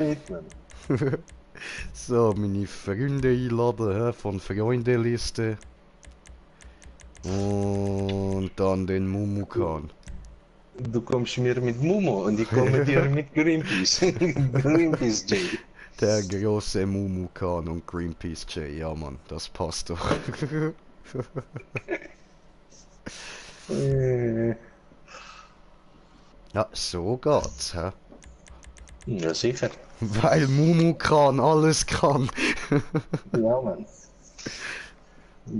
man. So, meine Freunde einladen, hä, von Freundeliste. Und dann den Mumukan. Du kommst mir mit Mumo und ich komme dir mit Greenpeace. Greenpeace J. Der große Mumukan und Greenpeace J, ja Mann, das passt doch. Äh, Ja, so geht's, hä? ja, sicher. Weil Mumukan alles kann. Ja, Mann.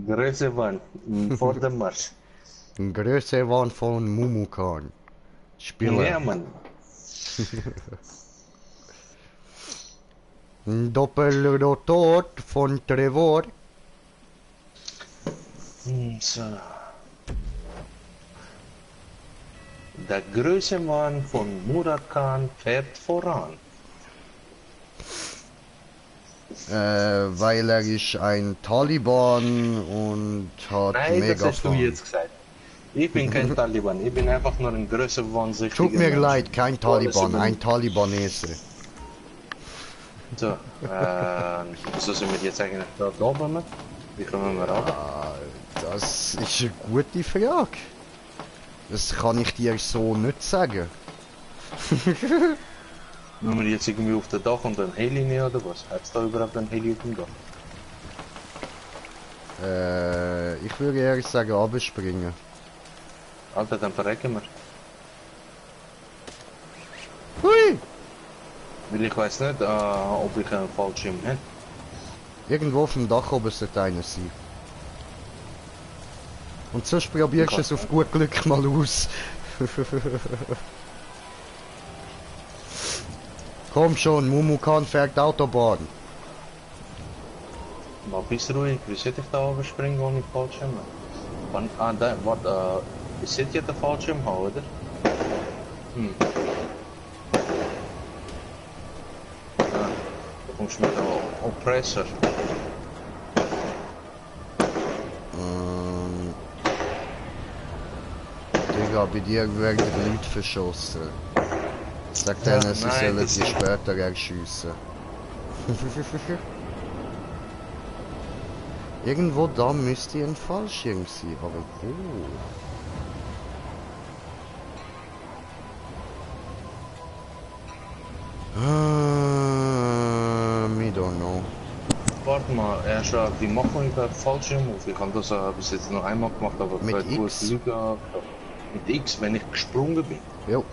Größe Wand vor dem Marsch. Größe Wand von Mumukan. Ja, Spieler. Mann. Doppelrotor von Trevor. So. Der größte Mann von Murat Khan fährt voran. Weil er ist ein Taliban und hat Nein, das hast du Megafon. jetzt gesagt. Ich bin kein Taliban, ich bin einfach nur ein größer wahnsinniger Tut mir Mensch. leid, kein Taliban, ein Talibanese. So, wieso sind wir jetzt eigentlich da oben? Wie kommen wir runter? Das ist eine gute Frage. Das kann ich dir so nicht sagen. Wenn wir jetzt irgendwie auf dem Dach und ein Heli nehmen oder was? Hat es da überhaupt ein Heli auf dem Dach? Ich würde ehrlich sagen, abspringen. Alter, dann verrecken wir. Hui! Weil ich weiß nicht, ob ich einen Fallschirm habe. Irgendwo auf dem Dach oben sollte einer sein. Und sonst probierst du es auf gut Glück mal aus. Komm schon, Mumukan fährt Autobahn. Mal bist ruhig, wie sollte ich da überspringen ohne Fallschirm? Da, warte, ich sollte jetzt den Fallschirm haben, oder? Hm. Da kommst du mit dem Oppressor. Digga, bei dir werden Leute verschossen. Sag denen, sie nein, sollen das die nicht. später erschiessen. Irgendwo da müsste ein Fallschirm sein, aber wo? I don't know. Warte mal, wie machen wir über Fallschirm auf? Ich habe das bis jetzt noch einmal gemacht, aber Mit bei gut X? Glück mit X, wenn ich gesprungen bin. Jo.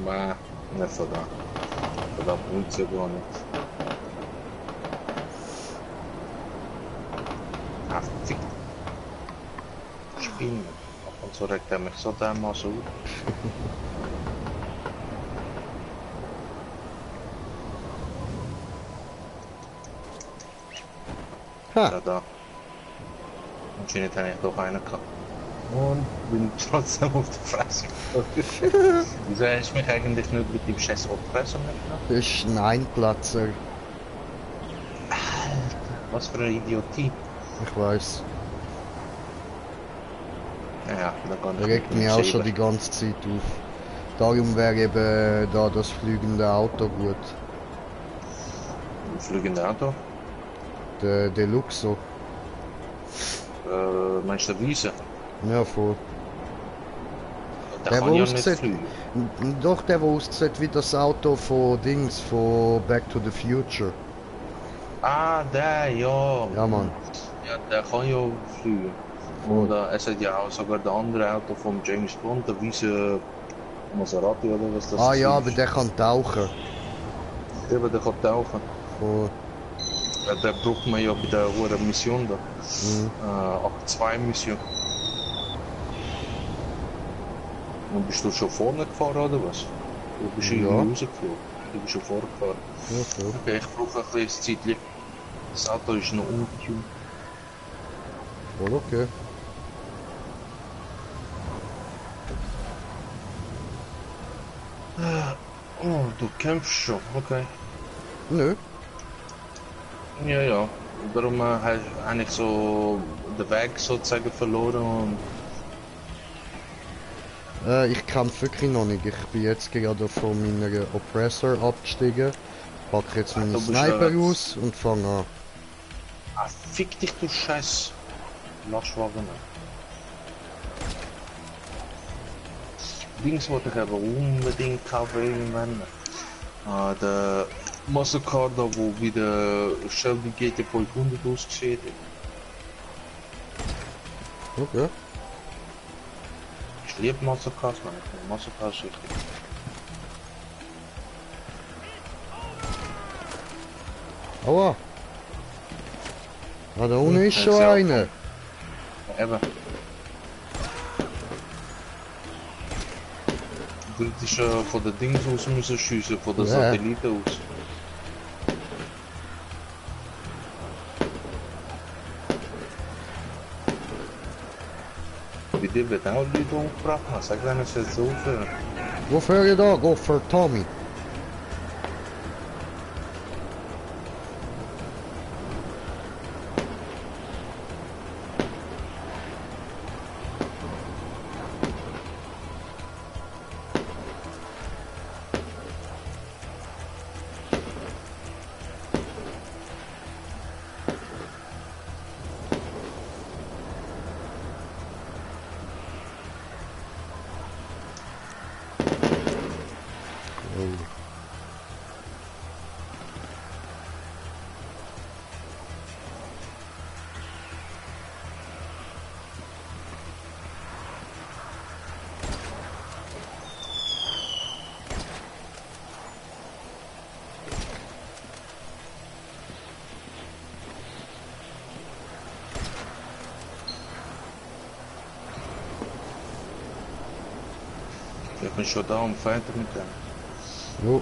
Nein, nicht so da. Da bringt es ja gar nichts. Ah, fick. Spinnen. Ab und zu regt er mich so dermaßen auf. Ha. Ja, da. Anscheinend habe ich doch einen gehabt. Und bin trotzdem auf der Fresse. Wieso hast du mich eigentlich nicht mit dem Scheiß Oppressor mitgenommen? Das ist ein Einplatzer. Was für eine Idiotie. Ich weiß. Naja, da kann ich Regt mich auch schon die ganze Zeit auf. Darum wäre eben da das fliegende Auto gut. Fliegende Auto? Der Deluxo. Meinst du der Wiese? Ja, voll. Der Der, kann wo ja nicht aussieht, fliegen. doch der, wo aussieht wie das Auto von Dings, von Back to the Future. Ah, der, ja. Ja, Mann. Ja, der kann ja fliegen. Voll. Und es hat ja auch sogar der andere Auto von James Bond, der Wiese Maserati oder was das ist. Ah ja, aber der kann tauchen. Eben, der kann tauchen. Voll. Ja, der braucht man ja bei der hohen Mission da. Mhm. 8-2 Mission. Und bist du schon vorne gefahren oder was? Du bist irgendwie Ja. rausgeflogen. Du bist schon vorgefahren. Ja, voll. Okay, ich brauche ein bisschen Zeit. Das Auto ist noch ungetuned. Voll okay. Oh, du kämpfst schon, okay. Nö. Ja, ja. Darum habe ich so den Weg sozusagen verloren und Ich kämpfe wirklich noch nicht. Ich bin jetzt gerade von meiner Oppressor abgestiegen. Packe jetzt meine du bist Sniper ja- aus und fange an. Ah, fick dich, du scheiß Lastwagen. Dings wollte ich aber unbedingt kaufen irgendwann. Ah, der Massacre, da wo wieder Shelby GT 500 ausgeschieden ist. Okay. Ich liebe Massacres, man. Ich finde Massacres richtig. Aua! Ah, da unten ist Ja, schon sehr einer. Ja, eben. Du hättest von den Dings aus müssen schiessen, von den Ja. Satelliten aus. Bei dir wird auch Leute umgebracht, man. Sag denen, es jetzt aufhören. Go für da, go für Tommy. Oh. Ich bin schon da und fertig mit dem. Jo.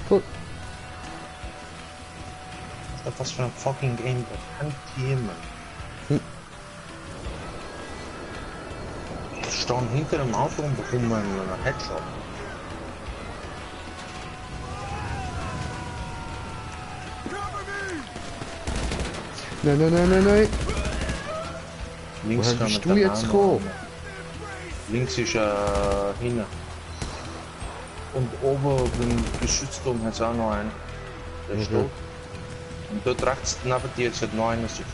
Gut. Was für ein fucking Game, das kann jemand. Hm. Ich stand hinter dem Auto und bekomme einen Headshot. Nein, nein, nein, nein, nein. Links Woher kann bist man du dann jetzt auch gekommen? noch- Links ist hinten. Und oben beim Geschützturm hat es auch noch einen. Der Mhm. steht. Und dort rechts neben dir jetzt hat noch einer sich.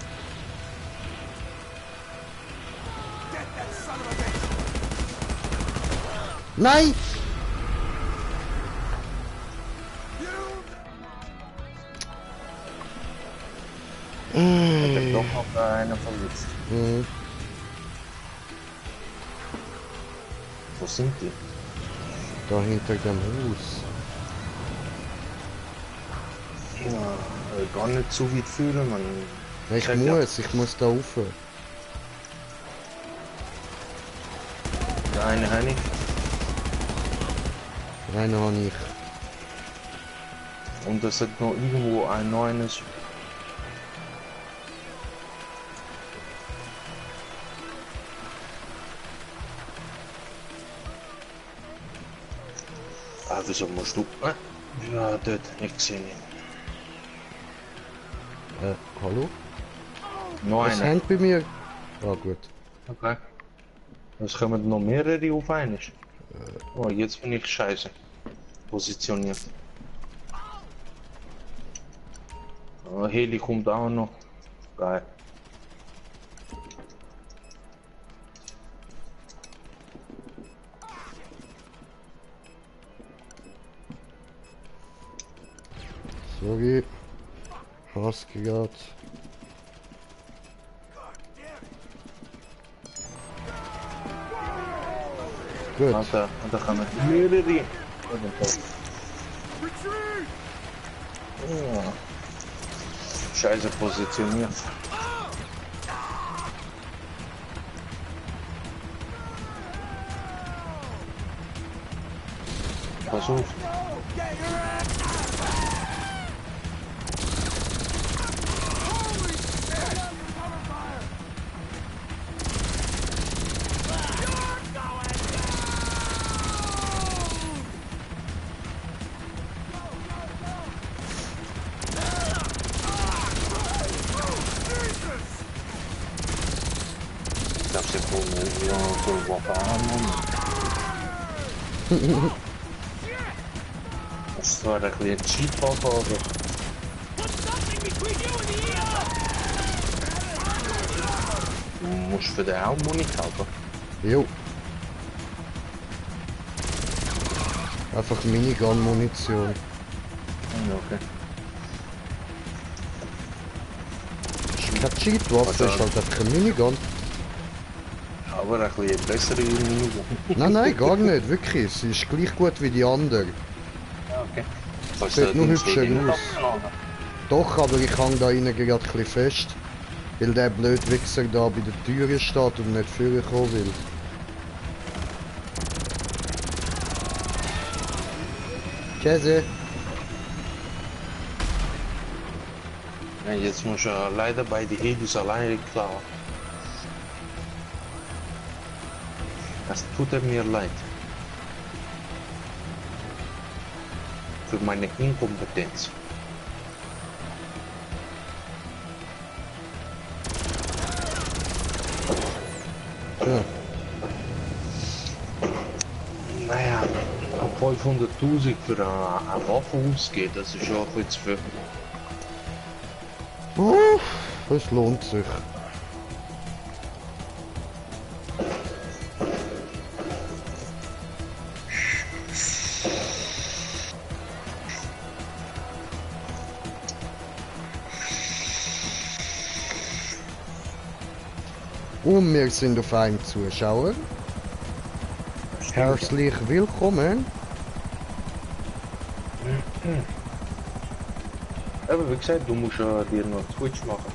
Nein! Ich hab doch noch einer verletzt. Mhm. Wo sind die? Da hinter dem Haus. Ja, gar nicht so weit führen, man. Ich muss da rauf. Der eine habe ich. Einen habe ich. Und es hat noch irgendwo ein neues. Ah, wieso musst du? Ja, dort, ich sehe ihn. Hallo? Noch Was einer. hängt bei mir? Ah, gut. Okay. Es kommen noch mehrere auf einmal. Oh, jetzt bin ich scheiße. Positioniert. Oh, Heli kommt auch noch. Geil. Sorry. Was gerade? Gut. Da kommen mehrere. Ja. Scheiße positioniert. Pass auf. Dat zit gewoon wat aan. Das war ein bisschen Cheatbot oder? Du musst für den auch Muni kaufen. Jo. Einfach Minigun-Munition. Okay. Ist keine Cheatwaffe, ist halt einfach keine Minigun. Aber ein bisschen bessere Minigun. Nein, gar nicht, wirklich. Sie ist gleich gut wie die andere. Ja, okay. Sieht nur hübscher aus. Doch, aber ich hang da innen gerade ein bisschen fest. Weil der blöde Wichser da bei der Tür steht und nicht vorkommen will. Käse. Ja, jetzt muss er leider bei die Hedis alleine klauen. Das tut mir leid. Für meine Inkompetenz. Ja. Naja, ob 500.000 für eine Waffe ausgeht, das ist auch viel zu viel. Es lohnt sich. Und wir sind auf einem Zuschauer. Herzlich willkommen. Aber wie gesagt, du musst dir noch Twitch machen.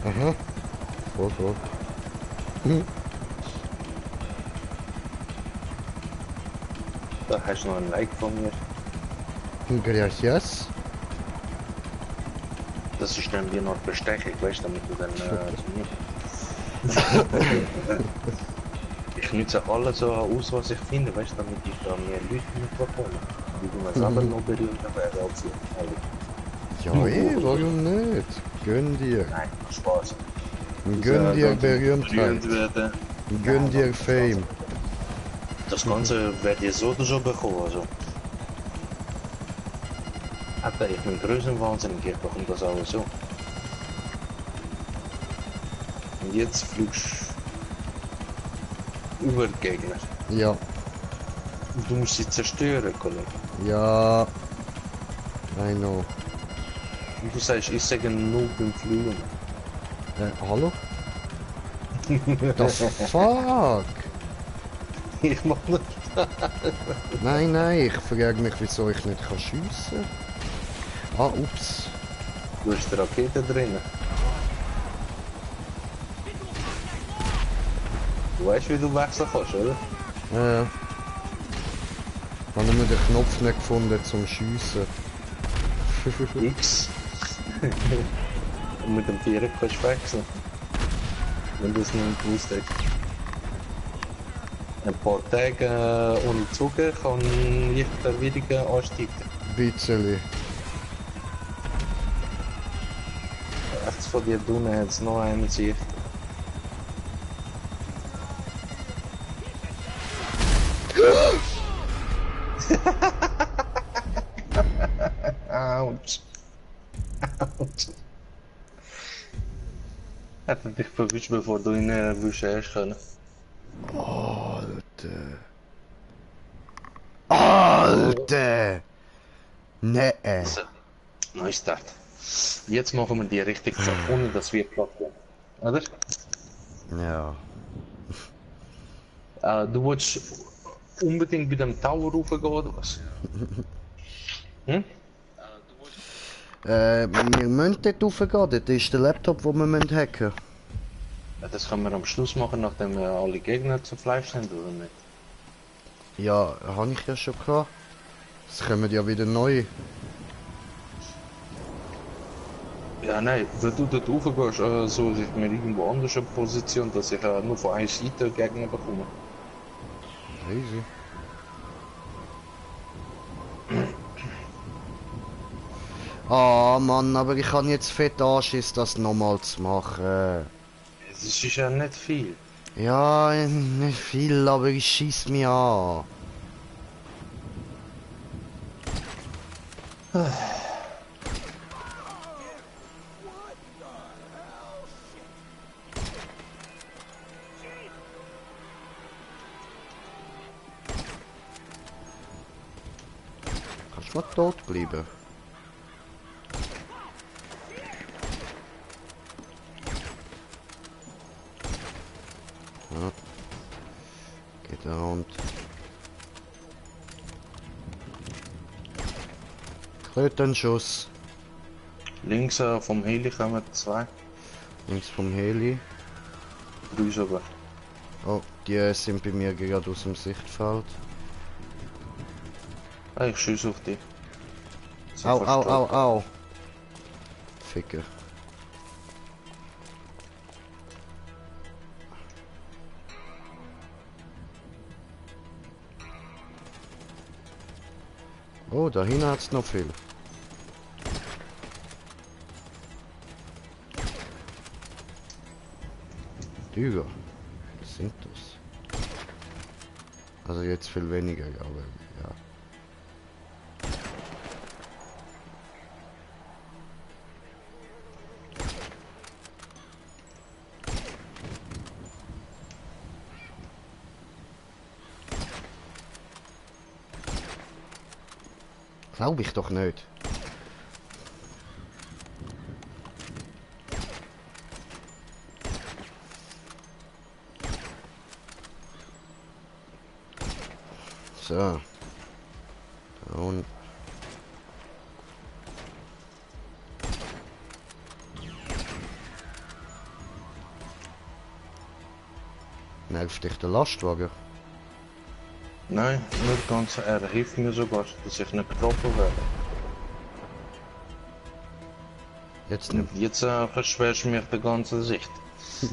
Aha. Voll. Da hast du noch ein Like von mir. Gracias. Das ist dann dir noch Bestechung, weißt du, damit du dann zu mir. Ich nutze alles so aus, was ich finde, weißt du, damit ich da mehr Leute mitbekomme. Die du mir selber noch berühmter werden als ich. Ja, warum nicht? Gönn dir. Nein, Spaß. Gönn dir Berühmtheit. Berühmt werden. Gönn dir Fame. Das Ganze werdet ihr so oder so bekommen. Also. Alter, ich bin größenwahnsinnig, ich bekomme das alles so. Und jetzt fliegst du über die Gegner. Ja. Du musst sie zerstören, Kollege. Ja. I know. Und du sagst, ich sage nur beim Fliegen. Hallo? The fuck? Ich mach nicht. Nein, ich frage mich, wieso ich nicht kann schiessen. Ah, ups. Du hast die Rakete drin. Du weißt, wie du wechseln kannst, oder? Ja. Ich habe nur den Knopf nicht gefunden zum Schiessen. X. Und mit dem Vierer kannst du wechseln. Wenn du es nicht gewusst hast. Ein paar Tage ohne Zucker kann ich der wieder ansteigen. Bisschen. Rechts von dir drinnen hat es noch einen Sicht. Autsch. Autsch. Hätte dich verwischt, bevor du ihn erwischen hast können. Alter! Nee. So, Neustart. Jetzt machen wir die richtig so, ohne dass wir platt werden. Oder? Ja. Du wolltest unbedingt bei dem Tower raufgehen oder was? Hm? Wir müssen dort raufgehen, dort ist der Laptop, den wir hacken müssen. Ja, das können wir am Schluss machen, nachdem wir alle Gegner zum Fleisch sind, oder nicht? Ja, habe ich ja schon gehabt. Es kommen ja wieder neu. Ja, nein, wenn du dort raufgehst, suche ich mir irgendwo anders eine Position, dass ich nur von einer Seite Gegner bekomme. Easy. Ah Mann, aber ich kann jetzt fett Anschiss, das nochmal zu machen. Es ist ja nicht viel. Ja, nicht viel, aber ich schieß mich an. Kannst du mal tot bleiben? Ja. Geht da rund. Krötenschuss. Links vom Heli kommen zwei, Links vom Heli. drei sogar. Oh, die sind bei mir gerade aus dem Sichtfeld. Ah, ich schieße auf dich. Sie Au, fast au, tot. au, au. Ficker. Oh, da hinten hat's noch viel. Düger. Was sind das? Also jetzt viel weniger, aber ja. Glaube ich doch nicht. So. Und nervt dich der Lastwagen? Nein, nicht ganz. Er hilft mir sogar, dass ich nicht getroffen werde. Jetzt nicht. Jetzt verschwerst du mir die ganze Sicht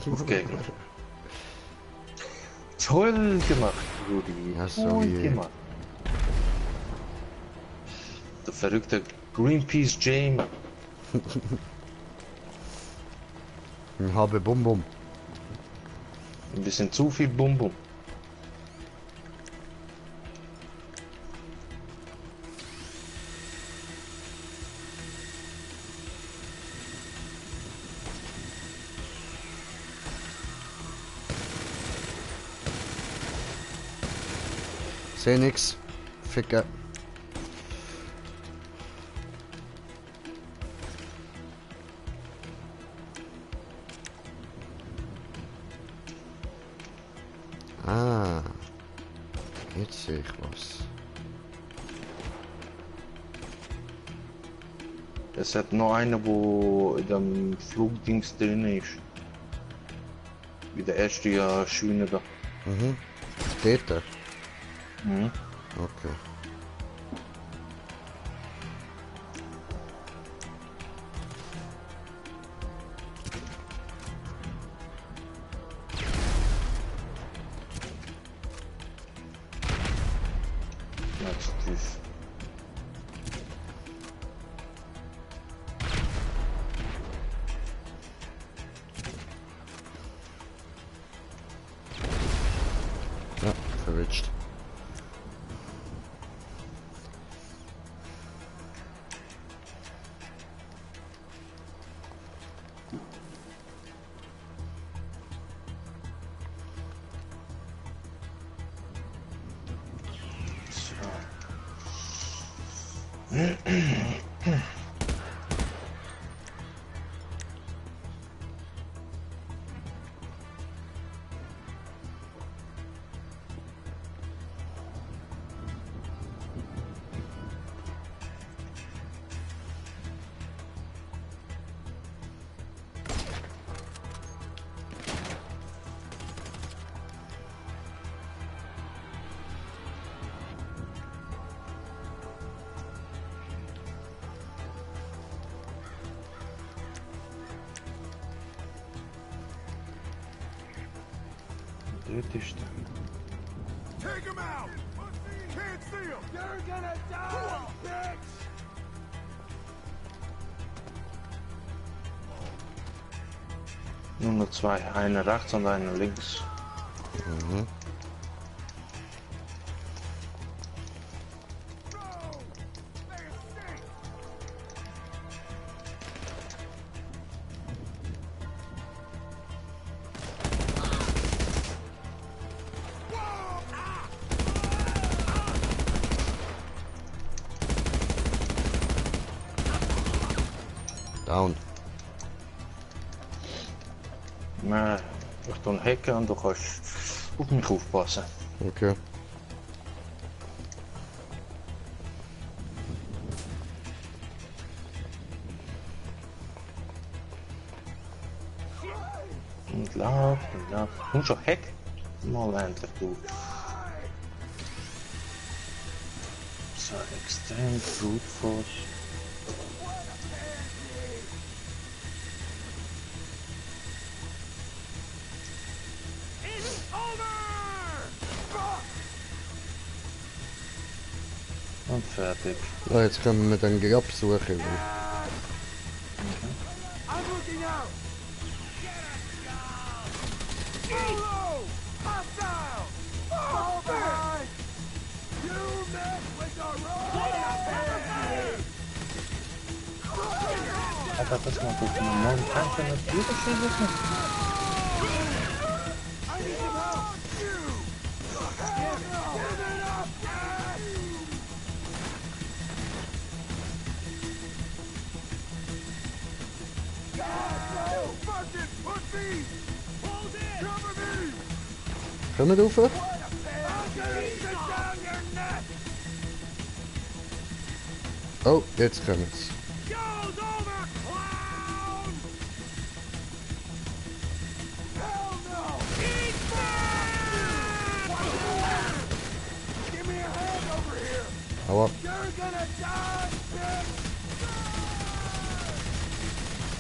auf Gegner. Toll gemacht, Rudi. Ja, so Toll wie- gemacht. Der verrückte Greenpeace James. Ich habe Bum Bum. Ein bisschen zu viel Bum-Bum. Seh nix. Ficker. Ah. Jetzt sehe ich was. Es hat noch einer, wo in dem Flugdings drin ist. Wie der erste Schiene da. Mhm. Dort. Mhm. Okay. Ganz tief. Ja, verwitscht. Dort ist er. Take him out! Can't see him! You're gonna die, bitch! Nur noch zwei. Einer rechts und einer links. Mhm. Down. Maar ich tue hacken und du kannst auf mich aufpassen. Okay. Und lauf, und lauf. Komm schon, hack. Mal endlich du. So, extrem brute force. Und fertig. Ja, jetzt können wir den Grab suchen. I'm looking out! Solo! Hostile! Fall behind! You mess with the road! Hat das mal gut gemacht? Morgen kannst du das Videospiel wissen? I need some help! You! Hell no! Give it up, Dad! God, no! Fucking pussy! Hold it! Cover me! Können wir rauf? I'm gonna sit down your neck! Oh, jetzt können wir's. Show's over, clown! Hell no! Eat that! Give me a hand over here! Hau ab. You're gonna die, bitch!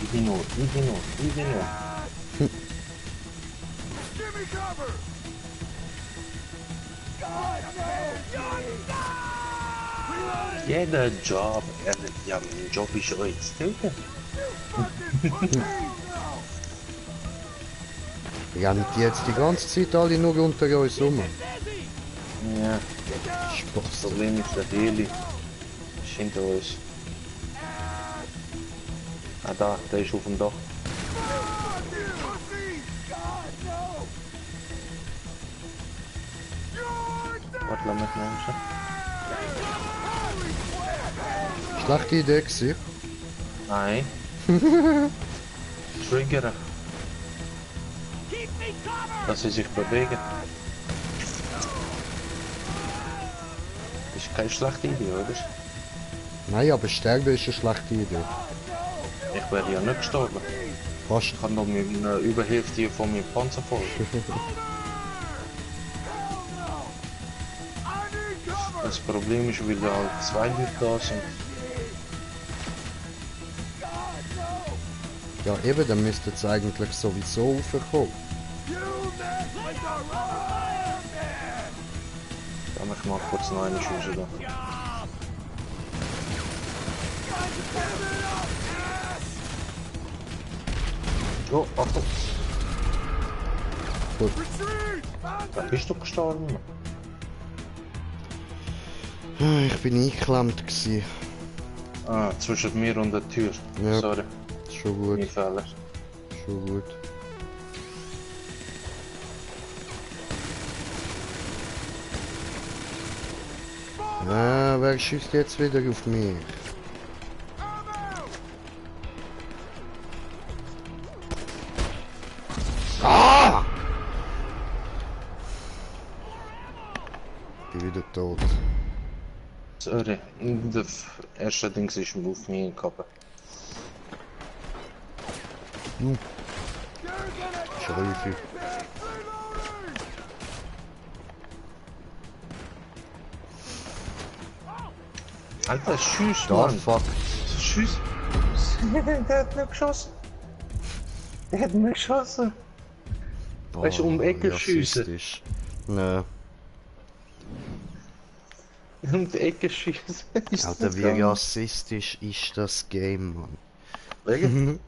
Easy nur, easy nur, easy nur. Give me cover! God, no! Reloading! Jeder Job, ja, mein Job ist euch zu töten. Fucking pussy! Hell no! Rennen die jetzt die ganze Zeit alle nur unter uns rum? Ja, Spaß. das Problem ist der Heli. Ist hinter uns. Ah, da, der ist auf dem Dach. Fuck you, pussy! God, no! You're dead! Warte, lass mich mal raus. Holy crap! Hell no! Schlechte Idee gewesen. Nein. Triggeren, Keep me covered! dass sie sich bewegen. Das ist keine schlechte Idee, oder? Nein, aber sterben ist eine schlechte Idee. Ich wäre ja nicht gestorben. Fast. Ich habe noch mit einer Überhälfte von meinem Panzer voll. Das Problem ist, weil da halt zwei Leute da sind. Ja, eben, dann müsste es eigentlich sowieso raufkommen. Kann ich mal kurz noch eine Schuhe da. Oh, Achtung! Gut. Da bist du gestorben. Ich bin eingeklemmt gewesen. Ah, zwischen mir und der Tür. Ja. Sorry, Schon gut, mein Fehler. schon gut. Wer schießt jetzt wieder auf mich? Ah! Ich bin wieder tot. Sorry, der erste Ding ist auf mich gekommen. Scheiße. Alter, tschüss, Da, Mann! fuck. Tschüss! Der hat mich geschossen! Der hat mich geschossen! Weißt du, um die Ecke schiessen. rassistisch. Nö. Um die Ecke schiessen. Ist Alter, das wie geil? rassistisch ist das Game, Mann? Wegen?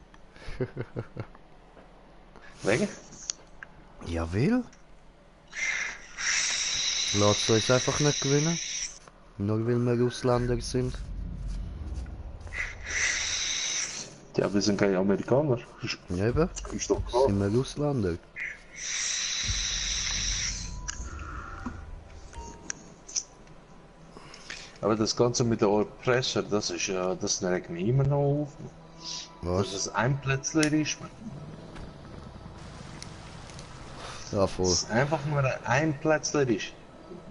Wegen? Ja, will? Lasst uns einfach nicht gewinnen. Nur weil wir Ausländer sind. Ja, wir sind keine Amerikaner. Eben, Ist doch klar. sind wir Ausländer. Aber das Ganze mit der Pressure, das ist ja, das regt mich immer noch auf. Dass Was? es ein Plätzler ist, man. Ja, Dass voll. es einfach nur ein Plätzler ist.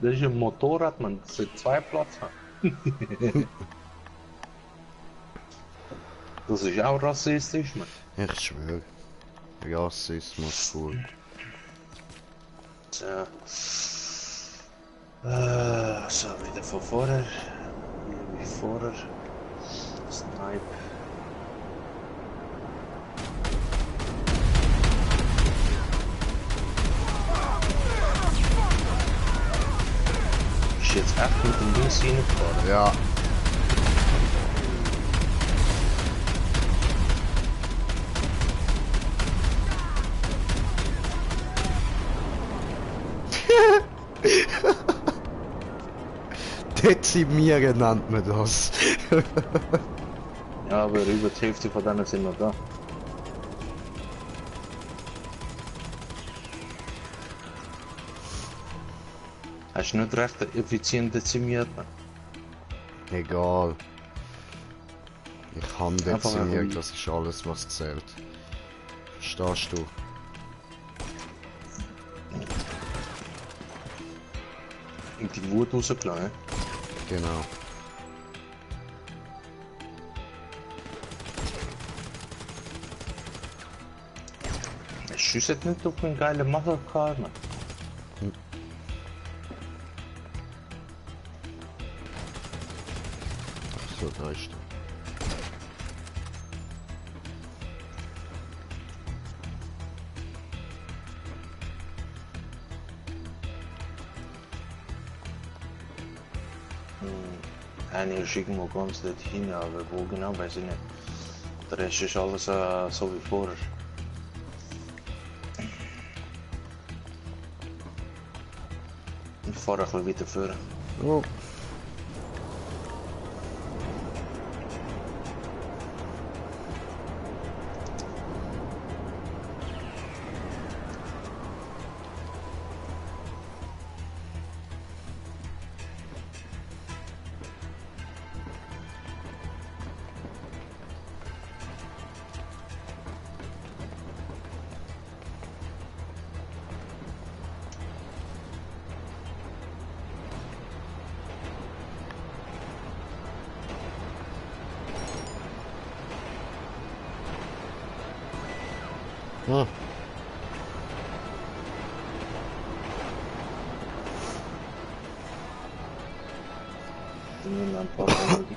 Das ist ein Motorrad, man. Das sollte zwei Platz haben. Das ist auch rassistisch, man. Ich schwöre. Rassismus pur. Tja. So, wieder von vorher. Wie vorher. Snipe. Ist jetzt echt mit dem Ding reingefahren? Ja. Dezimieren nennt man das. Ja, aber über die Hälfte von denen sind noch da. Hast du nicht recht effizient dezimiert? Man. Egal. Ich habe Einfach dezimiert, ein- das ist alles, was zählt. Verstehst du? Und die Wut rausgelassen. Genau. Ich schieße nicht auf einen geilen Mothercar, man. So, da ist er. Einer ist irgendwo ganz dort hin, aber wo genau, weiß ich nicht. Der Rest ist alles so wie vorher. Ich fahre ein bisschen weiter vor. Oh. Ah. In ein paar Minuten.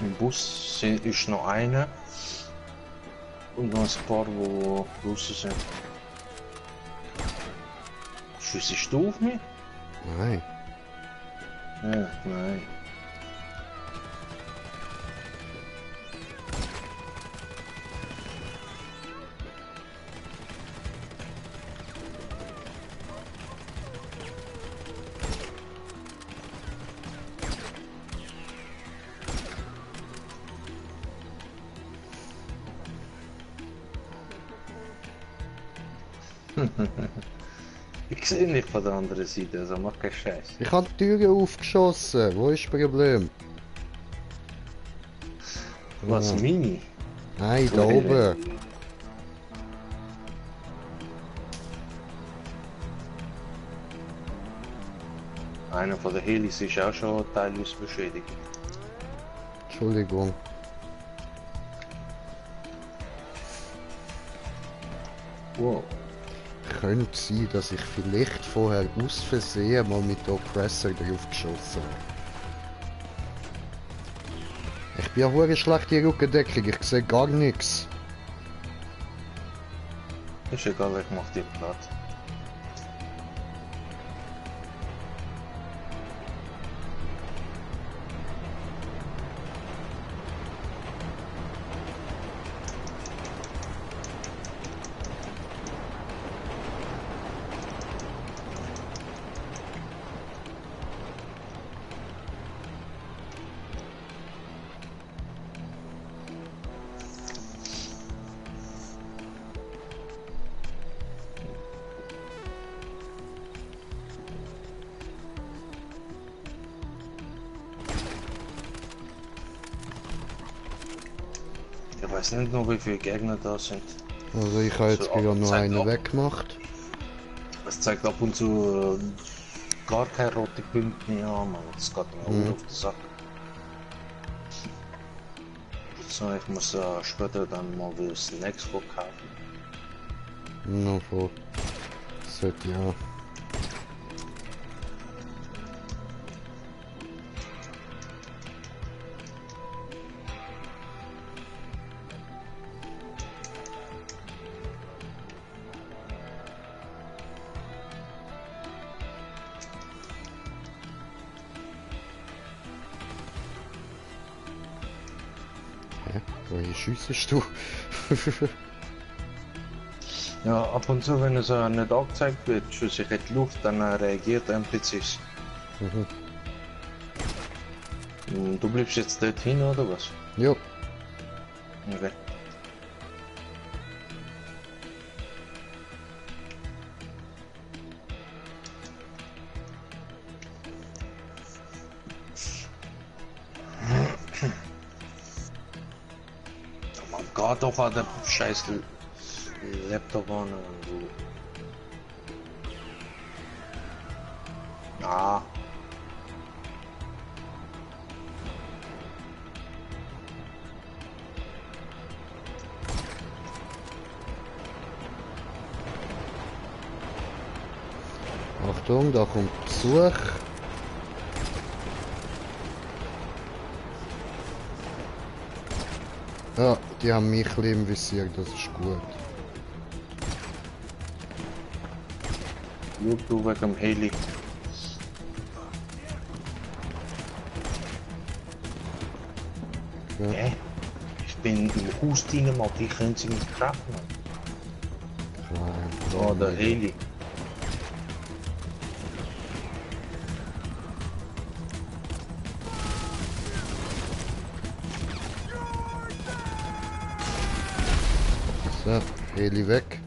Im Bus ist noch einer und noch ein paar, wo Russen sind. Schießt du auf mich? Nein. Ja, nein. Ich sehe nicht von der anderen Seite, also mach keinen Scheiß. Ich habe die Türen aufgeschossen. Wo ist das Problem? Was, Ah. Mini? Nein, da oben. Einer von der Helis ist auch schon teilweise beschädigt. Entschuldigung. Wow. Könnte sein, dass ich vielleicht vorher aus Versehen mal mit dem Oppressor drauf geschossen habe. Ich bin ja hure schlecht in Rückendeckung, ich sehe gar nichts. Ist egal, ich mach dir platt. Ich weiß nicht noch, wie viele Gegner da sind. Also ich habe jetzt So, gerade noch zeigt einen ab. weggemacht. Es zeigt ab und zu gar keine rote Punkte mehr an, man. Das geht mir auch auf den Sack. So, ich muss später dann mal wieder Snacks kaufen. Noch vor. Sollte ja. Wohin schiessest du? Ja, ab und zu, wenn es nicht angezeigt wird, schieße ich in die Luft, dann reagiert NPCs. Mhm. Du bleibst jetzt dort hin, oder was? Ja, Okay. Man geht doch an den scheiß Laptop an und du. Ja. Achtung, da kommt Besuch. Ja, die haben mich ein bisschen im Visier, das ist gut. Schau du wegen dem Heli. Ja. Hä? Ich bin im Haus drin, Mann. Die können sie nicht treffen. Klar, Oh, der Heli. So, Heli weg.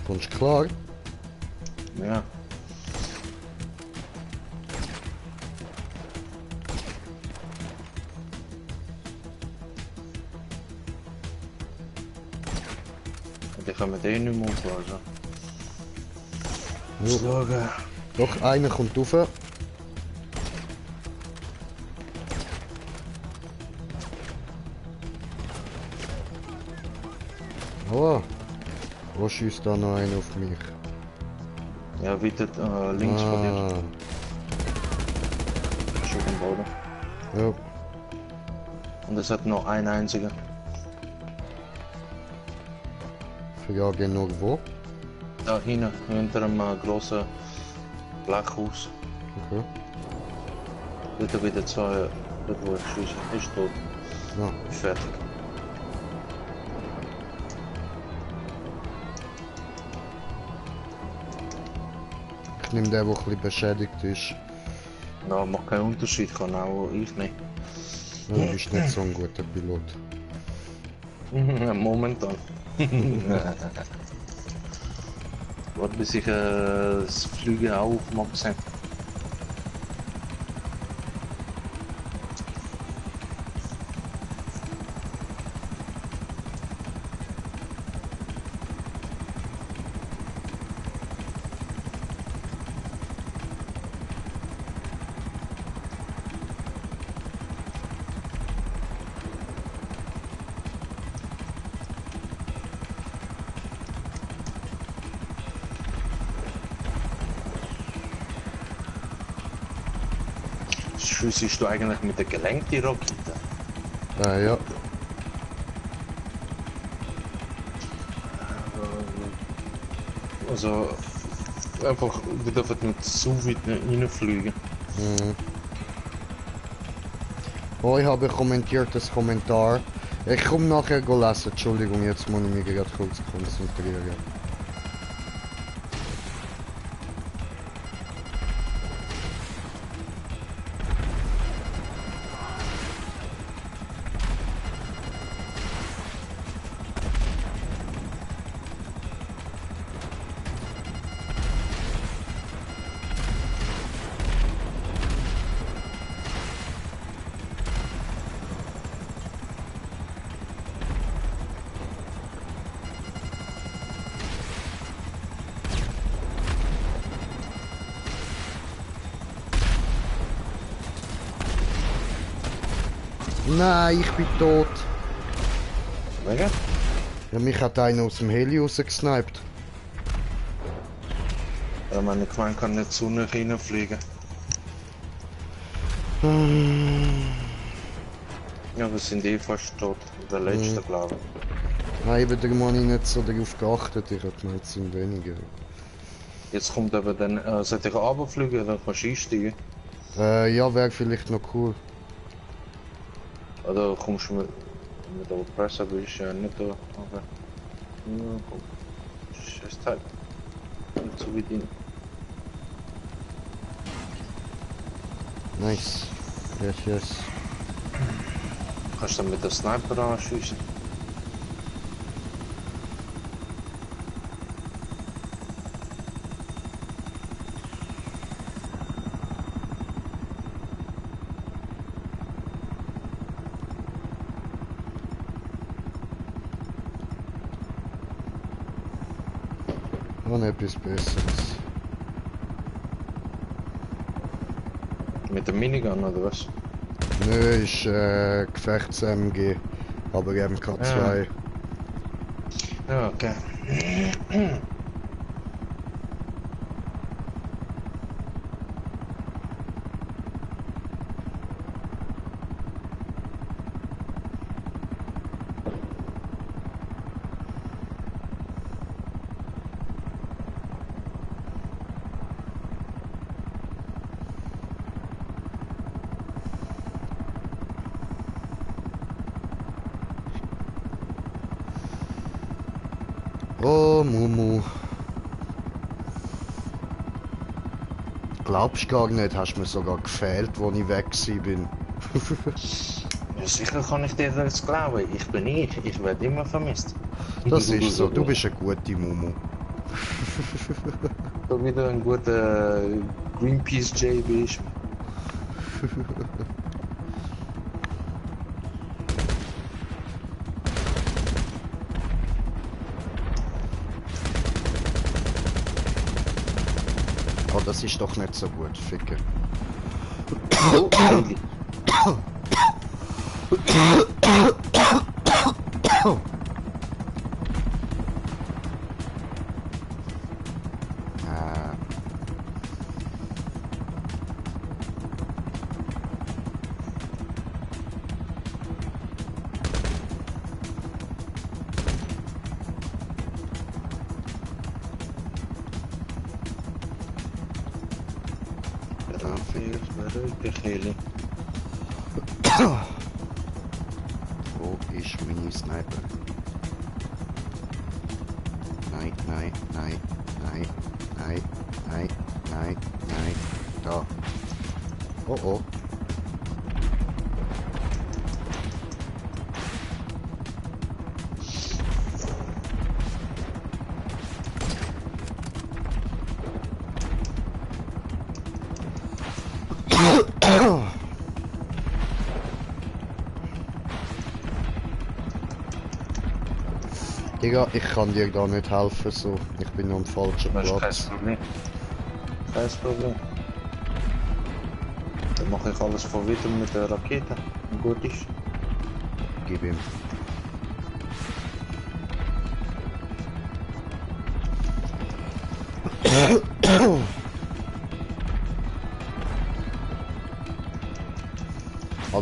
Kommst du klar? Ja. Die können wir den nicht mehr umfahren. Ja. Schauen. Doch, einer kommt rauf. Oh, wo schießt da noch einer auf mich? Ja, weiter links von dir. Ah, Schon am Boden. ja, Und es hat noch einen einzigen. Frage noch wo? Da hinten, hinter einem grossen Blechhaus. Okay. Dort wieder zwei, dort wo ich schieße, ist tot. Ja, Ist fertig. ich nehme den, der ein bisschen beschädigt ist. Ja, macht keinen Unterschied, kann auch ich nicht. Ja, du bist nicht so ein guter Pilot. Momentan. Warte, bis ich das Flüge auch auf Max habe. schiessest du eigentlich mit der gelenkten Rakete? Ja. Also, einfach, wir dürfen nicht zu weit reinfliegen. Mhm. Oh, ich habe kommentiert das Kommentar. Ich komme nachher lesen. Entschuldigung, jetzt muss ich mich gerade kurz konzentrieren. Nein, ich bin tot. Wegen? Ja, mich hat einer aus dem Heli rausgesniped. Ja, meine Gemeinde kann nicht so nach reinfliegen. Ja, wir sind eh fast tot. Der letzte, glaube ich. Nein, eben, da habe ich nicht so darauf geachtet. Ich habe gemeint, es sind weniger. Jetzt kommt aber dann, sollte ich runterfliegen, dann kannst du einsteigen. Ja, wäre vielleicht noch cool. Oder kommst du mit der Presse, aber ist ja nicht da. Aber. Ja, komm. Scheiß Teil. Nicht so wie die. Nice. Yes. Kannst du dann mit der Sniper anschießen? Noch etwas Besseres. Mit der Minigun oder was? Nö, ist Gefechts-MG. Aber MK2. Ja, okay. Oh, Mumu. Glaubst gar nicht, hast mir sogar gefehlt, wo ich weg bin. Ja, sicher kann ich dir das glauben. Ich bin ich werde immer vermisst. Das ist so, du bist eine gute Mumu. Du wieder ein guter Greenpeace J bist. Oh, das ist doch nicht so gut, Ficke. Oh, Heili. Wo ist meine Sniper? Nein. Da. Oh. Digga, ich kann dir da nicht helfen, so. Ich bin am falschen Das ist Platz. kein Problem. Kein Problem. Dann mache ich alles von wieder mit der Rakete. Und gut ist. Gib ihm.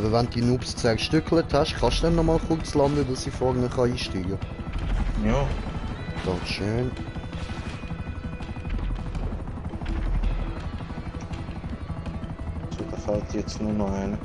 Aber wenn du die Noobs zerstückelt hast, kannst du dann nochmal kurz landen, dass ich vorne einsteigen kann. Ja. Das ist schön. So, da fällt jetzt nur noch einer.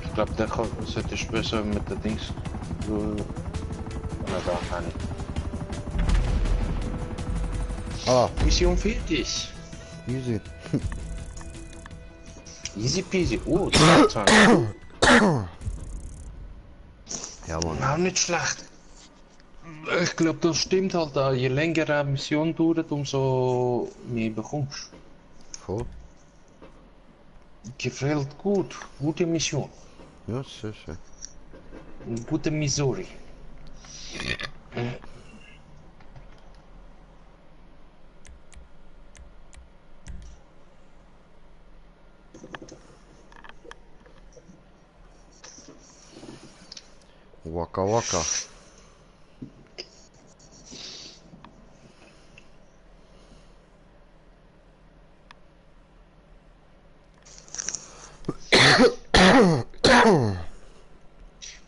Ich glaube, der sollte ich besser mit der Dings. Na, da kann ich. Ah, Mission fertig. easy. Easy peasy. Oh, 22. Ja, Mann. Auch nicht schlecht. Ich glaube, das stimmt halt. Je länger eine Mission dauert, umso mehr bekommst. Voll. Gefällt gut. Gute Mission. Ja, sehr schön. Gute Missouri. Waka waka.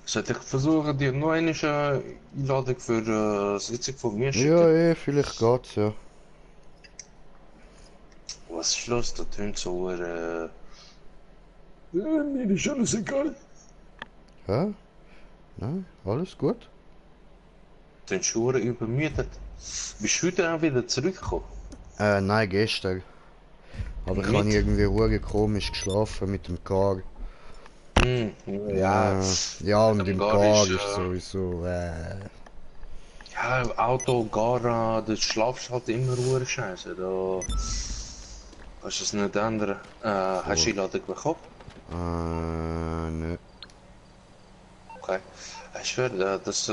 Sollte ich versuchen, dir noch eine Einladung für Sitzung von mir schicken? Ja, vielleicht geht's, ja. Was ist los? Das tönt so, mir ist alles egal. Hä? Nein, alles gut? Tönt schon übermüdet. Bist du heute auch wieder zurückgekommen? Nein, gestern. Aber ich habe Mit? irgendwie ruhig komisch geschlafen mit dem Car. Hm, ja. Ja, und Mit dem im Car Car ist, ist sowieso. Ja, Auto, Gara, das schlafst halt immer ruhig scheiße. Da kannst du es nicht ändern. Hast du die Einladung bekommen? Nö. Okay. Ich werde das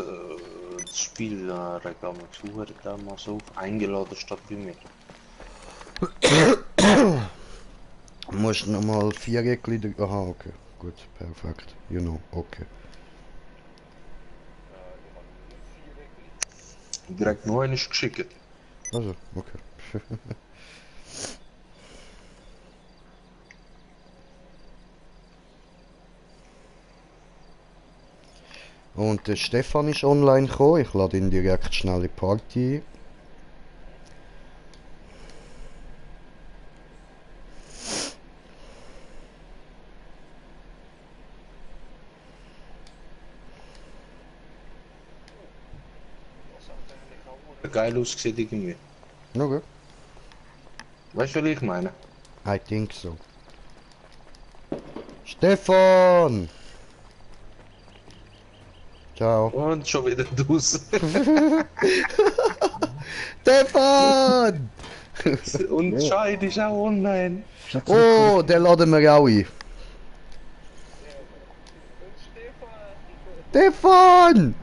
Spiel Reklame zu, Reklame so eingeladen statt bei mir. Du musst nochmal 4 Glieder. Aha, okay. Gut, perfekt. You know, okay. Direkt noch einen geschickt. Also, okay. Und der Stefan ist online gekommen. Ich lade ihn direkt schnell in die Party ein. Geil ausgesehen irgendwie. Okay. Weißt du, was ich meine? I think so. Stefan! Ciao. Und schon wieder draußen. Stefan! Und Scheid ist auch online. Oh, den laden wir auch ein. Stefan!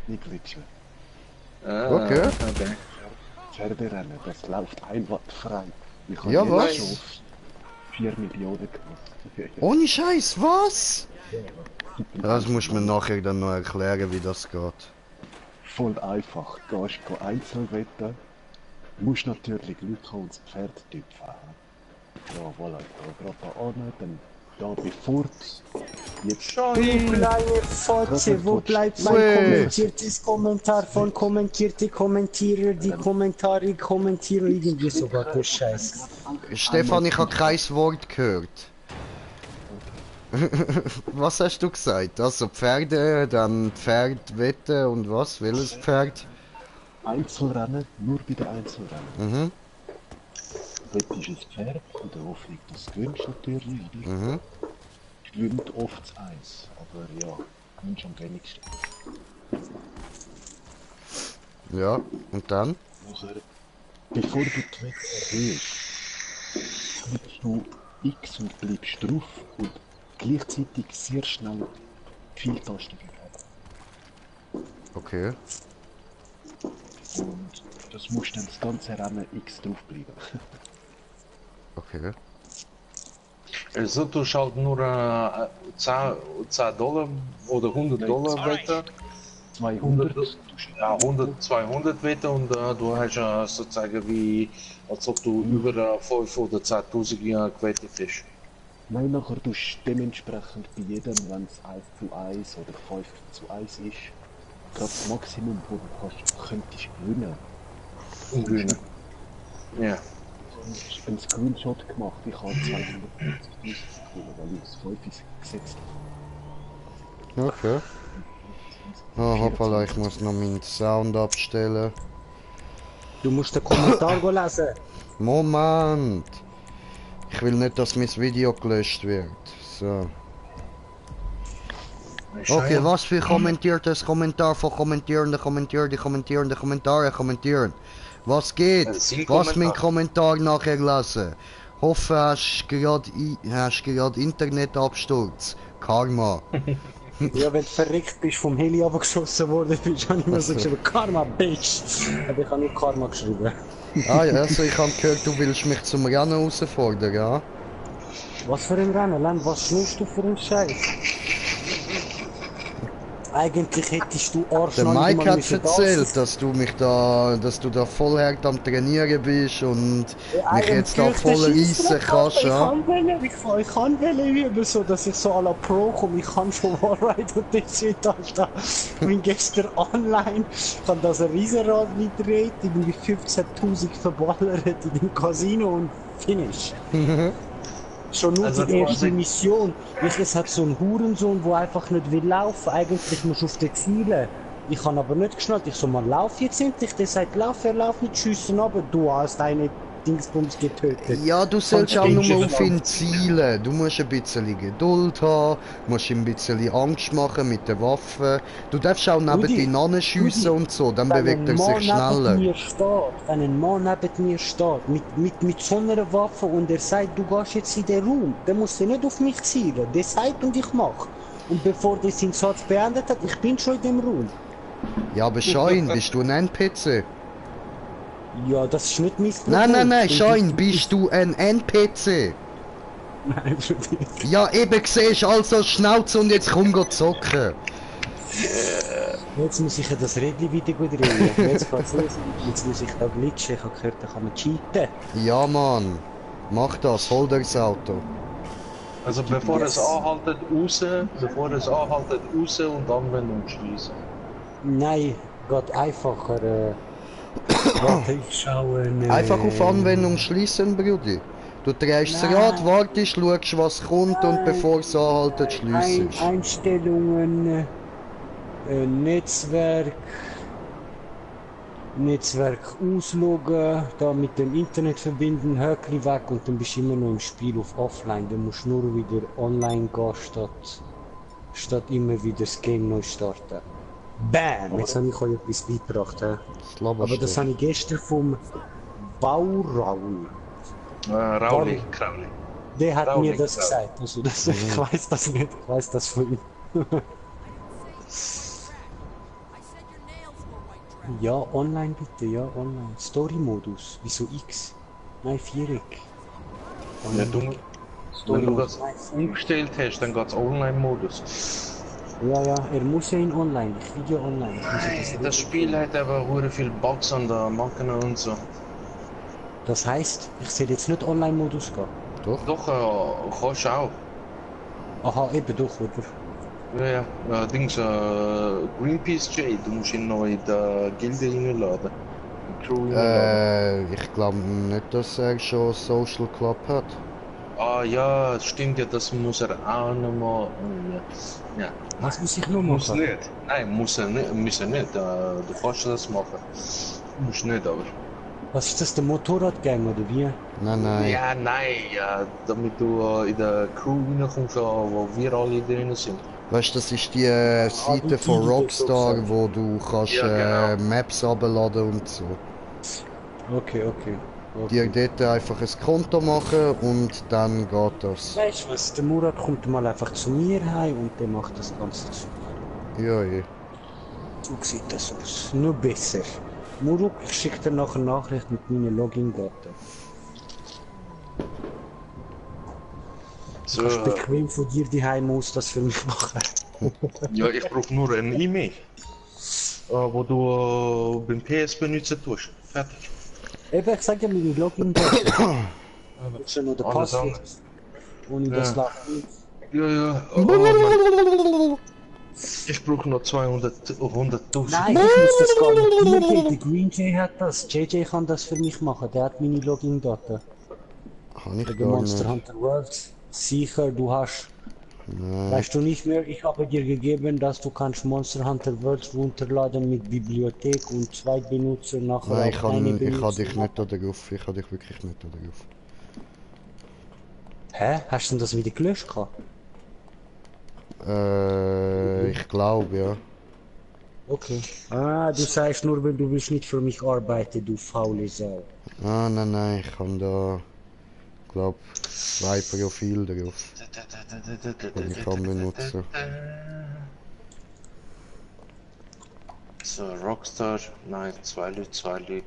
Die glitschen. Okay. Okay. Pferderennen, das läuft einwandfrei. Ich habe Ja, jetzt was? schon 4 Millionen gemacht. Ohne Scheiß, was? Das muss man nachher dann noch erklären, wie das geht. Voll einfach. Gehst du Einzelwetten, musst natürlich Leute kommen und das Pferd tüpfen. Ja, voilà, ich gehe gerade da an, dann da bevor jetzt Du kleine Fotze, wo bleibt mein Ui. kommentiertes Kommentar von kommentierte Kommentierer, die Kommentare kommentieren irgendwie sogar der Scheiß. Stefan, ich habe kein Wort gehört. Was hast du gesagt? Also Pferde, dann Pferdwetten und was? Welches Pferd? Einzelrennen, nur bei den Einzelrennen. Mhm. Wettest ein Pferd, in der Hoffnung, dass du gewinnst natürlich. Mhm. Gewinnt oft das Eis, aber ja, gewinnst am wenigsten. Ja, und dann? Nachher, bevor du die Wette erhöhst, drückst du X und bleibst drauf und gleichzeitig sehr schnell Pfeiltasten verwenden. Okay. Und das musst dann das ganze Rennen X draufbleiben. Okay. Also du halt nur 10 Dollar oder 100 Dollar weiter. 200. Ja, 100, 200 weiter und du hast ja sozusagen wie, als ob du über 5 oder 10.000 Jahre gewettet hast. Nein, nachher tust du dementsprechend bei jedem, wenn es 1:1 oder 5:1 ist, gerade das Maximum, wo du könntest gewinnen. Und gewinnen. Ja. Ich habe einen Screenshot gemacht, ich habe 250.000 gewonnen, weil ich das 5 gesetzt habe. Okay. Ah, hoppala, ich muss noch meinen Sound abstellen. Du musst den Kommentar lesen. Moment! Ich will nicht, dass mein Video gelöscht wird. So. Okay, was für kommentiertes Kommentar von Kommentierende, kommentieren. Was geht? Was mein Kommentar nachher lesen? Hoffe, hast gerade Internetabsturz. Karma. Ja, wenn du verrückt bist, vom Heli abgeschossen worden bist, habe ich mir so geschrieben, Karma, Bitch. Aber ich habe nur Karma geschrieben. Ah ja, also ich habe gehört, du willst mich zum Rennen herausfordern, ja? Was für ein Rennen, Len? Was schnurst du für einen Scheiß? Eigentlich hättest du Arsch Der noch nicht Mike mal hat müssen erzählt, dass du da voll hart am Trainieren bist und mich jetzt da voll reissen kannst, ja? Ich kann üben, so dass ich so à la Pro komme. Ich kann schon Wallride und das shit, Alter. Ich bin gestern online, ich habe das ein Riesenrad gedreht, irgendwie 15.000 verballert in dem Casino und finish. Schon nur Also die erste Mission. Es hat so einen Hurensohn, der einfach nicht will laufen. Eigentlich musst du auf den Zielen. Ich habe aber nicht geschnallt. Ich so, man lauf jetzt endlich. Der sagt, lauf, er lauft nicht, schiessen aber du hast deine Dingsbums getötet. Ja, du sollst auch nur auf ihn zielen. Du musst ein bisschen Geduld haben, musst ihm ein bisschen Angst machen mit den Waffen. Du darfst auch neben ihn anschiessen und so, dann bewegt er sich schneller. Wenn ein Mann neben mir steht, mit so einer Waffe und er sagt, du gehst jetzt in den Raum, dann muss er nicht auf mich zielen. Der sagt und ich mach. Und bevor der seinen Satz beendet hat, ich bin schon in dem Raum. Ja, aber Schein, bist du ein NPC? Ja, das ist nicht mein Problem. Nein, Schein, bist du ein NPC? Nein, Bruder. Ja, eben siehst du, also Schnauze und jetzt komm go zocken. Jetzt muss ich ja das Rädchen wieder gut drehen. Jetzt geht's los. Jetzt muss ich da glitschen. Ich habe gehört, da kann man cheaten. Ja, Mann. Mach das, hol dir das Auto. Also bevor es anhaltet, raus und Anwendung schließen. Nein, geht einfacher. Warte, ich schaue. Einfach auf Anwendung schließen, Brudi. Du drehst das Rad, wartest, schaust was kommt und bevor es anhaltet, schliessest. Einstellungen, Netzwerk ausloggen, da mit dem Internet verbinden, Höckli weg und dann bist du immer noch im Spiel auf Offline. Dann musst du nur wieder online gehen, statt immer wieder das Game neu starten. Bam! Jetzt habe ich euch etwas beigebracht. Aber das habe ich gestern vom Bauraul. Rauli, Krauli. Der hat Rauli, mir das gesagt. Also ich weiß das nicht, ich weiß das von ihm. Ja, online bitte, ja, online. Story-Modus. Wieso X? Nein, 4. Ja, wenn du das umgestellt hast, dann geht's Online-Modus. Ja, er muss ja in online. Ich will ja online. Das Spiel hat aber sehr viel Bugs an der Macken und so. Das heißt, ich soll jetzt nicht Online-Modus gehen? Doch, kannst du auch. Aha, eben doch, oder? Ja, Dings, Greenpeace J, du musst ihn noch in der Gilde reinladen. Ich glaube nicht, dass er schon Social Club hat. Ah ja, stimmt ja, das muss er auch noch mal. Ja. Was muss ich noch machen? Muss nicht. Nein, muss er nicht. Du kannst das machen. Muss nicht, aber. Was ist das, der Motorradgang oder wie? Nein. Ja, nein, ja, damit du in der Crew reinkommst, wo wir alle drin sind. Weißt du, das ist die Seite von Rockstar, wo du kannst Maps abladen und so. Okay. dir dort einfach ein Konto machen und dann geht das. Weißt du was, der Murat kommt mal einfach zu mir heim und der macht das Ganze zu. Ja, ja. So sieht das aus. Nur besser. Murat, ich schicke dir nachher eine Nachricht mit meinen Login-Daten. So, Kannst bequem von dir die Heim aus das für mich machen. ja, ich brauche nur ein E-Mail, wo du beim PS benutzen tust. Fertig. Eben, ich sag ja meine Login-Daten. Willst du noch den Alles Passwort? Ohne das Ja. läuft nicht. Ja, ja. Oh, Mann. Ich brauche noch 100.000. Nein, ich muss das gar nicht dir geben. Der Green Jay hat das. JJ kann das für mich machen. Der hat meine Login-Daten. Kann ich Der gar Monster nicht. Hunter World. Sicher, du hast. Nein. Weißt du nicht mehr, ich habe dir gegeben, dass du kannst Monster Hunter World runterladen mit Bibliothek und Zweitbenutzer nachher Nein, auch eine ich kann Benutzer. dich nicht da drauf. Ich kann dich wirklich nicht da drauf. Hä? Hast du denn das wieder gelöscht gehabt? Ich glaube, ja. Okay. Ah, du sagst nur, weil du willst nicht für mich arbeiten, du faule Sau. Ah, nein, ich kann da, glaub, 2 Profile drauf, die ich kann benutzen. So, Rockstar, nein, 2 Leute.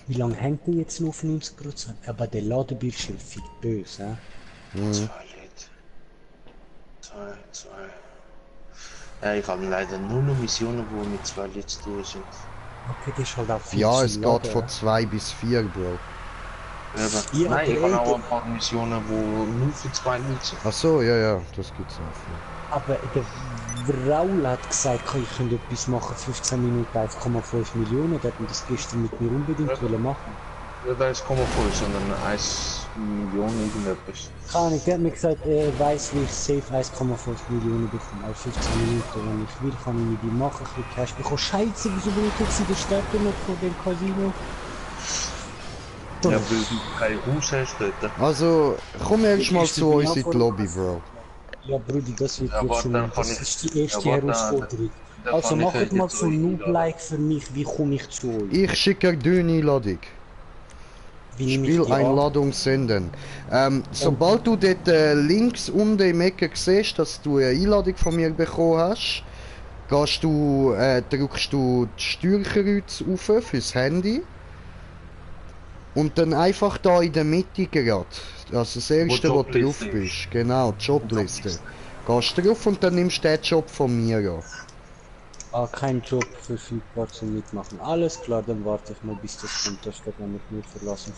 Wie lange hängt der jetzt noch auf 90%? Aber der Ladebildschirm fickt böse, hä? 2 Leute. 2. Ja, ich habe leider nur noch Missionen, wo mit 2 Leuten zu tun sind. Okay, das ist halt auch viel Ja, zu es geht laden. von 2 bis 4, Bro. Eben. Ja, Nein, ich aber habe auch ey, ein paar Missionen, wo nur für 2 Leute sind. Ach so, ja, das gibt's auch. Aber der Raul hat gesagt, ich könnte etwas machen, 15 Minuten 1,5 Millionen. Der hat mir das gestern mit mir unbedingt wollen machen. Ja, da ist 0,5, sondern 1 Million irgendetwas. Keine Ahnung, der hat mir gesagt, er weiß, wie ich safe 1,5 Millionen bekomme. Also 15 Minuten, wenn ich will, kann ich mit ihm machen, ein bisschen Cash bekommen. Scheiße, wieso bin ich jetzt in der Stadt noch von dem Casino? Ja, weil du kein Haus hast dort. Also, komm erst mal Ich zu bin uns auch in die von- Lobby, Bro. Ja, Brudi, das wird Ja, jetzt warte, schon, dann kann das ich- ist die erste ja, warte, Herausforderung. dann Also kann ich macht mal jetzt so euch Noob-like für mich, wie komme ich zu euch? Ich schicke dir eine Einladung. Wie nehme ich die an? Spieleinladung senden. Sobald du dort links unten im Ecke siehst, dass du eine Einladung von mir bekommen hast, drückst du das Steuerkreuz auf fürs Handy. Und dann einfach da in der Mitte gerade. Also das erste, wo du drauf Jobliste bist. Genau, die Jobliste. Gehst drauf und dann nimmst du den Job von mir an. Ah, kein Job verfügbar zum Mitmachen. Alles klar, dann warte ich mal, bis das kommt. Da steht nämlich nur verlassen.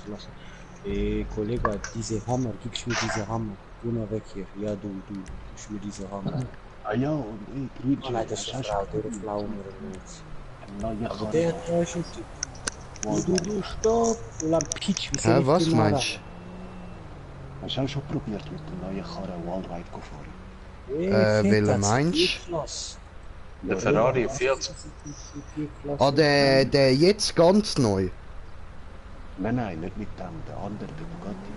Kollege, diese Hammer, gibst mir diese Hammer. Geh mal weg hier. Ja, du, gibst mir diese Hammer. Ah ja, und Green Oh nein, das ist eine Frau, der Flaum oder nicht. neue Aber der da ist ein Typ. Du, stopp! Du Lampitsch, wie soll ich Was den mal meinst Hast du auch schon probiert mit der neuen Karre Wallride zu fahren? fahren? welchen meinst du? Der Ferrari 40. du? Ah, der jetzt ganz neu. Nein, nicht mit dem, der andere, der Bugatti.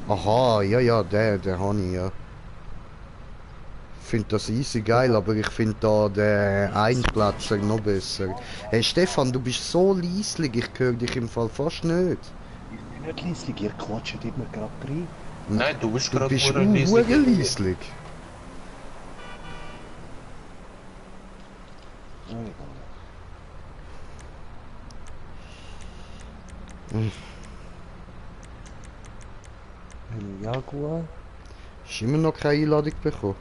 Aha, ja, der habe ich, ja. Ich finde das easy geil, aber ich finde da den Einplätzer noch besser. Hey Stefan, du bist so leislich, ich höre dich im Fall fast nicht. Ich bin nicht leislich, ihr quatscht immer gerade rein. Nein, du bist Du gerade bist verdammt leislich. Ja, egal. Ein Jaguar. Hast du immer noch keine Einladung bekommen?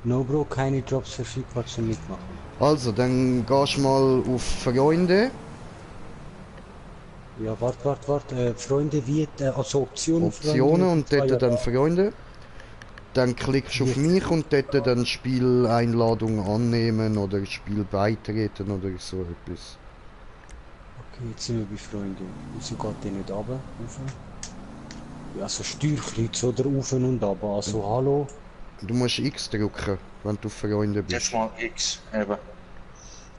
No Bro, keine Jobs verfügbar zum Mitmachen. Also, dann gehst du mal auf Freunde. Ja, warte. Freunde wird, also Optionen. Optionen und Freunde, dort dann Freunde. Dann klickst du auf mich und dort dann Spieleinladung annehmen oder Spiel beitreten oder so etwas. Okay, jetzt sind wir bei Freunden. Wieso geht der nicht runter? Rauf? Ja, also Steuerkreuz oder rauf und runter. Also hallo. Du musst X drücken, wenn du auf Freunde bist. Jetzt mal X eben.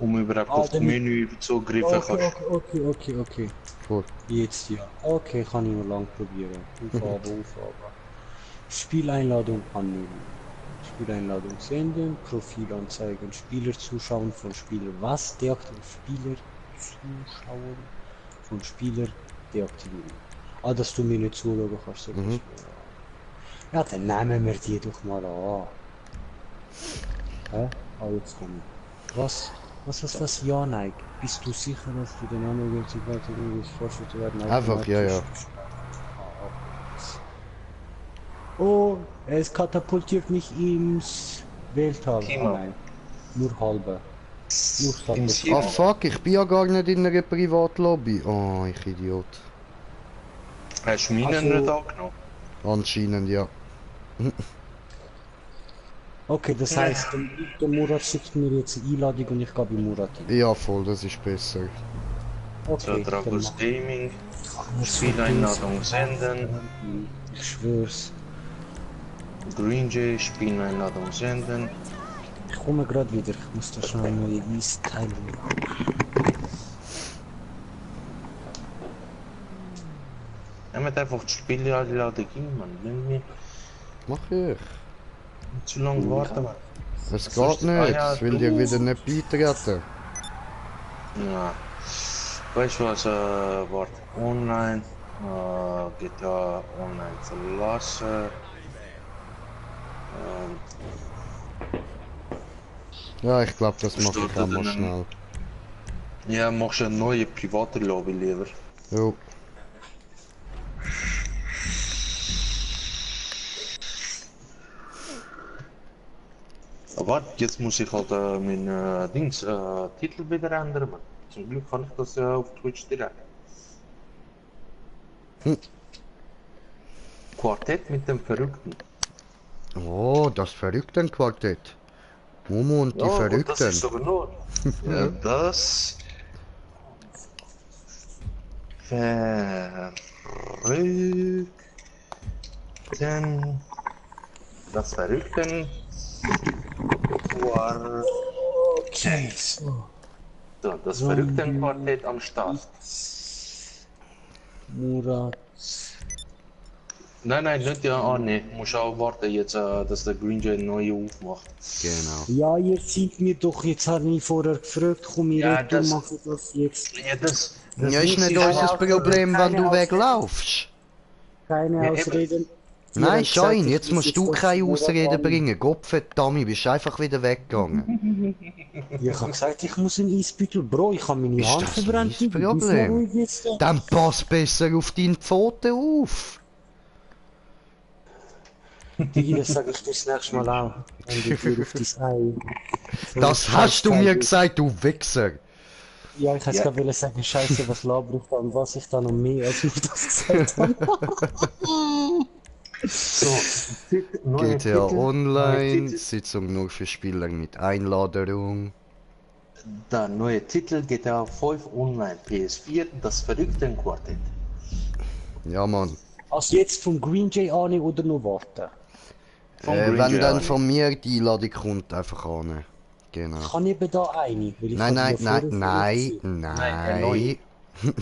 Um überhaupt Ah, auf das dann- Menü zugreifen kannst. Okay. Voll. Jetzt ja. Okay, kann ich noch lang probieren. Aufhaben. Spieleinladung annehmen. Spieleinladung senden, Profil anzeigen, Spieler zuschauen von Spieler. Was? Deaktiviert Spieler Zuschauer von Spieler deaktivieren. Ah, dass du mir nicht zuschauen kannst. So ja, dann nehmen wir die doch mal an. Hä? Ah, jetzt komm. Was? Ja, nein. Bist du sicher, dass du den anderen irgendwie vorstellst werden? Einfach, ja. Oh, es katapultiert mich ins Weltall. Kimo. Oh nein, nur halbe. Nur Im halbe. Sieben. Ah fuck, ich bin ja gar nicht in einer Privatlobby. Oh, ich Idiot. Hast du meinen Also- nicht angenommen? Anscheinend, ja. Okay, das heißt, der Murat schickt mir jetzt eine Einladung und ich gehe bei Murat hin. Ja, voll, das ist besser. So, Okay, Dragos Gaming, dann Spieleinladung senden. Ich schwör's. Green Jay, Spieleinladung senden. Ich komme gerade wieder. Ich muss da schnell neue Eisteile. Nehmt einfach die Spieleinladung ein, Mann. Wenn wir Mach ich. nicht zu lange warten, Mann. Es ist- geht nicht, ja, ich will dir wieder nicht beitreten. Ja. Weißt du was, warte, online, GTA online verlassen. Ja, ich glaube, das Was mache steht ich da auch mal denn? schnell. Ja, machst du eine neue private Lobby lieber. Jo. Aber warte, jetzt muss ich halt mein Titel wieder ändern, Mann. Zum Glück kann ich das auf Twitch direkt. Quartett mit dem Verrückten. Oh, das Verrücktenquartett. Momo und die gut, Verrückten. das ist aber nur. Ja, das. Verrückten. Das Verrückten. Okay, so. So, das Verrückten-Quartett am Start. Murat. Nein, nicht ja annehmen. Muss auch warten, jetzt, dass der Green Jay neue aufmacht. Genau. Ja, ihr seid mir doch, jetzt habe ich vorher gefragt, komm ich Ja, retour, das- mache das jetzt. Ja, das Ja, ist nicht keine unser Ausrede. Problem, wenn du keine weglaufst. Keine Ja, eben. Ausreden. Ihr Nein, habt gesagt, Schein, ich jetzt muss musst du das keine Murat Ausreden annehmen. bringen. Gottverdammt, bist einfach wieder weggegangen. Ja, ich habe gesagt, ich muss einen Eisbüttel. Bro, ich habe meine Ist Hand das ein verbrannt. Bist du Problem? ruhig jetzt da? Dann pass besser auf deine Pfoten auf. Digi, das sage ich dir das nächste Mal auch. Wenn du dir auf dein Ei... Das hast du mir gesagt, du Wichser. Ja, ich hätte Ja. gerade wollen sagen, scheiße, was laber ich da und was ich da noch mehr, als ich das gesagt habe. So, neue GTA Titel, Online, neue Titel. Sitzung nur für Spieler mit Einladung. Der neue Titel GTA 5 Online PS4, das Verrückten-Quartett. Ja, Mann. Also jetzt vom Green Jay annehmen oder noch warten? Vom Green Wenn Jay dann an. von mir die Einladung kommt, einfach annehmen. Genau. Ich habe eben da eine. Weil ich Nein, habe nein, die ja nein, vorher nein, gesehen. eine neue. nein.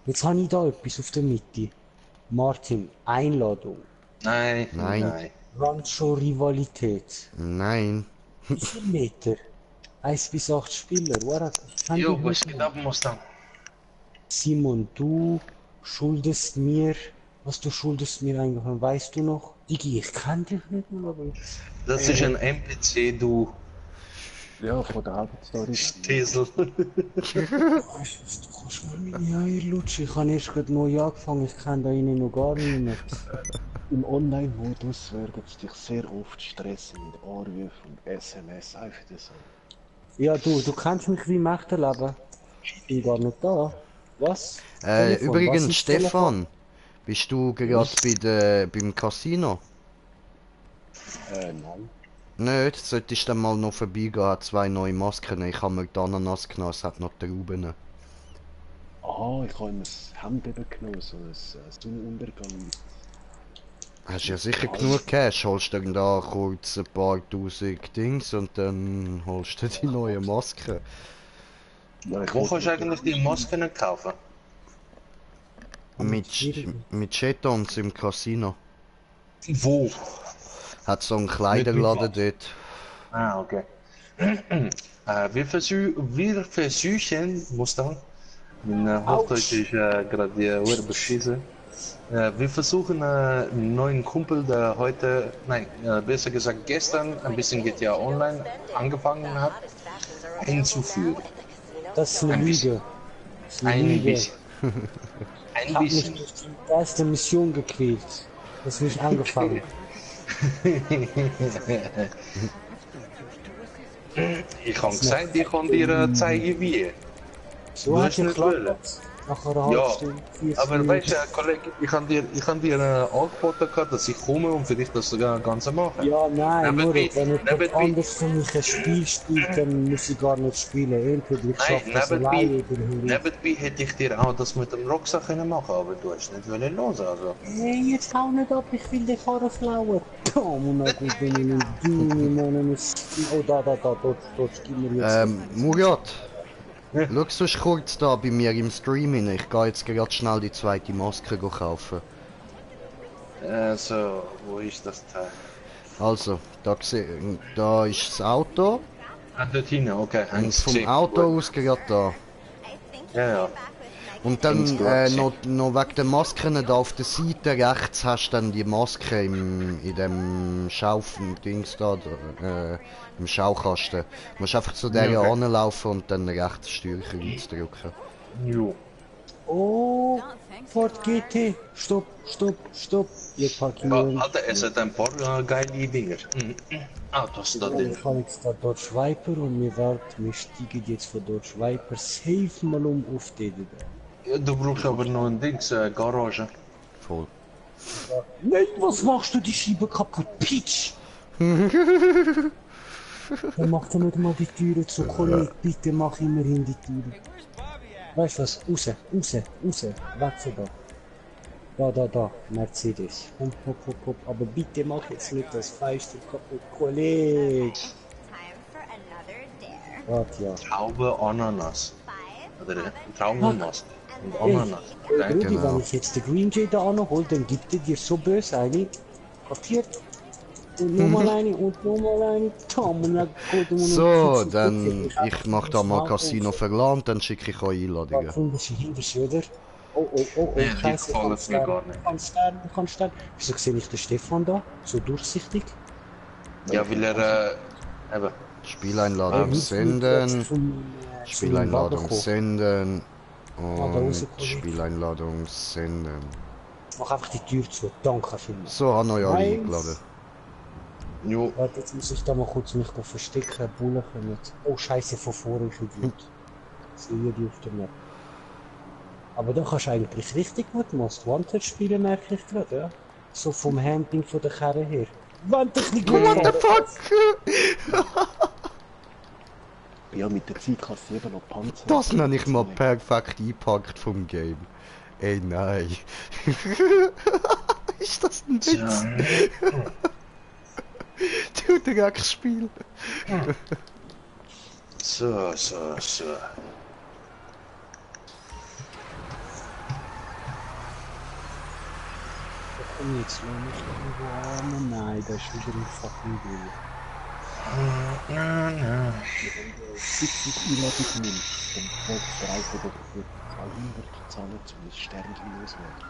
Jetzt habe ich da etwas auf der Mitte. Martin, Einladung. Nein, Nein. nein. Rancho Rivalität. Nein. Wie viel Meter? 1 bis 8 Spieler. What? Jo, was geht ab, Mustang? Simon, du schuldest mir. Was du schuldest mir eigentlich, weißt du noch? Digi, ich kann dich nicht mehr, aber. Das ist ein NPC, du Ja, von der Hauptstory. Stesel. Du kannst mal meine Eier lutschen. Ich habe erst gerade neu angefangen, ich kenne da innen noch gar niemand. Im Online-Modus werden sie dich sehr oft stressen mit Anrufen und SMS. Einfach so. Ja, du kennst mich wie im echten Leben. Ich bin gar nicht da. Was? Telefon, was Übrigens, ist Stefan, bist du gerade beim Casino? Nein. Nicht, solltest du dann mal noch vorbeigehen, hat 2 neue Masken. Ich habe mir die Ananas genommen, es hat noch Trauben. Ah, ich habe ihm ein Hemd eben genommen, so ein Sonnenuntergang. Hast ja sicher genug Cash, holst du da kurz ein paar tausend Dings und dann holst du die neue Maske. Ja, ich Wo wollte- kannst du eigentlich die Masken kaufen? Mit Jetons im Casino. Wo? Hat so einen Kleiderladen dort. Ah, okay. Wir versuchen, Mustang. Mein Hochdeutsch ist gerade hier beschissen. Wir versuchen einen neuen Kumpel, der heute, nein, besser gesagt gestern, ein bisschen GTA Online angefangen hat, einzuführen. Das ist eine Ein bisschen. Lüge. Das ist eine Ein Lüge. bisschen. Ich Ein hab mich bisschen. durch die erste Mission gequält. Das ist nicht angefangen. Ich habe gesagt, ich kann dir zeigen, wie. So Du hat hast nicht wollen. geklappt. Nach einer halben Ja, Stunde, 40 aber Minuten. weißt du, Kollege, ich kann dir angeboten, gehabt, dass ich komme und für dich das Ganze mache. Ja, nein, nur Nebenbei- wenn jemand nebenbei- anders für mich ein Spiel spielt, dann muss ich gar nicht spielen. Entweder ich Nein, schaffe das alleine oder nebenbei hätte ich dir auch das mit dem Rucksack können machen, aber du hast nicht wollen los, also. Hey, jetzt hau nicht ab, ich will den Karren klauen. Tom, und dann gut, wenn ich einen Dünne oh, dort, gib mir jetzt. Murat, schau sonst kurz da bei mir im Stream hin. Ich gehe jetzt gerade schnell die zweite Maske kaufen. So, wo ist das Teil? Also, da ist das Auto. Ah, dort hinten, okay. Und hab's vom gesehen. Auto aus gerade da. Ja, ja. Und dann Ganz klar gesehen. noch wegen der Masken da auf der Seite rechts hast du dann die Maske in dem Dings da, im Schaukasten. Du musst einfach zu der Ja, okay. anlaufen und dann rechts Steuerkreuz drücken. Jo. Oh, Ford GT. Stopp. Ihr parkieren. Alter, es hat ein paar geile Dinger. Autos da drin. Ich habe jetzt da Dodge Viper und wir steigen jetzt von Dodge Viper safe mal auf DDD. Ja, du brauchst aber noch ein Dings, Garage. Voll. Nein, was machst du die Scheibe kaputt, Peach? Dann macht er nicht mal die Türe zu, Kollege, bitte mach immerhin die Türe. Weißt du was, raus, weg von da. Da, Mercedes. Hopp, aber bitte mach jetzt nicht das Fenster kaputt, Kollege. Warte, ja. Traube Ananas. Oder Traubenmast. Und Ananas. Rudi, Genau. wenn ich jetzt den Green Jay da anhole, dann gibt er dir so böse eine. Kapiert? Und nochmal eine und nochmal eine. Tom, und dann geht er mir So, noch dann fix- ich mach da mal Casino verlangt, dann schicke ich euch Einladungen. Da hinter sie, oder? Oh, Ja, die Scheiße, gefallen mir gar nicht. Du kannst sterben. Wieso sehe ich den Stefan da? So durchsichtig? Ja, weil eben. Spieleinladung senden, Spieleinladung senden und rausgekommen. Spieleinladung senden. Mach einfach die Tür zu. Danke vielmals. So, haben euch alle Eins. eingeladen. Jo. Warte, jetzt muss ich da mal kurz mich da verstecken. Bullen kommen. Oh, Scheiße, von vorne, ich Idiot. Sehe die auf der Map. Aber da kannst du eigentlich richtig gut Most Wanted spielen, merke ich gerade, ja. So vom Handling von der Karre her. Wann dich nicht gut What the fuck? Ja, mit der Zeit kannst du eben noch Panzer. Das nenne ich mal perfekt eingepackt vom Game. Ey, nein. Ist das ein Witz? Tja. Du Dreckspiel. So. Komm jetzt, lass mich irgendwo an. Nein, da ist wieder ein fucking Bull. Sitzig Einladung nimmst, dann folgt der Preis wieder für 200 zahlen, zumindest Sternchen loswerden.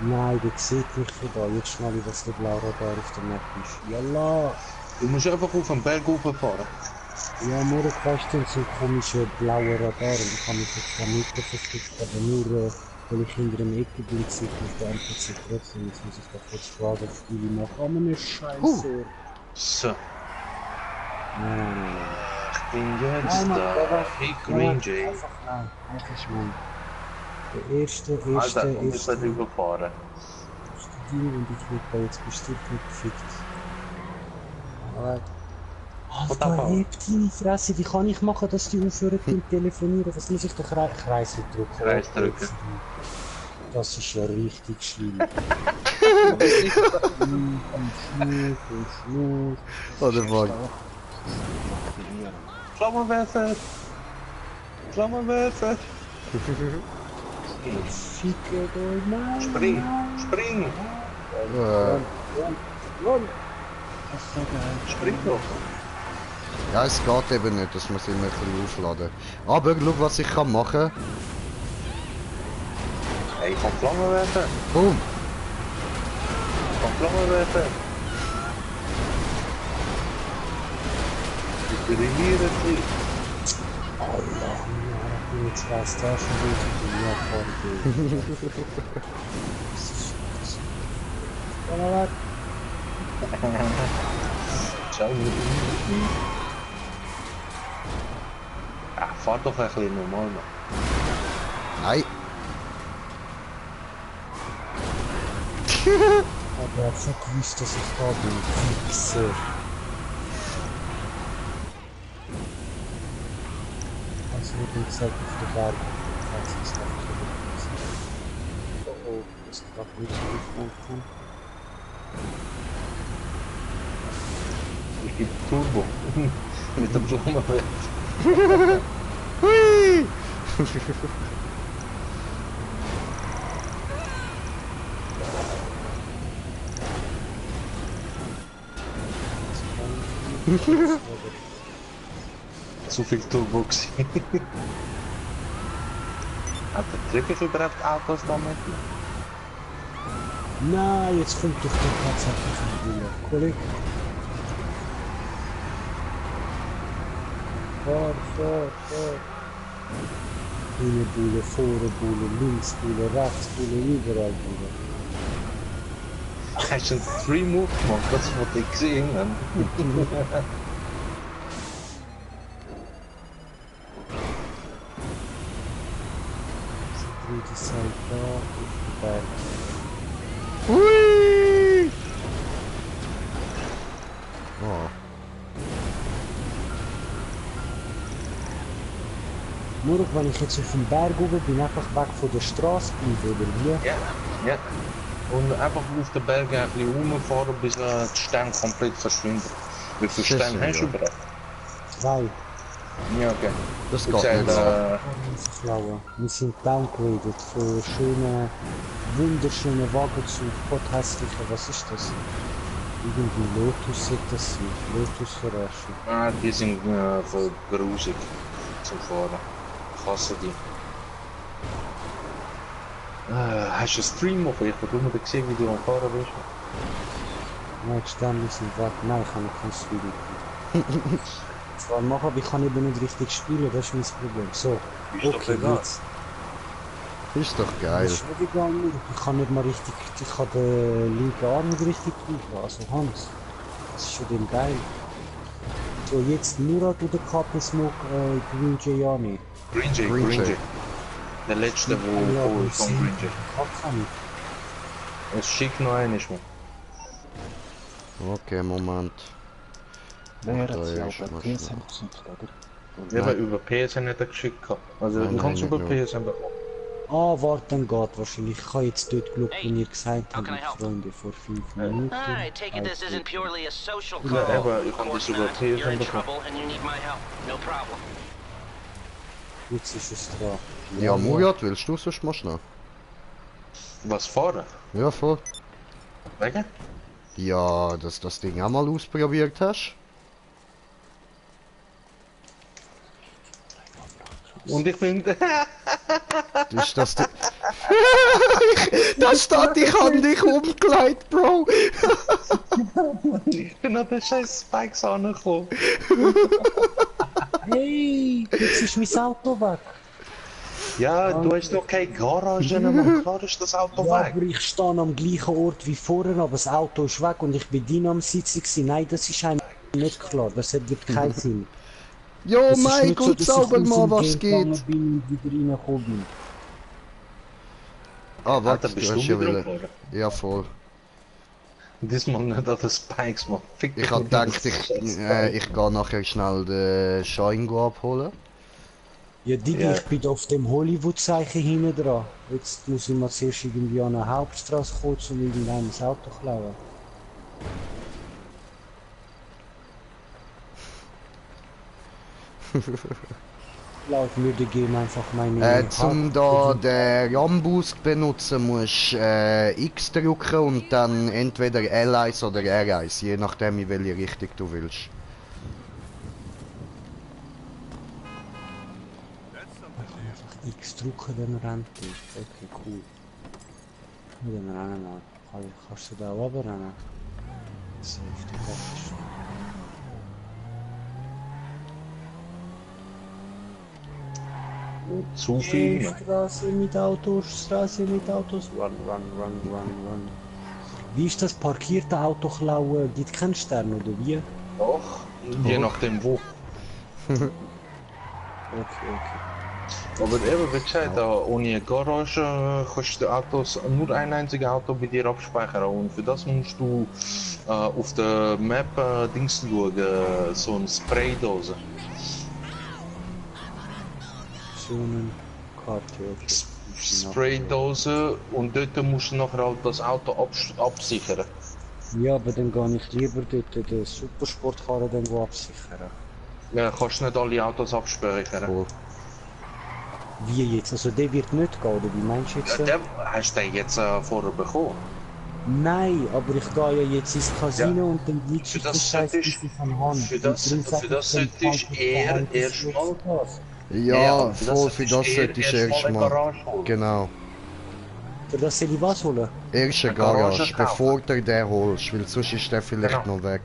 Nein, der sieht mich von da. Jetzt schnell, was der Laura da auf der Map ist. Jalla! Du musst einfach auf den Berg rauffahren. Ja, nur ein Question so ein komischer blauer Radar und ich kann mich jetzt gar nicht versteckt, aber nur weil ich hinter dem Ecke bin, sieht mich der NPC trotzdem. Jetzt muss ich da kurz fragen, ob ich mache. Aber eine Scheiße. So. Nein. Ich bin jetzt Nein, Mann, da. der war- Hey, Green Jay. Einfach nein, einfach nein. Der erste Alter, und ich werde überfahren. Ding und ich werde da jetzt bestimmt nicht gefickt. Aber... Alter, hebt deine Fresse, wie kann ich machen, dass die aufhören mit telefonieren? Was muss ich doch Kreis drücken? Kreis drücken. Das ist ja richtig schlimm. Oder was? Flammenwerfer! Flammenwerfer! Ficke euch, nein! Spring! Spring! Run! Was sagen? Spring doch. Ja, es geht eben nicht, dass man es immer ein bisschen aufladen. Aber schau, was ich kann machen. Hey, ich kann Flammen werfen. Boom! Ich kann Flammen werfen. Ich brilliere dich. Allah, ich bin jetzt fast da schon wieder in mir vorgehen. Ciao. Ja, fahr doch ein bisschen normal noch. Nein! Aber er hat schon gewusst, dass ich da bin. Fixer. Also wird mir gesagt, auf der Berg. Falls ich es noch nicht. Oh oh, das ist gerade nicht so aufgekommen. Ich gebe Turbo. Mit dem Flammenwerfer. Hui! Zu viel Turbo gewesen. Hat der Trigger überhaupt Autos damit? Nein, jetzt kommt doch der tatsächliche Bulle. Kollege. Fahr. Hinten Bulle, vorne Bulle, links Bulle, rechts Bulle, überall Bulle. Hast du einen Free-Move gemacht? Das wollte ich gesehen haben. Die Seite da, auf den Berg. Hui! Oh. Nur wenn ich jetzt auf dem Berg oben bin, einfach weg von der Straße bleibe, oder wie? Ja, ja. Und einfach auf den Bergen ein bisschen rumfahren, bis die Sterne komplett verschwinden. Wie viele Scheiße, Sterne hast du ja. überhaupt? 2. Ja, okay. Das Ich geht sag, nicht so. Schlaue. Wir sind downgraded von schönen, wunderschönen Wagen zu potthässlichen, was ist das? Irgendwie Lotus sollte das sein. Lotus verarschen. Ah, die sind voll grusig zum Fahren. Ich hasse die. Hast du einen Stream auf? Ich habe nur gesehen, wie du am Fahren bist. Nein, ständig sind weg. Nein, ich habe noch kein Streaming. Zwar machen, aber ich kann eben nicht richtig spielen, das ist mein Problem. So, Ist doch okay, egal. jetzt. Ist doch Das geil. ist nicht egal, ich kann nicht mal richtig, ich kann den linken Arm nicht richtig drücken, also Hans. Das ist schon dem geil. So, jetzt Murat oder Captain Smoke, Green Gianni. Green Jay, Green Green Jay. Jay. Der letzte, wo ist von Green Jay. Kann ich. Es schickt noch einen, ist man. Okay, Moment. Wer Da hat sie ist auch mal bei schnell. PSN geschickt, oder? Ja, aber Nein. über PSN hat er geschickt gehabt. Also Nein, du kannst nein, über nicht PSN bekommen. Ah, warte, dann geht wahrscheinlich. Ich habe jetzt dort geschaut, Hey, wenn ihr gesagt how habt, can I mit help? Freunden vor 5 Minuten. I take it this isn't purely a social call. Ja, aber ich Of kann course das über not. You're PSN in bekommen. trouble and you need my help. No problem. Jetzt ist es dran. Ja, Murat, willst du sonst mal schnell? Was fahren? Ja, voll. Wegen? Ja, dass das Ding auch mal ausprobiert hast. Und ich finde, Ist das die... Da steht, ich hab dich umgelegt, Bro! ich bin an den scheiß Spikes angekommen. Hey, jetzt ist mein Auto weg. Ja, du hast noch keine Garage, Mann. Klar ist das Auto Ja, weg. aber ich stehe am gleichen Ort wie vorher, aber das Auto ist weg und ich bin drin am Sitzen gewesen. Nein, das ist einem nicht klar, das ergibt keinen Sinn. Jo, Das ist Mike nicht so, und dass ich sauber aus mal, dem was Game geht. gegangen bin und wieder reingekommen bin. Ah, Alter, warte, bist du du hast ja wieder willen. gefahren? Ja, voll. Diesmal nicht an den Spikes, Mann. Fick dich Ich hab mit den gedacht, scheiß ich Spikes. geh nachher schnell den Shaingo abholen. Ja, Digi, Ja. ich bin auf dem Hollywood-Zeichen hinten dran. Jetzt muss ich mal zuerst irgendwie an eine Hauptstraße kommen, um irgendeinem das Auto zu klauen. Laut mir, die geben einfach meine... Zum da den RAM-Boost benutzen musst X drücken und dann entweder L1 oder R1, je nachdem in welche Richtung du willst. Einfach X drücken, dann rennt die. Okay, cool. Ja, dann rennen mal. Kannst du da oben rennen? Safe, du kannst. Zu viel. Straße mit Autos, run, run, run, run, run. Wie ist das parkierte Auto klauen? Gibt keinen Stern oder wie? Doch. Je nachdem wo. Okay. Aber eben, wie gesagt, ohne Garage kannst du die Autos, nur ein einziges Auto bei dir abspeichern. Und für das musst du auf der Map Dings schauen, so eine Spraydose. So eine Karte, okay. Spraydose und dort musst du nachher halt das Auto absichern. Ja, aber dann gehe ich lieber dort den Supersportkarren dann absichern. Ja, kannst nicht alle Autos abspeichern. Cool. Wie jetzt? Also der wird nicht gehen, oder wie meinst du jetzt? Ja, hast du den jetzt vorher bekommen? Nein, aber ich gehe ja jetzt ins Casino und dann liegt Für ich das das Scheiß solltest- bis von Hand. für das solltest du eher erstmal- Ja, voll, für das sollte ich erst erstmal. Garage holen. Genau. Für das soll ich was holen? Erste Eine Garage Garage, kaufen. bevor du den holst, weil sonst ist der vielleicht Genau. noch weg.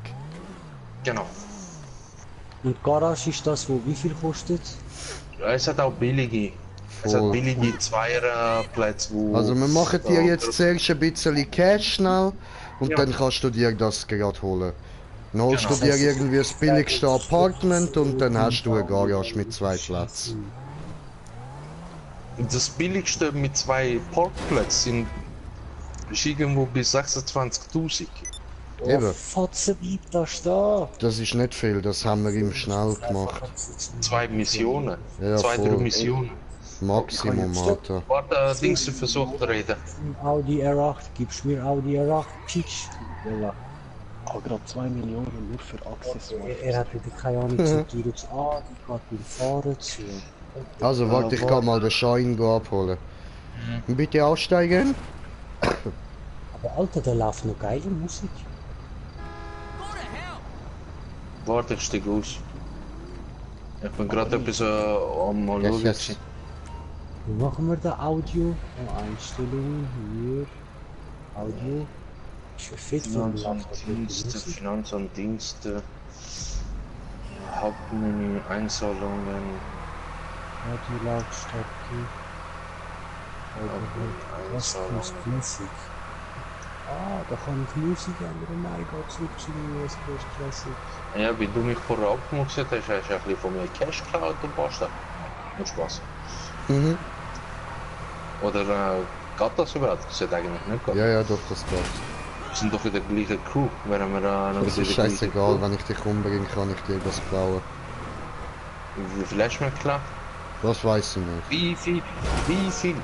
Genau. Und Garage ist das, wo wie viel kostet? Es hat auch billige. Es hat Voll. billige Zweierplätze, wo... Also wir machen dir jetzt zuerst ein bisschen Cash schnell und Ja. dann kannst du dir das gerade holen. Dann holst Genau. du dir irgendwie das billigste Apartment und dann hast du eine Garage mit 2 Plätzen. Das billigste mit 2 Parkplätzen ist irgendwo bis 26.000. Eben. Fotze bleibt da stehen. Das ist nicht viel, das haben wir ihm schnell gemacht. 2 Missionen. Ja, 2, 3 voll. Missionen. Maximum, Alter. Warte, Dings, du versucht zu reden. Audi R8, gibst mir Audi R8, Pitch. Voilà. Ich habe gerade 2 Millionen nur für Accessoires. Er hat wieder keine Ahnung zu dir jetzt an, die geht beim Fahren zu. Also warte, ich kann mal den Schein abholen. Bitte aussteigen. Aber Alter, da läuft noch geile Musik. Warte, ich steig aus. Ich bin gerade etwas am mal Yes, schauen. yes. Wie machen wir da Audio? Einstellungen, hier. Audio. Ist ja fit für Finanz und Dienste, Finanz und Dienste. Hauptmenü, Einzahlungen. Audio Lautstärke. Was ist Musik? Ah, da kann ich Musik ändern. Nein, geht zurück zu den USB Classic. Ja, wie du mich vorher abgemuxt hast, hast du ein bisschen von mir Cash geklaut und basta. Nur Spaß. Mhm. Oder geht das überhaupt? Das sollte eigentlich nicht gehen. Ja, ja, doch, das geht. Wir sind doch in der gleichen Crew, während wir noch Das in ist der gleichen scheißegal, Crew. wenn ich dich umbringe, kann ich dir das klauen. Wie viel hast du mir geklaut? Das weiß ich nicht. Wie viel? Wie viel?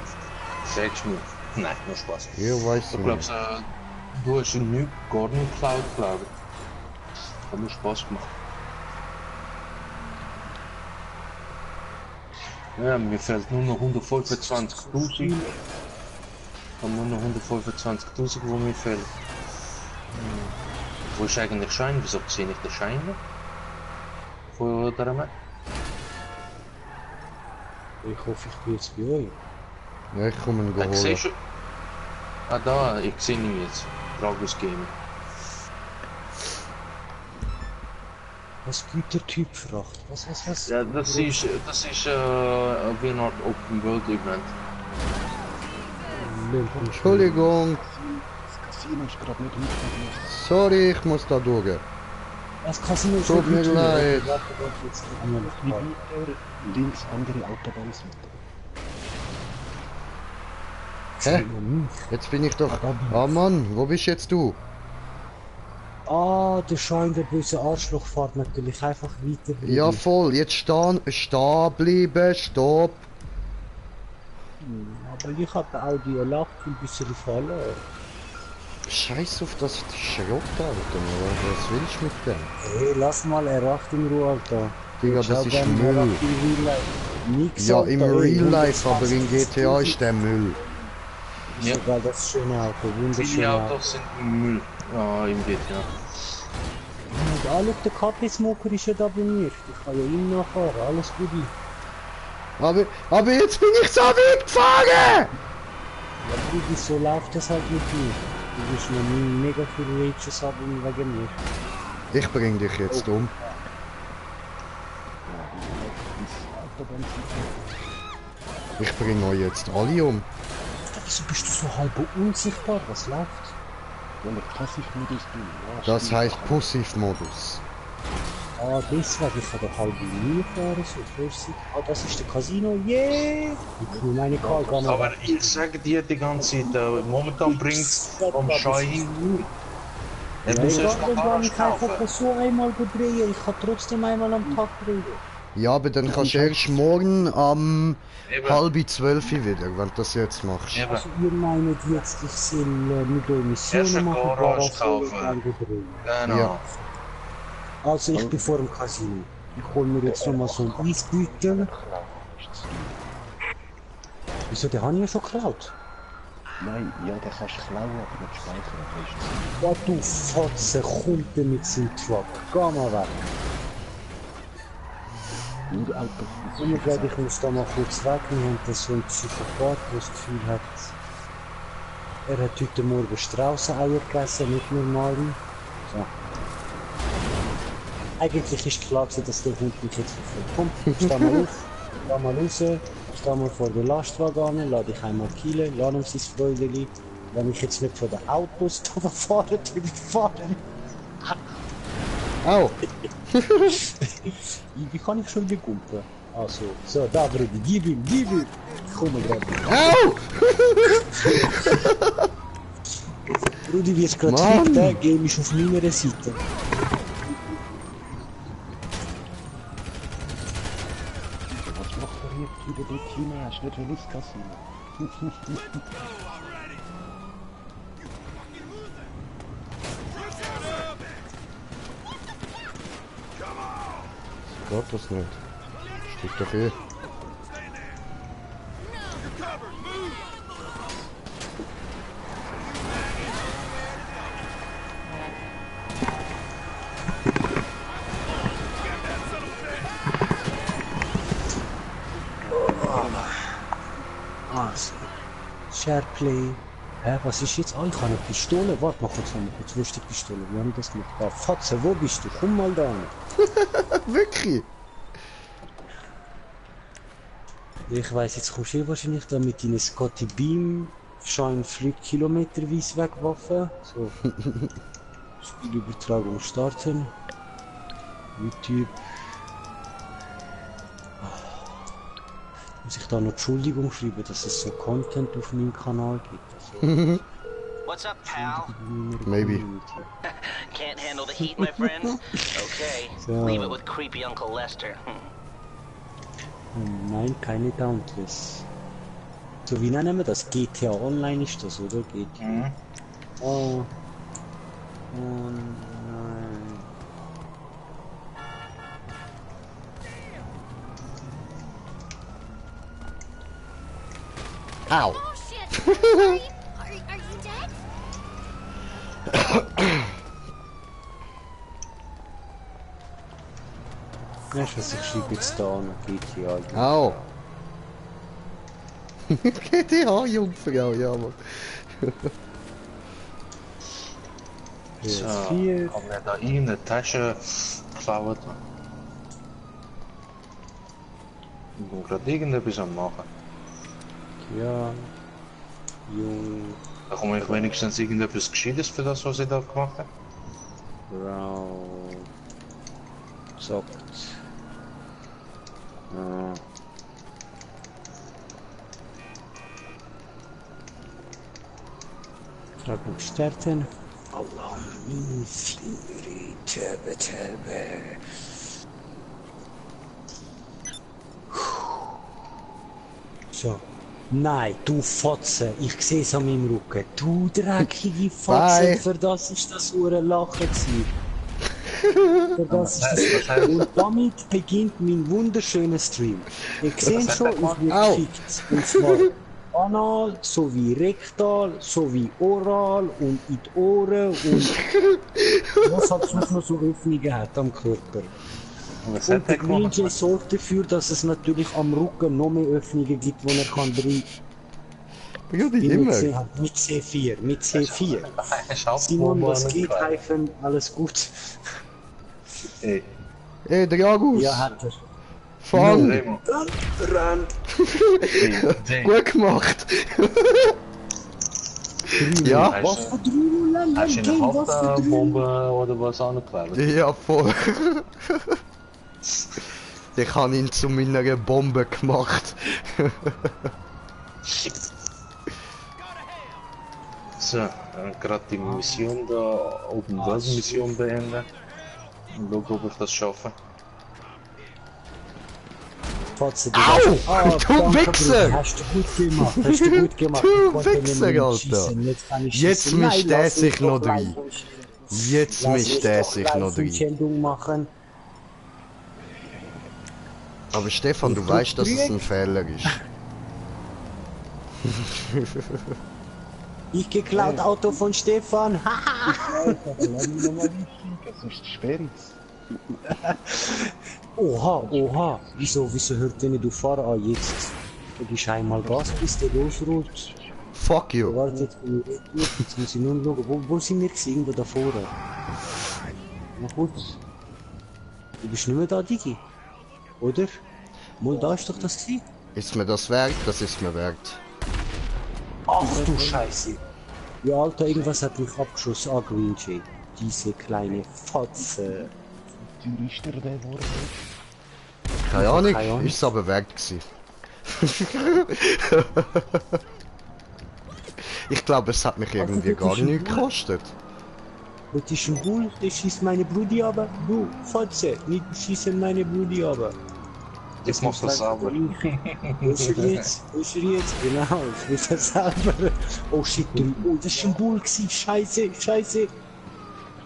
Sagst du mir? Nein, nur Spaß. Ja, weiß Ich ich glaube, nicht. du hast ihn nicht, gar nicht geklaut, glaube ich. Hat mir Spaß gemacht. Ja, mir fehlt nur noch 125.000. Und nur noch 125.000, wo mir fehlt. Wo ist eigentlich der Schein? Wieso sehe ich den Schein nicht? Von der Map? Ich hoffe, ich bin jetzt bei euch. Ja, ich komme ihn Ich sehe holen. schon. Ah, da, ich sehe ihn jetzt. Tragus Gaming. Was Gütertyp Fracht? Was? Ja, das ist wie eine Art Open World Event. Entschuldigung, Das Casino ist gerade nicht mitgekommen. sorry, ich muss da durch. Das Casino ist Tut mir nicht leid. Warte, jetzt einmal Wie weiter links andere Autobahnsmittel. Hä? Jetzt bin ich doch... Ah Mann, wo bist jetzt du? Ah, der Schein, der böse Arschloch fährt natürlich einfach weiter. Ja voll, jetzt stehen bleiben, stopp. Aber ich habe Audi A8 ein bisschen fallen. Scheiß auf das Schrottauto, oder? Was willst du mit dem? Hey, lass mal R8 in Ruhe, Alter. Digga, Schau das ist gerne Müll. R8 in Real Life. Nix. Ja, im Alter, ey, Real Life, 120 aber in GTA ist der Müll. Ja. Sogar das schöne Auto, Viele wunderschöne Auto. Autos sind Müll. Ja, im GTA. Ja, schau, der KP-Smoker ist ja da bei mir. Ich kann ja ihm nachfahren, alles gut. Aber jetzt bin ich so weggefahren! Ja, Brudi, so läuft das halt mit mir. Du bist noch nie mega viel Rages haben wegen mir. Ich bring dich jetzt um. Ich bring euch jetzt alle um. Wieso bist du so halb unsichtbar? Was läuft? Wenn ich Passivmodus bin, ja, Das stimmt. heißt Pussif-Modus. Ah, deswegen, ich kann doch halb nie fahren, so Vorsicht. Ah, das ist der Casino, yeah! Ich nehme meine Karte an. Aber ich sage dir die ganze Zeit, momentan bringt vom Schein. Er muss erst noch Dann kann Garage ich einfach kaufen. so einmal drehen. Ich kann trotzdem einmal am Tag drehen. Ja, aber dann kannst du erst morgen am Eben. 11:30 wieder, wenn du das jetzt machst. Eben. Also ihr meint jetzt, ich soll mit der Erst eine Missionen machen, Garage soll ich kaufen. dann drehen. Genau. Ja. Also ich bin vor dem Casino. Ich hol mir jetzt nochmal so ein Eisbeutel. Wieso, den habe ich ja schon geklaut. Nein, ja, den kannst du klauen, aber nicht speichern. Weißt Ja, du Fotze, kommt der mit seinem Truck. Geh mal weg. du. Nur Auto. Und ich glaube, ich muss da mal kurz weg. Wir haben da so einen Psychopath, der das Gefühl hat, er hat heute Morgen Straußeneier gegessen, nicht normale. So. Eigentlich ist klar, dass der Hund mich jetzt verfolgt. Komm, steh mal auf, steh mal raus, steh mal vor den Lastwagen an, lade dich einmal killen, lade ihm sein Freudeli. Wenn ich jetzt nicht von den Autos da fahren, überfahren. Au! Wie kann ich schon wieder gumpen? Also, so, da Brudi, gib ihm, ich komme gerade. Au! Brudi, wirst gerade Mann! fit, der Game ist auf meiner Seite. Was macht er jetzt wieder dort hinein? Hast du nicht Lust, Casino? Geht das nicht? Steht doch eh. Also, Shareplay. Hä, was ist jetzt? Ah, ich habe eine Pistole. Warte mal kurz, wo ist die Pistole? Wie habe ich das gemacht? Ah, Fotze, wo bist du? Komm mal da hin. Wirklich? Ich weiss, jetzt kommst du wahrscheinlich da mit deinen Scotty Beam Schein fliegt kilometerweise weg Waffe. So. Spielübertragung starten. YouTube. Muss ich da noch Entschuldigung schreiben, dass es so Content auf meinem Kanal gibt? Also, What's up, pal? Maybe. Can't handle the heat, my friend? Okay. So. Leave it with creepy Uncle Lester. Nein, keine Dauntless. So, wie nennen wir das? GTA Online ist das, oder? GTA. Mhm. Oh. Oh nein. Au! Oh shit! Are you dead? Weißt du was, ich schreibe jetzt da noch GTA. Au! GTA, Jungfrau, ja Mann. So, PS4. haben wir da in der Tasche geklaut. Ich bin gerade irgendetwas am machen. Ja. Jung. Da komme ich wenigstens irgendetwas Gescheites für das, was ich da gemacht habe. Brau. Zockt. Ja. Fragment starten. Allah, min Finger, Töbe, Töbe. So. Nein, du Fotze, ich sehe es an meinem Rücken. Du dreckige Fotze, Bye. für das ist das hure Lachen gewesen. Das ist das. Und damit beginnt mein wunderschöner Stream. Ihr seht schon, ich bin gefickt. Und zwar anal, sowie rektal, sowie oral und in die Ohren und was hat sonst noch so Öffnungen hat am Körper. Was Und hat der der Green gemacht? Jay sorgt dafür, dass es natürlich am Rücken noch mehr Öffnungen gibt, wo er kann drin. Ja, die immer. Mit C4, mit C4. Schau, Simon, wo was man geht, nicht Heifen? Alles gut? Ey, Ey, Dragus! Ja, hat er. Fang! Remo. Ran! Jay, Gut gemacht! Ja? Was für 3-0 hast du Game? eine Was für 3-0? Hauptbombe oder was angeklebt? Ja, voll. Ich habe ihn zu meiner Bombe gemacht. So, gerade die Mission da, Open World Mission beenden. Und schauen, ob ich das schaffe. Fotze, Au! Du Wichser! Hast du gut gemacht, hast du gut gemacht. Du Ich konnte Wichser, nicht Alter. schießen, jetzt kann ich Jetzt schießen. mischt Nein, der lass sich mich noch doch rein. live umstellen. Jetzt Lass mischt mich der doch sich live noch drin. Umstellung machen. Aber Stefan, du weißt, dass es ein Fehler ist. Ich geklaut Auto von Stefan. Haha. Sonst sperrt's. Oha. Wieso hört ihr nicht auf Fahren an jetzt? Du gibst einmal Gas, bis der losrutscht. Fuck you. Warte, jetzt muss ich nur schauen. Wo sind wir gewesen? Irgendwo da vorne. Na gut. Du bist nicht mehr da, Digi. Oder? Mal da ist doch das gewesen. Ist mir das wert? Das ist mir wert. Ach du Scheiße. Ja, Alter, irgendwas hat mich abgeschossen. Ah, Green Jay. Diese kleine Fotze. Tourister der wurde. Keine Ahnung, Keine Ahnung. ist es aber wert gewesen. Ich glaube, es hat mich irgendwie gar nichts gekostet. Das ist ein Bull, der schießt meine Brudi aber. Du, Fotze, nicht schießen meine Brudi aber. Ich mach das sauber. Wo ist er jetzt? Genau, ich will das selber. Oh shit, oh, das ist ein Bull gewesen. Scheiße.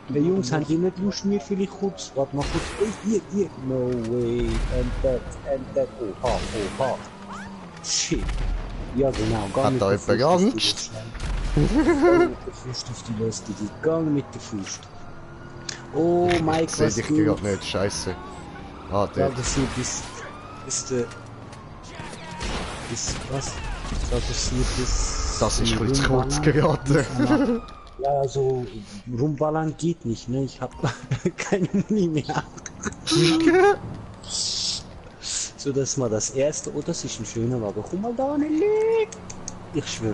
Hey Jungs, haben die nicht Lust, mir vielleicht kurz? Warte mal kurz. Hey, hier. No way. And that. Oha. Shit. Ja genau, Hat mit da der jemand Fuß auf Angst? die Lösung. Gang mit der Fuß auf die Lösung. Gang mit der Fuß. Oh Mike, Ich seh was dich du... gerade nicht, scheiße. Ah, Ja, der. das ist der... Was? Da passiert ist... Das ist viel zu kurz geraten. Ja, also rumballern geht nicht, ne? Ich hab keine Muni mehr. So, das ist mal das erste. Oh, das ist ein schöner Wagen. Komm mal da hin. Ich schwör.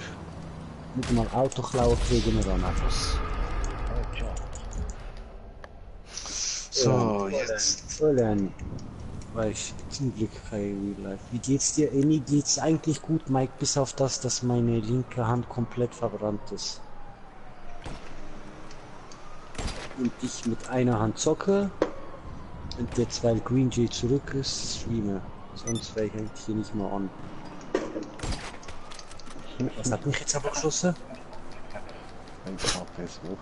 Mit mal Auto klauen kriegen wir dann etwas. So, jetzt. Fräulein. Weißt zum Glück kein Real Life. Wie geht's dir? Mir geht's eigentlich gut, Mike, bis auf das, dass meine linke Hand komplett verbrannt ist. Und ich mit einer Hand zocke und jetzt, weil Green Jay zurück ist, streame. Sonst wäre ich eigentlich hier nicht mehr an. Was hat mich jetzt aber geschossen? Ein Kaffeeswoch.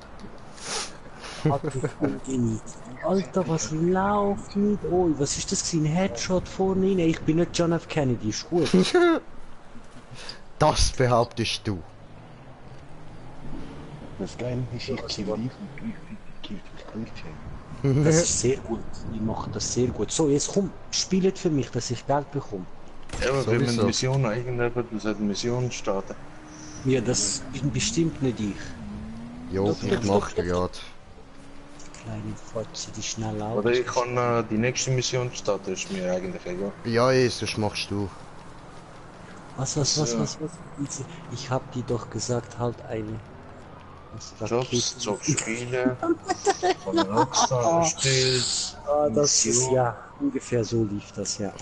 Hat mich angenietet. Alter, was läuft nicht? Oh, was ist das gewesen? Ein Headshot vorne rein? Ich bin nicht John F. Kennedy, ist gut. Das behauptest du. Das Geile ist, ich kill dich und gleichzeitig killt dich. Das ist sehr gut. Ich mache das sehr gut. So, jetzt komm, spielt für mich, dass ich Geld bekomme. Ja, aber wir müssen Sowieso. eine Mission irgendjemand, wir sollten eine Mission starten. Ja, das bin bestimmt nicht ich. Jo, Doch, ich doch, mach doch, gerade. Kleine Fotze, die schnell laufen. Oder ich kann die nächste Mission starten, ist mir eigentlich egal. Ja, Jesus, machst du. Was? Ich hab dir doch gesagt, halt eine. Was Jobs, Jobspiele, von Rockstar gespielt. Ah, das ist Mission. ja ungefähr so lief das ja.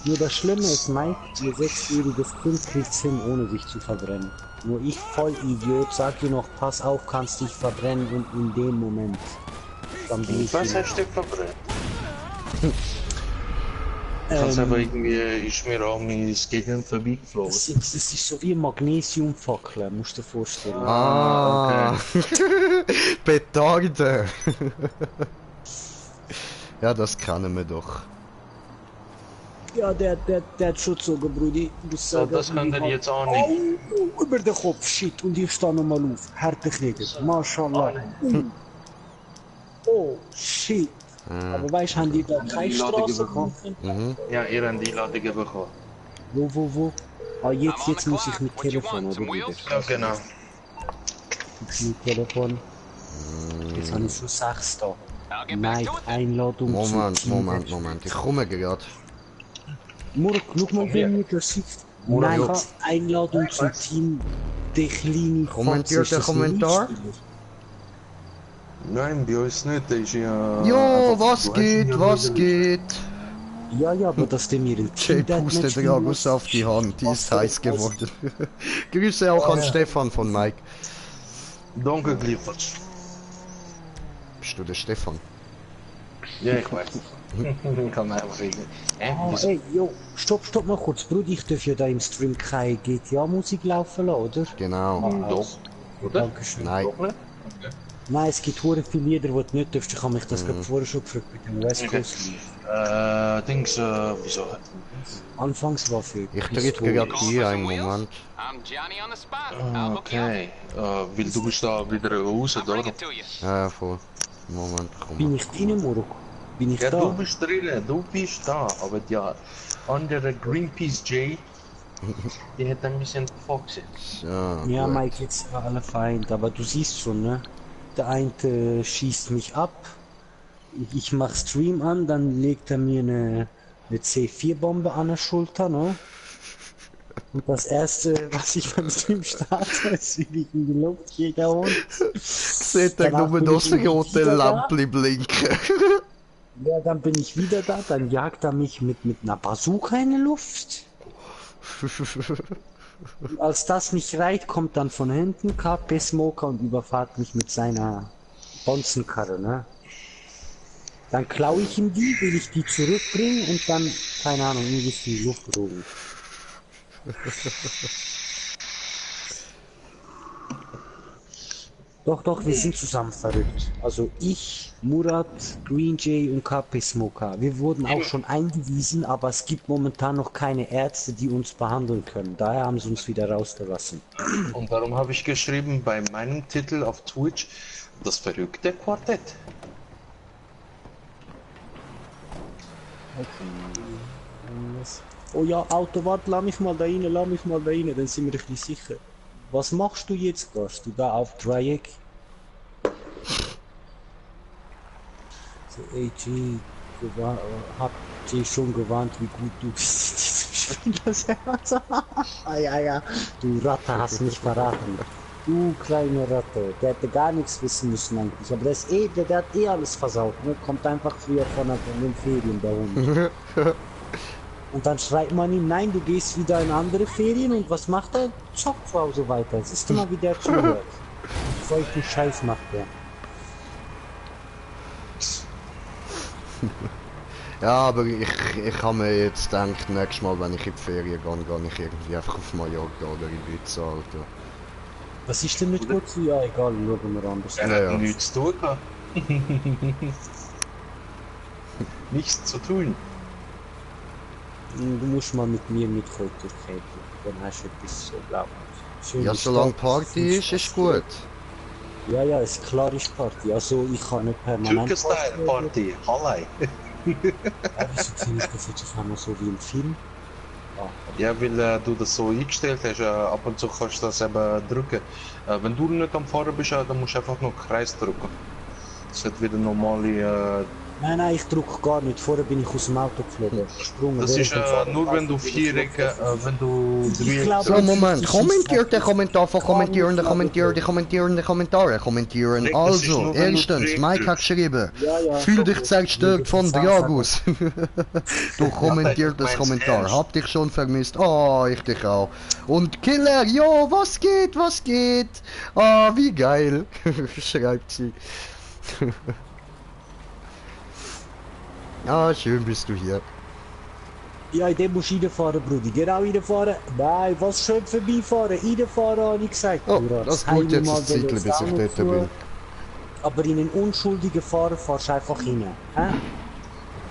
Nur das Schlimme ist, Mike, ihr 6-jähriges Kind kriegt's hin, ohne sich zu verbrennen. Nur ich, Vollidiot, sag dir noch, pass auf, kannst dich verbrennen und in dem Moment. Dann bin ich Was wieder- hast du verbrennt? Kannst aber irgendwie, ist mir auch mein Gehirn vorbeigeflogen. Das ist so wie Magnesiumfackeln, musst du dir vorstellen. Ah, Petarde. Ja, das kennen wir doch. Ja, der hat schon gezogen, Brudi. So, das könnt ihr jetzt auch nicht. Oh, über den Kopf, shit. Und ich stehe nochmal auf. Härtekrieger, mashallah. Oh, shit. Aber weißt du, haben die da keine Straße gefunden? Ja, ihr habt die Einladung bekommen. Wo? Ah, jetzt muss ich mit Telefon, oder wieder? Ja, genau. Jetzt mit Telefon. Jetzt habe ich schon 6 da. Nein, Einladung Moment. Ich komme gerade. Murk, schau mal, wie mir das sieht. Nein, Einladung zum Team der kleine Kommentiert der Kommentar? Nein, bei uns nicht, das ist ja... Jo, einfach- was du hast geht, ja was wieder- geht? Ja, aber dass der mir ein Jay Team pustet Dragos auf die Hand, die ist heiß geworden. Grüße auch an Stefan von Mike. Danke, geliefert. Bist du der Stefan? Ja, ich weiß. Kann man einfach regeln. Ah, ey, jo, stopp mal kurz, Bruder, ich darf ja da im Stream keine GTA-Musik laufen lassen, oder? Genau. Doch. Oder? Dankeschön. Nein. Doch nicht? Nein, es gibt hure viele Lieder, die du nicht darfst. Ich habe mich das gerade vorher schon gefragt mit dem West Coast Lied. Dings, wieso? Anfangs war für Ich tritt gerade hier einen Moment. I'm Johnny on the spot. I'll hook you up. Okay. Weil du bist da wieder raus, I'll bring oder? it to you. Ja, voll. Moment, Bin komm. ich drin, Morok? Bin ich Ja, da? du bist drinnen, du bist da, aber der andere Greenpeace J, die hat ein bisschen gefoxt. So, Ja, gut. Mike, jetzt war alle Feind, aber du siehst schon, ne? Der eine schießt mich ab, ich mach Stream an, dann legt er mir eine C4-Bombe an der Schulter, ne? Und das erste, was ich beim Stream starte, ist, wie ich in die Luft jäger und Seht ihr Danach nur bin das ich rote wieder da. Lampli blinken? ja, dann bin ich wieder da, dann jagt er mich mit einer Bazooka in die Luft. Und als das nicht reicht, kommt dann von hinten KP Smoker und überfahrt mich mit seiner Bonzenkarre, ne? Dann klaue ich ihm die, will ich die zurückbringen und dann, keine Ahnung, irgendwie in die Luft rogen. Doch, wir sind zusammen verrückt. Also ich, Murat, Green Jay und KP Smoker. Wir wurden auch schon eingewiesen, aber es gibt momentan noch keine Ärzte, die uns behandeln können. Daher haben sie uns wieder rausgelassen. Und darum habe ich geschrieben bei meinem Titel auf Twitch, das verrückte Quartett. Oh ja, Auto, warte, lass mich mal da rein, dann sind wir ein bisschen sicher. Was machst du jetzt? Gehst du da auf Dreieck? So, AG, hab dich schon gewarnt, wie gut du bist in diesem Spiel. Ja. Du Ratte hast mich verraten. Du kleine Ratte, der hätte gar nichts wissen müssen eigentlich. Aber der hat eh alles versaut. Ne? Kommt einfach früher von den Ferien, der Hund. Und dann schreit man ihm, nein, du gehst wieder in andere Ferien und was macht er? Zockt zu Hause weiter. Siehst du mal, wie der zuhört. Solchen Scheiß macht er. Ja, aber ich habe mir jetzt gedacht, nächstes Mal, wenn ich in die Ferien gehe ich irgendwie einfach auf Mallorca oder Ibiza, Alter. Was ist denn nicht gut? Ja, egal, schauen wir anders. Er Ja. hat nichts zu tun gehabt. Nichts zu tun. Du musst mal mit mir mitkommen, Türkei. Dann hast du etwas so glaubt. Ja, solange Party ist gut. Ja, ist klar, ist Party. Also ich kann nicht permanent. Türkestyle Party, Hallei. Ja, wieso finde ich das jetzt auf einmal so wie im Film? Ja, weil du das so eingestellt hast, ab und zu kannst du das eben drücken. Wenn du nicht am Fahren bist, dann musst du einfach nur Kreis drücken. Das hat wieder normale... Nein, ich drücke gar nicht. Vorher bin ich aus dem Auto geflogen. Gesprungen. das ist während dem Fahren. nur wenn du Vierecke, wenn du Ich glaube, So, Moment, ich- kommentiert der Kommentar von kommentierende Kommentare. Kommentieren. Nee, das ist Also, nur, wenn du erstens, Dreck Mike hat drückst. geschrieben, Ja, fühl dich zerstört von Dragus. Du kommentiertes mein's Kommentar, ernst. hab dich schon vermisst. Oh, ich dich auch. Und Killer, jo, was geht? Ah, wie geil, schreibt sie. Ah, schön bist du hier. Ja, in dem musst du reinfahren, Brudi. Genau reinfahren. Nein, was schön vorbeifahren. Reinfahren, habe ich gesagt. Oh, Murat. das Heim geht jetzt mal ein Zeitchen, den bis ich Sauna dort zu. bin. Aber in einen unschuldigen Fahrer fahrst du einfach rein. Hä?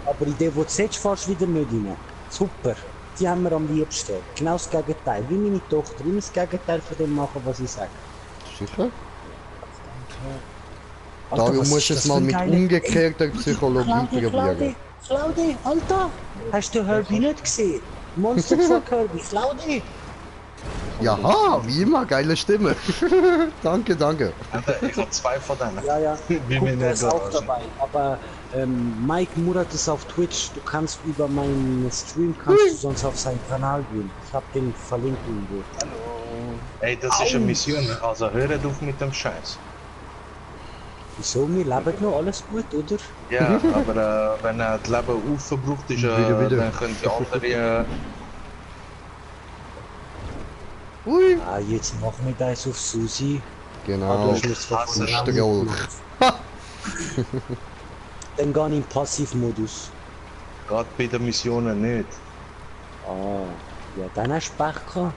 Aber in den, wo du setzt, fahrst du wieder nicht rein. Super. Die haben wir am liebsten. Genau das Gegenteil. Wie meine Tochter. Immer das Gegenteil von dem machen, was ich sage. Sicher? Alter, Darum was musst du ist es das mal für ein mit geiler- umgekehrter Ey, Psychologie probieren. Claude, Alter! Hast du Herbie nicht gesehen? Monster Truck Herbie, Claude! Jaha, wie immer, geile Stimme. Danke, danke. Alter, ich hab 2 von denen. Ja, ja, Wie guck, mir der nicht ist auch überraschen. dabei. Aber Mike Murat ist auf Twitch. Du kannst über meinen Stream, kannst du sonst auf seinen Kanal gehen. Ich hab den verlinkt irgendwo. Ey, das ist eine Mission, also hört auf mit dem Scheiß. Wieso? Wir leben noch, alles gut, oder? Ja, aber wenn das Leben aufverbraucht ist, Wieder. dann können die anderen... Ui. Ah, jetzt machen wir das auf Susi. Genau, du hast zwar von Strolch. Dann geh in Passivmodus. Gerade bei den Missionen nicht. Ah, ja, dann hast du Pech gehabt.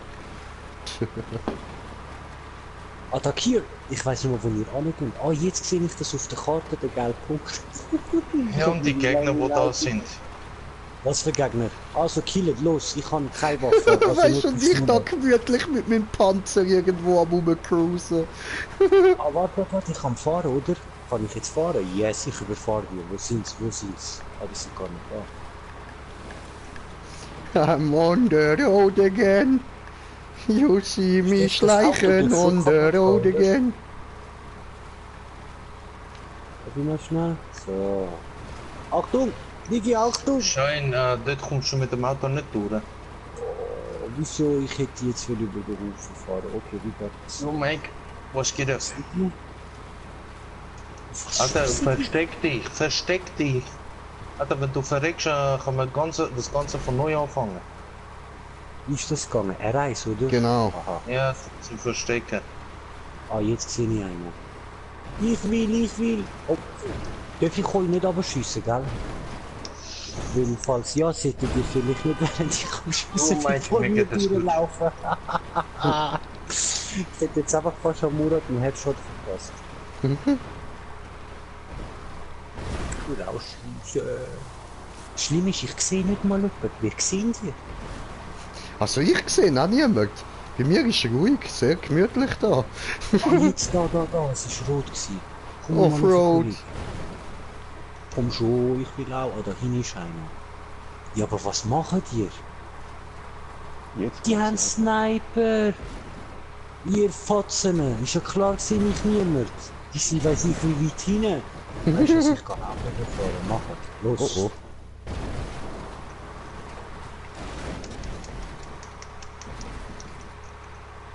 Attackier! Ich weiß nicht mehr, wo ihr angeht. Ah, jetzt sehe ich das auf der Karte, der gelbe Punkt. Ja, und die Gegner, die da sind. Was für Gegner? Also killet, los, ich habe keine Waffe. Also Weißt du, nur und ich da Pistole. gemütlich mit meinem Panzer irgendwo am rumcruisen. Ah, warte, ich kann fahren, oder? Kann ich jetzt fahren? Yes, ich überfahre die. Wo sind's? Ah, die sind gar nicht da. I'm on the road again. You see me Steht das Auto schleichen durch on the Flughafen, road oder? again. Warte mal schnell. So. Achtung! Digi, Achtung! Schein, dort kommst du mit dem Auto nicht durch. Oh, wieso? Ich hätte jetzt will über den Hof fahren. Okay, wie geht's? So, Mike, was geht das? Alter, versteck dich. Alter, wenn du verreckst, kann man das Ganze von neu anfangen. Wie ist das gegangen? R1, oder? Genau. Aha. Ja, zu verstecken. Ah, jetzt sehe ich einen. Ich will. Oh, darf ich euch nicht abschiessen, gell? Weil, falls ja, solltet ihr vielleicht nicht während ich am Schiessen Oh, Mike, vor mir mir geht das gut. durchlaufen. Ich hätte jetzt einfach fast am Murat einen Headshot verpasst. Rausschiessen. Schlimm ist, ich sehe nicht mal jemanden. Wer sehen Sie? Also ich gesehen, auch niemand. Bei mir ist es ruhig, sehr gemütlich da. Ah, jetzt da, es ist rot gewesen. Komm mal Offroad. auf. Komm schon, ich will auch. Ah, da hinten ist einer. Ja, aber was machen die? Jetzt Die geht's haben nicht. Sniper! Ihr Fotzen! Ist ja klar gewesen, ich niemand. Die sind weiss ich wie weit hinten. Weißt du, was ich kann auch nicht fahren. Machen. Los. Oh, oh.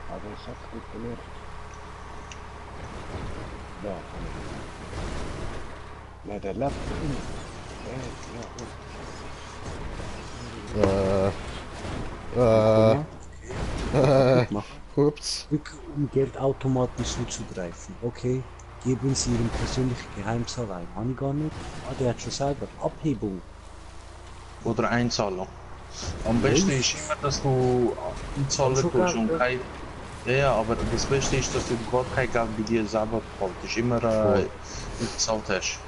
Aber ich hab's gut gelernt. Ja, kann ich. Na, der lebt. Mach. Ups. Drück, um Geldautomaten zuzugreifen. Okay. Geben Sie Ihren persönlichen Geheimzahl ein. Habe ich gar nicht. Ah, der hat schon selber. Abhebung. Oder Einzahlung. Am besten ist immer, dass du einzahlen Schon tust klar, und ja. kein... Ja, aber das Beste ist, dass du gerade kein Geld bei dir selber behaltest. Immer gezahlt hast.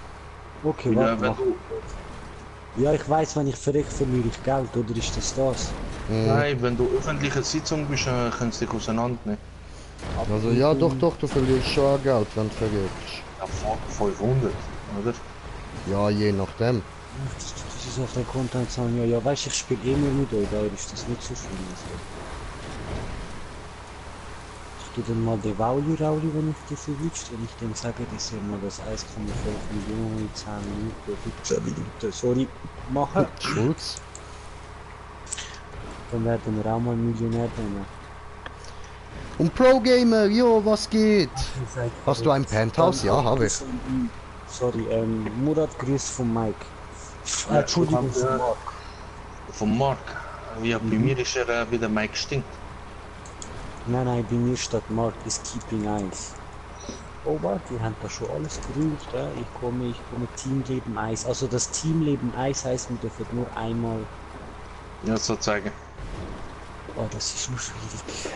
Okay, Weil, warte, wenn mach. du, Ja, ich weiß, wenn ich verreck, verliere ich Geld, oder ist das das? Nein, wenn du öffentliche Sitzung bist, können sie dich auseinandernehmen. Also ja, doch, du verlierst schon auch Geld, wenn du vergisst. Ja, 500, oder? Ja, je nachdem. Das ist auf der Content sagen, ja, weißt du, ich spiele eh nur mit euch, da ist das nicht so schlimm. Also. Ich tue dann mal den Rauli, wenn ich das erwischt, wenn ich dem sage, dass er mal das 1,5 Millionen in 10 Minuten, 15 Minuten, sorry, machen. Schulz. Dann werden wir auch mal Millionär dann. Und Pro Gamer, jo, was geht? Hast du ein Penthouse? Ja, habe ich. Sorry, Murat, Grüß von Mike. Entschuldigung, von Mark. Von Mark. Ja, bei mir ist er wieder Mike stinkt. Nein, bei mir statt Mark ist Keeping 1. Oh, warte, die haben da schon alles gerührt. Ich komme Teamleben Eis. Also das Teamleben Eis heißt, wir dürfen nur einmal Ja, so zeigen. Oh, das ist nur schwierig.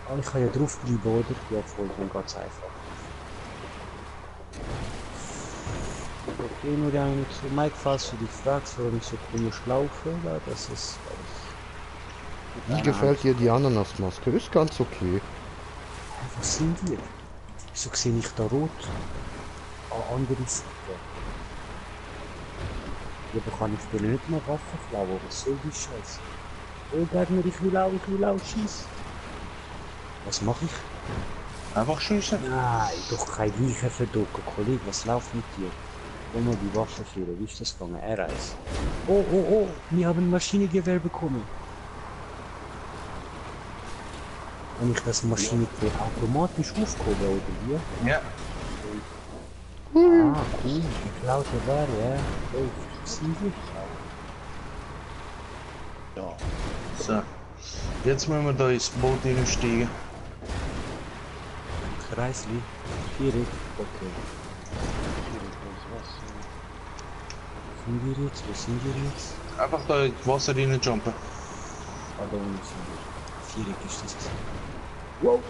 Ah, ich kann ja draufbleiben, oder? Ja, voll, dann geht's einfach. Okay, nur eigentlich so, Mike, falls du dich fragst, warum ich so komisch laufe, ja, das ist... Wie gefällt dir die Ananasmaske? Ist ganz okay. Was sind wir? Wieso sehe ich da rot? An andere Seite. Ja, aber kann ich dir nicht mal Waffen klauen? Was soll die Scheiße? Oh, Gegner, ich will auch schießen. Was mache ich? Einfach schießen. Nein, doch kein Leichen verducken. Kollege, was läuft mit dir? Komm mal die Waffe führen. Wie ist das gegangen? R1. Oh, wir haben ein Maschinengewehr bekommen. Kann ich das Maschinengewehr automatisch aufgehoben, oder wie? Ja. Ah, cool. Geklaute Ware, ja. Oh, sind wir? Ja, So. Jetzt müssen wir da ins Boot einsteigen. Kreisli. Direkt. Okay. Wo sind wir jetzt? Einfach da ins Wasser rein jumpen. Ah, da unten sind wir. Viereck ist das. Wow!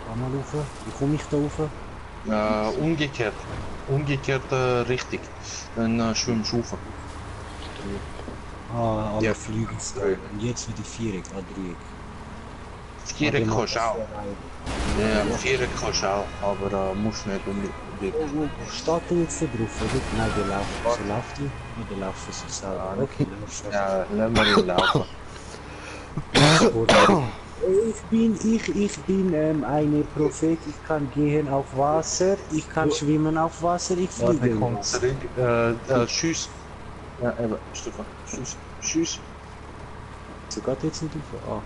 Kann mal rauf. Wie komme ich da rauf? Umgekehrt. Umgekehrt richtig. Dann schwimmst du rauf. Ah, alle Ja. fliegen. Dreieck. Und jetzt wieder Viereck, Dreieck. Viereck kannst du auch. Ja, Viereck kannst du auch, aber musst nicht unbedingt. Wo steht der jetzt da drauf, oder? Nein, der läuft. So läuft die? Oder läuft er sich selber? Okay, Ja, lass mal ihn laufen. Ich bin eine Prophet, ich kann gehen auf Wasser, ich kann schwimmen auf Wasser, ich fliege. Kommt zurück. Tschüss. Ja, eben, Stefan. Tschüss. So geht jetzt nicht auf. Ah.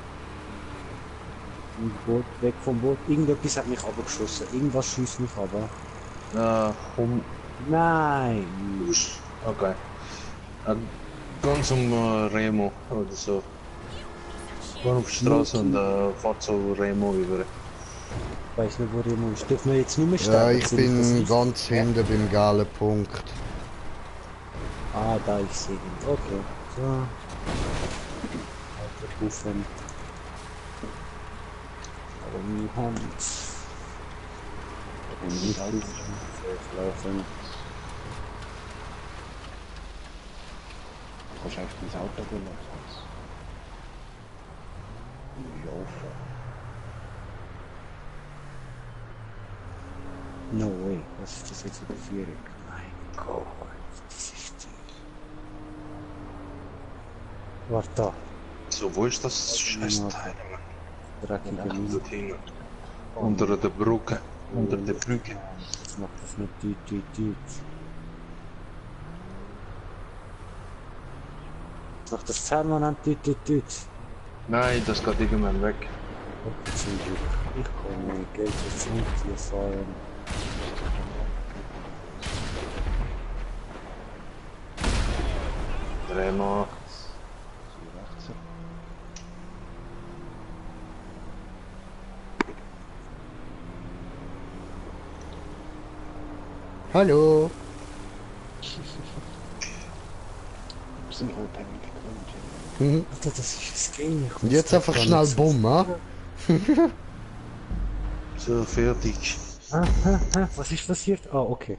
Im Boot, weg vom Boot. Irgendetwas hat mich abgeschossen. Irgendwas schießt mich aber. Komm. Nein! Okay. Ganz Remo oder so. Gewoon op de straat en fährt so Remo über. Ich weiß nicht, wo Remo ist. Dürfen wir jetzt nicht mehr Ja, sterben? ich Sehe das bin richtig? ganz hinten beim gelben Punkt. Ah, da, ich sehe ihn. Okay. So. Weiterrufen. Aber nie Hand. Und nicht laufen. kannst einfach ins Auto gehen lassen. No way. Was ist das jetzt für Viereck? Mein Gott. Das ist die. Warte da. So, wo ist das Scheißteil? Dreckige Mine. Unter der Brücke. Unter der Brücke. Jetzt macht das nicht düt. Jetzt macht das permanent düt. Nein, das geht irgendwann weg. Okay, zum Glück. Ich kann mein Geld jetzt nicht hier fahren. Remo. Hallo. Sind rothängige Grünchen. Mhm. Alter, das ist das Game. Und jetzt einfach schnell Bumm, ha? So, fertig. Was ist passiert? Ah, okay.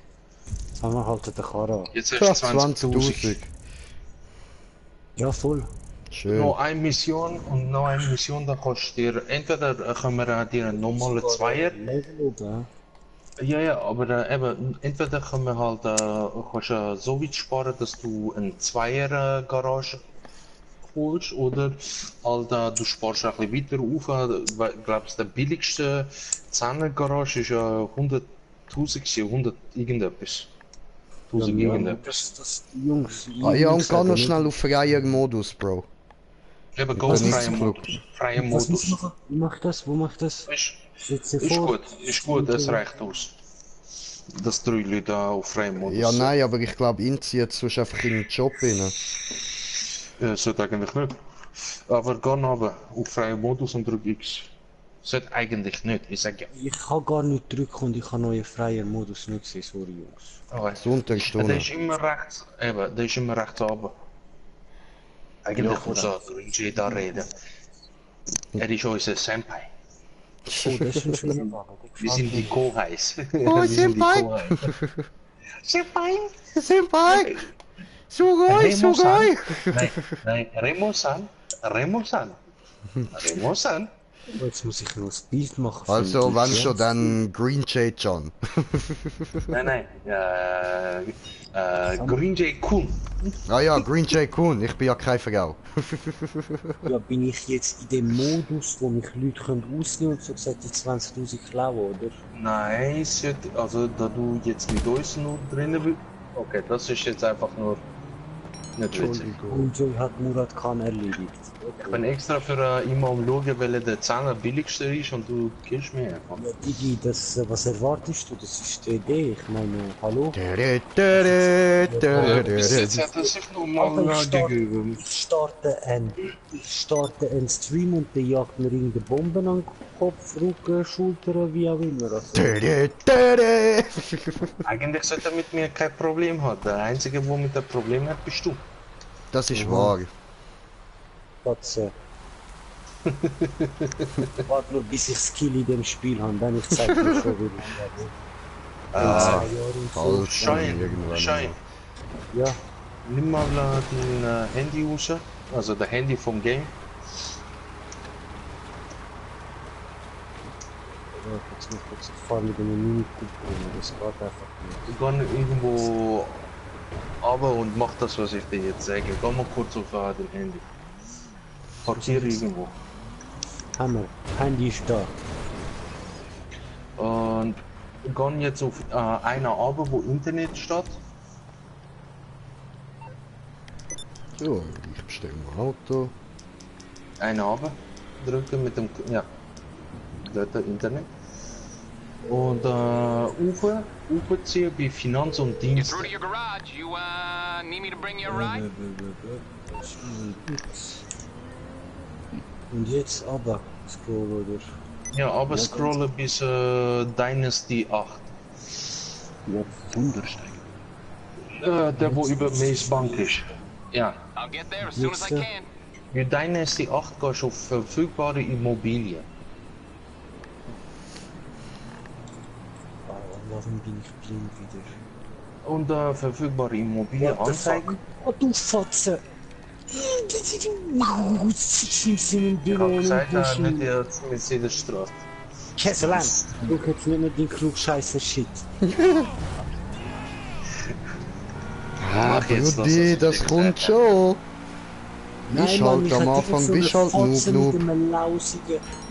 Jetzt haben wir halt den Karre an. Jetzt Ja, hast du 20.000. 20.000. Ja, voll. Schön. Noch eine Mission und noch eine Mission, dann kannst du dir, entweder können wir dir einen normalen Zweier. Level oben. Ja, aber eben, entweder können wir halt, kannst du so weit sparen, dass du eine Zweier Garage holst, oder halt, du sparst ein bisschen weiter auf, weil, glaubst der billigste 10er Garage ist ja 100.000, 100 irgendetwas. 1000 irgendetwas. Das, Jungs. Ah ja, und geh noch schnell auf freier Modus, Bro. Eben, bin ganz nicht freier so klug. Modus. Freier Was muss ich Modus. machen? Wie mache ich das? Wo mache ich das? Setze Ist vor. gut, es reicht aus. Das 3 Leute auf freiem Modus. Ja, nein, aber ich glaube, ihn zieht sonst einfach in den Job rein. Sollte eigentlich nicht. Aber geh runter auf freien Modus und drück X. Sollte eigentlich nicht, ich sag ja. Ich kann gar nicht drücken und ich kann neuen freien Modus nutzen, sorry Jungs. Oh, Sonntag der Stunde. ist immer rechts, eben, der ist immer rechts oben. Eigentlich muss er Green da reden. Er ist unser Senpai. Oh, das ist ein schöner Wagen. Wir sind die Kohais. Oh, Wir sind die Senpai! Kohais. Senpai! Senpai! Sugoi, Sugoi! Nein, Remo-san. Remo-san. Remo-san. Jetzt muss ich noch ein Bild machen. Also, finde wenn ich, schon, dann Green Jay John. Nein, Green Jay Kun. Ah ja, Green Jay Kun, ich bin ja kein Vergau. Ja, bin ich jetzt in dem Modus, wo mich Leute können ausnehmen und so gesagt die 20.000 klauen, oder? Nein, also da du jetzt mit uns nur drinnen bist. Okay, das ist jetzt einfach nur nicht witzig. Und so hat Murat Khan erledigt. Ich bin extra für ihn am schauen, weil der 10er billigste ist und du gibst mir einfach. Ja, Digi, das, was erwartest du? Das ist die Idee. Ich meine, hallo? Bis jetzt hat er sich nochmal gegeben. Ich starte einen Stream und der jagt mir irgendeine Bomben an den Kopf, Rücken, Schultern, wie auch immer. Also, Eigentlich sollte er mit mir kein Problem haben. Der Einzige, der mit dem Problem hat, bist du. Das ist wahr. Katze. Warte nur, bis ich Skill in dem Spiel habe, dann ich zeig dir schon, wie Ah, so. falsch. Irgendwann. Schein. Ja, Nimm mal dein Handy raus, also das Handy vom Game. jetzt muss ich kurz fahren mit einem Mini-Coupon, das geht einfach nicht. Geh irgendwo runter und mach das, was ich dir jetzt sage. Geh mal kurz auf dein Handy. Parkiere irgendwo. Hammer, Handy ist da. Und gehen jetzt auf einer runter, wo Internet steht. So, ich bestelle mal ein Auto. Einer runter. Drücken mit dem, ja, dort Internet. Und ziehen bei Finanz und Dienste. Through to your garage. You need me to bring you a ride? Und jetzt aber scroll oder? Ja, aber scrollen bis Dynasty 8. Jetzt Wunderstein. Der wo über Maze Bank ist. Ja. I'll get there as soon as I can. Für Dynasty 8 gehst du auf verfügbare Immobilien. Warum bin ich blind wieder? Und verfügbare Immobilien What the fuck? anzeigen. Oh du Fotze! Ich hab gesagt, nicht jetzt Mercedes-Straße. Kesselan! Du kannst nicht mit dem klugscheißer Shit. Ah, jetzt das, Brudi, was das ich kommt gesagt schon. Nein, Ich Mann, halt ich am hätte Anfang, so bist eine halt Fotze Noob. mit einem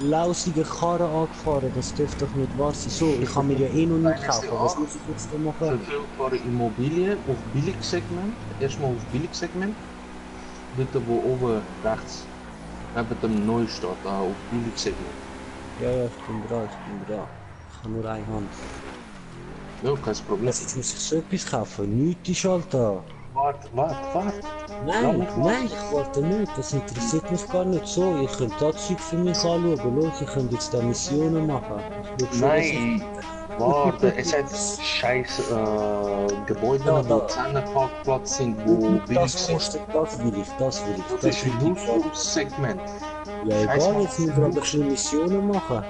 lausigen Karren angefahren. Das dürfte doch nicht wahr sein. So, ich kann mir ja eh noch nicht kaufen. Was muss ich jetzt da machen? Verfügbare Immobilien auf Billigsegment. Erstmal auf Billigsegment. Dort wo oben rechts neben dem Neu steht, auf Billigsegment. Ja, ich bin dran. Ich habe nur eine Hand. Ja, kein Problem. Jetzt muss ich so etwas kaufen. Nichts ist halt da. Warte. Nein, ich wollte nicht. Das interessiert mich gar nicht so. Ihr könnt das Zeug für mich anschauen. Los, ihr könnt jetzt da Missionen machen. Ich schau schon, Nein, warte, es hat scheiß Gebäude, Ja, wo da. 10 Parkplatz sind, wo billig das sind. kostet, das will ich. Das ist ein Luxussegment. Ja, egal, jetzt müssen wir aber ein bisschen Missionen machen.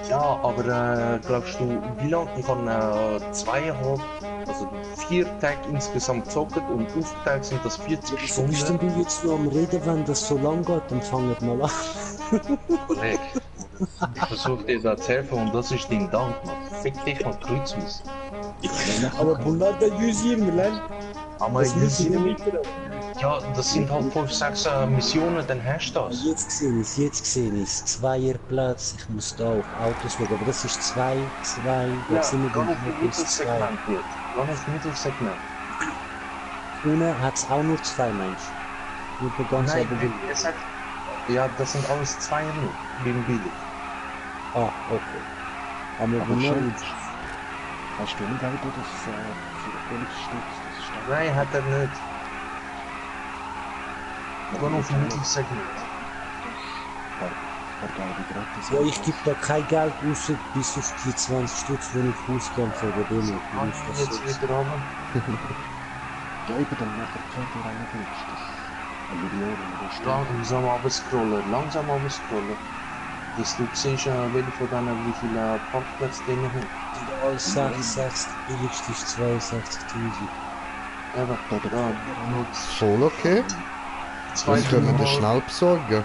Ja, aber glaubst du, wie lange? Ich habe 4 Tage insgesamt gezockt und aufgeteilt sind das 40 Wieso bist denn Stunden. du jetzt noch am Reden, wenn das so lang geht? Dann fangt mal an. Kollege, ich versuche dir da zu helfen und das ist dein Dank, Mann. Fick dich mal kreuzweise. Aber Bulanda Yüzeyim lan. Aber Das müssen wir nicht. ja, das sind halt 5, 6 Missionen, dann hast du das. Jetzt sehe ich es. Zweierplatz, ich muss da auf Autos schauen, aber das ist 2, jetzt sind wir geh auf bei plus 2. Mittelsegment jetzt. Geh auf Mittelsegment. Unten hat es auch nur 2 Mensch. Nicht mehr ganz Nein, oben. es hat, ja, das sind alles 2 nur, wegen billig. Ah, okay. Aber Aber bei schon. mir Hast du nicht auch das für billigste das ist Nein, hat er nicht. Geh auf Mittelsegment. paar gelbe gratis. Ja, ich gebe da kein Geld raus, bis auf die 20 Stutz, die ich ausgebe für den Demo. Kann ich jetzt wieder runter? Ja, eben dann nachher kennt ihr einen Glücks. Eine Million oder so. Langsam runterscrollen. Dass du siehst, welche von denen wie viele Parkplätze drin haben. Alles 66, billigste ist 62.000. Eben, ja, nur Voll okay. zwei, Das können wir dreimal- schnell besorgen.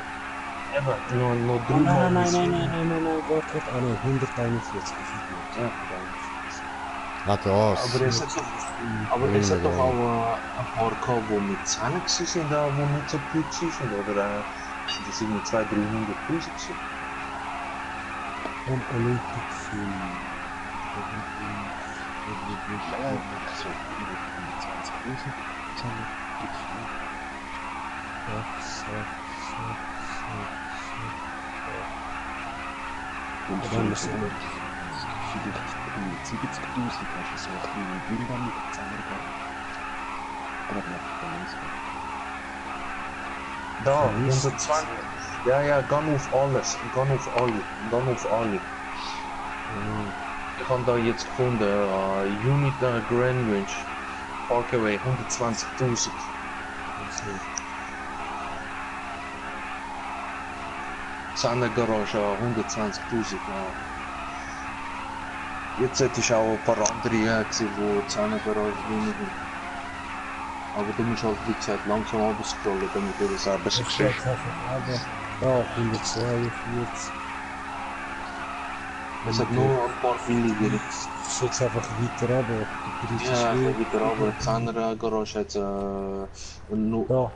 Eben, nur Oh, dreimal. nein, warte, ah nein, 141. Ja. Ah, das. Aber es hat doch auch ein paar gehabt, die mit 10 waren, die nicht so gut waren, oder sind das irgendwie 200.000, 300.000 gewesen? Und Olympic Film. Ja, so 25.000. Zahlen gibt's Und dann müssen wir- vielleicht 70.000 hast du so ein kleines Bilder mit zusammengebracht. Gerade nach der Lesung. Da, Vermisst. 120. Ja, gehen auf alles. Gehen auf alle. Ich habe da jetzt gefunden, Unita Greenwich Parkway, 120.000. Seine Garage, 120.000. Jetzt hätte ich auch ein paar andere gesehen, die seine Garage weniger. Aber du musst halt, wie gesagt, langsam runterscrollen, damit du das auch besser Ich siehst. schaue einfach aber. Ja, 142. Es hat nur ein paar billigere. Ich schaue jetzt einfach weiter runter. Der Preis Ja, ist ich wieder aber die andere Garage hat nur Da,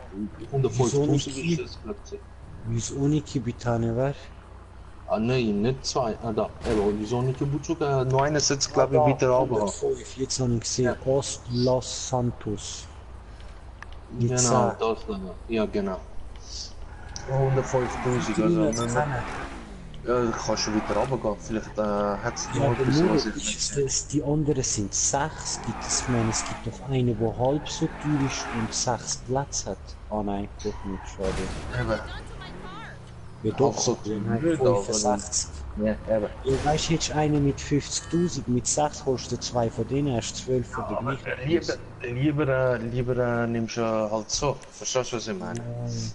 150.000 ist das plötzlich. wie es Uniki Bitane wäre. Ah nein, nicht zwei. Ah da, wieso nicht Butzug? Nur einer sitzt glaube ich wieder runter. 105, jetzt habe ich gesehen. Ost Los Santos. Mit Genau, 10. das dann. Ja, genau. 105.000, also kannst du wieder runtergehen. Vielleicht hat es Ja, noch aber etwas, nur, was ich nicht sehe. die anderen sind 6. Ich meine, es gibt noch eine, die halb so teuer ist und 6 Platz hat. Ah nein, doch nicht, schade. Eben, Ja doch, Halb so teuer, nein, nicht, aber- 65. ja, eben. Ja, weißt du, hättest du einen mit 50.000, mit 6 holst du 2 von denen, hast 12 von der Aber gleichen. lieber nimmst du halt so. Verstehst du, was ich meine?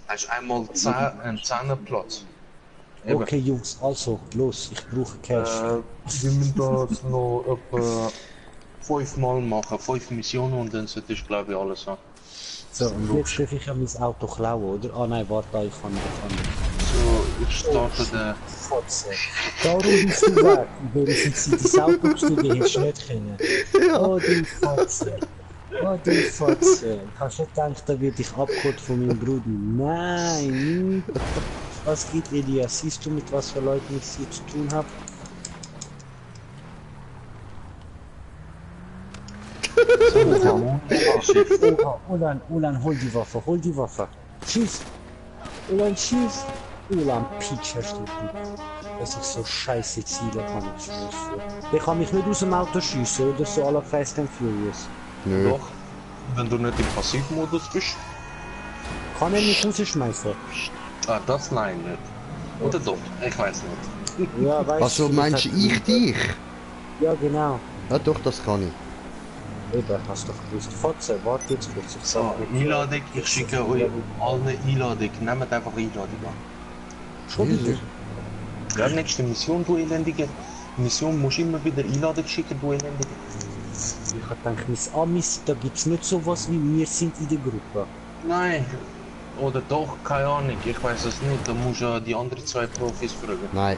Hast einmal einen 10er Platz. Eben. Okay, Jungs, also, los, ich brauche Cash. Wir müssen das noch etwa 5 Mal machen, 5 Missionen und dann sollte ich glaube ich alles haben. So, und jetzt darf ich ja mein Auto klauen, oder? Ah nein, warte, ich kann nicht. So, ich starte den. Fotze. Darum bist du weg. Verifiziert das Auto gestiegen, hättest du nicht können. Oh, du Fotze. Oh, du Fotze. Hast du nicht gedacht, da wird dich abgeholt von meinem Bruder? Nein, nicht. Was geht, Elias? Siehst du, mit was für Leuten ich hier zu tun habe? Ulan, hol die Waffe. Schieß. Ulan, schieß. Ulan, Peach hast du gut. Dass ich so scheiße Ziele kann, ich schwör's dir. Ich kann mich nicht aus dem Auto schiessen, oder so à la Fast and Furious. Nö. Doch, wenn du nicht im Passivmodus bist. Kann er mich rausschmeißen? Ah, das nein nicht. Oder doch? Ich weiß nicht. Ja, weißt Also meinst du ich dich? Ja, genau. Ja doch, das kann ich. Eben, hast doch gewusst. Fotze, warte jetzt kurz. Ich So, sag dir. Einladung, ich schicke euch alle Einladung. Nehmt einfach Einladung an. Schon wieder? Ja, nächste Mission, du Elendige. Mission musst immer wieder Einladung schicken, du Elendige. Ich hab gedacht, Miss Amis, da gibt's nicht sowas wie wir sind in der Gruppe. Nein. Oder doch, keine Ahnung, ich weiß es nicht. Da musst du die anderen zwei Profis fragen. Nein.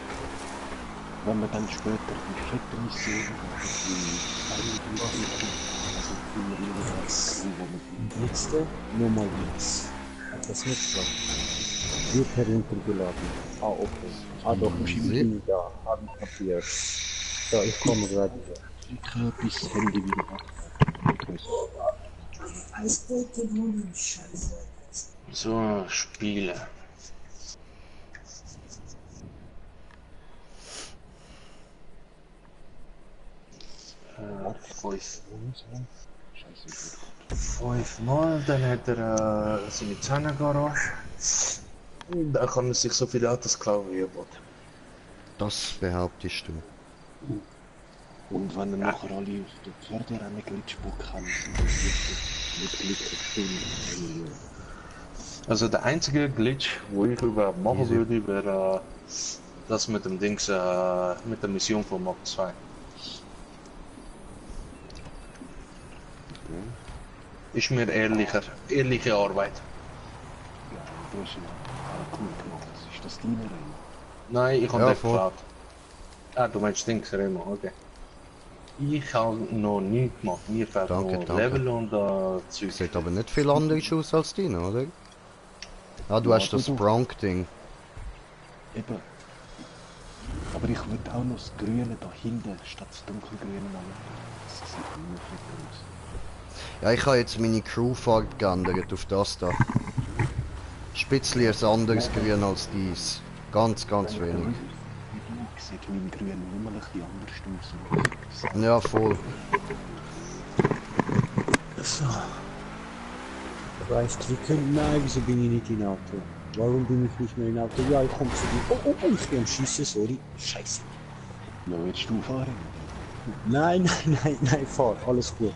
Wenn wir dann später die vierte Mission Letzte Nummer X. Hat das nicht gemacht? Wird heruntergeladen. Ah, okay. Ah, doch, ich bin da. Hab ich kapiert. So, ich komme gerade wieder. bis Handy wieder ab. So, Spiele. Fünf. Fünfmal, dann hat er seine Zahnergarage. Da kann es sich so viele Autos klauen wie er will. Das behauptest du. Und wenn dann nachher alle auf der Pferderennen Glitchbock haben, sind das wirklich mit Glitch Also der einzige Glitch, wo ich überhaupt machen würde, wäre das mit dem Dings, mit der Mission von Mob 2. Ist mir ehrliche Arbeit. Ja, du hast ja cool gemacht. Ist das deine Rennen? Nein, ich habe Ja, den voll. gefragt. Ah, du meinst Dings, Remo, okay. Ich habe noch nichts gemacht, mir fehlt Danke, noch danke. Level und Zeug. Sieht aber nicht viel anders aus als deine, oder? Ah, du Ja, hast das du- Bronk-Ding. Eben. Aber ich würde auch noch das Grüne da hinten statt das Dunkelgrüne machen. Das sieht immer viel aus. Ja, ich habe jetzt meine Crewfarbe geändert auf das da. Spitzli ein anderes Grün als dies. Ganz wenig. Sieht mein Grün nur mal ein bisschen anders aus. Ja, voll. Weißt du, wie können... Nein, wieso bin ich nicht in Auto? Warum bin ich nicht mehr in Auto? Ja, ich komme zu dir. Oh, ich bin am Schießen, sorry. Scheiße. Ja, willst du fahren? Nein, fahr, alles gut.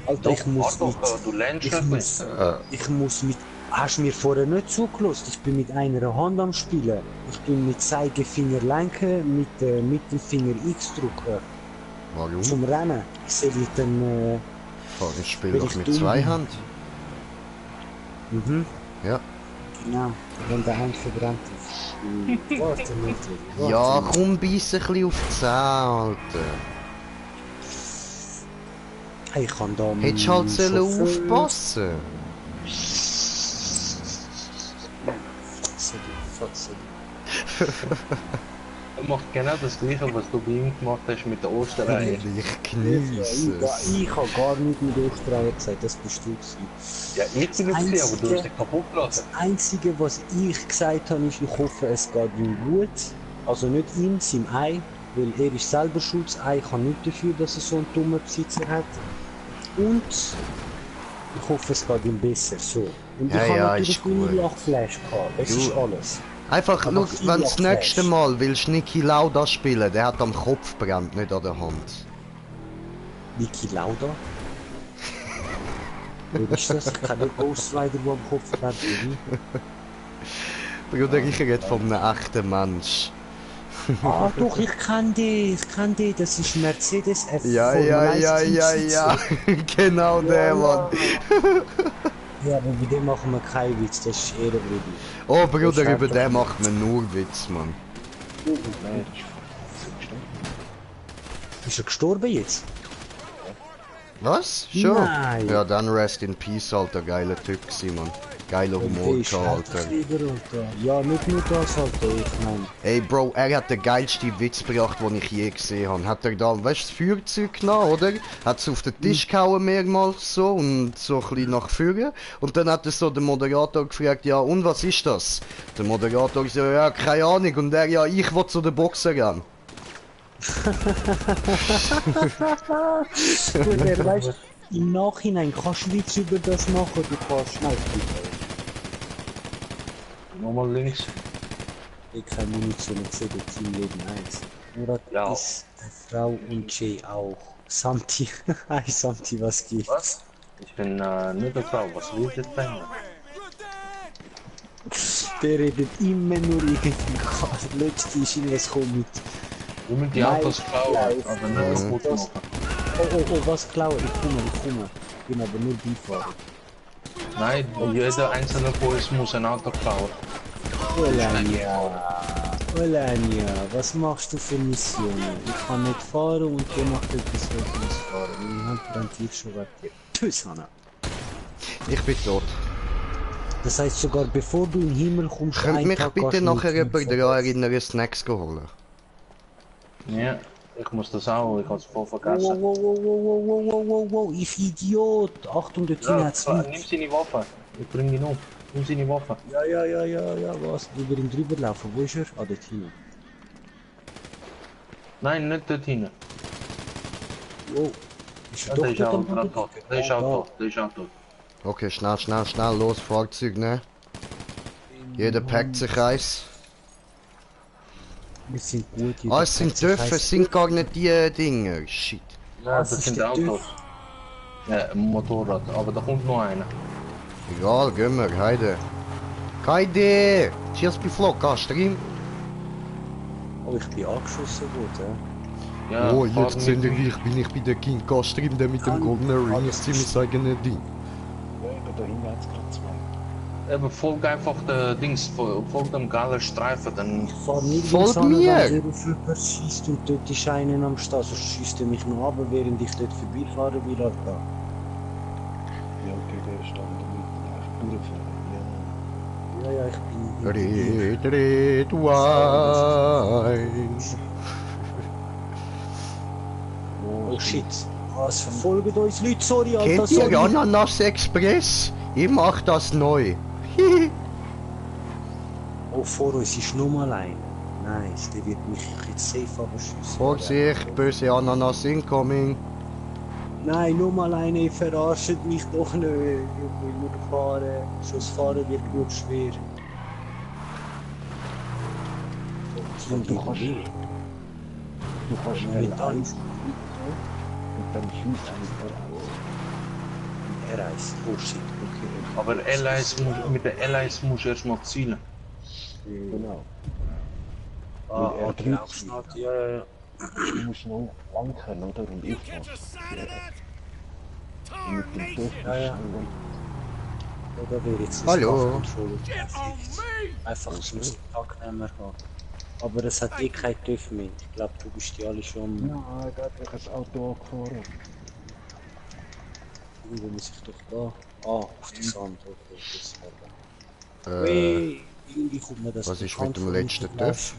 Alter, ich muss mit... du lernst Ich schon muss, nicht. ich muss mit... Hast du mir vorher nicht zugelassen? Ich bin mit einer Hand am Spielen. Ich bin mit Zeigefinger lenken, mit Mittelfinger X drücken. Warum? Zum Rennen. Soll ich dann... Ich spiele Wenn doch ich mit dumm zwei bin. Hand. Ja. Genau, wenn der Hand verbrannt ist. Warte nicht. Warte Ja, nicht. komm, beiß ein bisschen auf die Zähne, Alter. Ich kann da Hättest halt sollen aufpassen. Er macht genau das gleiche, was du bei ihm gemacht hast mit der Osterreihe. Ich genieße es. Ich habe gar nicht mit Österreicher gesagt, das bist du gewesen. Ja, ich bin es gesehen, aber du hast dich kaputt gelassen. Das Einzige, was ich gesagt habe, ist, ich hoffe, es geht ihm gut. Also nicht ihm, seinem Ei, weil er ist selber schuld. Das Ei kann nicht dafür, dass er so einen dummen Besitzer hat. Und ich hoffe, es geht ihm besser. So. Und Ja, ich habe ja, natürlich ist meine gut. Lachflash gehabt. Das Du- ist alles. Einfach, Aber schau, wenn das viel nächste Flash. Mal willst Niki Lauda spielen, der hat am Kopf brennt, nicht an der Hand. Niki Lauda? Wer ist das? Ich kenne den Ghost Rider, der am Kopf brennt, oder wie? Bruder, ich rede von einem echten Mensch. Ah, doch, ich kenne den, das ist Mercedes F. Ja, genau der, Mann. Ja, aber bei dem machen wir keinen Witz, das ist ehrenwürdig. Oh, Bruder, Das ist über den einfach- macht man nur Witz, Mann. Nein, das ist gestorben. Ist er gestorben jetzt? Was? Schon? Nein. Ja, dann rest in peace, Alter. Geiler Typ gewesen, Mann. Geiler Humor ist gehabt, Alter. Alter. Ja, nicht nur das, Alter, ich meine. Ey, Bro, er hat den geilsten Witz gebracht, den ich je gesehen habe. Hat er da, weißt du, das Feuerzeug genommen, oder? Hat es auf den Tisch gehauen mehrmals so und so ein bisschen nach vorne. Und dann hat er so den Moderator gefragt, ja, und was ist das? Der Moderator so, ja, keine Ahnung. Und er, ja, ich will zu der Boxer gehen. Gut, er weißt, im Nachhinein kannst du Witz über das machen, du kannst schnell Nochmal links. Ich kann Munition nicht sehen, Team Leben 1. Murat Ja. ist eine Frau und Jay auch. Santi, hi Santi, was geht? Was? Ich bin nicht eine Frau, was will ich jetzt sagen? Der redet immer nur irgendwie. Letzte ist irgendwas gekommen mit. Wir müssen die Nein, Autos klauen, live. aber nicht kaputt Das- machen. Oh, was klauen? Ich komme. Ich bin aber nur Beifahrer. Nein, jeder einzelne von uns muss ein Auto klauen. Olania, was machst du für Missionen? Ich kann nicht fahren und du machst etwas, was ich muss fahren. Meine Hand brennt jetzt schon weg. Tschüss, Hanna. Ich bin tot. Das heißt, sogar bevor du in den Himmel kommst, Könnt einen mich Tag bitte gehst du nachher mit jemand daran erinnern, Snacks zu holen? Ja, ich muss das auch, ich hab's voll Wow, vergessen. wow, ich Idiot! Achtung, der Team Ja, hat's nimm mit. seine Waffe. Ich bring ihn um. Nimm seine Waffe. Ja, was? Über ihn drüber laufen, wo ist er? Ah, dort hinten. Nein, nicht dort hinten. Oh, ist er Ja, der doch ist dort auch am dran tot. Der ist auch tot. Der ist auch tot. Okay, schnell, los, Fahrzeug, ne? Jeder packt sich eins. Wir sind gut. Ah, es sind Dörfer, es sind gar nicht die Dinge. Shit. Ja, Was das ist sind der Autos. Ja, ein Motorrad, aber da kommt noch einer. Egal, gehen wir, heide. Heide! Cheers bei Flock, Stream. Oh, ich bin angeschossen worden. Ja, Oh, fahr jetzt mit sind mir. ich, bin ich bei der King Stream, der mit dem goldenen Ring ist ziemlich eigenes Ding. Ja, eben da hinten hat's gerade zwei. Eben, folg einfach der Dings, folg dem geilen Streifen, dann... Ich fahr nirgends Folg an, mir! wenn der auf jemanden schiesst und dort ist einer am Start, sonst schiesst er mich noch ab, während ich dort vorbeifahren will. Alter. Ja, okay, der stand da mitten einfach durchfahren. Ja. Ja, ich bin... Red Wine. Oh shit. Was verfolgen uns Leute? Sorry, Alter, Kennt sorry. ihr Ananas Express? Ich mach das neu. Oh, vor uns ist nur mal einer. Nice, der wird mich jetzt safe abschießen. Vorsicht, böse Ananas incoming. Nein, nur mal einer, ihr verarscht mich doch nicht. Ich will nur fahren. Schon das Fahren wird gut schwer. Du kannst Momentan L1 und dann schießt einfach R1. Oh shit, okay. Aber mit der L1 musst du erstmal zielen. Genau. Ah, Mit okay, R3 Aufschnitt, ja. Du musst noch ankern, oder? Und ich fahr. Mit dem Dörfer Ja, ja. schnell. Oder wäre jetzt Hallo. Einfach zum Tagnehmer haben. Aber es hat eh kein TÜV mehr. Ich glaube, du bist die alle schon. Ja, da hat sich ein Auto angefahren. Irgendwo muss ich doch da. Ah, auf die Sand. Okay, das war da. Äh, Hey, irgendwie kommt mir das was ist bekannt mit dem vor, letzten mit TÜV?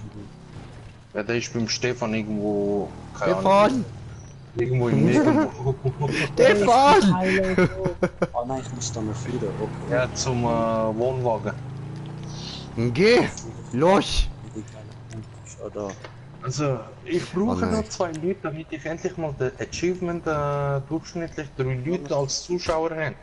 Ja, der ist beim Stefan irgendwo... keine Ahnung, Stefan! Irgendwo im Nirgendwo. Stefan! Ah nein, ich muss da noch führen. Okay. Ja, zum Wohnwagen. Geh! Los! Ah, da. Also, ich Oh brauche nein. noch 2 Leute, damit ich endlich mal das Achievement durchschnittlich 3 Leute als Zuschauer habe.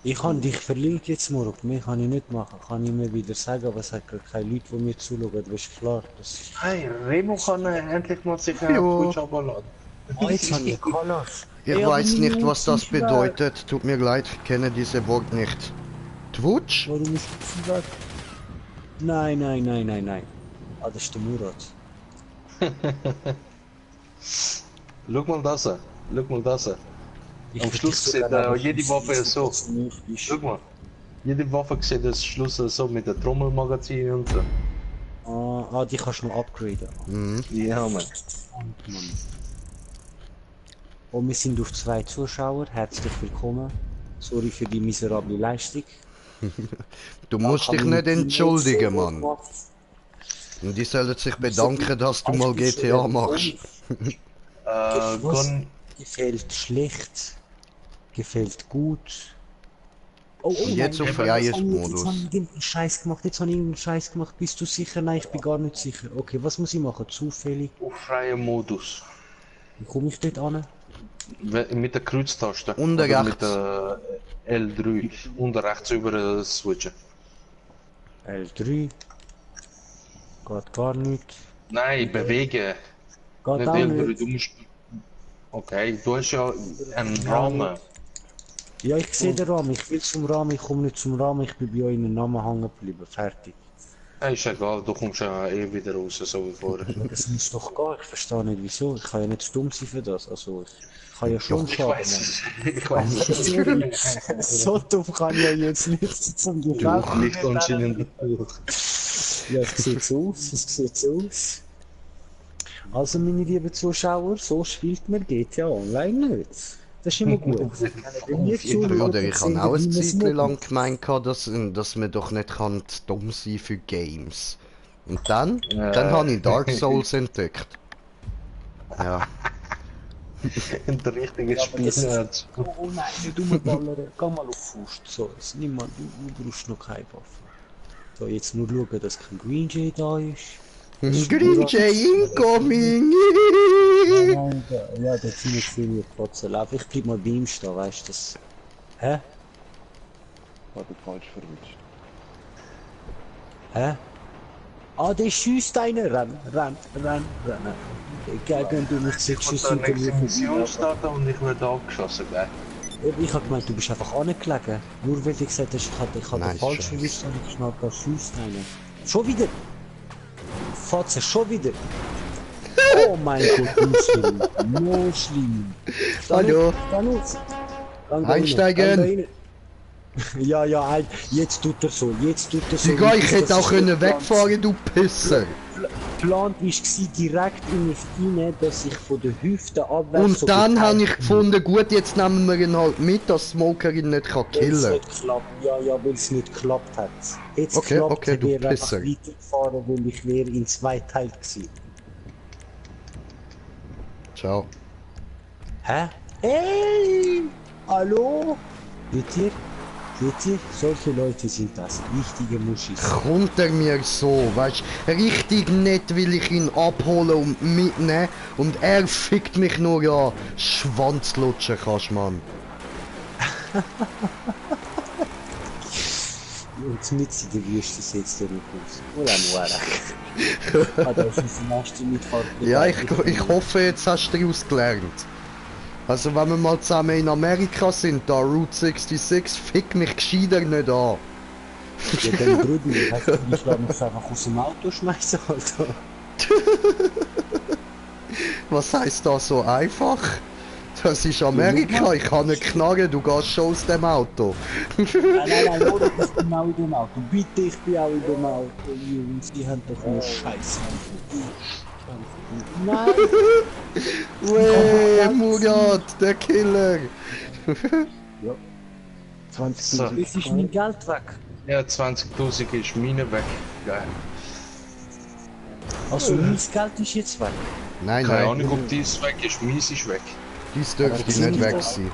Ich kann dich verlinken jetzt morgen. Mehr kann ich nicht machen. Kann ich mir wieder sagen, aber es hat gar keine Leute, die mir zuschauen. Das ist klar. Das ist... Hey, Remo kann endlich mal sich Jo. Twitch abladen. Ah, jetzt habe ich Colors. Ich weiß nicht, was das bedeutet. Tut mir leid, ich kenne diese Wort nicht. Twitch? Warum ist das weg? Nein. Ah, das ist der Murat. Schau mal das an. Schau mal das an. Ich Am würde Schluss dich sieht sogar jede noch Waffe wissen, so. dass du nicht bist. Schau mal. Jede Waffe sieht am Schluss so mit der Trommelmagazin und so. Die kannst du noch upgraden. Mhm. Ja, Mann. Und wir sind auf 2 Zuschauer. Herzlich willkommen. Sorry für die miserable Leistung. Du musst dich nicht entschuldigen, Mann. Und die sollen sich bedanken, dass du mal GTA machst. Was? Gun, Gefällt schlecht. Gefällt gut. Oh, jetzt auf Freies-Modus. Jetzt habe ich irgendeinen Scheiß gemacht. Bist du sicher? Nein, ich bin gar nicht sicher. Okay, was muss ich machen? Zufällig. auf freien Modus. Wie komme ich dort an? Mit der Kreuztaste. Unten Oder rechts. mit der L3. Unten rechts über switchen. L3. Geht gar nicht. Nein, bewegen. Geht Nicht auch L3, nicht. du musst... Okay, du hast ja einen Rahmen. Ja, ich sehe den Rahmen. Ich will zum Rahmen. Ich komme nicht zum Rahmen. Ich bin bei euch in den Namen hängen geblieben. Fertig. Ja, ist egal, du kommst ja eh wieder raus, so wie vorher. Das muss doch gehen. Ich verstehe nicht wieso. Ich kann ja nicht dumm sein für das. Also, ich kann ja schon Ich schaden. weiß es. Ich weiß es. So dumm kann ich ja jetzt nicht zum Du liegt anscheinend durch. Ja, es sieht so aus, Also, meine lieben Zuschauer, so spielt man GTA Online nicht. Das ist immer gut. Bruder, ich habe auch eine Zeit lang gemeint, dass man doch nicht kann dumm sein für Games. Und dann habe ich Dark Souls entdeckt. Ja. Der richtige Spiel. Oh nein, nicht umballern. Geh mal auf Faust. So, jetzt nimm mal, du brauchst noch keine Waffe. So, jetzt nur schauen, dass kein Green Jay da ist. Green Jay incoming! Ja, der ziemlich viel mit Kotzen laufen. Ich bleib mal bei ihm stehen, weißt du das? Hä? habe den falsch verwünscht. Hä? Ah, der schießt einer. Renn. Gegen du mich Ich jetzt muss schießen da nächste Mission starten und ich werde angeschossen, gell? Ich hab gemeint, du bist einfach angelegen. Nur weil du gesagt hast, ich hab Nein, den falsch Scheiße. verwischt, habe ich geschnallt, da schießt einer. Schon wieder! Fotze, schon wieder! Oh mein Gott, nur schlimm. Hallo. Dann Einsteigen. Ja, jetzt tut er so. Digga, ich hätte auch können wegfahren, du Pisser. Geplant war direkt in mich rein, dass ich von der Hüfte abwärts... Und dann habe ich gefunden, gut, jetzt nehmen wir ihn halt mit, dass Smoker ihn nicht Weil es killen nicht klappt. Ja, weil es nicht geklappt hat. Jetzt Okay, klappt okay, du wäre einfach Pisser. weitergefahren, weil ich wäre in 2 Teilen gewesen. Ciao. Hä? Hey! Hallo? Seht ihr? Solche Leute sind das. Richtige Muschis. Kommt er mir so, weißt richtig nett will ich ihn abholen und mitnehmen und er fickt mich nur ja Schwanzlutscher, kannst man. Und mit in der Wüste setzt der Rückhaus. Oder Muara. Das ist die nächste Mitfahrt. Ja, ich hoffe, jetzt hast du daraus gelernt. Also wenn wir mal zusammen in Amerika sind, da Route 66, fick mich gescheiter nicht an. Ja, dann Bruder, heißt du, ich lasse mich einfach aus dem Auto schmeißen, Alter. Was heisst das so einfach? Das ist Amerika, ich kann nicht knarren, du gehst schon aus dem Auto. Nein, oder ich bin auch in dem Auto. Bitte, ich bin auch in dem Auto. Jungs, die haben doch nur Scheiße. Nein! Weh, Murat, der Killer! 20.000. So. Jetzt ist mein Geld weg. Ja, 20.000 ist meine weg. Geil. Also, mein Geld ist jetzt weg. Nein, Keine nein, Ahnung, ob dies weg ist, meins ist weg. dies dürfte nicht weg sein.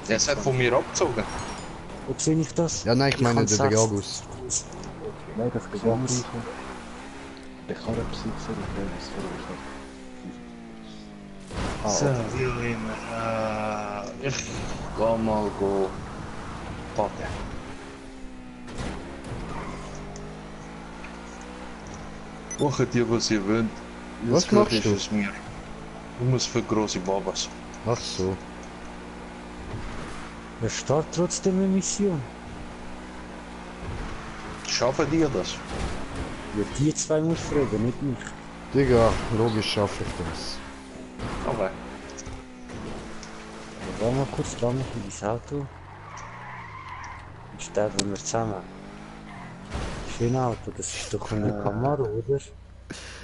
Es hat von mir abgezogen. Wo sehe ich das? Ja, nein, ich meine kann der sechs- Dragus. Nein, das geht auch nicht. Der Karrenbesitzer und der ist verursacht. So, wie auch immer. Ich ga mal go packen. Macht ihr, was ihr wollt. Was Jetzt machst ist du? es mir. Ich muss für große Babas. Ach so. Er startet trotzdem eine Mission. Schaffen die das? Ja, die zwei muss fragen, nicht mich. Digga, logisch schaffe ich das. Okay. Aber warte mal kurz, dran mich in das Auto. Und sterben wir zusammen. Schön Auto, das ist doch ein Camaro, oder?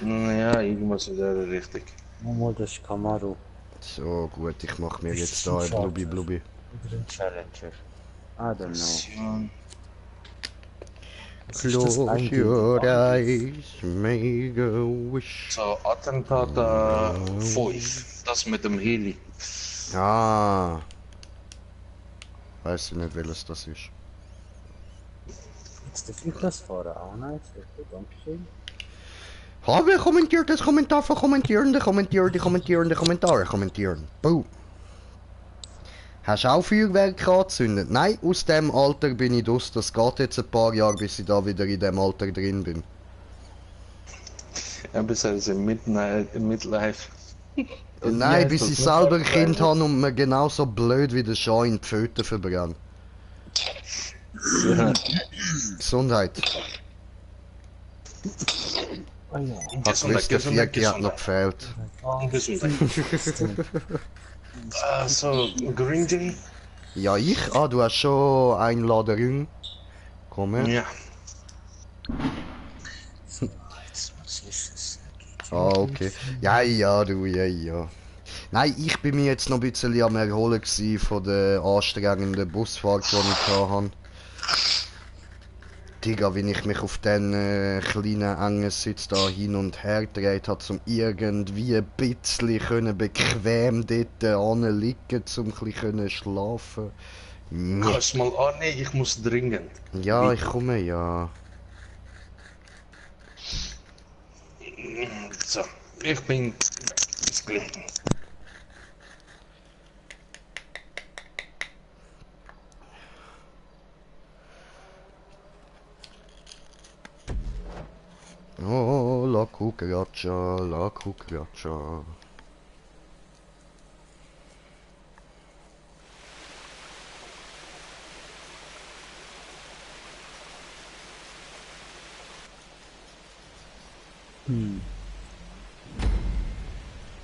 Ja, irgendwas in der Richtung. Mal, das ist Camaro. So, gut, ich mache mir Ist jetzt ein da ein Schatz. Blubbi. Oder ein Challenger. I don't know. Mission. Was ist das Close eigentlich? your eyes, make a wish. So, Attentat 5. Das mit dem Heli. Ah. Weiß ich nicht, welches das ist. Jetzt darf ich das fahren. Ah, nice. Okay, dankeschön. Habe kommentiert, das Kommentar von kommentieren. Boom. Hast du auch Feuerwerk angezündet? Nein, aus dem Alter bin ich draus. Das geht jetzt ein paar Jahre, bis ich da wieder in dem Alter drin bin. Ja, bis also im Midlife. Nein, bis ich selber ein Kind habe und mir genauso blöd wie der Schein in die Pfoten verbrennt. Ja. Gesundheit. Ah ja. Hat gewusst, der Vierke hat noch gefehlt. Gesundheit. So, Green Day? Ja, ich? Ah, du hast schon Einladung. Komm her. Ja. Was ist es? Ah, okay. Ja, du, ja. Nein, ich bin mir jetzt noch ein bisschen am Erholen gewesen von der anstrengenden Busfahrt, die ich hatte. Digga, wenn ich mich auf den kleinen engen Sitz da hin und her gedreht habe, um irgendwie ein bisschen können bequem dort liegen, um ein bisschen schlafen. Nee. Kannst du mal annehmen, ich muss dringend. Ja, ich komme, ja. So, ich bin bis gleich. cucaracha, la cucaracha.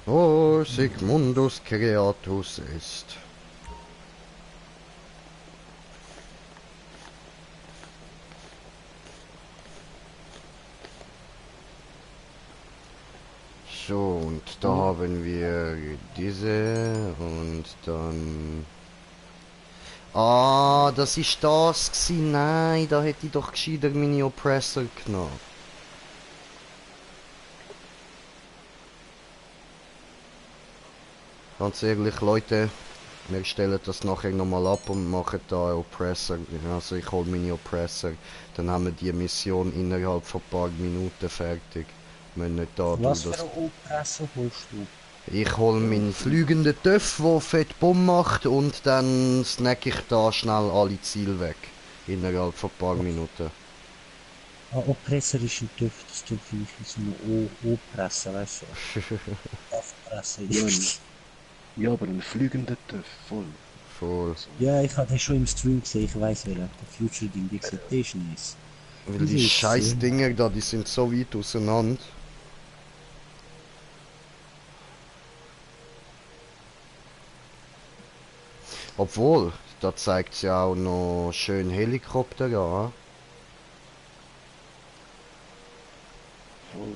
Oh, Sigmundus Creatus est. So, und da haben wir diese und dann... Ah, das ist das gewesen. Nein, da hätte ich doch gescheiter meine Oppressor genommen. Ganz ehrlich, Leute, wir stellen das nachher nochmal ab und machen da Oppressor. Also ich hole meine Oppressor, dann haben wir die Mission innerhalb von ein paar Minuten fertig. Wir müssen nicht da Was tun, für eine Opresse holst du? ich hole meinen fliegenden Töff, der fett Bumm macht, und dann snack ich da schnell alle Ziele weg. Innerhalb von ein paar Minuten. Ein Oppressor ist ein TÜV, das tut für mich wie so eine O-Presse, weißt du? Aufpresse ist. Ja, aber ein fliegender TÜV, voll. Voll. Ja, ich habe das schon im Stream gesehen, ich weiß, wer der Future Ding Excitation ist. Weil die scheiß Dinger da, die sind so weit auseinander. Obwohl, da zeigt ja auch noch schön Helikopter an. Voll,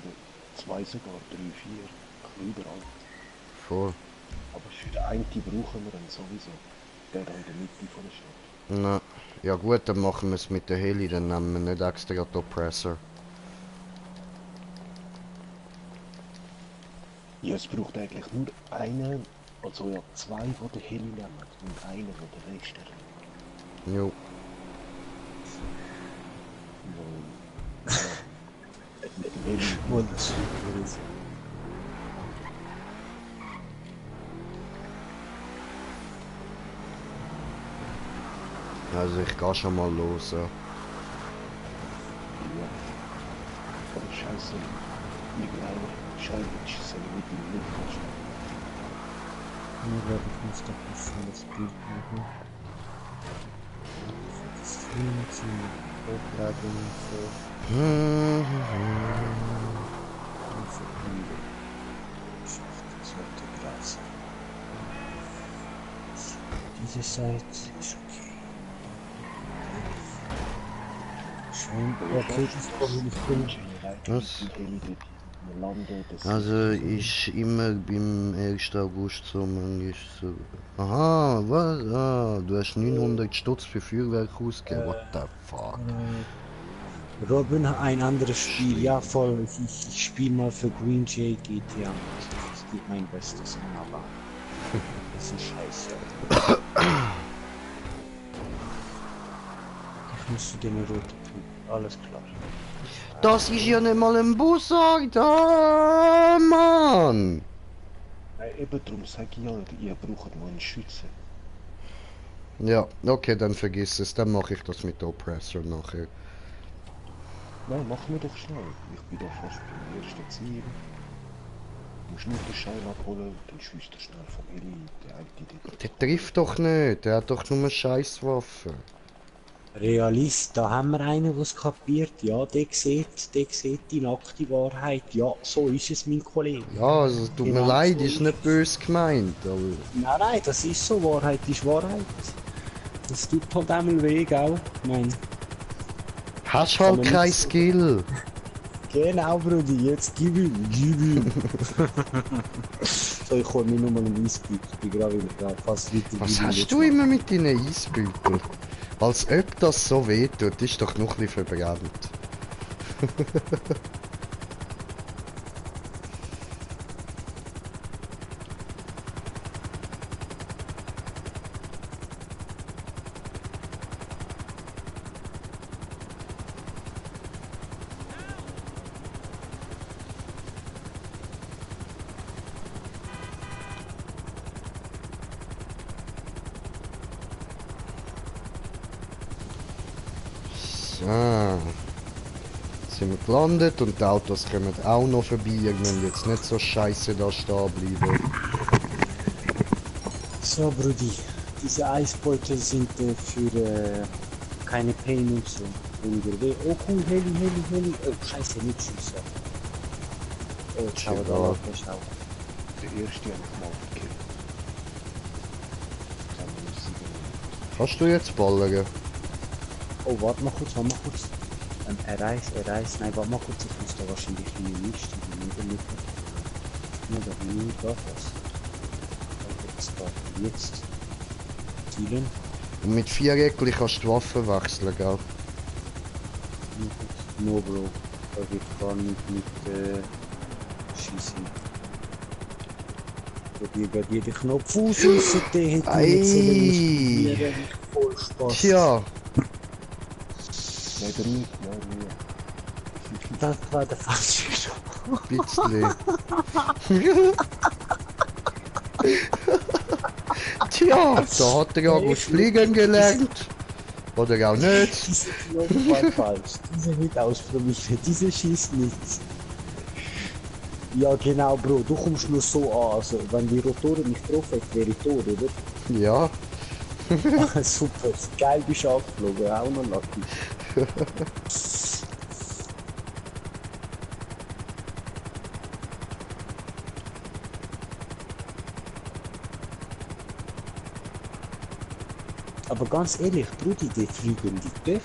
2 sogar, 3, 4, überall. Voll. Aber für den einen brauchen wir dann sowieso. Der da in der Mitte von der Stadt. Na, ja gut, dann machen wir es mit der Heli, dann nehmen wir nicht extra den Oppressor. Ja, es braucht eigentlich nur einen, also ja 2, die den Heli nehmen und einen, der den Rest erledigt. Jo. Ja, mit dem Heli. Also ich gehe schon mal los. Ja. Ja. Aber scheiße, irgendeiner Scheibensch soll mit dem Luft stehen. Ich glaube, ich muss doch ein schönes Bild machen. Das Stream zum Hochladen und so. Und für Ende. Das sollte klar sein. So, diese Seite ist okay. Schön. Okay, das kommt nicht hin. Was? Wir landen, das Also ich immer beim 1. August so manchmal so... Aha, was? Ah, du hast 900 Stutz für Feuerwerk ausgegeben. What the fuck? Robin, ein anderes Spiel, ja voll. Ich spiele mal für Green Jay GTA. Ich gebe mein Bestes, aber das ist scheiße. Ich muss zu den roten Punkt. Alles klar. Das ist ja nicht mal ein Bussard, da, Mann! Nein, eben darum sage ich ja, ihr braucht mal einen Schützen. Ja, okay, dann vergiss es, dann mache ich das mit der Oppressor nachher. Nein, machen wir doch schnell. Ich bin doch fast beim ersten Ziel. Du musst nur den Schein abholen, dann schießt er schnell vom Heli, der eine Der trifft doch nicht, der hat doch nur eine Scheißwaffe. Realist, da haben wir einen, der es kapiert. Ja, der sieht die nackte Wahrheit. Ja, so ist es, mein Kollege. Ja, also es tut mir Genau leid, so ist nicht böse gemeint, aber... Nein, das ist so. Wahrheit ist Wahrheit. Das tut halt einmal weh, gell? Ich mein, Hast halt man kein nicht so- Skill. genau, Brudi, jetzt gib ihm. So, ich hol mir nur mal einen Eisbüt. Ich bin gerade wieder fast weiter. Was hast du immer mit deinen Eisbütern? Als ob das so weh tut, ist doch noch ein bisschen verbrannt. So. sind wir gelandet und die Autos kommen auch noch vorbei. Wir müssen jetzt nicht so scheiße da stehen bleiben. So, Brudi, diese Eisbeutel sind für keine Pain und so. Oh cool, Heli. Oh, scheiße, nicht schießen. Oh, schau da, Ja. schau. Der erste habe ich mal gekillt. Das haben wir nicht sieben. Kannst du jetzt ballern? Oh, warte mal kurz. Erreiß. Nein, warte mal kurz, ich muss da wahrscheinlich eine Liste niederlegen. Nur da nie da was. Jetzt. Zielen. Und mit 4 Eckli kannst du die Waffe wechseln, gell? No, Bro. Da wird gar nicht mit Schießen. Probier bei dir den Knopf aus, den Ei. voll Spaß. Tja, Leider nicht, ja, nie. Das war der falsche Knopf. bisschen. Tja, da hat er auch gut fliegen gelernt. Oder auch nicht. Diese Knopf war falsch. Diese wird ausprobiert. Diese schießt nichts. Ja genau, Bro, du kommst nur so an. Also, wenn die Rotoren nicht getroffen hätten, wäre ich tot, oder? Ja, Super, geil bist du angeflogen, auch noch lucky. Aber ganz ehrlich, Brudi, die fliegen die Töff.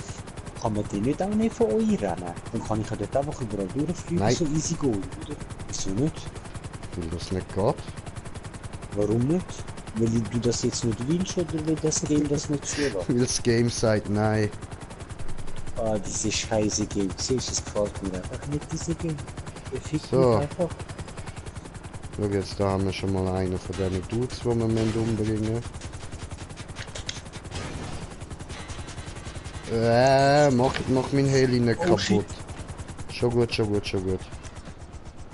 Kann man die nicht auch nicht von euch rennen? Dann kann ich ja dort einfach überall durchfliegen, Nein. so easy go, oder? Wieso nicht? weil das nicht geht. Warum nicht? Weil du das jetzt nicht willst oder weil das Game das nicht zulässt? Weil das Game sagt nein. Ah, diese scheiße Game. Siehst du, es gefällt mir einfach nicht, diese Game. Der fickt So. mich einfach. Schau, jetzt da haben wir schon mal einen von diesen Dudes, die wir umbringen müssen. Mach mein Heli nicht Oh, kaputt. shit. Schon gut.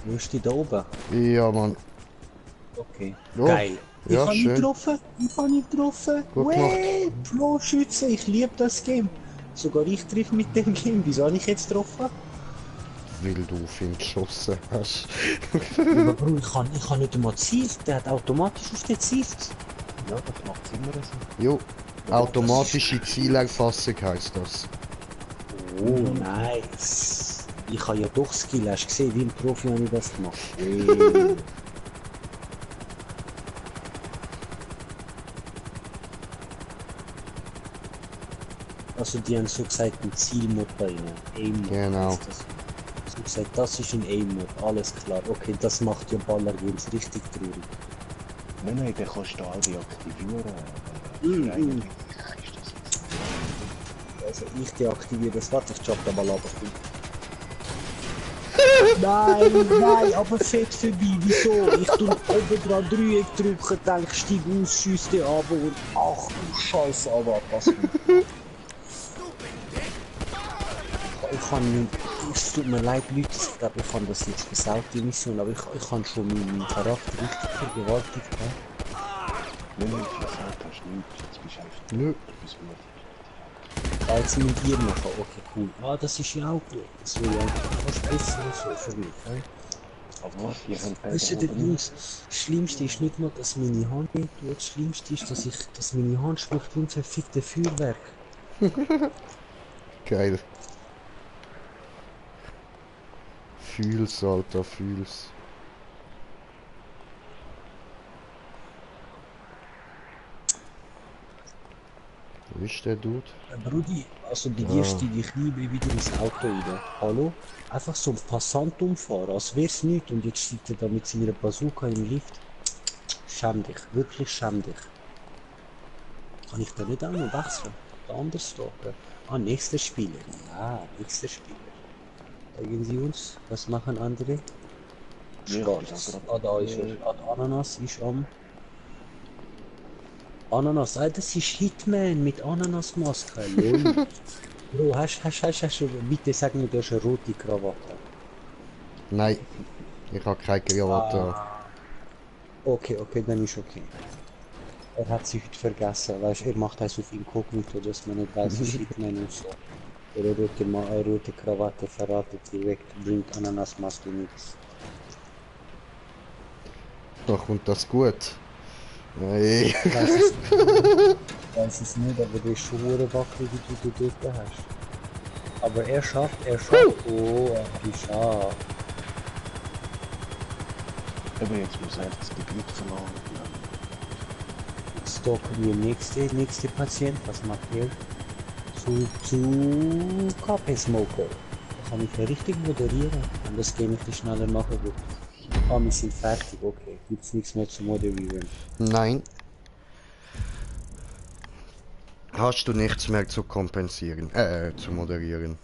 Wo ist die da oben? Ja, Mann. Okay. Oh, Geil. Ich ja, hab ihn schön. getroffen. Gut Wey, Pro-Schütze, ich liebe das Game. Sogar ich treffe mit dem Game. Wieso habe ich jetzt getroffen? Weil du auf ihn geschossen hast. Aber Bro, ich kann nicht einmal zielen. Der hat automatisch auf den Ziel. Ja, das macht immer so. Jo, automatische Zielerfassung heisst das. Oh, nice. Ich habe ja doch Skill. Hast du gesehen, wie ein Profi habe ich das gemacht? Hey. Also die haben so gesagt ein Zielmod bei ihnen. Aim-Mod. Genau. heisst das. So gesagt, das ist ein Aim-Mod. Alles klar. Okay, das macht ja Baller-Games richtig traurig. Nein, den kannst du alle aktivieren. Mm, Eigentlich ist das jetzt. Also ich deaktiviere das. Warte, ich choppe da mal ab. Nein, aber fett vorbei. Wieso? Ich tue oben dran Dreieck drücken, denke, steig aus, schieß den ab und ach du Scheiße, aber was ich kann nicht, es tut mir leid, Leute, ich glaube, ich kann das jetzt versaut, die Mission, aber ich kann schon meinen Charakter richtig vergewaltigt. Nein, versagt hast du nicht. Jetzt bist du einfach Nö. etwas wert. Jetzt mit dir machen, okay, cool. Ah, das ist ja auch gut. Das wäre ja was Besseres so für mich. Aber wir haben Weißt du, der Jungs, das Schlimmste ist nicht mal, dass meine Hand nicht tut. Das Schlimmste ist, dass meine Hand schmeckt wie ein verficktes Feuerwerk. Geil. Fühl's, Alter, fühl's. Wo ist der Dude? Brudi, also bei dir steige ich nie mehr wieder ins Auto rein. Hallo? Einfach so ein Passant umfahren, als wär's nichts und jetzt steigt er da mit seiner Bazooka im Lift. Schäm dich, wirklich schäm dich. Kann ich da nicht auch noch wechseln? Da anders da? Ah, nächster Spieler. Ja, nächster Spieler. Zeigen Sie uns, was machen andere? Schwarz. Ah, da ist er. Ah, der Ananas ist am... Ananas, ah, das ist Hitman mit Ananasmaske. Lol. Bro, hast du, bitte sag mir, du hast eine rote Krawatte. Nein, ich habe keine Krawatte. Okay, dann ist okay. Er hat sich heute vergessen, weißt du, er macht das auf Inkognito, dass man nicht weiß, es ist Hitman und so. Ihre rote Krawatte verratet direkt, bringt Ananasmaske nichts. Da kommt das gut. Hey. Weiß es nicht, aber der ist schon hure wackelig, wie du dort hast. Aber er schafft. Oh, er geschafft. Aber jetzt muss er das Gebiet verlassen. Stalken wir nächste Patient. Was macht er? Zu KP Smoker. Da kann ich ja richtig moderieren. Und das gehe ich dir schneller nachher gut. Ah, wir sind fertig, okay. Gibt's nichts mehr zu moderieren. Nein. Hast du nichts mehr zu kompensieren? Zu moderieren.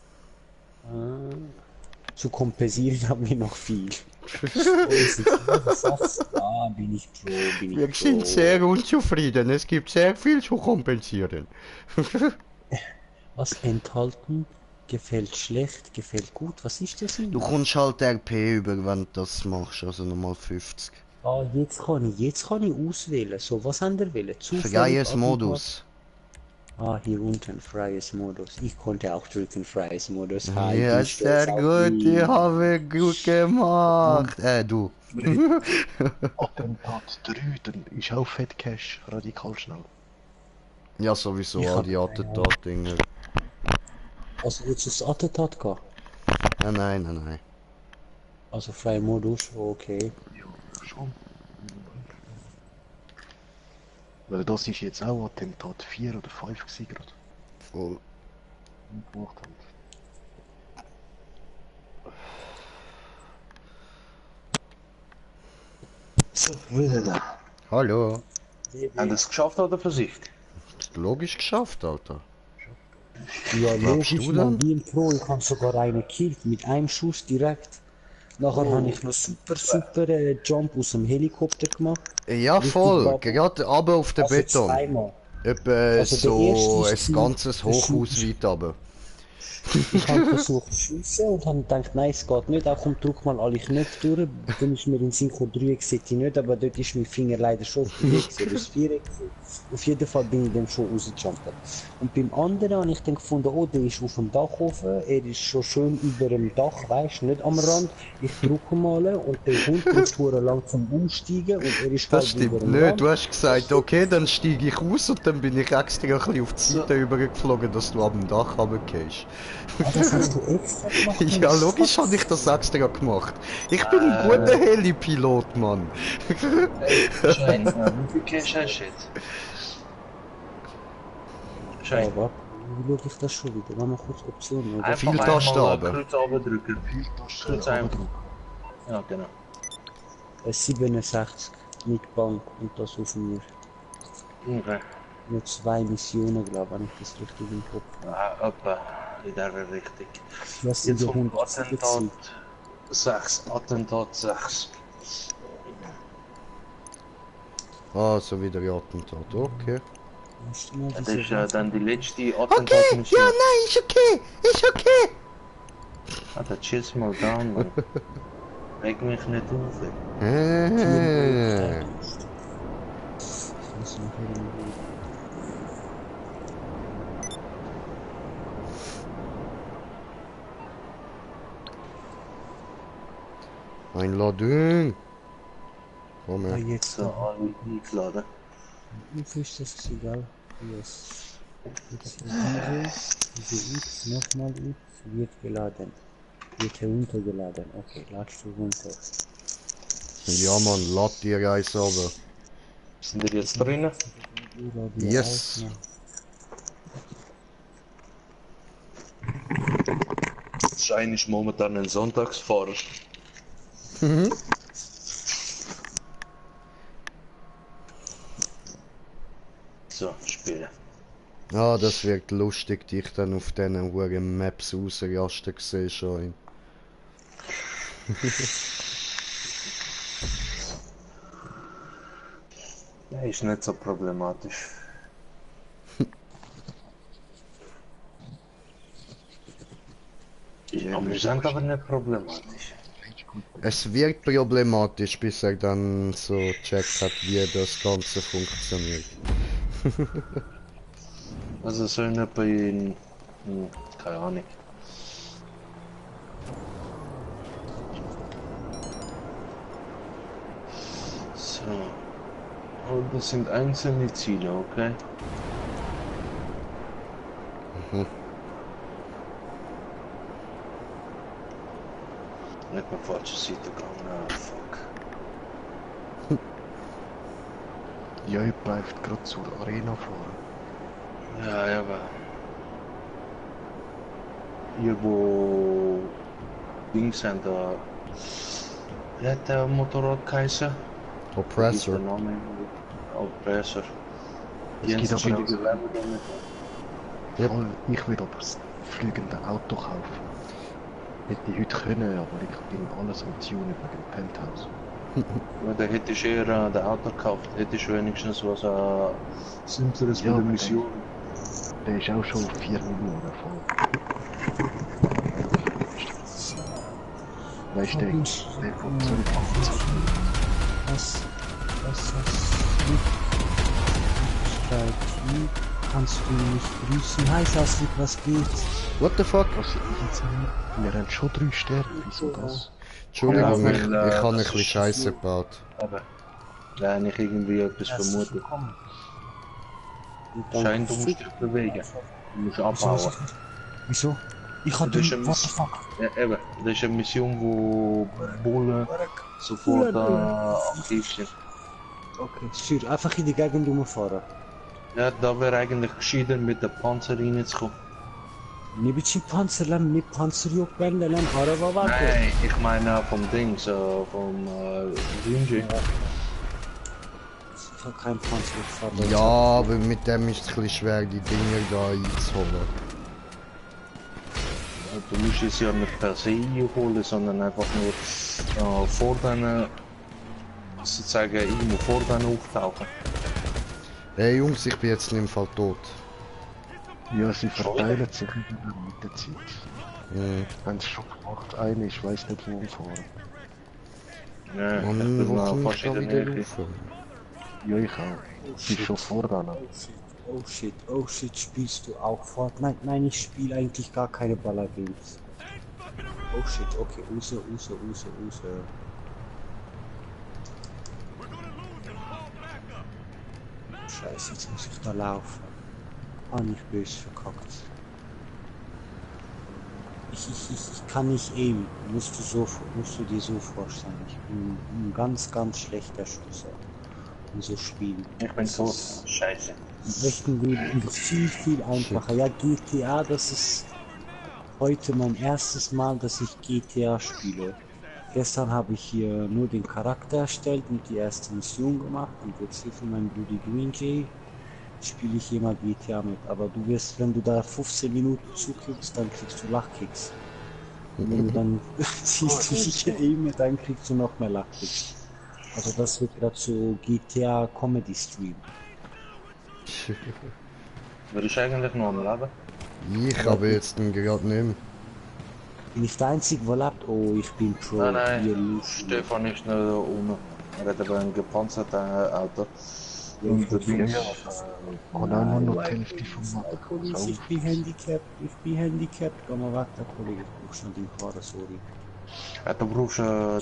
Zu kompensieren haben wir noch viel. Ah, bin ich pro. Wir sind sehr unzufrieden. Es gibt sehr viel zu kompensieren. Was enthalten? Gefällt schlecht, gefällt gut. Was ist das denn? Du kommst halt RP über, wenn du das machst, also nochmal 50. Ah, jetzt kann ich auswählen. So, was haben wir wählen? Freies Modus. Ah, hier unten, freies Modus. Ich konnte auch drücken, freies Modus. Ja, sehr gut, ich habe gut gemacht. Du. Attentat 3, dann ist auch Fettcash radikal schnell. Ja, sowieso, all die Attentat-Dinger. Also, jetzt ist das Attentat gehen? Nein. Also, freier Modus, okay. Ja, schon. Weil das ist jetzt auch Attentat 4 oder 5 gewesen gerade. Voll. Gemacht haben. So, wieder da. Hallo. Haben das geschafft oder versicht? Logisch geschafft, Alter. Ja, Glaubst logisch, du man, dann? wie im Pro, ich habe sogar einen gekillt, mit einem Schuss direkt. Nachher habe ich noch super Jump aus dem Helikopter gemacht. Ja, Richtig voll. brav. Gerade runter auf den Also Beton. zweimal. Etwa Also der so erste ein ganzes der Schuss- Hochhaus weit runter. Ich habe versucht zu schiessen und habe gedacht, nein, es geht nicht, auch komm, drück mal alle Knöpfe durch. Dann ist mir in Synchro 3 sieht ich nicht, aber dort ist mein Finger leider schon auf 3 oder das 4 gewesen. Auf jeden Fall bin ich dann schon rausgejumpt. Und beim anderen habe ich dann gefunden, oh, der ist auf dem Dach offen, er ist schon schön über dem Dach, weißt du, nicht am Rand. Ich drücke mal und der Hund braucht verdammt lang zum Umsteigen und er ist Das halb über stimmt dem nicht. Rand. Du hast gesagt, okay, dann steige ich aus und dann bin ich extra ein bisschen auf die Seite übergeflogen, dass du ab dem Dach runtergehst. Ah, das hast du extra gemacht? Ja, logisch habe ich das extra gemacht. Ich bin ein guter Heli-Pilot, Mann. Schein, wie viel Cash hast du jetzt? Schein. Aber, wie schaue ich das schon wieder? Mach mal kurz Optionen, oder? Viel Tasten runter. Kreuz runterdrücken. Kreuz einfach. Ja, genau. 67 mit Bank und das auf mir. Okay. Nur 2 Missionen, glaube ich, wenn ich das richtig im Kopf habe. Etwa in der Richtung. Das sind Jetzt ja kommt 170. Attentat 6. Attentat 6. Ah, so wieder ein Attentat, okay. Musst du mal Das diese ist dann die letzte Okay, Attentat-Mission. ja, nein, ist okay, ist okay. Alter, chill's mal down, Mann. Reg mich nicht auf. Äh. Ich muss noch irgendwie... Einladung. Komm Ah, her. jetzt So, da. alle eingeladen. Wie viel ist das gewesen, gell? Yes. Jetzt diese X, nochmal X, wird geladen. Wird heruntergeladen. Okay, ladst du runter. Ja, Mann, lad dir eins runter. Sind wir jetzt drinnen? Yes. Schein ist momentan ein Sonntagsfahrer. So, spielen. Ah, das wird lustig, dich dann auf diesen hohen Maps rausrasten sehen schon. Ja, ist nicht so problematisch. Ja, wir sind aber nicht problematisch. Es wird problematisch, bis er dann so checkt hat, wie das Ganze funktioniert. Also so in keine Ahnung. So. Und das sind einzelne Ziele, okay? Mhm. Nicht mehr falsche Seite gegangen, ah, fuck. Ja, ich bleibt gerade zur Arena fahren. Ja, aber. Hier wo Dings sind da. Wie hat der Motorrad geheißen? Oppressor. Der Name? Oppressor. Es Die gibt aber verschiedene auch- Gewerbe damit. Yep. Voll, ich will aber das fliegende Auto kaufen. Hätte ich heute können, aber ich bin alles am Tunen wegen dem Penthouse. Ja, da hätte ich eher den Auto gekauft, hätte ich wenigstens was Simpleres Ja, mit der aber Mission. Der ist auch schon auf 4 Millionen voll. Weißt du, der von 12 Was Wie kannst du mich grüßen? Hi Saslik, was geht? What the fuck? Wir haben schon 3 Sterne, wieso das? Entschuldigung, Ja, ich weil, habe ein das bisschen ist Scheiße so- gebaut. Aber da habe ich irgendwie etwas Herzlich vermutet. willkommen. Und dann- Scheint, du musst dich bewegen. Du musst abbauen. Wieso? Ich hab Das ist den. eine What the Mission. fuck? Ja, eben. Das ist eine Mission, wo Bullen sofort aktiv sind. Okay, Sür, einfach in die Gegend rumfahren. Ja, da wäre eigentlich gescheiter mit der Panzer reinzukommen. Ne biçim panzerlen, ne panzer yok bende lan, araba var da. Nein, ich meine vom Dings, vom Grünji. Ich hab keinen Panzer gefahren. Ja, aber mit dem ist es ein bisschen schwer, die Dinger da einzuholen. Du musst es ja nicht per se einholen, sondern einfach nur vor deinen, sozusagen irgendwo vor deinen auftauchen. Hey Jungs, ich bin jetzt im Fall tot. Ja, sie verteilen sich immer mit der Zeit. Mhm. Haben sie schon gemacht, eine, ich weiß nicht wo umfahren. Ja, Und ich wo bin komme fast ich da in der wieder Nähe. rauf? Ja, ich auch. Sie ist schon vor dran. Oh shit, spielst du auch Fortnite? Nein, ich spiele eigentlich gar keine Baller-Games. Oh shit, okay, Use. Scheiße, jetzt muss ich da laufen. Ah, nicht böse verkackt. Ich kann nicht aimen. Musst du dir so vorstellen. Ich bin ein ganz schlechter Schütze. Und so spielen. Ich bin Das tot. ist Scheiße. im echten Leben viel einfacher. Ja, GTA, das ist heute mein erstes Mal, dass ich GTA spiele. Gestern habe ich hier nur den Charakter erstellt und die erste Mission gemacht und jetzt hier für meinen Bloody Green Jay spiele ich hier mal GTA mit. Aber du wirst, wenn du da 15 Minuten zukriegst, dann kriegst du Lachkicks. Und wenn du dann siehst, wie ich aime, dann kriegst du noch mehr Lachkicks. Also das wird gerade so GTA Comedy Stream. Würdest du eigentlich noch am Leben? Ich habe jetzt den gerade nicht mehr. Bin ich der Einzige, der lebt? Oh, ich bin Pro. Nein, Ihr nein, Lucy. Stefan ist noch da unten. Er hat aber ein gepanzertes Auto. Ja, Und der ich Ding Ja, und auch nur noch die Hälfte vom Kollege, ich bin handicapped. Geh mal weg, der Kollege. Du brauchst noch den Fahrer, sorry. Du brauchst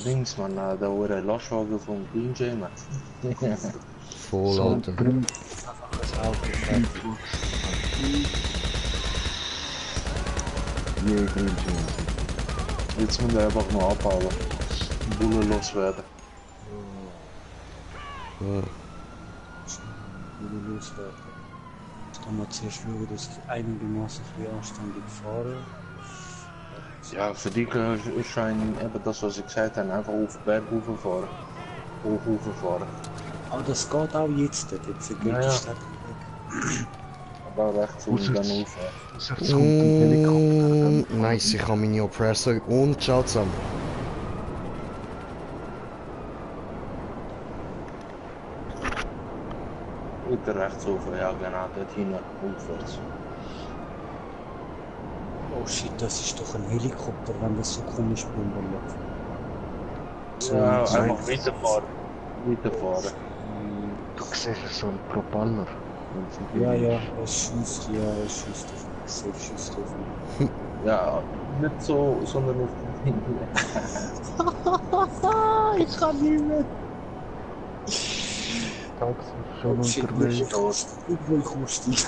Dings, man, da war ein Lastwagen vom Green Jay, man. Voll, Alter. Das Auto fertig. Je, Grün. Jetzt muss er einfach noch abhauen. Bullen loswerden. Ja. Wenn wir loswerden. Jetzt kann man zuerst schauen, dass ich einigermaßen viel anständig fahre. Ja, für die ist schon eben das, was ich gesagt habe, einfach auf den Berg rauffahren. Hochfahren. Aber das geht auch jetzt. Jetzt geht Ja, die ja. Stadt weg. Aber rechts und dann rauf. Es kommt ein Helikopter. Nice, ich habe meine Oppressor und ciao zusammen. Wieder rechts rauf, ja genau, dort hinten, aufwärts. Oh shit, das ist doch ein Helikopter, wenn das so komisch bummelt. So, Ja, so- einfach weiterfahren. Weiterfahren. Du siehst so einen Propeller. Ja, er schießt auf Safe schießt drauf. Ja, nicht so, sondern auf den Ich kann nicht mehr. Schon unterwegs. Obwohl ich aussteige.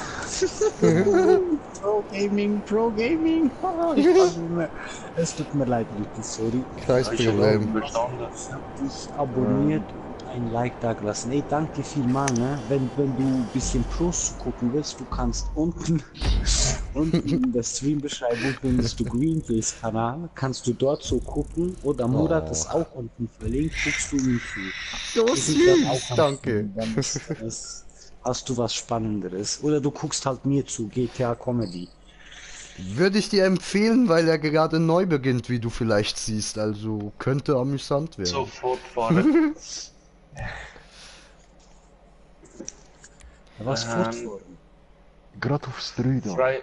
Pro Gaming. Ich kann nicht mehr. Es tut mir leid, Leute, sorry. Kein Problem. bestanden. Ich hab dich abonniert und ein Like da gelassen. Ey, danke vielmals, ne? Wenn du ein bisschen Pros gucken willst, du kannst unten in der Streambeschreibung findest du Greenface Kanal, kannst du dort so gucken oder Murat ist auch unten verlinkt, guckst du ihn zu. So Wir sind dort auch süß, am danke. Streamen, dann hast du was Spannenderes. Oder du guckst halt mir zu, GTA Comedy. Würde ich dir empfehlen, weil er gerade neu beginnt, wie du vielleicht siehst. Also könnte amüsant werden. Sofort fahren. Was fortfahren? Gerade aufs 3 da. Frei.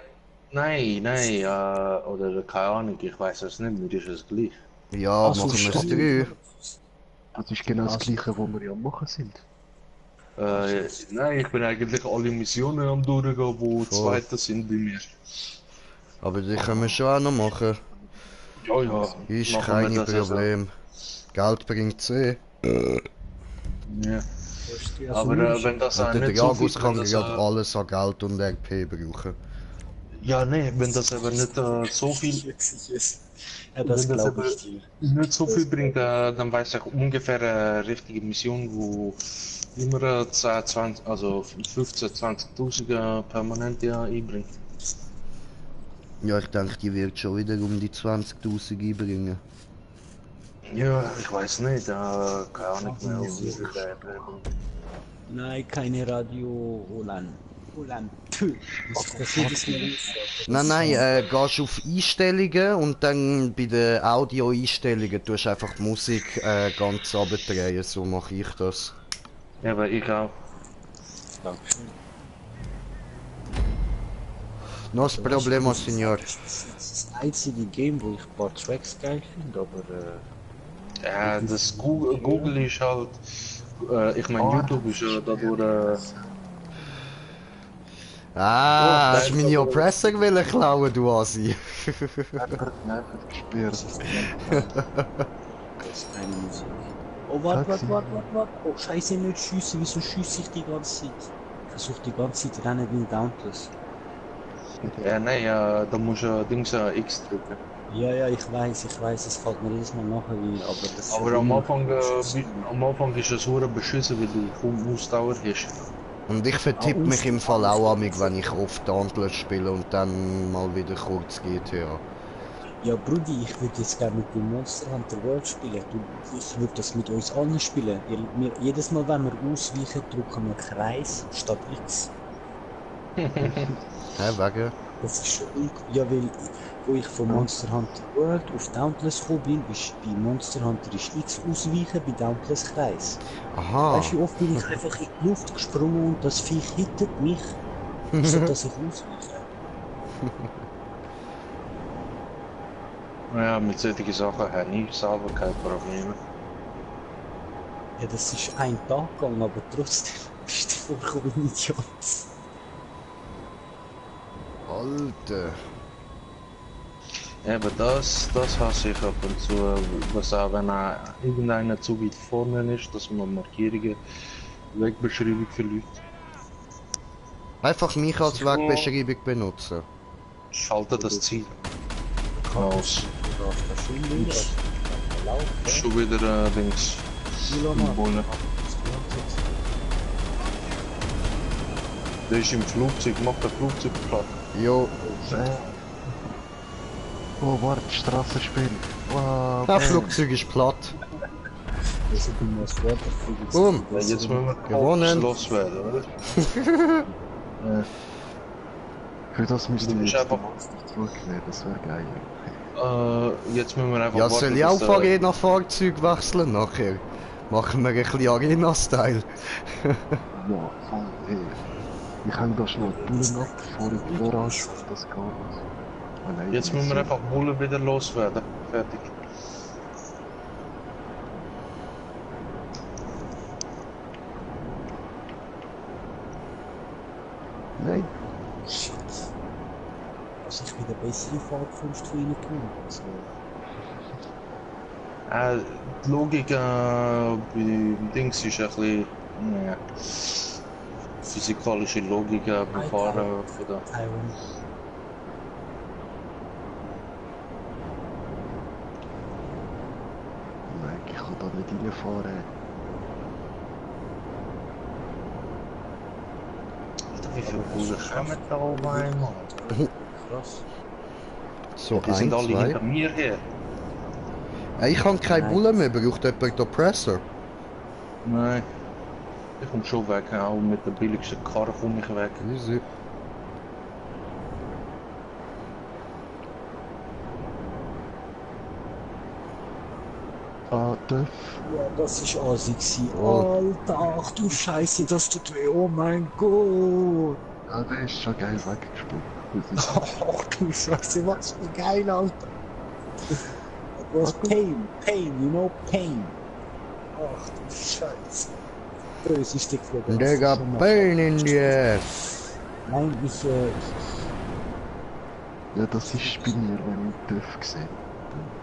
Nein, oder keine Ahnung, ich weiß es nicht, mir ist es gleich. Ja, Ach so, machen wir es stimmt. drei. Das ist genau das gleiche, was wir ja am machen sind. Nein, ich bin eigentlich alle Missionen am durchgehen, wo zweite sind bei mir. Aber die können wir schon auch noch machen. Ja, Ist machen kein wir das also. Problem. Geld bringt's eh. Ja. Also Aber wenn das auch Der nicht so Jagus viel, kann wenn das, gerade alles an Geld und RP brauchen. ja, nee, wenn das aber nicht so viel, Ja, das wenn das glaube aber ich dir. nicht so viel bringt, dann weiß ich ungefähr eine richtige Mission, wo immer 10, 20, also 15, 20.000 permanent ja einbringt. Ja, ich denke, die wird schon wieder um die 20.000 einbringen. Ja, ich weiß nicht, keine Ahnung mehr, wie viel der bringt. Nein, keine Radio Olan. Das jedes Mal Nein, gehst auf Einstellungen und dann bei den Audio-Einstellungen tust du einfach die Musik ganz runterdrehen, so mache ich das. Ja, aber ich auch. No problema, Signor. Das ist das einzige Game, wo ich ein paar Tracks geil finde, aber Ja, das Google ist halt, ich meine YouTube ist ja dadurch, Ah, Oh, hast du meine Oppressor wollen klauen, du Asi? Einfach gesperrt. das ist keine Musik. Oh, warte. Oh, scheiße, nicht schiessen. Wieso schiesse ich die ganze Zeit? Ich versuche die ganze Zeit rennen wie ein Dauntless. ja, nein, da musst du Dings X drücken. Ja, ich weiß, es fällt mir jedes Mal nachher ein, aber das Aber am Anfang ist es hure beschissen, weil du kaum Ausdauer hast. Und ich vertippe mich im Fall auch amig, wenn ich oft Dauntless spiele und dann mal wieder kurz GTA. Ja, Brudi, ich würde jetzt gerne mit dem Monster Hunter World spielen. Ich würde das mit uns allen spielen. Jedes Mal, wenn wir ausweichen, drücken wir Kreis statt X. Hä, wegen? Das ist schon ja, weil wo ich von Monster Hunter World auf Dauntless gekommen bin, ist bei Monster Hunter ist X ausweichen, bei Dauntless Kreis. Aha. Weißt du, wie oft bin ich einfach in die Luft gesprungen und das Viech hittet mich, so dass ich ausweiche. Ja, mit solchen Sachen habe ich selber keine Probleme. Ja, das ist ein Tag gegangen, aber trotzdem bist du vorgekommen wie ein Idiot. Alter. Ja, aber das hasse ich ab und zu, was auch wenn irgendeiner zu weit vorne ist, dass man Markierungen, Wegbeschreibung verliert. Einfach mich als Wegbeschreibung benutzen. Schalte das Ziel aus. Du darfst das schon wieder laufen. Schon wieder links. Symbole. Der ist im Flugzeug, macht der Flugzeug platt. Jo. Oh, warte, Strassenspiel. Wow, Das Flugzeug ist platt. Das ist immer das Wort, das Boom. Ja, jetzt müssen wir Gewonnen. loswerden, oder? für das müsste Du ich bist jetzt einfach- den Monster zurücknehmen, das wäre geil. Jetzt müssen wir einfach Ja, soll ich auch Arena-Fahrzeug wechseln nachher? Machen wir ein bisschen Arena-Style. Ja, voll, ey. Ich hänge da schnell die Bullen ab, bevor ich die Garage auf das geht. Ah, nein, Jetzt müssen wir einfach Bullen wieder loswerden. Fertig. Nein, Shit. dass ich wieder bessere Fahrtkunst für ihn kann. So. Die Logik bei Dings ist ein bisschen physikalische Logik beim Fahren von der. Nein, ich kann da nicht reinfahren. Wie viele Bullen kommen da oben einmal? Krass. So, Die sind alle 1, 2. hinter mir her. Ich habe keine Bullen mehr, braucht jemand den Oppressor? Nein. Ich komme schon weg, auch mit der billigsten Karre komme ich weg. Easy. Ah, Döff. Ja, das ist assig gewesen. Alter, ach du Scheiße, das tut weh, oh mein Gott. Ja, der ist schon geil weggesprungen. Ach du Scheiße, was für geil, Alter. Das was Pain, you know, Pain. Ach du Scheiße. Böse ist die Flügel. They got pain in the ass. Nein, Ja, das ist bei mir, wenn ich Döff gesehen.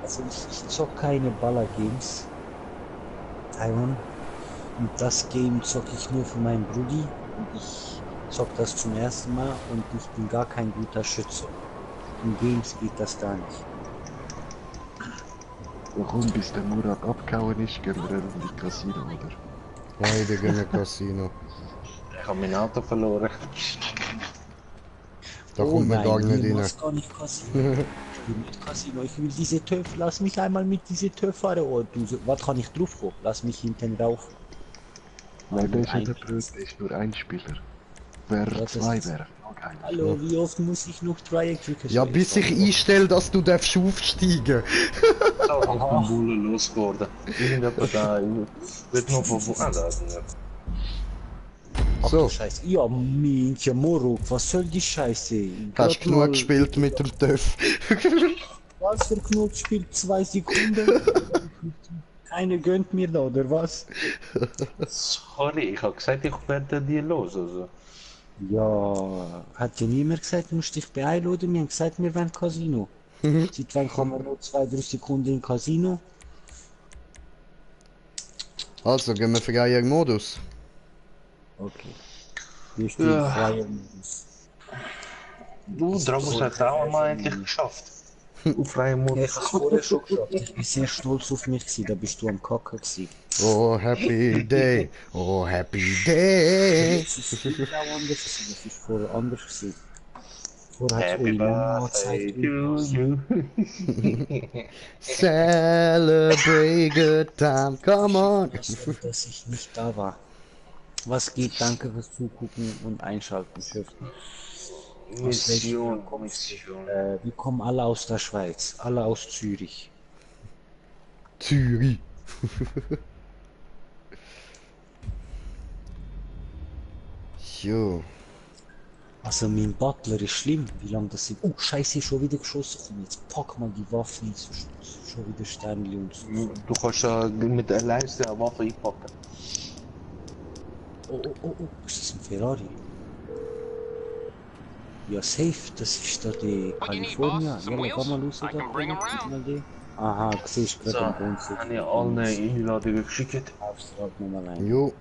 also ich zock keine Baller-Games. Taiwan. Und das Game zock ich nur für meinen Brudi. Und ich zock das zum ersten Mal und ich bin gar kein guter Schütze. In Games geht das gar nicht. Warum, bis der Murat abgehauen ist, gehen wir in die Casino, oder? Beide gehen in Casino. Ich habe mein Auto verloren. Da kommt man gar nicht rein. Ich will gar nicht Casino. Ich will nicht Casino. Ich will diese TÜV. Lass mich einmal mit diese TÜV fahren. Oh, du, was kann ich drauf kommen? Lass mich hinten rauf. Nein, der ist ja der Blöd, der ist nur ein Spieler. Wer das zwei ist- wäre, noch keiner. Hallo, wie oft muss ich noch Dreieck drücken? Ja, bis ich einstelle, dass du darfst aufsteigen. So, ich bin Bullen losgeworden. Irgendjemand da wird noch von Bullen. Ach So. du Scheiße. Ja, Minche Moruk, was soll die Scheiße? Hast Grad genug mal- gespielt mit dem TÜV. Was für genug gespielt? 2 Sekunden? Keiner gönnt mir da, oder was? Sorry, ich habe gesagt, ich werde die los. Also. Ja, hat ja niemand gesagt, du musst dich beeilen, oder? Wir haben gesagt, wir wollen Casino. Seit wann kann man nur 2-3 Sekunden in Casino? Also, gehen wir freien Modus. Okay. Wir stehen Ja. frei. Du, Dragos hat es auch einmal endlich geschafft. Auf freiem Ja, ich Modus. hab's vorher schon geschafft. Ich bin sehr stolz auf mich gewesen, da bist du am Kacken gewesen. Oh, happy day. Oh, happy day. Das ist viel auch anders gewesen, das ist vorher anders gewesen. Vorher hat Happy Uli Lama birthday gezeigt, to you. Celebrate good time. Come on. dass ich nicht da war. Was geht? Danke fürs Zugucken und Einschalten, Chef. Mission. Wir kommen alle aus der Schweiz, alle aus Zürich. Zürich. Jo. Also mein Butler ist schlimm, wie lange das sind. Oh Scheiße, schon wieder geschossen. Komm, jetzt pack mal die Waffe ein, sonst schon wieder Sternli und so. Du kannst mit der Leiste eine Waffe einpacken. Oh, ist das ein Ferrari? Ja, safe, das ist da die California. Ja, geh mal raus da. Gib mal die. Aha, du siehst So, gerade am Grund. habe ich allen Einladungen geschickt. Auftrag nochmal ein. Jo.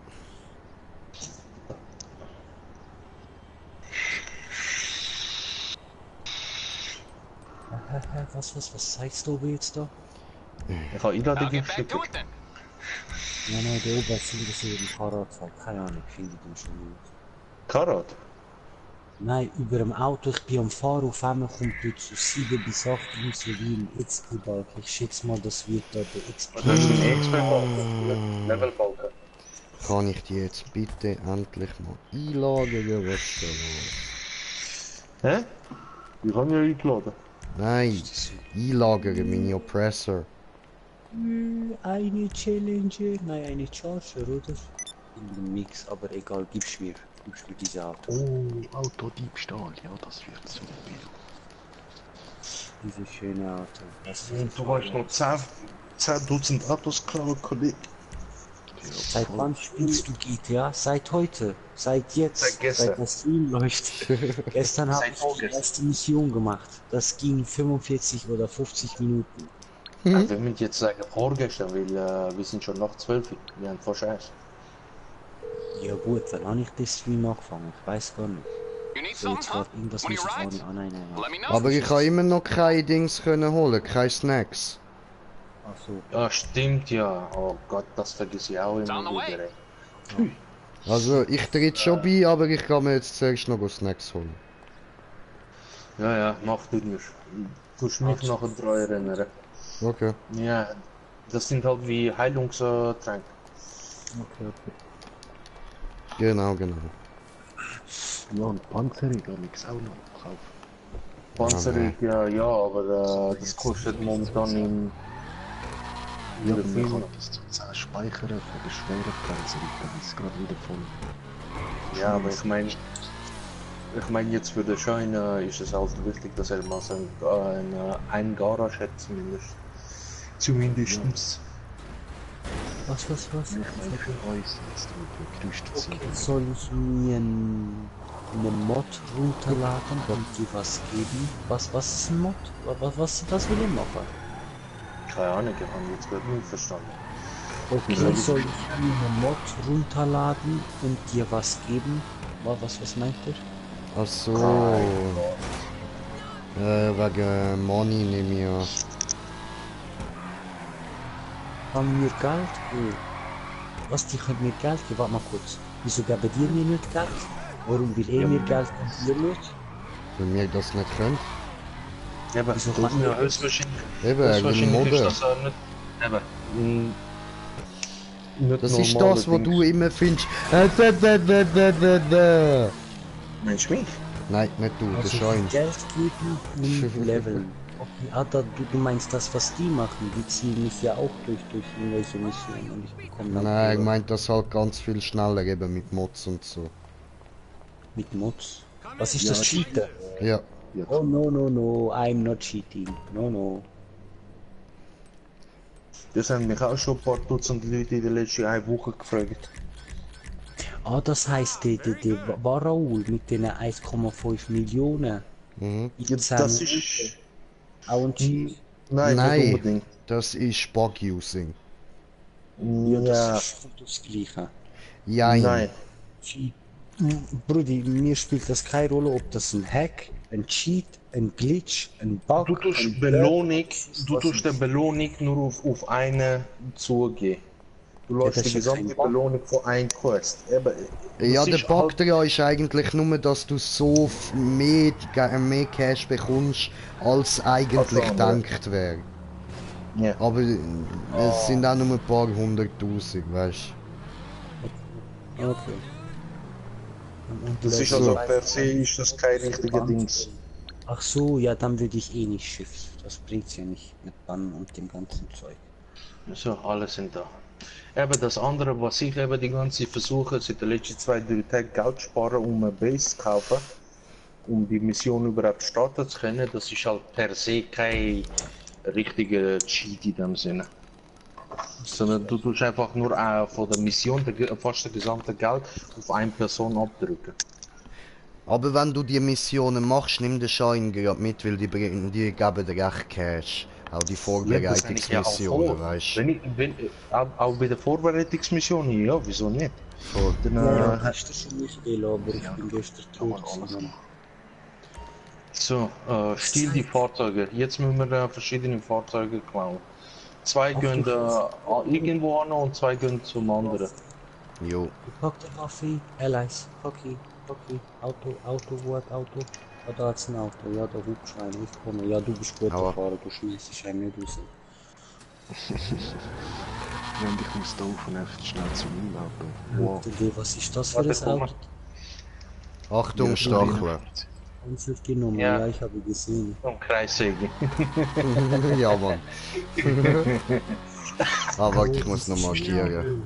Was zeigst du jetzt da? Ich habe Einladungen geschickt. Nein, der Oberfilm ist über den Fahrradfahrer. Keine Ahnung, ich finde den schon nicht. Karat? Nein, über dem Auto, ich bin am Fahren, auf einmal kommt dort so 7 bis 8 Insulin, XP-Balken. Ich schätze mal, das wird da der XP. Das ist ein XP-Balken. Level-Balken. Kann ich die jetzt bitte endlich mal einlagern? Was ist da los? Hä? Ich habe mich eingeladen. Nein, einlagern, meine Oppressor. Eine Challenger, nein, eine Charger, oder? In dem Mix, aber egal, gib's mir diese Auto. Oh, Autodiebstahl, ja, das wird so viel. Diese schöne Auto. Das Du hast noch 10 Dutzend Autos klauen, Kollege. Seit wann spielst du GTA? Seit heute. Seit jetzt. Seit gestern. Seit das Stream läuft. Gestern habe Seit ich die vorgestern. erste Mission gemacht. Das ging 45 oder 50 Minuten. Wir müssen jetzt sagen vorgestern, weil wir sind schon nach 12 Uhr. Wir haben fast erst. Ja gut, wann habe ich den Stream angefangen? Ich weiß gar nicht. You need So, jetzt something, huh? warte, irgendwas When muss you're ich right, vorne. Ah nein, nein, nein. let me know. Aber ich kann immer noch keine Dings können holen, keine Snacks. Ach so. Ja, stimmt ja. Oh Gott, das vergesse ich auch It's on immer the wieder. way. Ey. Also ich tritt schon bei, aber ich kann mir jetzt zuerst noch Snacks holen. Ja, mach du nicht. Du musst mich nachher daran erinnern. Okay. Ja, das sind halt wie Heilungstränke. Okay. Genau. Ja, und Panzerung habe ich auch noch gekauft. Panzerung, ja, aber das kostet momentan im... Ja, in aber der man Firma. kann das zum Speichern von der schweren Panzerung, dann ist es gerade wieder voll. Ja, aber ich meine jetzt für den Schein ist es halt wichtig, dass er mal so einen Garage hat zumindest. Zumindestens. Was? Ich meine für uns jetzt mit dem gerüstet sind. Soll ich mir eine Mod runterladen und dir was geben? Was ist ein Mod? Was will ich machen? Keine Ahnung, ich habe jetzt gerade nicht verstanden. Okay, soll ich mir eine Mod runterladen und dir was geben? Was meint ihr? Ach so. Wegen Money nehme ich an. Haben wir Geld? Was, die können mir Geld geben? Warte mal kurz. Wieso geben die mir nicht Geld? Warum will mir Geld und ihr nicht? Wenn wir das nicht können. Eben, Wieso das kann ist ja ich- höchstwahrscheinlich... Eben, wegen höchstwahrscheinlich ist Modder. das nicht... Eben. Nicht Das ist normale das, was du Dings. immer findest. Meinst du mich? Nein, nicht du, der Also Schein. Geld geben und leveln. Okay, du meinst das, was die machen? Die ziehen mich ja auch durch irgendwelche Missionen und ich bekomme dann Nein, ich Kohle. meint das halt ganz viel schneller eben mit Mods und so. Mit Mods. Was ist das Cheaten? Ja. Oh no, I'm not cheating. No. Das haben mich auch schon ein paar Dutzend Leute in der letzten eine Woche gefragt. Ah, das heisst, der Varaul mit den 1,5 Millionen. Mhm. in Ja, 10 das Minuten. ist... Auch ein Cheat. Nein, nicht Nein, unbedingt. das ist Bug-Using. Ja, Ja, das ist das Gleiche. Jein. nein. Cheat. Brudi, mir spielt das keine Rolle, ob das ein Hack, ein Cheat, ein Glitch, ein Bug, Du tust ein Belohnung, Bug, du was tust der ist. Belohnung nur auf eine zugehen. Du lässt das die ist ja kein gesamte Bug. Belohnung von einem Quest. Eben, Ja, das der ist Bug halt- daran ist eigentlich nur, dass du so mehr Cash bekommst, als eigentlich Als andere. gedacht wäre. Ja. Aber es sind auch nur ein paar hunderttausend, weißt Okay. Und Das ist so. also per se ist das kein richtiger Dings. Ach so, ja, dann würde ich eh nicht Schiff. Das bringt's ja nicht mit Bann und dem ganzen Zeug. So, alle sind da. Eben das andere, was ich eben die ganze Zeit versuche, seit den letzten 2-3 Tagen Geld sparen, um eine Base zu kaufen, um die Mission überhaupt starten zu können, das ist halt per se kein richtiger Cheat in dem Sinne. Sondern du tust einfach nur von der Mission fast das gesamte Geld auf eine Person abdrücken. Aber wenn du die Missionen machst, nimm den Schein gerade mit, weil die geben dir recht Cash. Auch die Vorbereitungsmissionen, weißt du. Auch bei der Vorbereitungsmission, ja, wieso nicht? Voll. Dann, Ja, hast du schon nicht will, aber ich bin gestern tot. gewesen. so, stiehl die Fahrzeuge. Jetzt müssen wir verschiedene Fahrzeuge klauen. 2 gehen irgendwo an und 2 gehen zum anderen. Jo. Ich pack den Kaffee, Allies, Hockey, Auto. Ah, da hat's ein Auto, ja, der Hubschrauber, ich komme. Ja, du bist guter Aua. Fahrer, du schmeißt einen nicht raus. Ja, und ich muss da auf und einfach schnell zu meinem Auto. Wow. Was ist das für Warte, ein komm mal. Auto? Achtung, Stachler. Einzelgenommen, Ja. ja, ich habe gesehen. Und Kreissäge. Ja, Mann. Ah, warte, ich muss noch markieren.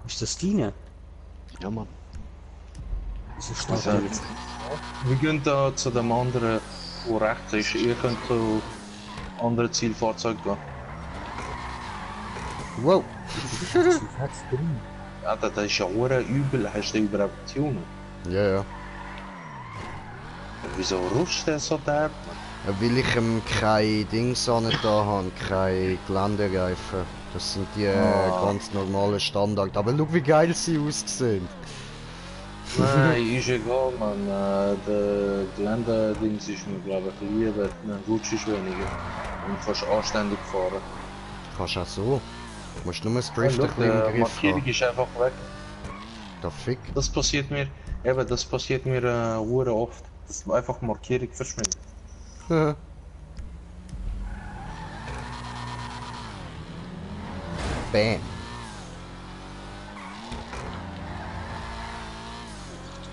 Ist das deine? Ja, Mann. Wieso steht Ja. da jetzt? Wir gehen da zu dem anderen, wo rechts ist. Ihr könnt zu anderen Zielfahrzeug gehen. Wow. Hat's drin. Alter, das ist ja hure übel, hast du überhaupt Tunen? Ja. Wieso rutscht der so derb? Weil ich keine Dings an da habe, keine Geländereifen. Das sind die ganz normalen Standard. Aber schau, wie geil sie aussehen. Nein, ist egal, man. Der Geländedings ist mir, glaube ich, lieber. Dann rutschst du weniger. Und kannst anständig fahren. Kannst auch so. Du musst nur das Drift Ja, ein bisschen im die Griff Markierung haben. ist einfach weg. Der Fick. Das passiert mir, das passiert mir hure oft. Dass einfach Markierung verschwindet. Bam.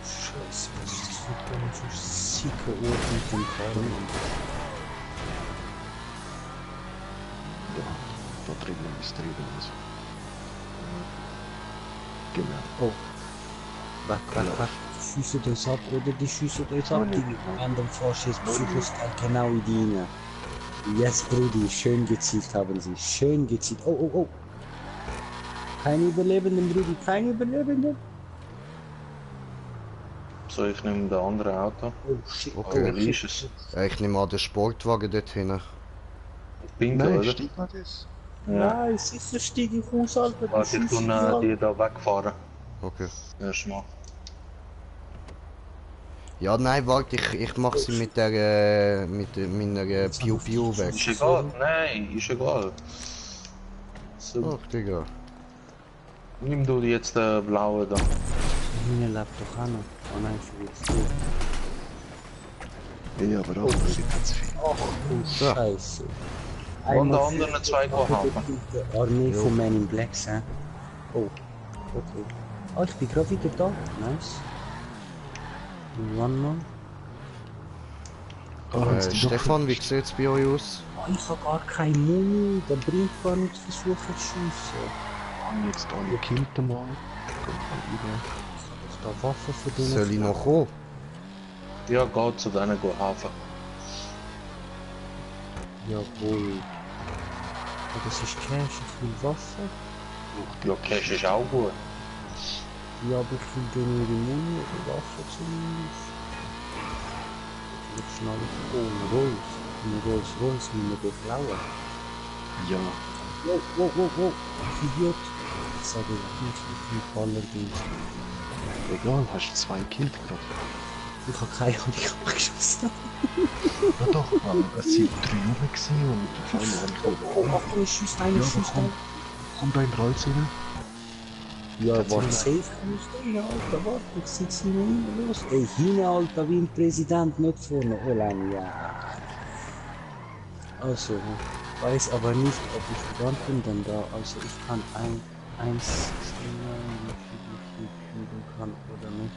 Scheiße, was ist das für ein so sicker Ort mit dem Karren? Ja, da drinnen ist drüben. Also. Genau. Oh. Weg. Die schiessen uns ab, oder? Die schiessen uns ab, die anderen Faschis Psychostal genau in die rein. Yes, Brudi, schön gezielt haben sie. Schön gezielt. Oh. Keine Überlebenden, Brudi, keine Überlebenden. So, ich nehme das andere Auto. Oh shit. Okay. Wie ist es? Ja, ich nehme an den Sportwagen dort hinten. Pinkel, Nein, oder? steigt mal das. Ja. Nein, sicher stieg ich aus, Alter. Warte, ich tue die da wegfahren. Okay. Erstmal. Ja, nein, warte, ich mache sie mit der, meiner Piu Piu weg. Ist egal, nein, ist egal. So, Ach, Digga. nimm du jetzt den blauen da. Hinten lebt doch auch noch. Oh nein, ich will jetzt Ja, aber auch nicht ganz viel. Ach du Ja. Scheiße. Und die anderen zwei haben. Die Armee von Men in Blacks, hä? Oh, okay. Oh, ich bin gerade wieder da. Nice. One more. Stefan, wie sieht es bei euch aus? Oh, ich hab gar keine Muni. Da bringt gar nicht versuchen zu schiessen. Haben jetzt alle gekillt mal. Ich hab da Waffen für den. Soll ich noch kommen? Ja, geht zu denen go helfen. Jawohl. Oh, das ist Cash, ich will Waffen. Ja, Cash ist auch gut. Ja, aber ich will denen ihre Muni oder Waffen zumindest. Ich schnell oh, Rolls Royce müssen wir klauen. Ja, Wow, Idiot. Ich sage nicht Ballerdienst. egal, hast du 2 gekillt gerade. Ich habe keine Ahnung, ich habe geschossen. Ja doch, es sind 3 rum gewesen und auf einmal habe ich gedacht, Oh, Achtung, schießt einer, schießt einer. komm da in den Rolls rein. Ja, warte, safe kannst du, Alter, warte, ich sind sie noch immer los. Ey, hinten, Alter, wie ein Präsident, nicht vorne. Oh, nein, ja. Also, weiß aber nicht, ob ich dran bin, denn da, also ich kann eins sehen, wie ich kann oder nicht.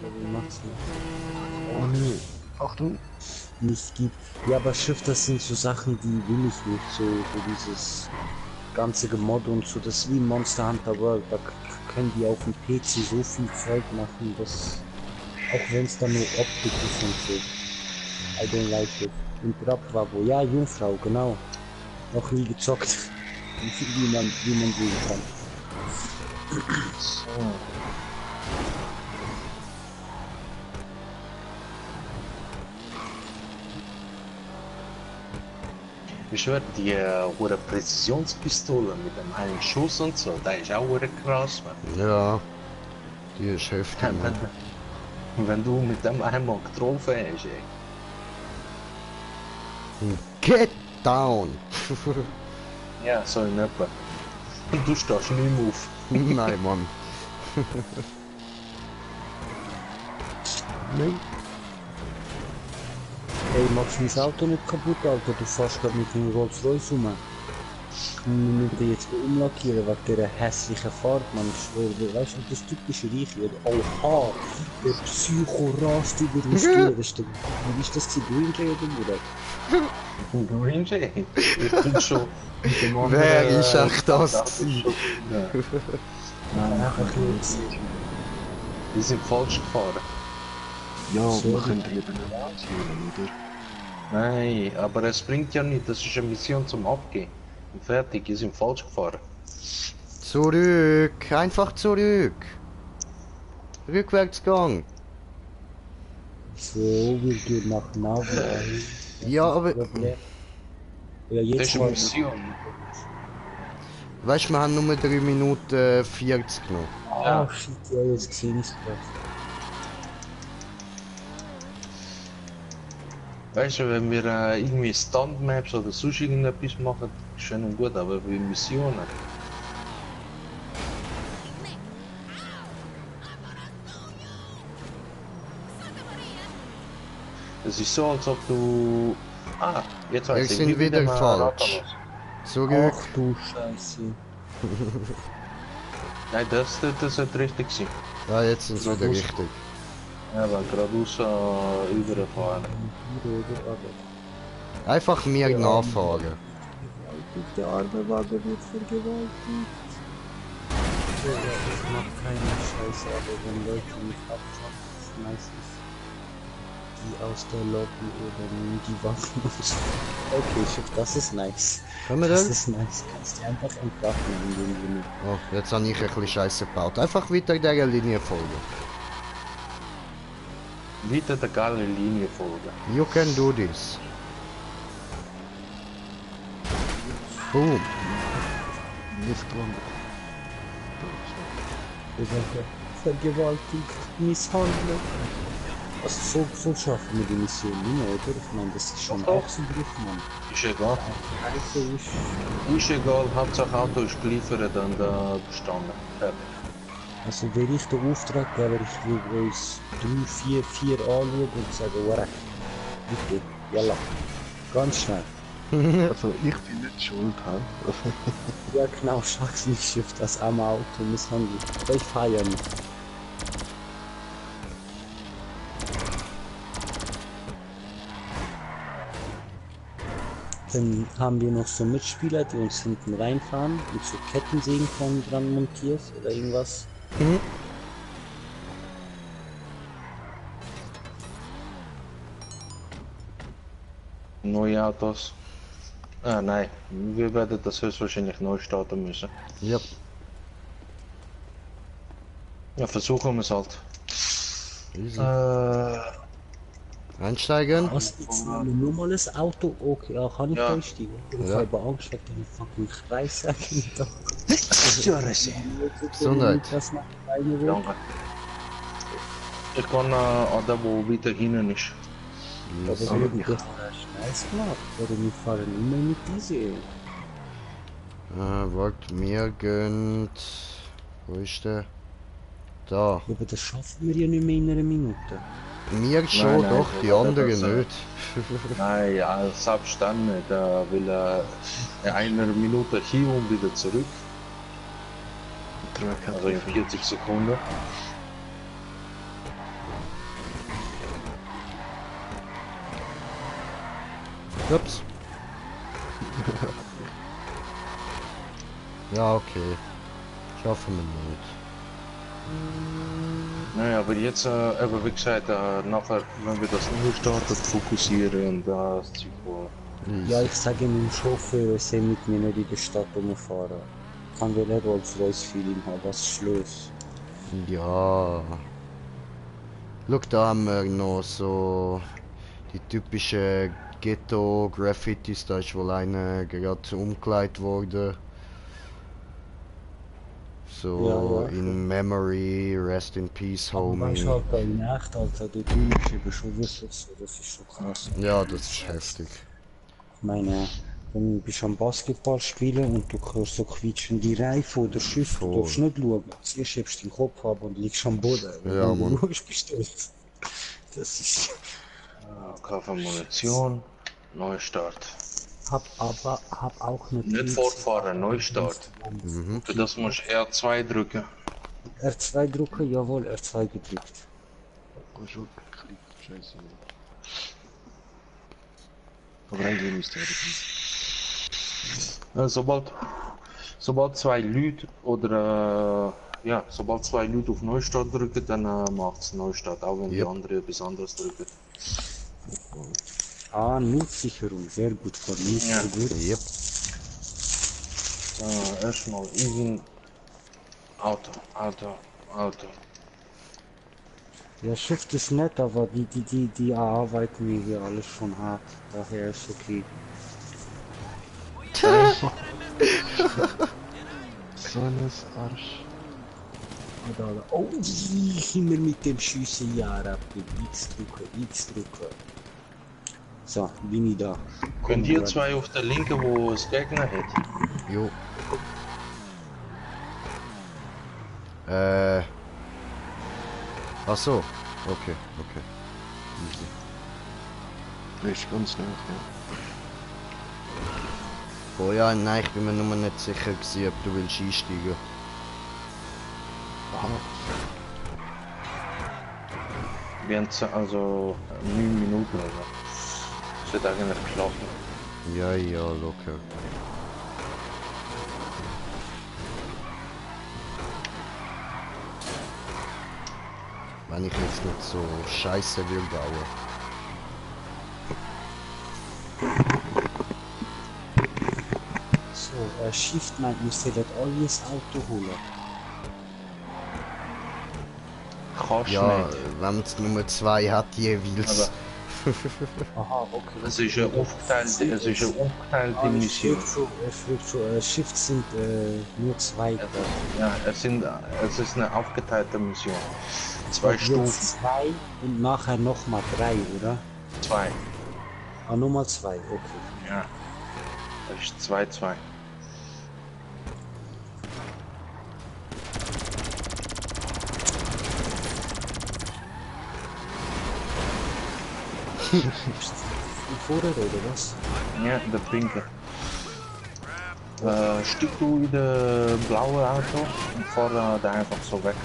Wie macht's nicht? Oh nö, Achtung. Nicht gibt. Ja, aber Schiff, das sind so Sachen, die will ich nicht. So dieses ganze Gemod und so, das ist wie Monster Hunter World. Da können die auf dem PC so viel Zeug machen, dass auch wenn es dann nur Optik ist und so. I don't like it. Und Bravo, ja, Jungfrau, genau. Noch nie gezockt. wie man sehen kann. So. Ich schwör, die hure Präzisionspistole mit dem einen Schuss und so, da ist auch hure krass, man. Ja. Die ist heftig, Mann. Wenn du mit dem einmal getroffen hast, ey. Get down! Ja, so in etwa. Und du stehst nicht mehr auf. Nein, Mann. Nein. Ey, machst du mein Auto nicht kaputt, Alter? Du fährst gerade mit dem Rolls Royce rum. Wir müssen den jetzt umlackieren wegen dieser hässlichen Fahrt, man. Ich schwöre, weißt du, das typische Reiche, oder? Oha, der Psycho rast über den Stier. Das ist der, wie ist das, Green Jay oder Bruder? Green Jay? Ich bin schon mit dem anderen, Wer ist echt das Auto schon- Ja. Einfach nicht. Die sind falsch gefahren. Ja, So, wir können lieber nicht erzählen, oder? Nein, aber es bringt ja nicht, das ist eine Mission zum Abgehen. Fertig, ihr sind falsch gefahren. Zurück, einfach zurück. Rückwärtsgang. So, wir gehen nach Navi. Ja, aber Ja, Das jetzt ist eine mal. Mission. weißt du, wir haben nur 3 Minuten 40 noch. Ah, shit, ja, jetzt gesehen ist das. Weißt du, wenn wir irgendwie Stunt-Maps oder sonst irgendetwas machen, schön und gut, aber wie Missionen. Es ist so, als ob du... Ah, jetzt Wir weiß ich, sind wie wieder man falsch. Rad Zurück. Ach du Scheiße. Nein, das sollte richtig sein. Ja, jetzt sind sie wieder richtig. Ja, aber geradeaus überfahren. Einfach mir nachfahren. Der arme Wagen wird vergewaltigt. So, ja, ich mach keine Scheiße, aber wenn Leute mich abschauen, das nice ist. Die aus der Lobby oder die Waffen und so. Okay, shit, das ist nice. Können wir Das das? ist nice. Kannst du einfach entwaffnen in dem Sinne. Oh, jetzt habe ich ein bisschen Scheiße gebaut. Einfach weiter dieser Linie folgen. Wieder der geile Linie folgen. You can do this. Boom. Nicht gelandet. Vergewaltigt, misshandelt. Also so schaffen wir die Mission nicht mehr, oder? Ich meine, das ist schon Doch, doch. auch so Griff, Mann. Ist egal. Scheiße ist... Ist egal, Hauptsache Auto ist geliefert und bestanden. Fertig. Also wäre ich der Auftraggeber, ich würde uns 3, 4 anschauen und sagen, warek, bitte, jalla, ganz schnell. Also ich bin nicht schuld, hä? Ja genau, schau nicht schiff das arme Auto misshandelt. Aber ich fahre ja nicht. Dann haben wir noch so Mitspieler, die uns hinten reinfahren und so Kettensägen vorne dran montiert oder irgendwas. Neue Autos. Ah, nein, wir werden das höchstwahrscheinlich neu starten müssen. Ja. Ja, versuchen wir es halt. Easy. Äh, Einsteigen. Was jetzt nur mal das Auto? Okay, ja, kann ich Ja. einsteigen? Ich Ja. habe Angst wegen dem fucking Kreissägen da. Gesundheit. Das macht keine Ruhe. danke. Ich kann an der, wo weiter hinten ist. Aber wir haben doch Scheiß gemacht. Warum wir fahren immer mit diese? Warte, mir gönnt. Wo ist der? Da. Ja, aber das schaffen wir ja nicht mehr in einer Minute. Mir schon, nein, doch, die das- anderen das- nicht. Nein, ja, selbst dann nicht. Da will er in einer Minute hier und wieder zurück. Also in 40 Sekunden. Ups. Ja, okay. Schaffen wir nicht. Naja, aber jetzt, aber wie gesagt, nachher, wenn wir das neu starten, fokussieren und das Zeug wo- Ja, ich sage meinem Chauffeur, er soll mit mir nicht in der Stadt rumfahren. Kann wir nicht Rolls-Royce-Feeling haben, was ist los? Ja. Schau, da haben wir noch so die typische Ghetto-Graffitis, da ist wohl einer gerade umgelegt worden. So, Ja, ja. in Memory, Rest in Peace, Aber weißt Homie. du halt da in Nacht, Alter, du ist eben schon wirklich so, das ist schon krass. Ja, das ist heftig. Ich meine, wenn du bist am Basketball spielen und du hörst so quietschende Reifen oder Schiffe, du Voll. darfst nicht schauen. Zuerst hebst du den Kopf ab und liegst am Boden. Wenn Ja, du Mann. schaust, bist du tot. Das ist... Kaufen Munition, Neustart. Hab auch eine Nicht fortfahren, Neustart. Mhm. Für das musst du R2 drücken. R2 drücken, jawohl, R2 gedrückt. Oh, schon geklickt, scheiße. Aber eigentlich müsste er nicht. Sobald zwei Leute oder ja, sobald zwei Leute auf Neustart drücken, dann macht es Neustart, auch wenn die Yep. anderen etwas anderes drücken. Ah, Notsicherung, sehr gut von mir, Ja. sehr gut. Yep. So, erstmal even Auto. Ja, Shift ist nett, aber die erarbeiten mir hier alles schon hart. Daher ist okay. So ein Arsch. Oh, immer mit dem Schießen, ja, Rapid. X drücken. So, bin ich da. Könnt ihr zwei auf der Linke, wo es Gegner hat? Jo. Ach so. Okay. Easy. Das ist ganz nah, ja. Oh ja, nein, ich bin mir nur nicht sicher gewesen, ob du willst einsteigen. Aha. Wir haben also 9 Minuten oder so. Es wird eigentlich geschlafen. Ja, locker. Wenn ich jetzt nicht so scheiße will bauen. So, Shift meint, wir sollen alles Auto holen. Kannst Ja, nicht. wenn es Nummer 2 hat jeweils. Aha, okay. Es ist eine aufgeteilte Mission. Es schreibt schon, Shift sind nur zwei. Ja, es ist eine aufgeteilte Mission. 2 Stufen. Zwei und nachher nochmal 3, oder? 2. Ah, nochmal 2, okay. Ja. Das ist 2-2. Vorher oder was? Ja, der pinke. Stieg du in das blaue Auto und fahr da einfach so weg.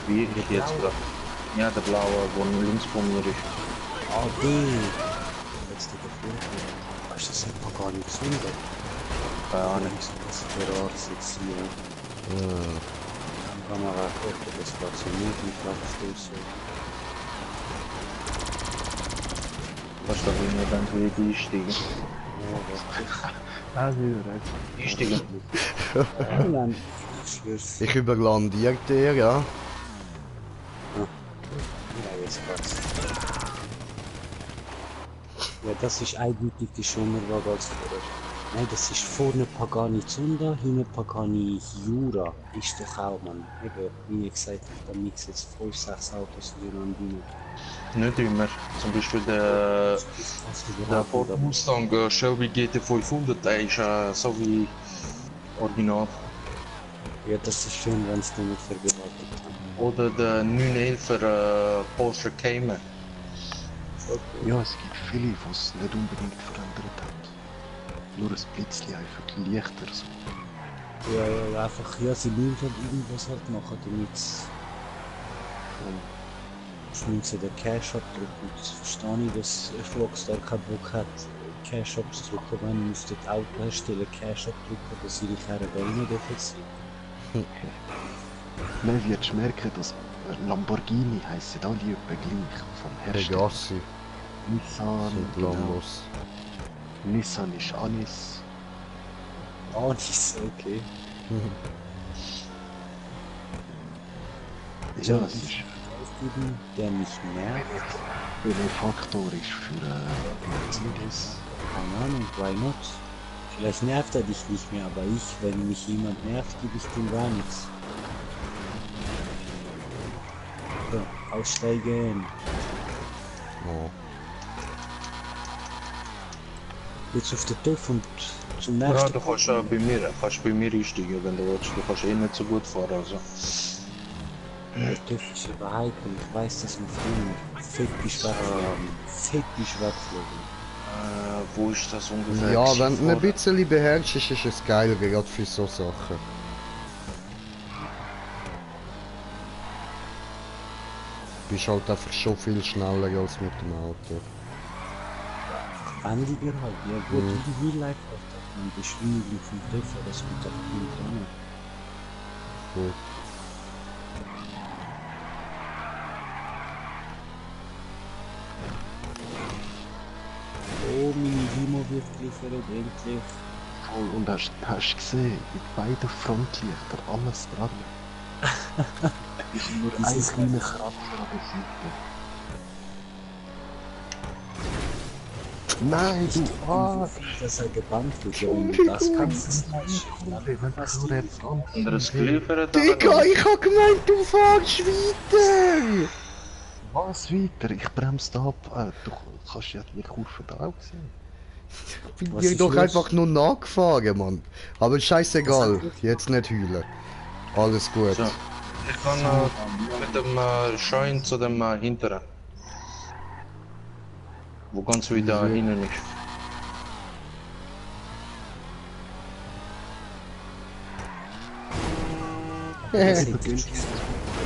Wie ich jetzt gerade. Ja, der blaue, wo links von mir ist. Ah, den. Jetzt der Vorher. Weißt du, das hat man gar nicht gesehen. Keine Ahnung. Das ist der Art jetzt hier. Kamera gucken, das war so möglich, abstoßen. Was da will mir dann wieder einsteigen? Ah, wieder, Einsteigen. Nein, Ich überlandiere dir, ja. ja, jetzt passt. Ja, das ist eindeutig die Schönerwaage als vorher. Nein, das ist vorne Pagani Zonda, hinten Pagani Jura. Ist doch auch, man. Eben, wie gesagt, da mix jetzt 5, 6 Autos nebeneinander. Nicht immer. Zum Beispiel der Ford Mustang Shelby GT500, der ist so wie Original. Ja, das ist schön, wenn es nicht vergewaltigt haben. Oder der 911er Porsche Cayman. Ja, es gibt viele, die es nicht unbedingt verändert haben. Nur ein bisschen einfach leichter so. Ja, einfach, ja, sie müssen halt irgendwas halt machen, damit sie den Cash abdrücken. Das verstehe ich, dass Rockstar keinen Bock hat, Cash abzudrücken. Wenn müsste die Autohersteller Cash abdrücken, dass ihre Karren da rein dürfen sein. Man wird merken, dass Lamborghini heissen alle etwa gleich vom Hersteller. Pegassi Nissan, sind genau. Lambos. Nissan ist Anis. Ah, nicht okay. Ja, es ist Der mich nervt. ein Faktor ist für Mercedes. Keine Ahnung, why not? Vielleicht nervt er dich nicht mehr, aber ich, wenn mich jemand nervt, gebe ich dem gar nichts. So, aussteigen. Oh. Jetzt auf den TÜV und zum Ja, nächsten. du kannst bei mir einsteigen, wenn du willst. Du kannst eh nicht so gut fahren. Also. Der TÜV ist überhyped und ich weiß, dass wir früher fettisch wegflogen. Wo ist das ungefähr? Ja, wenn du ihn ein gewesen? bisschen beherrschst, ist es geil, gerade für so Sachen. Du bist halt einfach schon viel schneller als mit dem Auto. Bandiger halt, ja gut, wie Real Life halt. Man Beschleunigung vom TÜV, das kommt auch nicht an. Gut. Oh, meine Limo wird geliefert, endlich. Und hast gesehen, mit beiden Frontlichter, alles dran. Ich habe nur einen kleinen Kratzer an der Seite. Nein, du Arsch! Dass er gebannt wird, ja, wenn du das kannst, ist nicht. Wenn das nur der Front Anderes geliefert. Digga, ich hab gemeint, du fahrst weiter! Was weiter? Ich bremse da ab. Du kannst ja die Kurve da auch sehen. Ich bin Was dir ist doch los? einfach nur nachgefahren, Mann. Aber scheißegal, jetzt nicht heulen. Alles gut. So. Ich kann mit dem Schein zu dem hinteren. Wo ganz wieder hinten ist.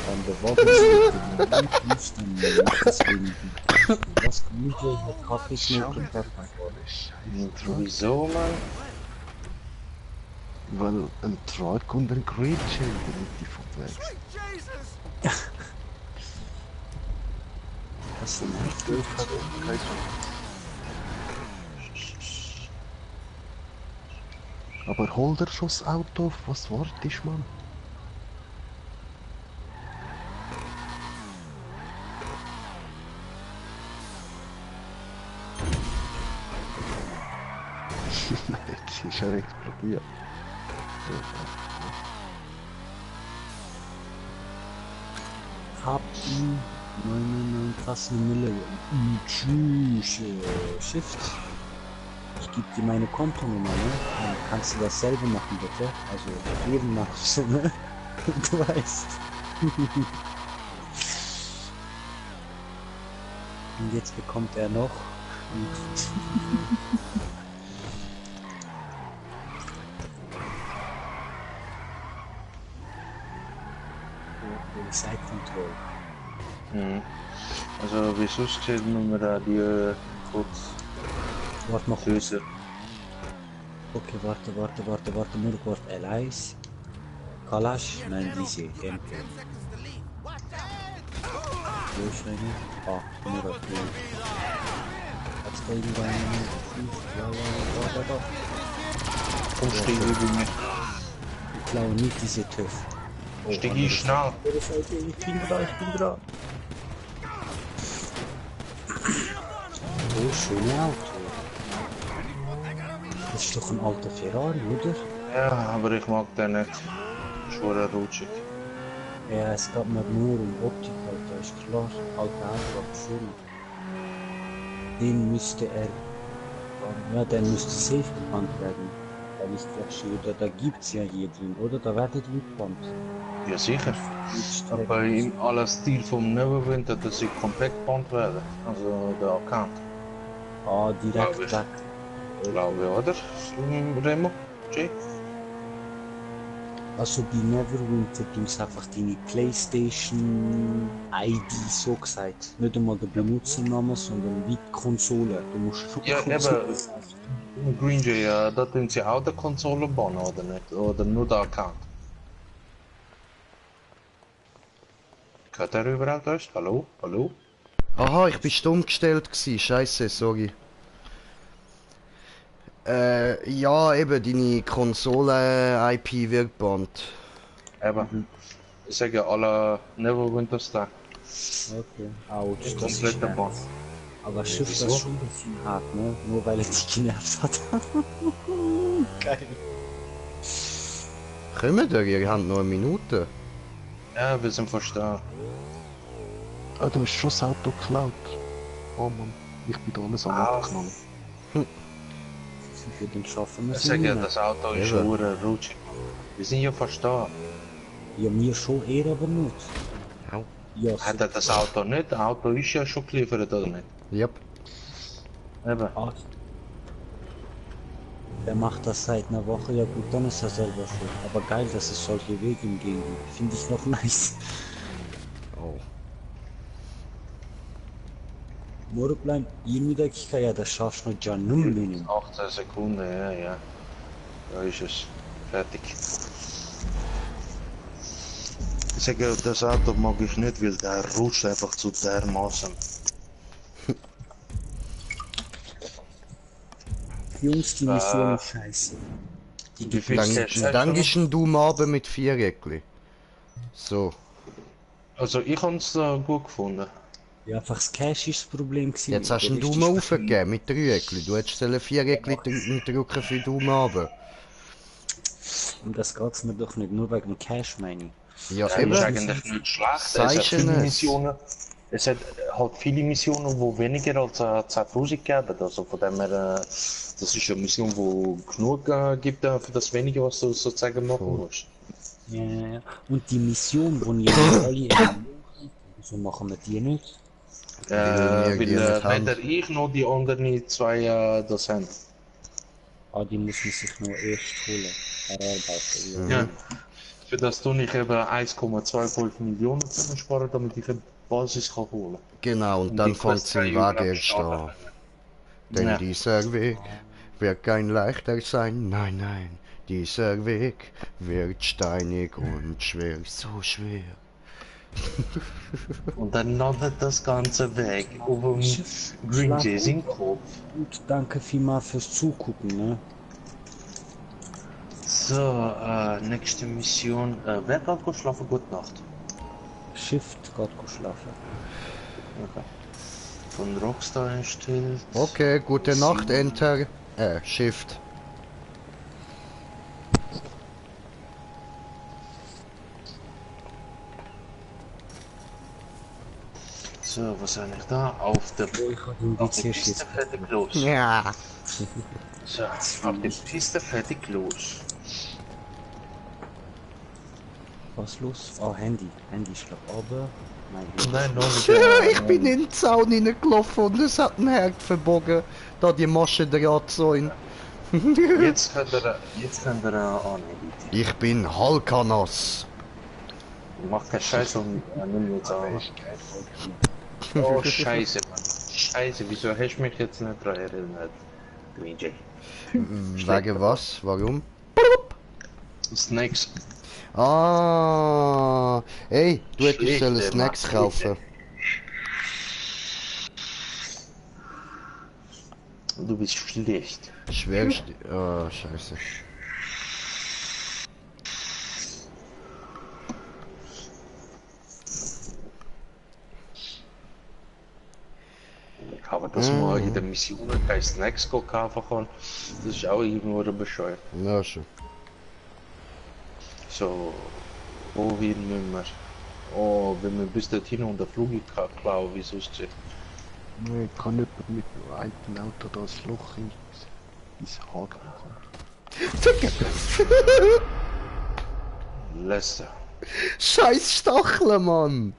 Dann der Wagen nicht deswegen. Was kann ich hier mit Kaffee schmecken? Wieso, Mann? Weil ein Truck und ein Great Chain in die vom Weg. Jesus! Das ist nicht Aber hol dir schon das Auto auf, was wartest, Mann? Jetzt ist er explodiert. Hab ihn 99 krassen Mille. Tschüss, Shift. Ich gebe dir meine Kontonummer, ne? Dann kannst du dasselbe machen, bitte. Also jeden machst du, ne? Du weißt. Und jetzt bekommt er noch. Side Control. Mhm. Also, wieso steht nur da die kurz Warte mal kurz. Füße? Okay, warte, nur kurz. Elias. Kalash, nein, diese, MP. Wo ist eine? Ah, nur auf die. Jetzt da irgendeine. Da. Komm, steh über mir. Ich glaube nicht diese TÜV. Steh hier schnell. Ich bin da. Oh, schöne Auto. Das ist doch ein alter Ferrari, oder? Ja, aber ich mag den nicht. Schwerer rutschig. Ja, es geht mir nur um Optik, Alter, ist klar. Alter Auto, aber schön. Den müsste er... Ja, der müsste safe gebannt werden. Weil ich verstehe, oder da gibt's ja hier drin, oder? Da werdet ihr gebannt. Ja, sicher. Aber im aller Stil vom Neverwinter, dass sie komplett gebannt werden. Also der Account. Ah, direkt Glaube ich. weg. Glaube ich, oder? Remo? Jay? Also bei Neverwinter tun sie einfach deine Playstation ID so gesagt. Nicht einmal der Benutzername, sondern wie die Konsole. Du musst schon Ja, Konsole eben. sagen. Green Jay, da tun sie auch die Konsole bauen, oder nicht? Oder nur der Account? Hört er überhaupt aus? Hallo? Hallo? Aha, ich bin stumm gestellt gsi. Scheiße, sorry. Ja, eben, deine Konsole-IP wird gebannt. Eben. Ich sage ja alle Neverwinters da. Okay. Autsch, das ist Komplett schwer. gebannt. Aber Schiff Wieso? das schon ein bisschen hart, ne? Nur weil er dich genervt hat. Geil. Kommt ihr habt noch eine Minute. Ja, wir sind fast da. Ah, du hast schon das Auto geklaut. Oh Mann, ich bin da alles am abknallen. Für den schaffen wir Ich es sage nicht ja, mehr. das Auto ist Eben. schon rutschig. Wir sind ja fast da. Ja, mir schon eher, aber nicht. Au. Ja, Hat er das Auto nicht? Das Auto ist ja schon geliefert, oder nicht? Yep. Eben. Ah, der macht das seit einer Woche, ja gut, dann ist er selber schuld. Aber geil, dass es solche Wege im Gegend gibt. Finde ich noch nice. Oh. Morgen bleibt Möglichkeit, ja, das schaffst du noch ja null Minuten. 18 Sekunden, ja. Da ist es. Fertig. Ich sage, das Auto mag ich nicht, weil der rutscht einfach zu dermaßen. Jungs, die Mission ist scheiße. Die Wie viel Dann, Cash hast dann du gehst du Abend mit 4 Eckli. So. noch? Also ich hab's gut gefunden. Ja, einfach das Cash ist das Problem gewesen. Jetzt hast du Der einen Rest Daumen ist aufgegeben mit 3 Eckli. Du hättest 4 Eckli drücken für Daumen runter. Und das geht's mir doch nicht, nur wegen dem Cash, meine ich. Ja, Das eben. ist eigentlich nicht schlecht. Es hat Sagst du viele es? Missionen. Es hat halt viele Missionen, die weniger als 10.000 geben. Also von dem her, das ist eine Mission, die genug gibt für das Wenige, was du sozusagen machen musst. Ja, ja, ja. Und die Mission, die ihr jetzt alle habt, wieso machen wir die nicht? Weil wir die nicht haben. weder ich noch die anderen zwei das haben. Ah, die muss man sich noch erst holen. Erarbeiten. Ja. Für das tue ich eben 1,25 Millionen sparen, damit ich eine Basis kann holen kann. Genau, und dann fängt es im Weg erst an. Denn Ja. dieser Weg wird kein leichter sein, nein, nein. Dieser Weg wird steinig und schwer, so schwer. Und dann landet das Ganze weg auf dem Green Jays im Kopf. Und danke vielmals fürs Zugucken, ne? So, nächste Mission. Wer geht gut schlafen? Gute Nacht. Shift geht schlafen. Okay. Von Rockstar einstellt. Okay, gute Nacht, Enter. Shift. So, was habe ich da? Auf der Piste jetzt. fertig los. Ja. So, auf der Piste fertig los. Was los? Oh, Handy. Handy ist glaub aber. Nein, Nein, noch nicht. Ich bin in den Zaun hineingelaufen und es hat ein Herd verbogen. Da die Maschendrahtsäune. Jetzt könnt ihr annehmen. Ich bin Halkanas. Mach keinen Scheiß und nimm jetzt an. Oh, Scheiße, Mann. Scheiße, wieso hast du mich jetzt nicht daran erinnert? Green Jay. Wegen was? Warum? Snacks. Ah, ey, du hättest Schlechte sollen Snacks Macht, kaufen. Du bist schlecht. Schwerst. Oh, scheiße. Aber dass man in der Mission keine Snacks kaufen kann, das ist auch irgendwo bescheuert. Ja, schon. So, wohin müssen wir? Oh, wenn wir bis dorthin und der Flug klauen, wie sonst sieht. Nein, kann jemand mit einem alten Auto das Loch ins Haken machen? Lester. Scheiß Stacheln, Mann!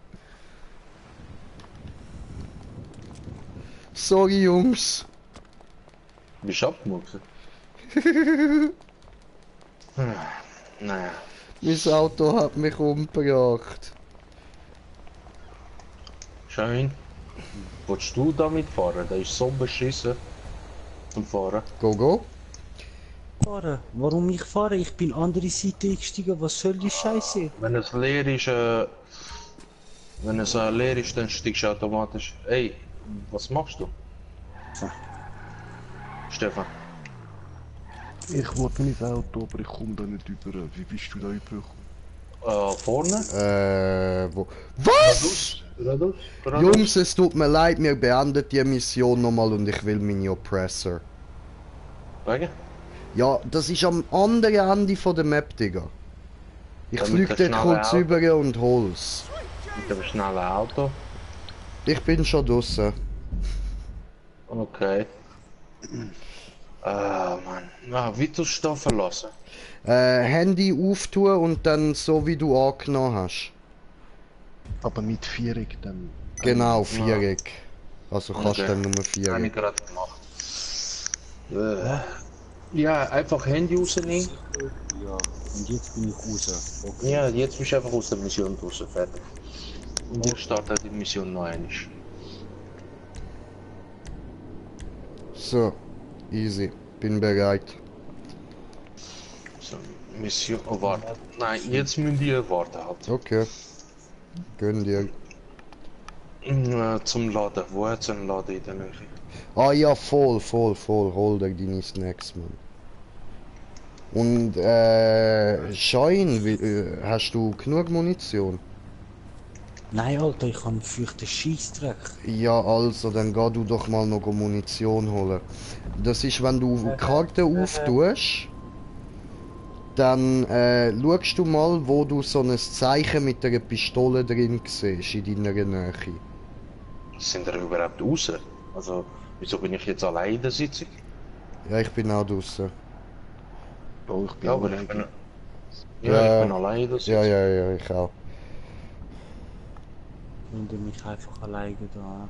Sorry, Jungs. Bist du abgemuckst? Naja. Mein Auto hat mich umgebracht. Schön. Willst du damit fahren? Der ist so beschissen zum Fahren. Go, go. Fahren? Warum ich fahre? Ich bin andere Seite eingestiegen. Was soll die Scheiße? Wenn es leer ist, leer ist, dann steigst du automatisch. Ey, was machst du? So. Stefan. Ich wollte mein Auto, aber ich komme da nicht über. Wie bist du da übergekommen? Vorne? Wo? Was? Geradeaus? Jungs, es tut mir leid, wir beenden die Mission nochmal und ich will meine Oppressor. Wegen? Ja, das ist am anderen Ende von der Map, Digga. Ich Dann flieg mit der dort kurz schnellen rüber und hol's. Mit dem schnellen Auto. Ich bin schon draussen. Okay. Mann. Ah, wie tust du da verlassen? Handy auftun und dann so wie du angenommen hast. Aber mit Viereck dann. Genau, Viereck. Also kannst du Okay. dann nur Habe ich Viereck. gerade gemacht. Ja, einfach Handy rausnehmen. Ja, und jetzt bin ich raus. Okay. Ja, jetzt bist du einfach aus der Mission raus, fertig. Und ich starte die Mission noch einmal. So, easy. Bin bereit. So, Mission, oh warte. Nein, jetzt müssen die warten halt. Okay. Gönn dir. Zum Laden, wo hat es einen Laden in der Nähe? Ah ja, voll. Hol dir deine Snacks, Mann. Und Schein, hast du genug Munition? Nein, Alter, ich habe fürchten Scheissdreck. Ja, also, dann geh du doch mal noch Munition holen. Das ist, wenn du die Karte auftust, dann schaust du mal, wo du so ein Zeichen mit einer Pistole drin siehst, in deiner Nähe. Sind wir überhaupt raus? Also, wieso bin ich jetzt allein in der Sitzung? Ja, ich bin auch draußen. Oh, ich bin Ja, aber alleine. ich bin... Ja. Ja, ich bin allein in der Sitzung. Ja, ich auch. Wenn du mich einfach alleine da.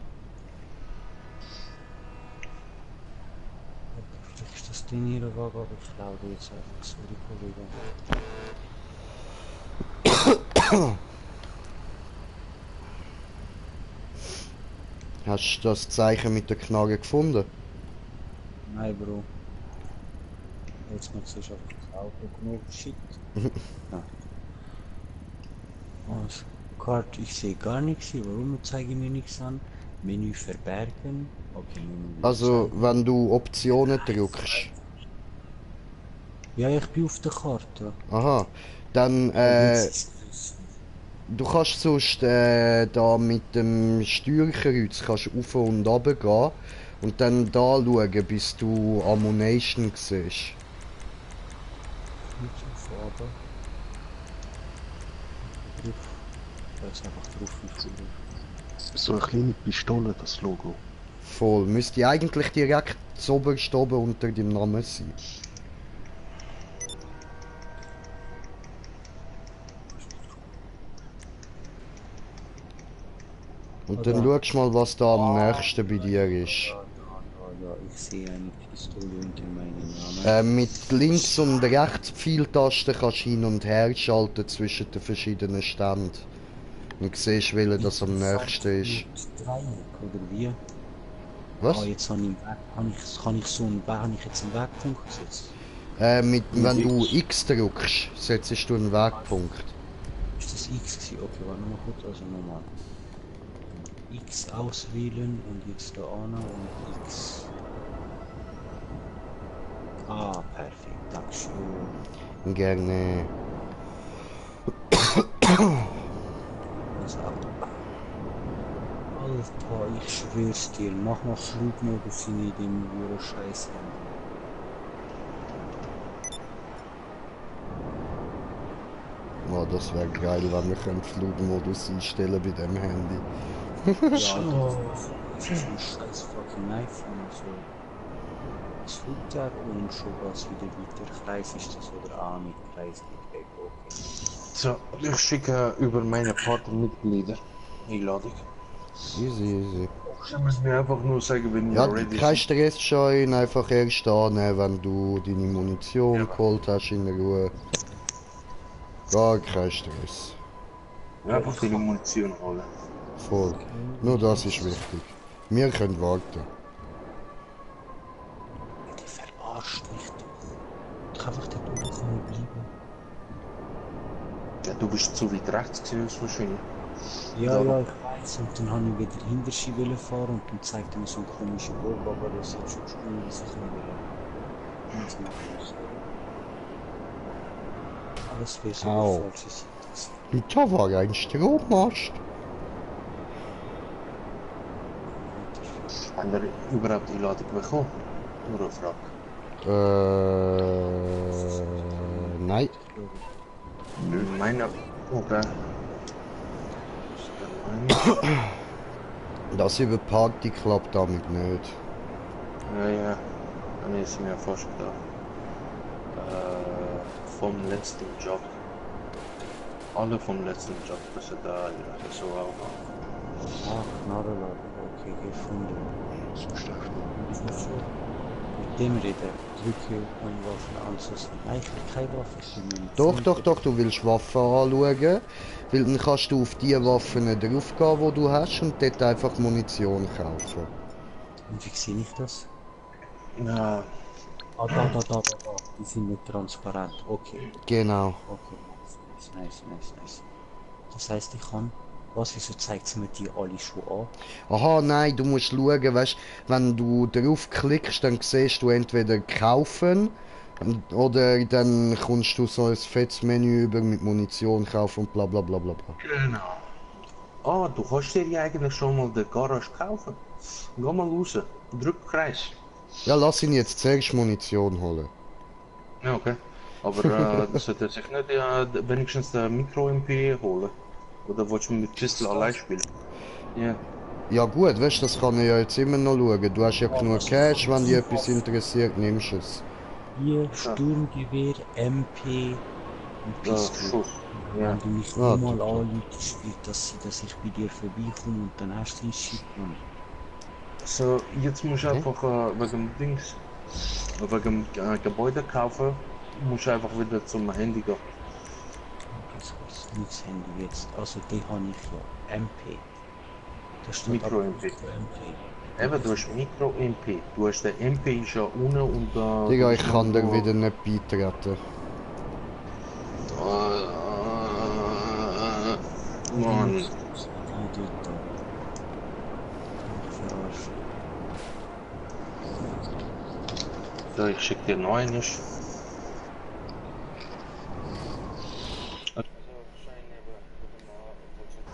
Vielleicht ist das Ding hier Wagen, aber ich glaube jetzt einfach. Sorry, Kollege. Hast du das Zeichen mit der Knarre gefunden? Nein, Bro. Jetzt mal zuerst einfach das Auto genug. Shit. Ja. Also, Karte, ich sehe gar nichts hier. Warum zeige ich mir nichts an? Menü verbergen. Okay, Menü Also, zeigen. wenn du Optionen drückst. Ja, ich bin auf der Karte. Aha. Dann, du kannst sonst da mit dem Steuerkreuz kannst auf und runter gehen und dann da schauen, bis du Ammunition siehst. Nicht auf, aber. Drauf. Da ist einfach drauf. So eine kleine Pistole, das Logo. Voll. Müsste eigentlich direkt zoberst oben unter dem Namen sein. Und dann schaust du mal, was da am nächsten bei dir ist. Ja, ich sehe eine Pistole unter meinem Namen. Mit links und rechts Pfeiltasten kannst du hin und her schalten zwischen den verschiedenen Ständen. Und siehst, welcher das am nächsten ist. Mit Dreieck, oder wie? Was? Ah, jetzt habe ich, kann ich jetzt einen Wegpunkt gesetzt? Wenn du X drückst, setzt du einen Wegpunkt. Ist das X gewesen? Okay, warte mal kurz, also nochmal. X auswählen und jetzt da an und X. Ah, perfekt, dankeschön. Gerne. Also, Alter, ich schwör's dir, mach mal Flugmodus in dem Euro-Scheiß. Oh, das wäre geil, wenn wir den Flugmodus einstellen bei dem Handy. Ja, Alter, das ist ein scheiß fucking iPhone, so. Was fliegt der und schon was wieder weiter? Kreis ist das oder A mit Kreis geht weg, okay. So, ich schicke über meine Partnermitglieder Einladung. Easy. Sie müssen mir einfach nur sagen, wenn Ja, ihr ready kein seid. Stress, Schein, einfach erst annehmen, wenn du deine Munition geholt hast in Ruhe. Gar kein Stress. Einfach die Munition holen. Voll. Nur das ist wichtig. Wir können warten. Die verarscht mich doch. Ich kann einfach dort oben bleiben. Ja, du bist zu weit rechts gewesen, wahrscheinlich. Ja, ich weiß. Und dann habe ich wieder Hinterschi fahren und dann zeigt er mir so einen komischen Burg, aber das hat schon gestimmt, dass ich nicht will. Jetzt mache ich so. Alles wäre so Au. eine falsche Seite. Und da war ein Strommast. Haben wir überhaupt die Einladung bekommen? Nur eine Frage. Nein. Meine... Okay. Das über Party klappt damit nicht. Ja, dann ist mir fast gedacht. Vom letzten Job. Alle vom letzten Job, dass er da so auch. Ah, Knarrenladen, okay, gefunden. So schlecht. Mit dem reden, drücke und Waffen ansonsten. Eigentlich keine Waffe. Doch, du willst Waffen anschauen. Weil dann kannst du auf die Waffen draufgehen, die du hast und dort einfach Munition kaufen. Und wie sehe ich das? Ja, Ah, da. Die sind nicht transparent. Okay, Genau. okay. Nice. Das heißt, ich kann... Was, wieso zeigt sie mir die alle schon an? Aha, nein, du musst schauen, weißt, wenn du draufklickst, dann siehst du entweder kaufen Oder dann kommst du so ein fettes Menü über mit Munition kaufen und bla bla bla bla bla. Genau. Oh, du kannst dir ja eigentlich schon mal den Garage kaufen. Geh mal raus, drück Kreis. Ja, lass ihn jetzt zuerst Munition holen. Ja, okay. Aber das sollte sich nicht wenigstens der Micro-MP holen. Oder willst du mit Pistol allein spielen? Ja. Ja gut, weißt du, das kann er ja jetzt immer noch schauen. Du hast ja genug Cash, wenn dich etwas interessiert, nimmst du es. Hier, Sturmgewehr, MP und Pistole. Schuss. Ja. Wenn du mich Ah, mal top, top. anrufst, dass ich bei dir vorbeikomme und dann hast du den Shit, Mann. So, jetzt muss ich einfach wegen Dings, wegen Gebäude kaufen, muss ich einfach wieder zum Handy gehen. Das ist nichts Handy jetzt. Also die habe ich ja. MP. Das steht Micro-MP. MP. Eben, du hast Micro-MP. Du hast den MP ist ja unten und da. Digga, ich kann dir wieder nicht beitreten. Mann. Die dort. Ich verarsche. So, ich schick dir noch einen.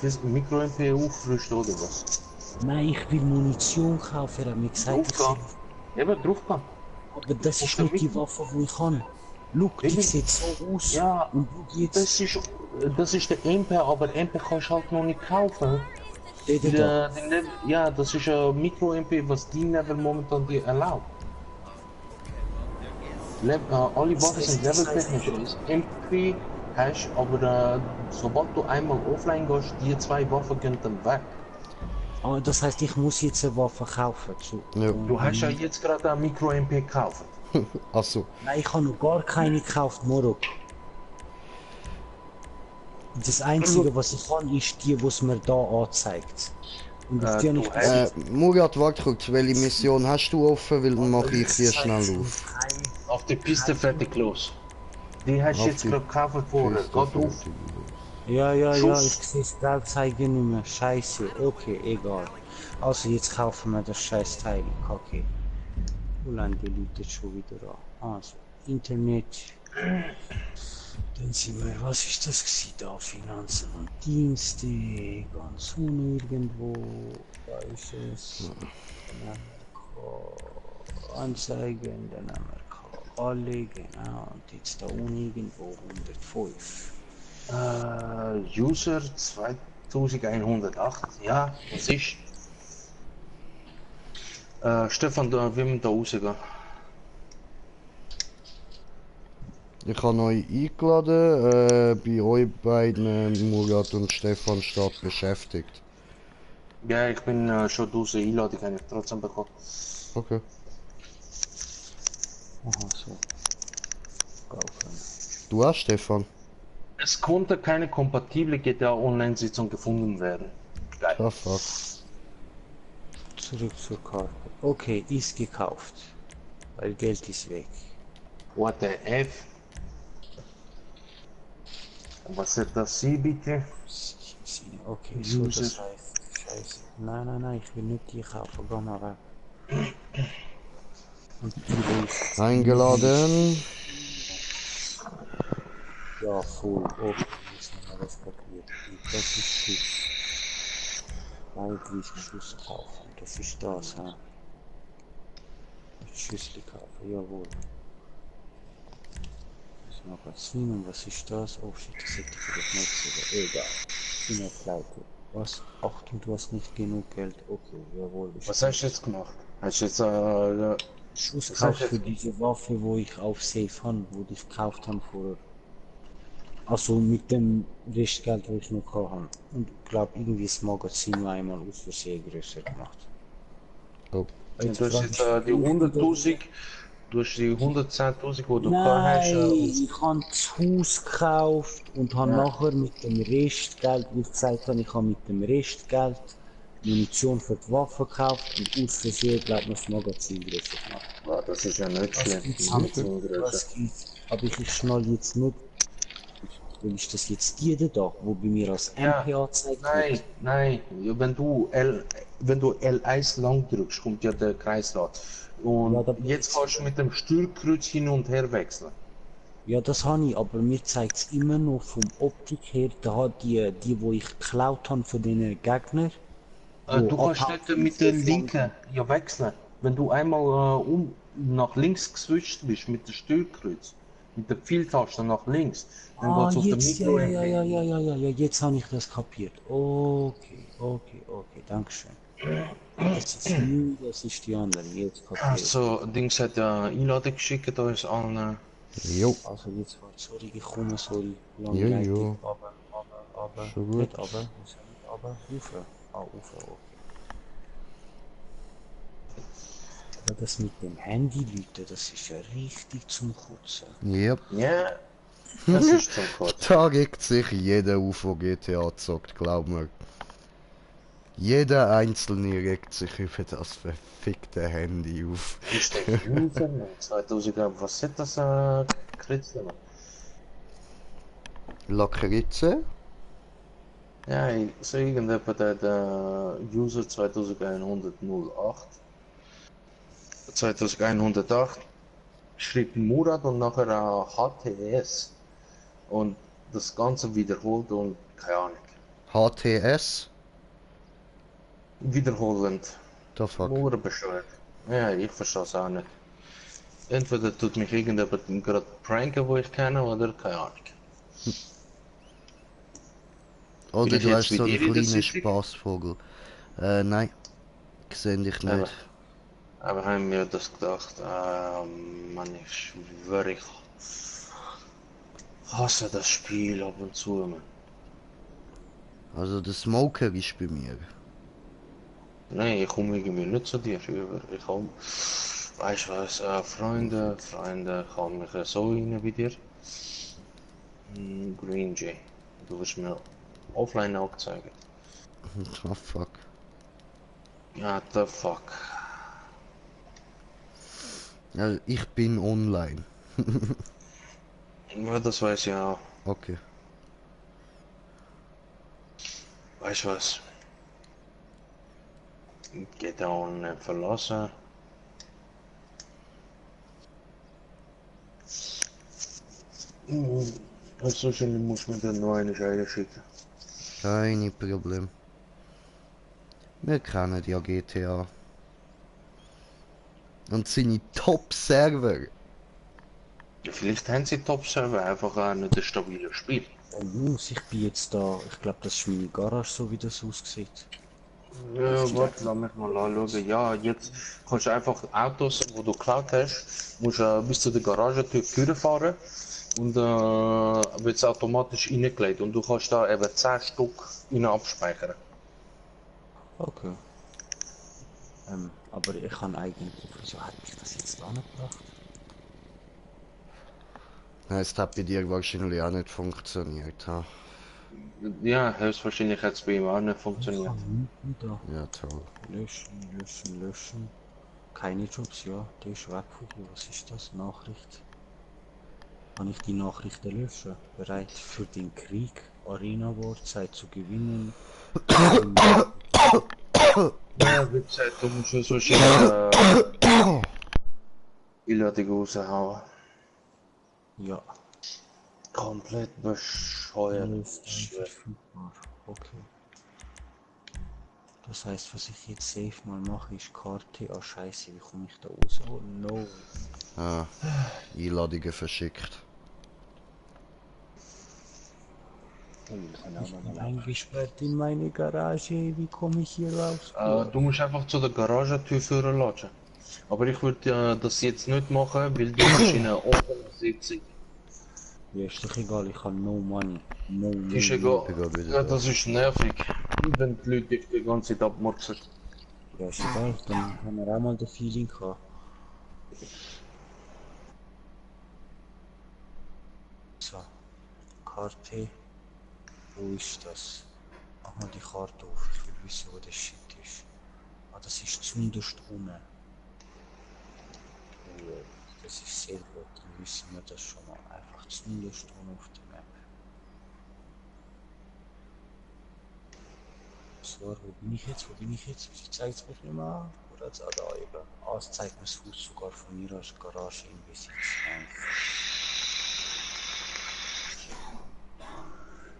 Das Micro-MP aufrüsten oder was? Nein, ich will Munition kaufen, er hat mir gesagt, ich Draufgehen. soll. Eben, draufgehen. Aber das ist nicht die Waffe, die ich habe. Look, die Eben. sieht so aus. Ja, Und du jetzt. das ist der MP, aber MP kannst du halt noch nicht kaufen. Da. Ja, das ist ein Micro-MP, was die Level momentan dir erlaubt. Alle Waffen sind leveltechnisch. MP hast, aber sobald du einmal offline gehst, die zwei Waffen gehen dann weg. Ah, das heißt, ich muss jetzt eine Waffe kaufen. Ja. Du hast ja jetzt gerade ein Micro-MP gekauft. Achso. Nein, ich habe noch gar keine gekauft, Moro. Das einzige, was ich habe, ist die, was mir da anzeigt. Und auf die habe ich bis Murat, warte kurz, welche Mission hast du offen? Weil dann mache ich hier schnell auf. Auf die Piste fertig los. Die hast du Auf jetzt die gerade gekauft vorher. Geh drauf. Ja, Schuss. ich sehe das Geldzeichen nicht mehr. Scheiße, okay, egal. Also jetzt kaufen wir das scheiß Teil, okay. Wo lange die Leute schon wieder an? Also, Internet. Dann sind wir, was ist das gewesen da? Finanzen und Dienste, ganz unten irgendwo. Da ist es. Dann haben wir Anzeigen, dann haben wir alle, genau. Und jetzt da unten irgendwo 105. User 2108. Ja, das ist. Stefan, da will man da rausgehen. Ich habe euch eingeladen, bei euch beiden, Murat und Stefan, steht beschäftigt. Ja, ich bin schon draußen. Einladung habe ich trotzdem bekommen. Okay. Aha, so. Kaufen. Du auch, Stefan? Es konnte keine kompatible GTA Online-Sitzung gefunden werden. Geil. Ah, fuck. Zurück zur Karte. Okay, ist gekauft. Weil Geld ist weg. What the F? Was wird das Sie bitte? Okay, so das heißt. Scheiße. Nein, ich will nicht die kaufen. Geh mal weg. Und die ist. Eingeladen. Ja, voll. Okay, jetzt haben wir das kapiert. Das ist gut. Eigentlich Schuss kaufen. Das ist das, ha? Schüssel kaufen, jawohl. Das Magazin und was ist das? Oh shit, das hätte ich vielleicht nicht sogar. Egal. Ich bin auf Pleite. Was? Achtung, du hast nicht genug Geld. Okay, jawohl. Was hast du jetzt gemacht? Hast du jetzt Schuss was gekauft hast du für diese Waffe, wo ich auf Safe habe, wo ich gekauft habe vorher. Also mit dem Restgeld, wo ich noch habe. Und ich glaube, irgendwie das Magazin war einmal aus Versehen größer gemacht. Oh. du hast jetzt die 100.000, du hast die 110.000, die du gehabt hast. Nein, ich habe das Haus gekauft und habe nachher mit dem Restgeld, wie ich gesagt habe, ich habe mit dem Restgeld Munition für die Waffe gekauft und aus Versehen, glaube ich, das Magazin größer gemacht. Das ist ja nicht schlecht. Was gibt's? Aber ich schnall jetzt nicht. Weil ist das jetzt die da, wo bei mir als MP anzeigt wird? Nein, wenn du wenn du L1 lang drückst, kommt ja der Kreisrad. Und Ja, da- jetzt kannst du mit dem Steuerkreuz hin und her wechseln. Ja, das habe ich, aber mir zeigt es immer noch vom Optik her, da die wo ich geklaut habe von den Gegnern. Du Wo kannst abhauen nicht mit der linken ja wechseln. Wenn du einmal nach links geswitcht bist mit dem Steuerkreuz, mit der Pfeiltaste nach links, dann Ah, geht's auf den jetzt, ja, Mikro. ja, ja, ja, ja, ja, ja, jetzt habe ich das kapiert. Okay, okay, okay, dankeschön. Das ist nie, das ist die andere, jetzt kapiert. Also, Dings hat ja Einladung geschickt uns allen. Jo, Also jetzt war, sorry, ich komme, sorry, jo, lange Leitung, jo. aber, Schon gut. nicht aber, muss ja nicht aber, Ufer, Ufer, okay. Aber das mit dem Handy, Leute, das ist ja richtig zum Kotzen. Yep. Ja, das ist zum Kotzen. Da regt sich jeder auf, der GTA zockt, glaub mir. Jeder Einzelne regt sich über das verfickte Handy auf. Ist der User 2000 Gramm, was hat das gekritzelt? Lakritze? Ja, so irgendjemand der User 2108. 2108 schrieb Murat und nachher HTS. Und das Ganze wiederholt und keine Ahnung. HTS? Wiederholend. The fuck? Nur bescheuert. Ja, ich verstehe es auch nicht. Entweder tut mich irgendjemand gerade pranken, wo ich kenne, oder keine Ahnung. Oder Vielleicht du jetzt hast wie so einen dir in der kleinen Sitzung? Spaßvogel. Nein. Seh dich Aber, nicht. aber haben wir das gedacht, Mann, ich schwöre, ich hasse das Spiel ab und zu, man. Also der Smoker ist bei mir. Nein, ich komme irgendwie nicht zu dir rüber. Ich komme, weißt du was, Freunde, kommen mich so rein wie dir. Green Jay. Du wirst mir offline angezeigt. Oh fuck. Ja, the fuck. Also ich bin online. Ja, das weiß ich auch. Okay. Weißt du was? Geht auch nicht verlassen. Also schnell muss man dann noch eine Scheide schicken. Kein Problem. Wir kennen ja GTA. Und seine Top-Server. Ja, vielleicht haben sie Top-Server, einfach auch nicht ein stabiles Spiel. Jungs, ich bin jetzt da, ich glaube, das ist meine Garage, so wie das aussieht. Ja, warte, lass mich mal anschauen. Ja, jetzt kannst du einfach Autos, wo du geklaut hast, musst bis zu der Garagentür fahren und wird es automatisch reingelegt und du kannst da eben 10 Stück rein abspeichern. Okay. Aber ich kann eigentlich, wieso hat mich das jetzt angebracht? Es hat bei dir wahrscheinlich auch nicht funktioniert. Ha? Ja, höchstwahrscheinlich hat es bei ihm auch nicht Ich funktioniert. kann nicht da. Ja, toll. Löschen. Keine Jobs, ja, der ist weg von hier. Was ist das? Nachricht. Kann ich die Nachrichten löschen? Bereit für den Krieg. Arena War, Zeit zu gewinnen. Ja, wie gesagt, du musst ja so schön Einladung raushauen. Ja, Komplett bescheuert. ist verfügbar. Okay. Das heißt, was ich jetzt safe mal mache, ist Karte. Ah, scheiße, wie komme ich da raus? Oh no. Ah, Einladungen verschickt. Ich bin eingesperrt in meine Garage. Wie komme ich hier raus? Du musst einfach zu der Garagentür führen lassen. Aber ich würde das jetzt nicht machen, weil du bist in einer offenen Sitzung. Ja, ist doch egal, ich habe no money. No money. Ist Ich bin egal. gerade wieder Ja, da. das ist nervig, wenn die Leute dich die ganze Zeit abmurksen. Ja, ist egal, dann haben wir auch mal das Feeling gehabt. So, Karte. Wo ist das? Mach mal die Karte auf, ich will wissen, wo der Shit ist. Ah, das ist zunderst unten. Oh, das ist sehr gut, dann wissen wir das schon mal. Einfach zunderst unten auf der Map. zwar, wo bin ich jetzt? Wo bin ich jetzt? Sie zeigt es mich nicht mehr an. Oder jetzt da eben. Ah, es zeigt mir das Haus sogar von mir als Garage in Besitz.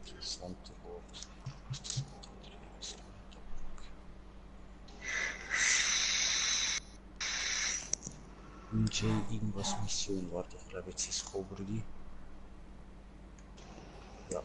Interessanter Ort. Was ist das andere? J irgendwas Mission. Warte, ich glaube jetzt ist Coberly. Ja.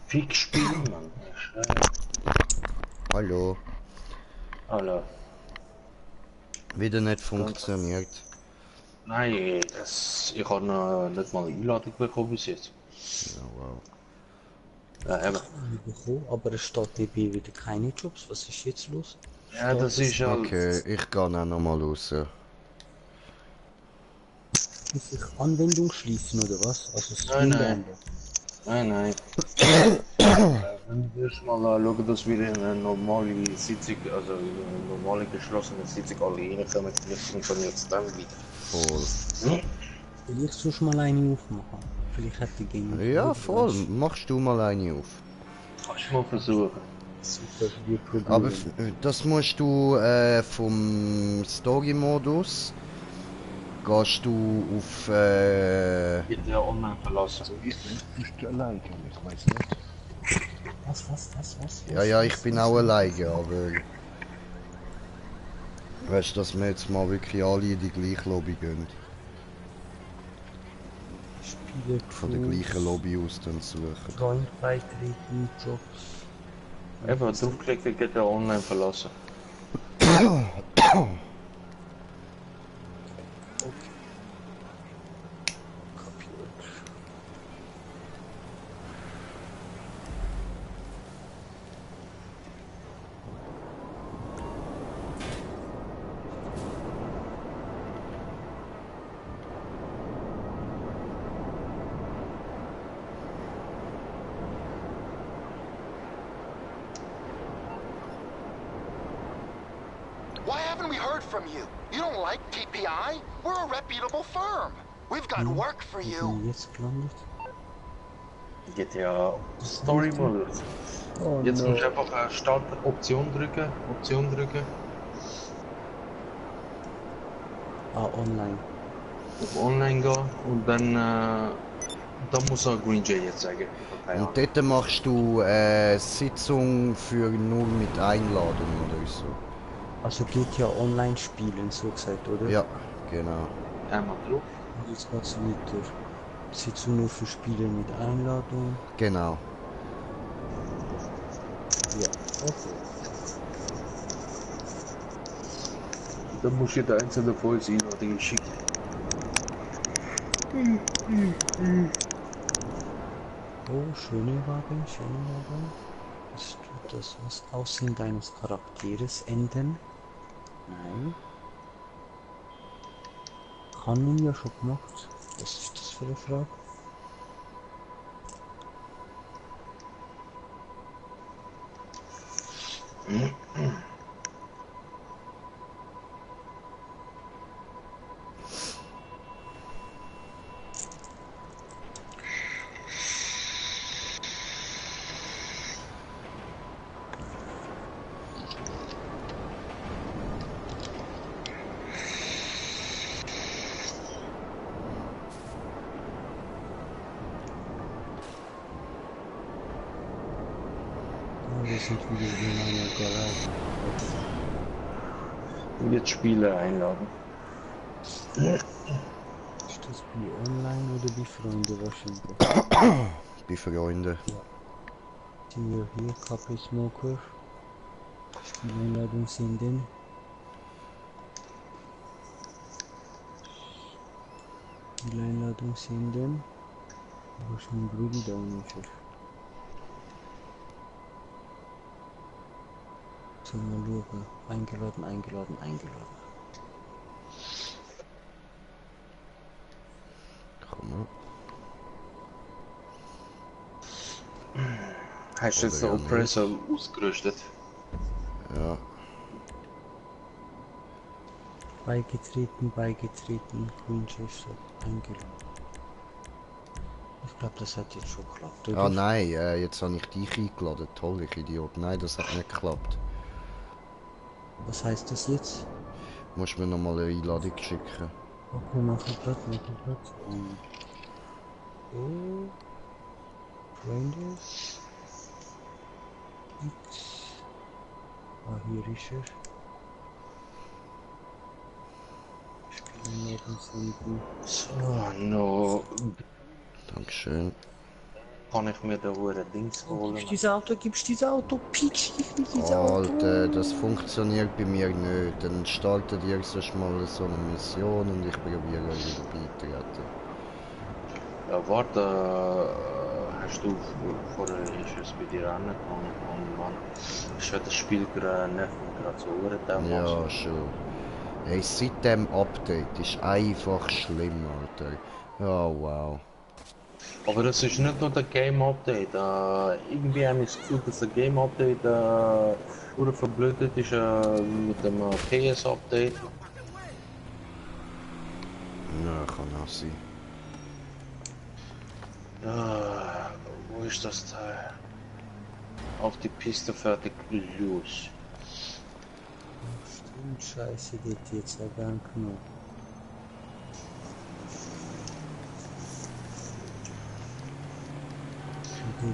Fick spielen, Mann. Hallo. Alter. Wieder nicht funktioniert. Nein, ich habe noch nicht mal eine Einladung bekommen bis jetzt. Ja, wow. Ja, eben. Bekommen, aber es steht dabei wieder keine Jobs. Was ist jetzt los? Ja, das ist halt... Okay, ich gehe auch nochmal raus. Muss ich Anwendung schließen oder was? Also Nein, Stream nein. beenden. Nein. Wenn wir erst mal schauen, dass wir in eine normale Sitzung, also in eine normale geschlossene Sitzung alle reinkommen, vielleicht funktioniert es dann wieder. Voll. Will ich sonst mal eine aufmachen? Vielleicht hat die Game. Ja, voll. Machst du mal eine auf. Kannst du mal versuchen. Super, wir probieren. Aber das musst du vom Story-Modus gehst du auf Bitte online verlassen. Also ich bist du alleine, ich weiß nicht. Was? ja, ich bin auch alleine, aber weißt du, dass wir jetzt mal wirklich alle in die gleiche Lobby gehen. Spiele Von der gleichen Lobby aus dann suchen. Freund beitreten, Jobs. Einfach draufklicken, bitte online verlassen. Kapiert. Why haven't we heard from you? You don't like TPI? We're a reputable firm. We've got work for Wo you. bin ich jetzt gelandet? GTA Story Modus. Oh Jetzt no. musst du einfach Start Option drücken. Ah, online. Auf Online gehen und dann muss er Green Jay jetzt sagen. Keine Und Ahnung. dort machst du Sitzung für nur mit Einladung oder so. Also geht ja online spielen, so gesagt, oder? Ja, genau. Einmal drauf. Und jetzt geht's weiter. Sitzung nur für Spiele mit Einladung. Genau. Ja, okay. Dann musst du jeder einzelne von uns Einladungen schicken. Oh, schöne Wagen. Was tut das? Was Aussehen deines Charakteres ändern? Nein. Kann man ja schon gemacht. Was ist das für eine Frage? Wir sind wieder in einer Garage. Und jetzt Spiele einladen. Ist das bei online oder bei Freunde wahrscheinlich? Bei Freunden. Sind wir hier, Kaffee Smoker. Spieleinladung senden. Spieleinladung senden. Wo ist mein Bruder da ungefähr? So, mal schauen. Eingeladen. Komm mal. Hast du jetzt Oder den ja Oppressor ausgerüstet? Ja. Beigetreten, Winchester eingeladen. Ich glaube, das hat jetzt schon geklappt, oder? Ah nein, jetzt habe ich dich eingeladen. Toll, ich Idiot. Nein, das hat nicht geklappt. Was heißt das jetzt? Musst mir nochmal eine Einladung schicken. Okay, mach ich grad. So. Rangers. X. Ah, hier ist er. Spielen neben senden. So, no. Dankeschön. Kann ich mir da Uhr Dings holen? Gibst dieses Auto, Pitch, ich will dieses Auto. Alter, das funktioniert bei mir nicht. Dann startet ihr sonst mal so eine Mission und ich probiere euch wieder beitreten. Ja, warte, hast du vorher ist es bei dir angekommen und man, ich werde das Spiel gerade nicht gerade so Uhren Ja, schon. Hey, seit dem Update ist einfach schlimm, Alter. Oh, wow. Aber das ist nicht nur der Game Update. Irgendwie habe ich das Gefühl, dass der Game Update oder verblödet ist mit dem PS Update. Ja, kann auch sein. Wo ist das Teil? Auf die Piste fertig los. Stimmt, scheiße, geht jetzt auch gar nicht mehr.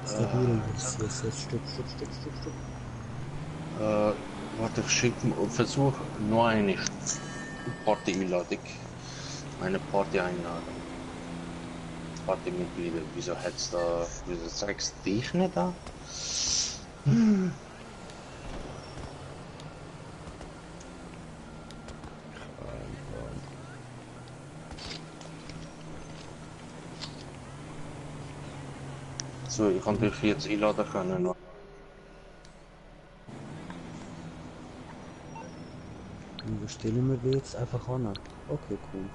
Jetzt der Höhlen ist jetzt Stopp. Warte, versuch nur eine Party-Einladung. Eine Party-Einladung. Partymitglieder, wieso zeigst du dich nicht da? So, ich kann dich jetzt einladen können. Und wo stellen wir die jetzt einfach an? Okay, cool.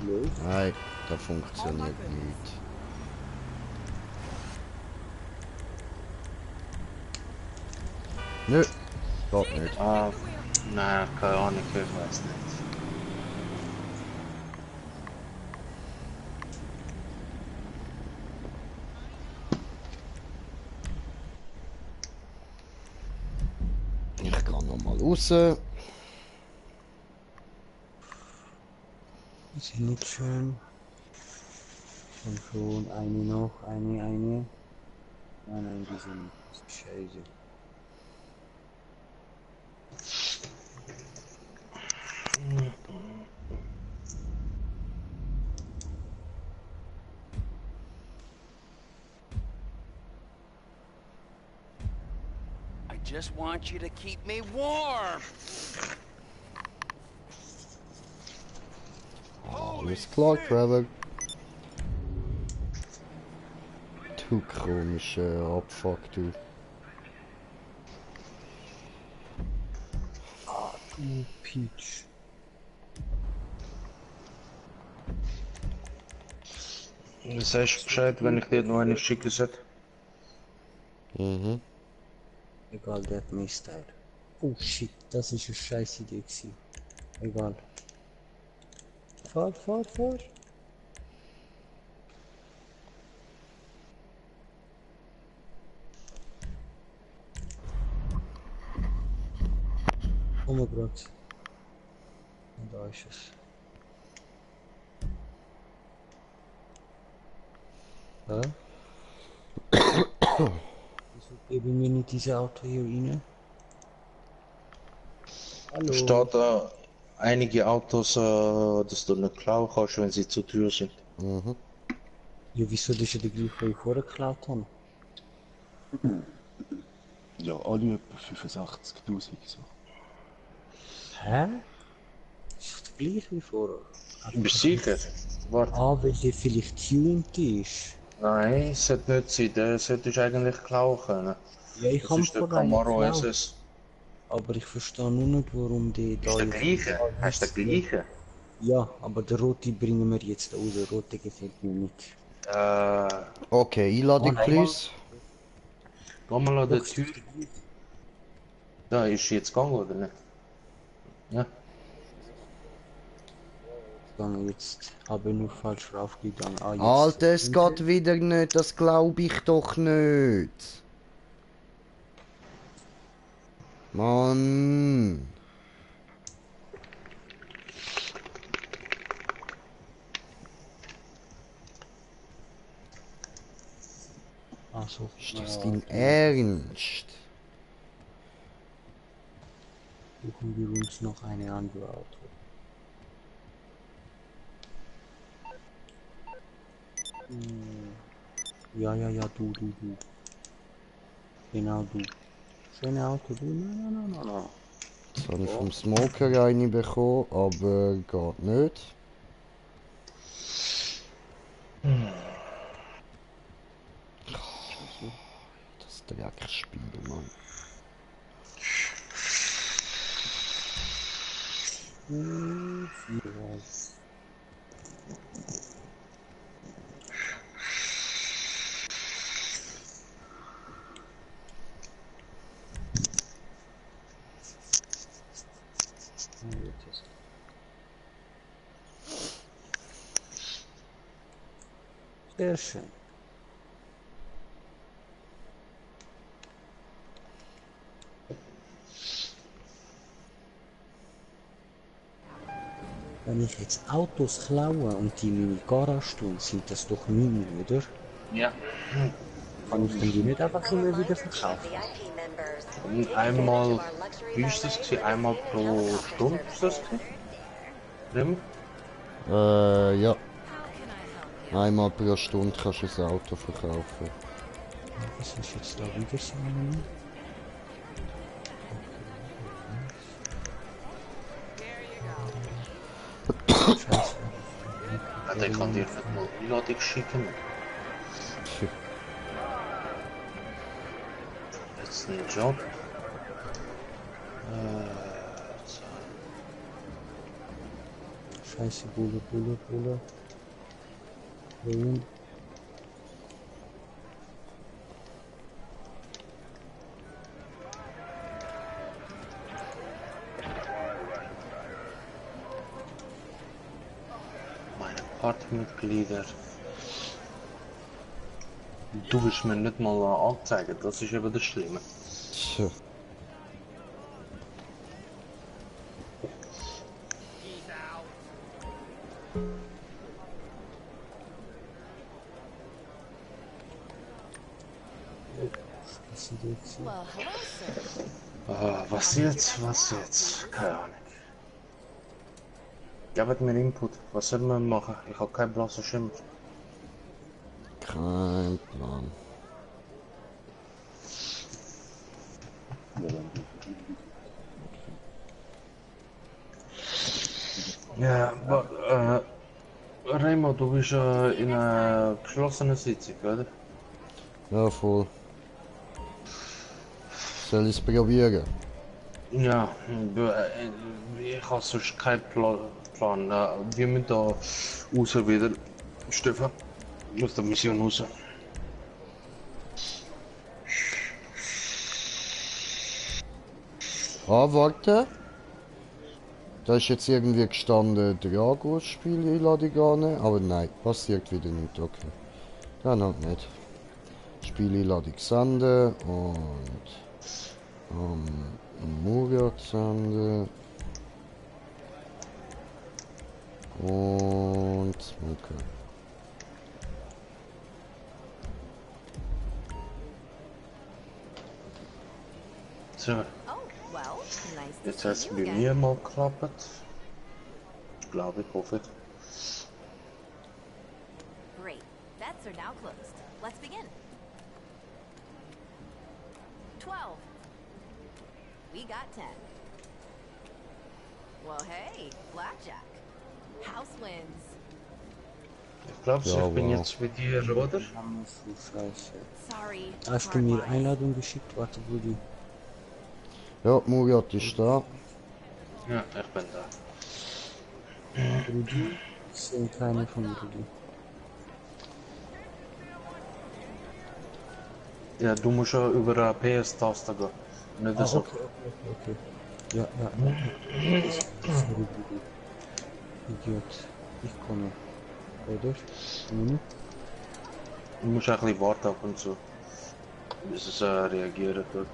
Läuft. Nein, das funktioniert nicht. Nö, geht nicht. Nein, keine Ahnung, ich weiß nicht. Ich gehe nochmal raus. Die sind nicht schön. Schon eine noch, eine. Nein, die sind nicht. Das ist scheiße. I just want you to keep me warm. Alles klar, Trevor. Du komischer Abfuck, du. Du Peach. Das heißt Bescheid, wenn ich dir noch eine schicke sollte. Mhm. Egal, der hat mich Style. Oh shit, das ist eine scheiß Idee gewesen. Egal. Fahr. Oh mein Gott. Und da ist es. Hä? Wieso geben wir nicht diese Auto hier rein? Hallo. Steht da einige Autos, dass du nicht klauen kannst, wenn sie zu teuer sind. Mhm. Ja, wieso das ist ja der gleiche, den ich vorher geklaut habe? Ja, alle etwa 85.000 so. Hä? Ist doch der gleiche wie vorher? Bist du sicher? Warte. Weil der vielleicht tuned ist. Nein, es sollte nicht sein, der solltest du eigentlich klauen können. Ja, ich Das habe ist der vorher Camaro geklaut. SS. Aber ich verstehe nur nicht, warum die Ist der gleiche? Hast du den gleichen? Ja, aber der rote bringen wir jetzt raus. Der rote gefällt mir nicht. Okay, Einladung, please. Geh mal an der Tür. Da ist sie jetzt gegangen, oder nicht? Ja. Jetzt habe ich nur falsch raufgegangen. Ah, jetzt. Alter, es geht wieder nicht, das glaube ich doch nicht. Mann. Also, Ist das dein Ernst? suchen wir uns noch eine andere Auto. Ja, du. Genau du. Schöne Auto, du. Nein. Jetzt habe ich vom Smoker eine bekommen, aber geht nicht. Das Dreckspiel, Mann. Sehr schön. Wenn ich jetzt Autos klaue und die in meine Garage tun, sind das doch nie, oder? Ja. Kann ich denn die nicht einfach immer wieder verkaufen? Und einmal, wie ist das gewesen? Einmal pro Stunde ist das gewesen? Ja. Einmal pro Stunde kannst du ein Auto verkaufen. Was ist jetzt da wieder so? Scheiße. Ja, der kann dir nicht mal Einladung schicken. Jetzt ein Job. Scheiße, Bulle. Bringen. Meine Partymitglieder. Du willst mir nicht mal anzeigen, das ist eben das Schlimme. Tja. Was jetzt? Keine Ahnung. Gebt mir Input, was soll man machen? Ich habe keinen blassen Schimmer. Kein Plan. Ja, aber Remo, du bist in einer geschlossenen Sitzung, oder? Ja, voll. Soll ich es probieren? Ja, ich habe sonst keinen Plan. Wir müssen da raus wieder. Stefan, aus der Mission raus. Ah, warte. Da ist jetzt irgendwie gestanden, Drago-Spiel Einladung annehmen, aber nein, passiert wieder nicht, okay. Dann halt nicht. Spieleinladung senden und Murat senden und okay. So, jetzt hat es bei mir mal geklappt. Ich glaube, ich hoffe. Great. Bets are now closed. Let's begin. 12. We got 10. Well, hey, blackjack. House wins. Ich glaube, Ja, ich bin wow. jetzt mit dir, oder? Scheiße. Sorry. Hast du mir Einladung geschickt? Warte, Brudi. Ja, Murat ist da. Ja, ich bin da. Brudi? Ich sehe keine von Brudi. Ja, du musst ja über eine PS-Taste gehen. Nicht Ah, so. okay. Ja. Sorry, Bruder. Idiot. Ich komme. Oder? Du musst ein bisschen warten ab und zu. Bis es reagieren tut.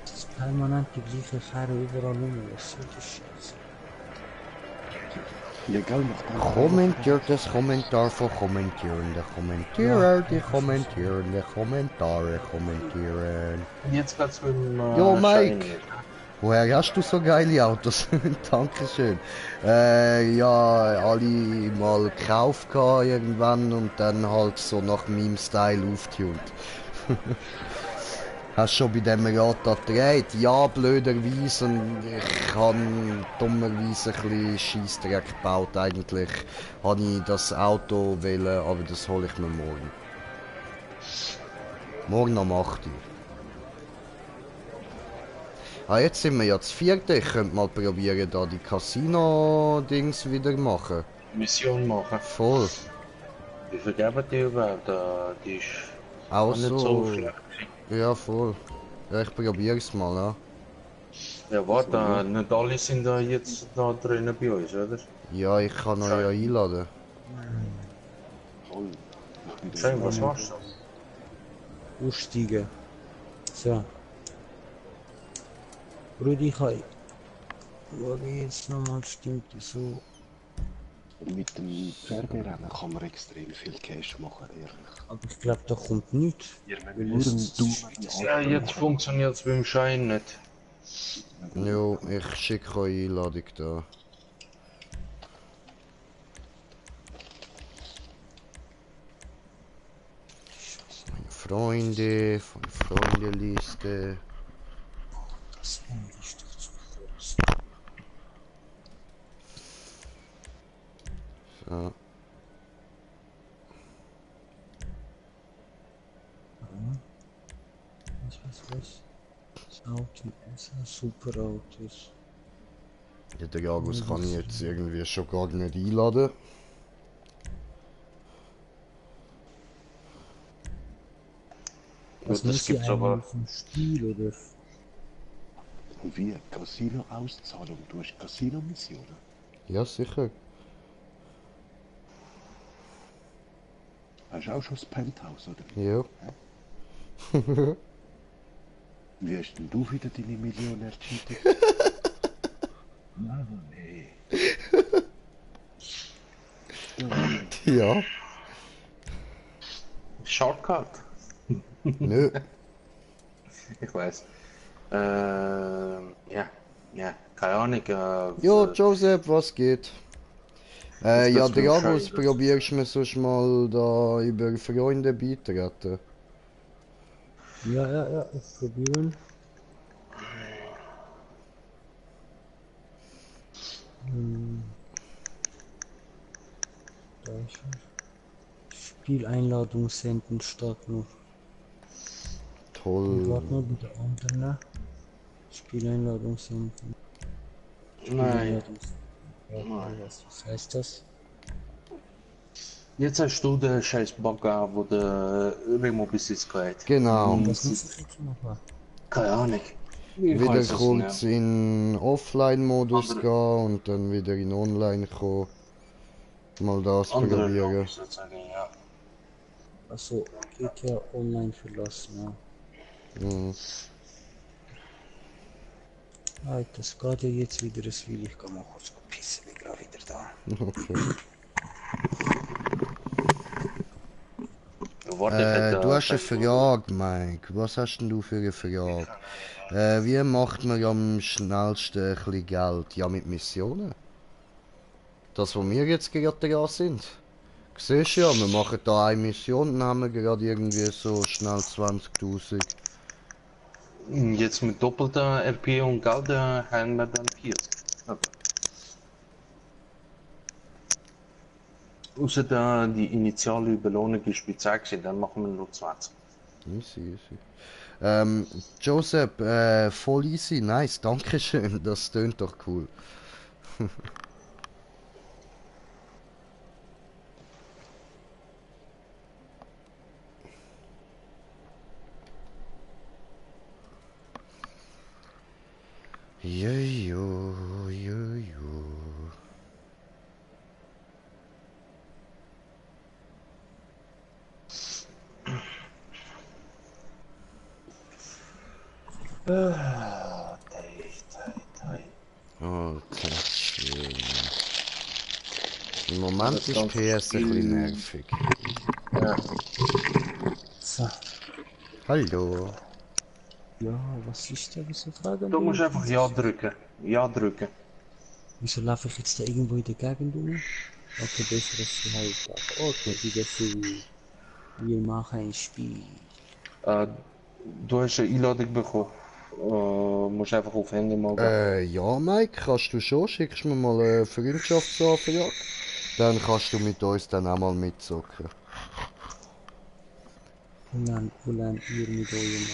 Das ist permanent die gleiche Karre überall rum. Was soll die Scheiße? Ja, gell, nach dem Kommentiert das Kommentar von Kommentierende. Kommentierer, die kommentierende Kommentare kommentieren. Jetzt geht's mit dem Jo, Schein Mike. nicht. Woher hast du so geile Autos? Dankeschön. Ja, alle mal gekauft gehabt irgendwann und dann halt so nach meinem Style aufgetunt. Hast schon bei dem Rad gedreht? Ja, blöderweise. Und ich habe dummerweise ein bisschen Scheissdreck gebaut. Eigentlich habe ich das Auto wollen, aber das hole ich mir morgen. Morgen um 8 Uhr. Ah, jetzt sind wir ja zu viert. Ich könnte mal probieren, da die Casino-Dings wieder machen. Mission machen. Voll. Wie viel geben die überhaupt? Die ist Auch nicht so so. schlecht. Ja, voll. Ja, ich probier's mal, ja. Ja, warte, nicht alle sind da jetzt da drinnen bei uns, oder? Ja, ich kann euch ja einladen. Voll. Schein, was machst du? Aussteigen. So. Bruder, ich habe... Schau jetzt nochmal, stimmt das so? Mit dem Pferderennen kann man extrem viel Cash machen, ehrlich. Aber ich glaube, da kommt nichts. Nur ein Ja, jetzt funktioniert es beim Schein nicht. Jo, ich schicke euch Einladung da. Meine Freunde, von Freundeliste. Das ist doch zu groß. So. Was? Das Auto ist ein super Autos. Ja, den Jagus kann ich jetzt irgendwie schon gar nicht einladen. Was das gibt's aber. Vom Spiel oder? Wie? Casino-Auszahlung? Du hast Casino-Missionen? Ja, sicher. Hast du auch schon das Penthouse, oder? Ja. Wie hast denn du wieder deine Million ercheatet? Nein, nee. Ja. Shortcut? Nö. Ich weiß. Ja, keine Ahnung. Jo, Joseph, was geht? Ja, das der für ein Jagus, Scheiß? probierst du mir sonst mal da über Freunde beitreten? Ja, ich probieren. Da ist er. Spieleinladung senden statt noch. Toll. Warte mal mit der anderen. Spieleinladung senden. Nein. Was heißt das? Jetzt hast du den scheiß Bagger, wo der Remo bis jetzt geht. Genau. Was muss ich jetzt machen? Keine Ahnung. Wieder kurz in Offline-Modus gehen und dann wieder in Online kommen. Mal das probieren. Ja. Achso, geht ja online verlassen, ja. Mhm. Alter, das geht ja jetzt wieder, das will ich mal kurz pissen, ich bin gerade wieder da. Okay. Warte, Du hast eine Frage, Mike. Was hast denn du für eine Frage? Wie macht man am schnellsten ein bisschen Geld? Ja, mit Missionen. Das, wo wir jetzt gerade dran sind. Du siehst ja, wir machen da eine Mission und haben gerade irgendwie so schnell 20.000. Jetzt mit doppelter RP und Geld haben wir dann 40. Okay. Außer da die initiale Belohnung ist bei 10, dann machen wir nur 20. Easy. Joseph, voll easy, nice, danke schön, das tönt doch cool. Okay, schön. Im Moment ist PS ein bisschen nervig. Ja. So. Hallo. Ja, was ist da? Wieso fragen Du die musst mich einfach das? Ja drücken. Ja drücken. Wieso laufe ich jetzt da irgendwo in der Gegend rum? Okay, besser als die Hause. Okay, wieder viel. Wir machen ein Spiel. Du hast eine Einladung bekommen. Musst einfach auf Handy mal gehen. Ja, Mike, kannst du schon. Schickst mir mal eine Freundschaftsanfrage. Dann kannst du mit uns dann auch mal mitzocken. Wo lernt ihr mit eurem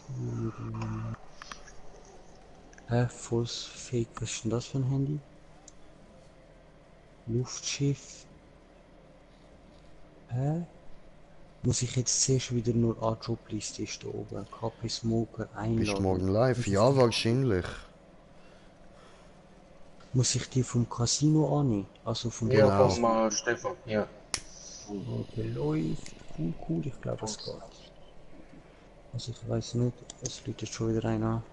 Auto? Hä, volles Fake, was ist denn das für ein Handy? Luftschiff. Hä? Muss ich jetzt zuerst wieder nur an die Jobliste ist da oben. KP Smoker einladen. Bist du morgen live? Ja, wahrscheinlich. Muss ich die vom Casino annehmen? Also vom Ja, Genau. komm mal, Stefan. Ja. Okay, läuft. Cool, ich glaube es geht. Also ich weiß nicht, es läutet schon wieder einer an.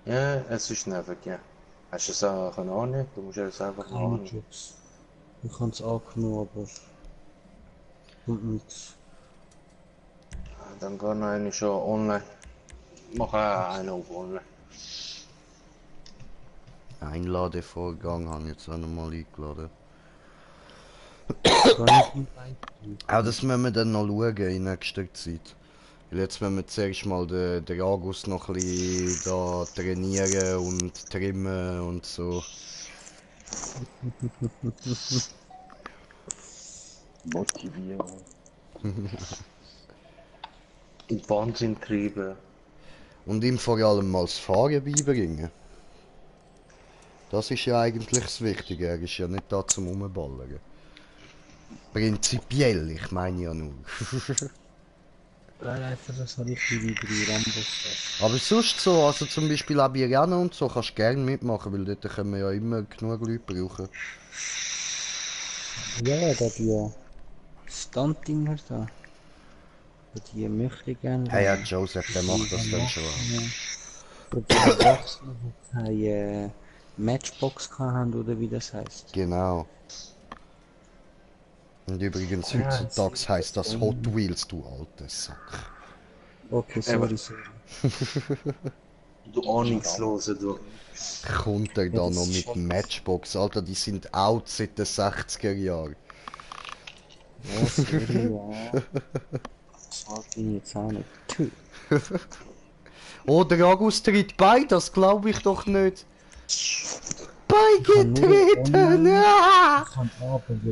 Ja, es ist nervig, ja. Hast du es auch annehmen? Du musst es einfach Keine annehmen. Jobs. Ich habe es angenommen, aber... Und nichts. Dann kann einer schon online. Mach auch einen auf online. Einladevorgang habe ich jetzt auch nochmal eingeladen. Gar nicht inviten. Auch das müssen wir dann noch schauen in nächster Zeit. Weil jetzt müssen wir zuerst mal den August noch ein bisschen da trainieren und trimmen und so. Motivieren. Und Wahnsinn treiben. Und ihm vor allem mal das Fahren beibringen. Das ist ja eigentlich das Wichtige, er ist ja nicht da zum Rumballern. Prinzipiell, ich meine ja nur. Geil, einfach so richtig wie bei Rambos. Aber sonst so, also zum Beispiel auch bei Rennen und so, kannst du gerne mitmachen, weil dort können wir ja immer genug Leute brauchen. Ja, da die Stunt-Dinger da. Die möchte ich gerne. Ja, ja, Joseph, der macht das dann schon auch. Und die Erwachsenen, die keine Matchbox haben, oder wie das heißt. Genau. Und übrigens, heutzutage heisst das Hot Wheels, du alter Sack. Okay, sorry. Du Ahnungslose, du. Kommt er da das noch ist mit schon- Matchbox? Alter, die sind out seit den 60er Jahren. Ja, sorry, ja. Das sag ich jetzt auch nicht. Tü. Oh, der August tritt bei, das glaube ich doch nicht. Beigetreten! Ah!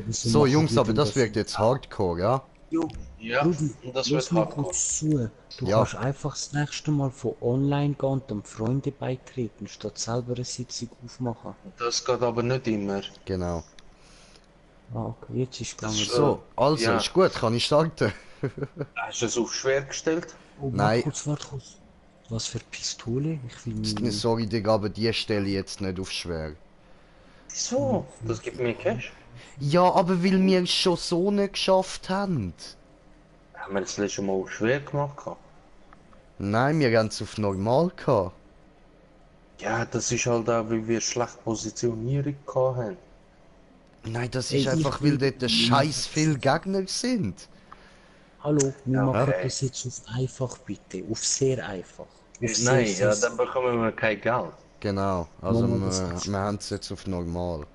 So, Jungs, aber das wird jetzt Hardcore, ja? Ja, Rudi, das lass wird mir hardcore. kurz zu. Du Ja. kannst einfach das nächste Mal von online gehen und dem Freunde beitreten, statt selber eine Sitzung aufmachen. Das geht aber nicht immer. Genau. Ah, okay, jetzt ist es gegangen. ist So, also, Ja. ist gut, kann ich starten? Hast du es auf schwer gestellt? Oh, Nein. warte kurz. Was für Pistole? Ich will nicht. Sorry, Digga, aber die stelle ich jetzt nicht auf schwer. Wieso? Das gibt mir Cash. Ja, aber weil wir es schon so nicht geschafft haben. Haben wir das letzte Mal auf schwer gemacht? Nein, wir haben es auf normal gehabt. Ja, das ist halt auch, weil wir schlecht Positionierung hatten. Nein, das Ey, ist einfach, weil dort scheiß viele Gegner sind. Hallo, wir Ja, machen okay. das jetzt auf einfach bitte. Auf sehr einfach. Auf Nein, sehr, ja, sehr- dann bekommen wir kein Geld. Genau, also Machen wir das wir, jetzt. wir haben es jetzt auf normal.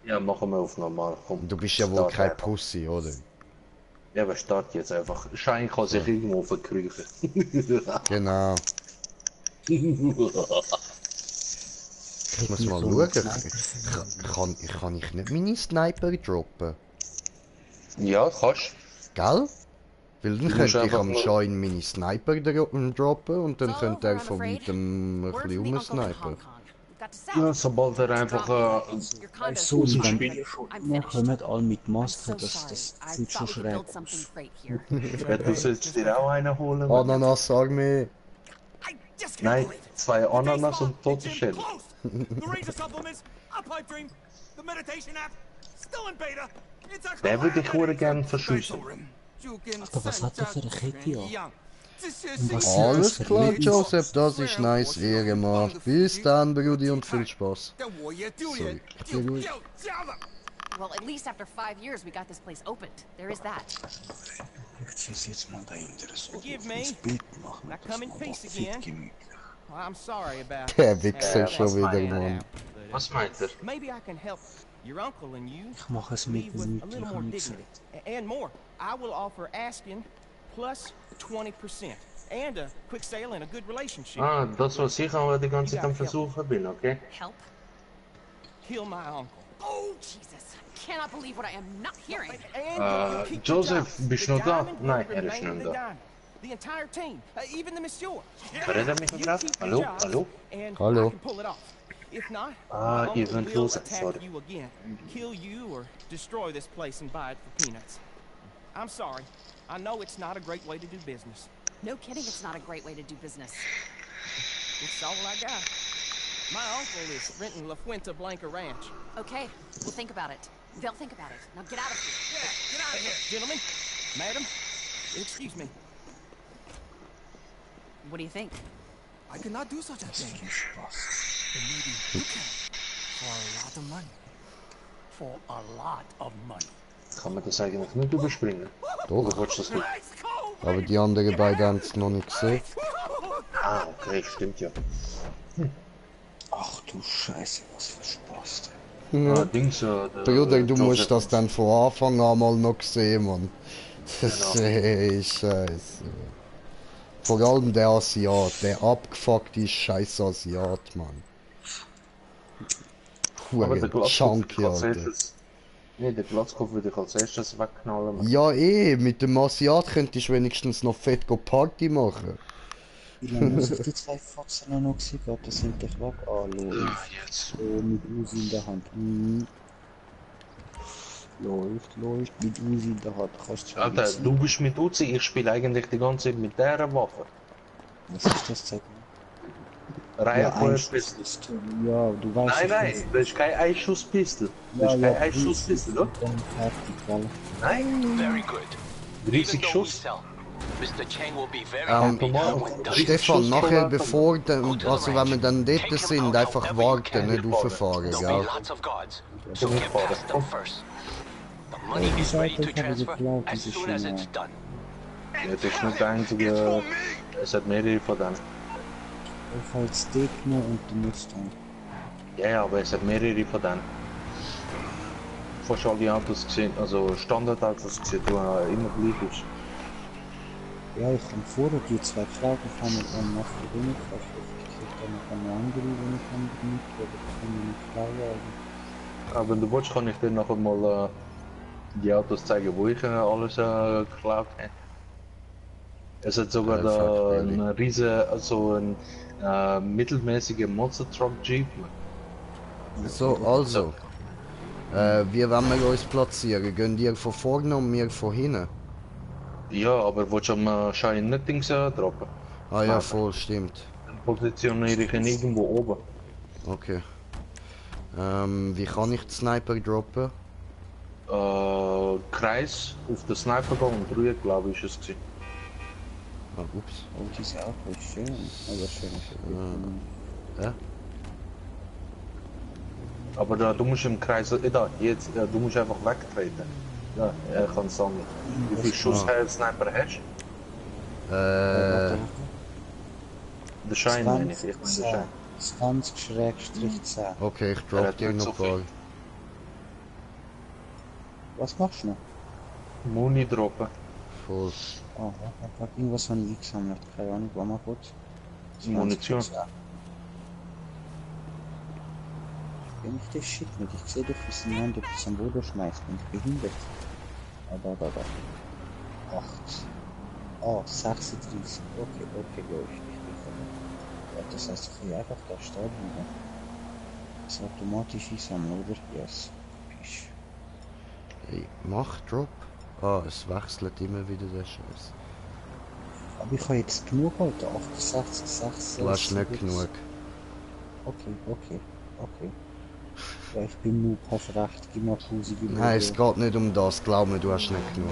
Ja, machen wir auf normal. Komm, Du bist ja wohl start kein einfach. Pussy, oder? Ja, aber start jetzt einfach. Schein kann sich irgendwo verkriechen. Genau. Ich muss mal schauen. Kann ich nicht meine Sniper droppen? Ja, kannst. Gell? Weil dann musst könnte ich einfach am nur- Schein meine Sniper droppen und dann It's all könnte er over, I'm von afraid. weitem ein Word bisschen from the uncle to rumsnipen. Hong Kong. We've got to sell. Ja, sobald er einfach Your condo's So, in wenn China. wir I'm immer finished. kommen alle mit I'm Maske, so das sorry. I sieht schon thought we could schräg build something aus. great here. ja, du sollst dir auch einen holen. Ananas-Armee. I just can't Nein, believe it. 2 Ananas Small, und tote Jim, Schädel. close. The Ranger supplements, a pipe dream, the meditation app, still in beta. It's a Der würde ich hure gern verschiessen. Alter, was hat der für eine Kette an? Alles klar, Joseph, das ist nice, Ehrenmann. Bis dann, Brudi, und viel Spaß. Sorry. Well, at least after 5 years, we got this place opened. There is that. Forgive me. I come in peace again. Well, I'm sorry about Der Wichser schon wieder, Mann. Was meint er? Maybe I can help your uncle and you Ich mache es mit leave with dem a little more dignity. And more. I will offer asking plus 20%. And a quick sale and a good relationship. Ah, das was ich aber die ganze Zeit am Versuchen bin, okay? Help? Kill my uncle. Oh, Jesus. I cannot believe what I am not hearing. And you'll keep the Joseph, job. bist The du noch da? diamond Nein, will er ist remain nicht the da. diamond. The entire team, even the monsieur. Verrät mich You gefragt? keep the Hallo? jobs, Hallo? and Hallo. I can pull it off. If not, Ah, my uncle event will rules, attack sorry. you again, kill you, or destroy this place and buy it for peanuts. I'm sorry. I know it's not a great way to do business. No kidding, it's not a great way to do business. It's all I got. My uncle is renting La Fuente Blanca Ranch. Okay, we'll think about it. They'll think about it. Now get out of here. Yeah, get out of here, gentlemen, madam. Excuse me. What do you think? I cannot do such a thing. But maybe you can. For a lot of money. For a lot of money. Kann man das eigentlich nicht überspringen? Doch. Oder willst du das nicht? Aber die anderen beiden haben es noch nicht gesehen. Ah, okay, stimmt ja. Ach du Scheiße, was für Spaß. Ah, Dings, Bruder, du musst das dann von Anfang an mal noch sehen, Mann. Das ist scheiße. Vor allem der Asiat, der abgefuckte scheiß Asiat, Mann. Aber der Hure Glatzkopf Chunky, würde ich als Alter. erstes... Nee, der Glatzkopf würde ich als erstes wegknallen. Mann. Ja mit dem Asiat könntest du wenigstens noch fett Party machen. Wie lange muss ich die zwei Fotzen noch gesehen? Das sind dich weg. Ah, läuft. Jetzt. Mit Uzi in der Hand. Läuft. Mit Uzi in der Hand. Kannst du schon Alter, wissen. du bist mit Uzi, ich spiele eigentlich die ganze Zeit mit dieser Waffe. Was ist das? Zeig mal. Reihenfeuerpistole. Ja, du weißt Nein, das ist kein Einschusspistol. Das ist kein Einschusspistol, oder? Fertig, weil... Nein. Very good. 30 Schuss. Mr. Chang will be very happy when done. Stefan, nachher bevor, also wenn wir dann dort sind, einfach warten, nicht rauffahren, There'll be gell? lots of guards, so get past them first. The money is ready to transfer as soon as it's done. Ja, das ist nicht der einzige. Es hat mehrere von denen. Auf als Gegner und die Mustang. Ja, aber es hat mehrere von denen. Fast alle Autos gesehen, also Standardautos gesehen, die immer gleich ist. Ja, ich habe vorher die zwei Fragen von mir an nach der Bühne gekauft. Ich kriege dann noch eine andere, wenn ich andere mit, aber ich kann mir nicht klar. Aber wenn du willst, kann ich dir noch einmal die Autos zeigen, wo ich alles geklaut habe. Es hat sogar da ein riesen, also ein mittelmäßiger Monster Truck Jeep. So, also. Wie wollen wir uns platzieren? Gehen die von vorne und wir von hinten? Ja, aber willst du am Schein nicht Dings droppen? Ah ja, voll, stimmt. Dann positioniere ich ihn irgendwo oben. Okay. Wie kann ich den Sniper droppen? Kreis auf den Sniper gehen und drüber, glaube ich, ist es gewesen. Ah, ups. Oh, diese Auto ist schön. Aber schön. Ja? Aber du musst im Kreis, da, jetzt, du musst einfach wegtreten. Ja, er kann es sammeln. Wie viel Schuss der Sniper hast du? Der Schein meine ich, der Schein. 20/10. Okay, ich drop dir noch ein paar. Was machst du noch? Muni droppen. Voll. Oh, irgendwas habe ich eingesammelt. Keine Ahnung, warte mal kurz. Munition. Wenn ich das Shit mit, ich sehe doch, wie es in Hand bis am Boden schmeißt und ich behindert. Ah, da. 8. Oh, 36. Okay, läuft. Ja, das heißt, ich kann einfach da stehen. Das ist automatisch einsammeln, oder? Yes. Pisch. Hey, mach Drop. Ah, es wechselt immer wieder der Scheiß. Aber ich habe jetzt genug, Alter. 68, 6. Du hast nicht genug. Okay. Ja, ich bin nur hast recht. Gib mal Pause, Nein, es geht nicht um das, glaub mir, du hast nicht genug.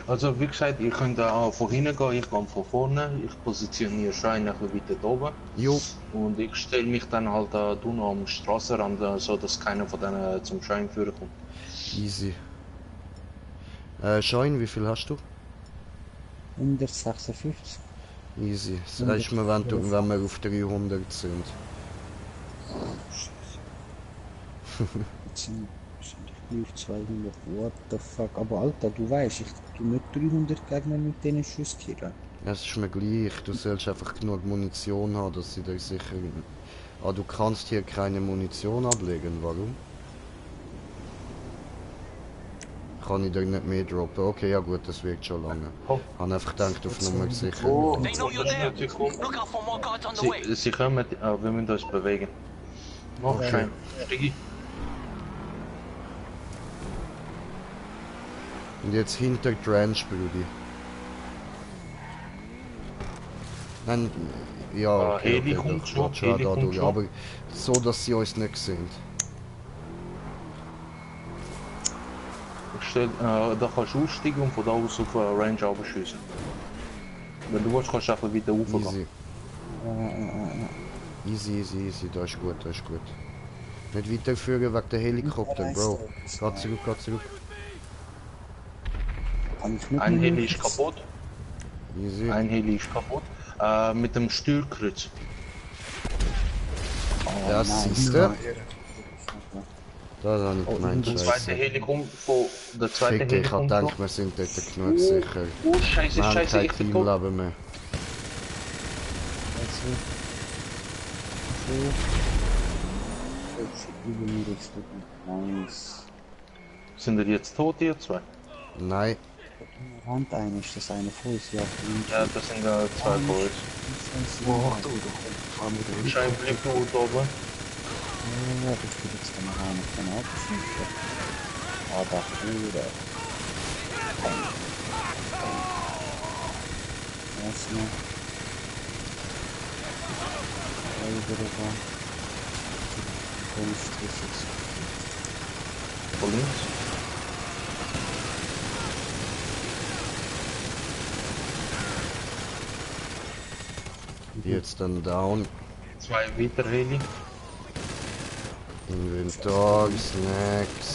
Also wie gesagt, ihr könnt auch von hinten gehen, ich gehe von vorne, ich positioniere Schein nachher weiter oben. Jo. Und ich stelle mich dann halt da unten am Straßenrand, so dass keiner von denen zum Schein führen kommt. Easy. Schein, wie viel hast du? 156. Easy. Sagst mir, wenn wir auf 300 sind. Jetzt sind wir auf 200. What the fuck? Aber Alter, du weißt, ich tu nicht 300 Gegner mit denen schusskieren. Es ist mir gleich, du sollst einfach genug Munition haben, dass sie dir sicher... Ah, du kannst hier keine Munition ablegen, warum? Kann ich dir nicht mehr droppen? Okay, ja gut, das wirkt schon lange. Ich habe einfach gedacht, auf Nummer sicher. Oh, sie kommen, wir müssen uns bewegen. Oh, Schein. Stigi. Und jetzt hinter Drench, Brudi. Nein, ja, okay, Heli okay, kommt das schon, geht schon Heli da kommt durch, schon. aber so, dass sie uns nicht sehen. Da kannst du aussteigen und von da aus auf Range abschießen. Wenn du willst, kannst du einfach weiter raufgehen. Easy. Easy, das ist gut, das ist gut. Nicht weiterführen wegen der Helikopter, Bro. Geht zurück, geht zurück. Ein Heli ist kaputt. Easy. Ein Heli ist kaputt. Mit dem Steuerkreuz. Das siehst du. Das habe ich gemeint, Der zweite Scheiße. Heli kommt von... Der zweite Fick, Heli ich hab kommt gedacht, wir sind dort genug sicher. Oh, Scheiße, Wir haben Scheiße, kein ich bin tot. Teamleben mehr. Nice. Sind ihr jetzt tot, ihr zwei? Nein. Rand ein ist das eine vor uns, ja. Ja, das sind zwei Boys. Boah, du, da fahren wir den Schein bleibt gut oben. Ja, das geht jetzt dann noch einer von außen. Ah, da Bruder. Erstmal. Drüber. Von links. Jetzt dann down. Zwei weiter Heli. Inventar, Snacks.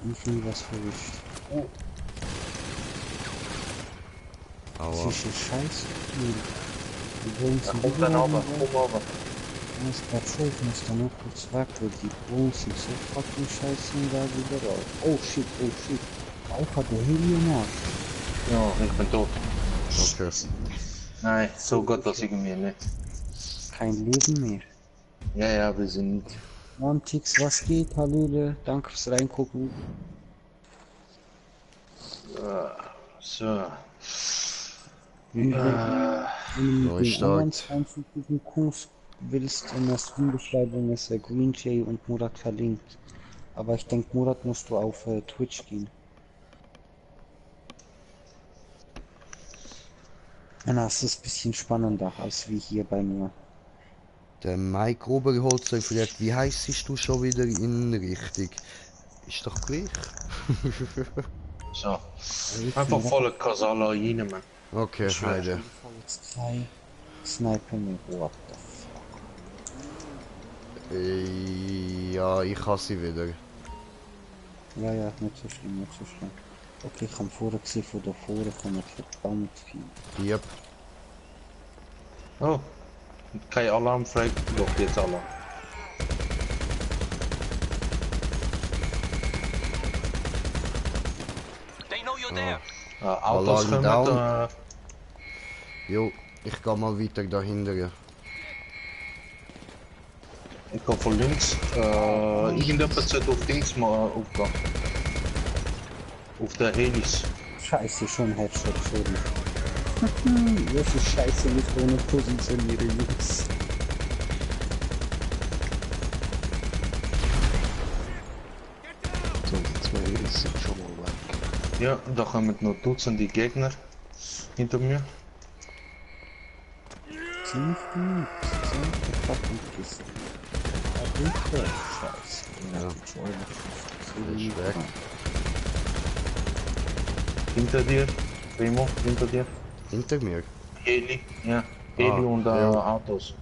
Wie viel was verwischt. Oh. Aua. Das ist ein Scheiß. Die wollen zum Komm dann runter, komm runter. Ich muss grad schon, ich muss dann noch kurz weg, weil die Bones sind so fucking scheiße und da wieder raus. Oh shit, oh shit. Auch hat der Heli am Arsch. Ja, ich bin tot. Okay. Nein, so geht das irgendwie nicht. Kein Leben mehr. Ja, ja, wir sind... Mantix, was geht? Hallöle, danke fürs Reingucken. So. Wenn du mit den stark. anderen 20 Kurs willst, in der Stream-Beschreibung ist Green Jay und Murat verlinkt. Aber ich denke, Murat musst du auf Twitch gehen. Dann ist es ein bisschen spannender als wie hier bei mir. Der Mike Oberholzer fragt, wie heisst du schon wieder in richtig? Ist doch gleich. So. Einfach volle Kasala rein, man. Okay, Heide. Sniper mit what the fuck. Ja, ich hasse sie wieder. Ja, nicht so schlimm, nicht so schlimm. Okay, ich habe vorher gesehen, von da vorne kommen verdammt viel. Yep. Oh. Kein Alarm frei, doch jetzt Alarm. Autos Alarm kommen. down. Jo, ich gehe mal weiter dahinter. Ich gehe von links. Irgendjemand sollte auf links mal aufgehen. Auf der Helis. Scheiße, schon Headshot, sorry. Das ist scheiße, nicht ohne positionieren, Jungs. So, die zwei Helis sind schon mal weg. Ja, da kommen noch Dutzende Gegner hinter mir. hilft nichts. So, ich hab nicht gesehen. Bitte. Scheiße. Ja. Das ist weg. Hinter dir, Remo, hinter dir. Hinter mir? Heli, ja. Heli und ja. Autos.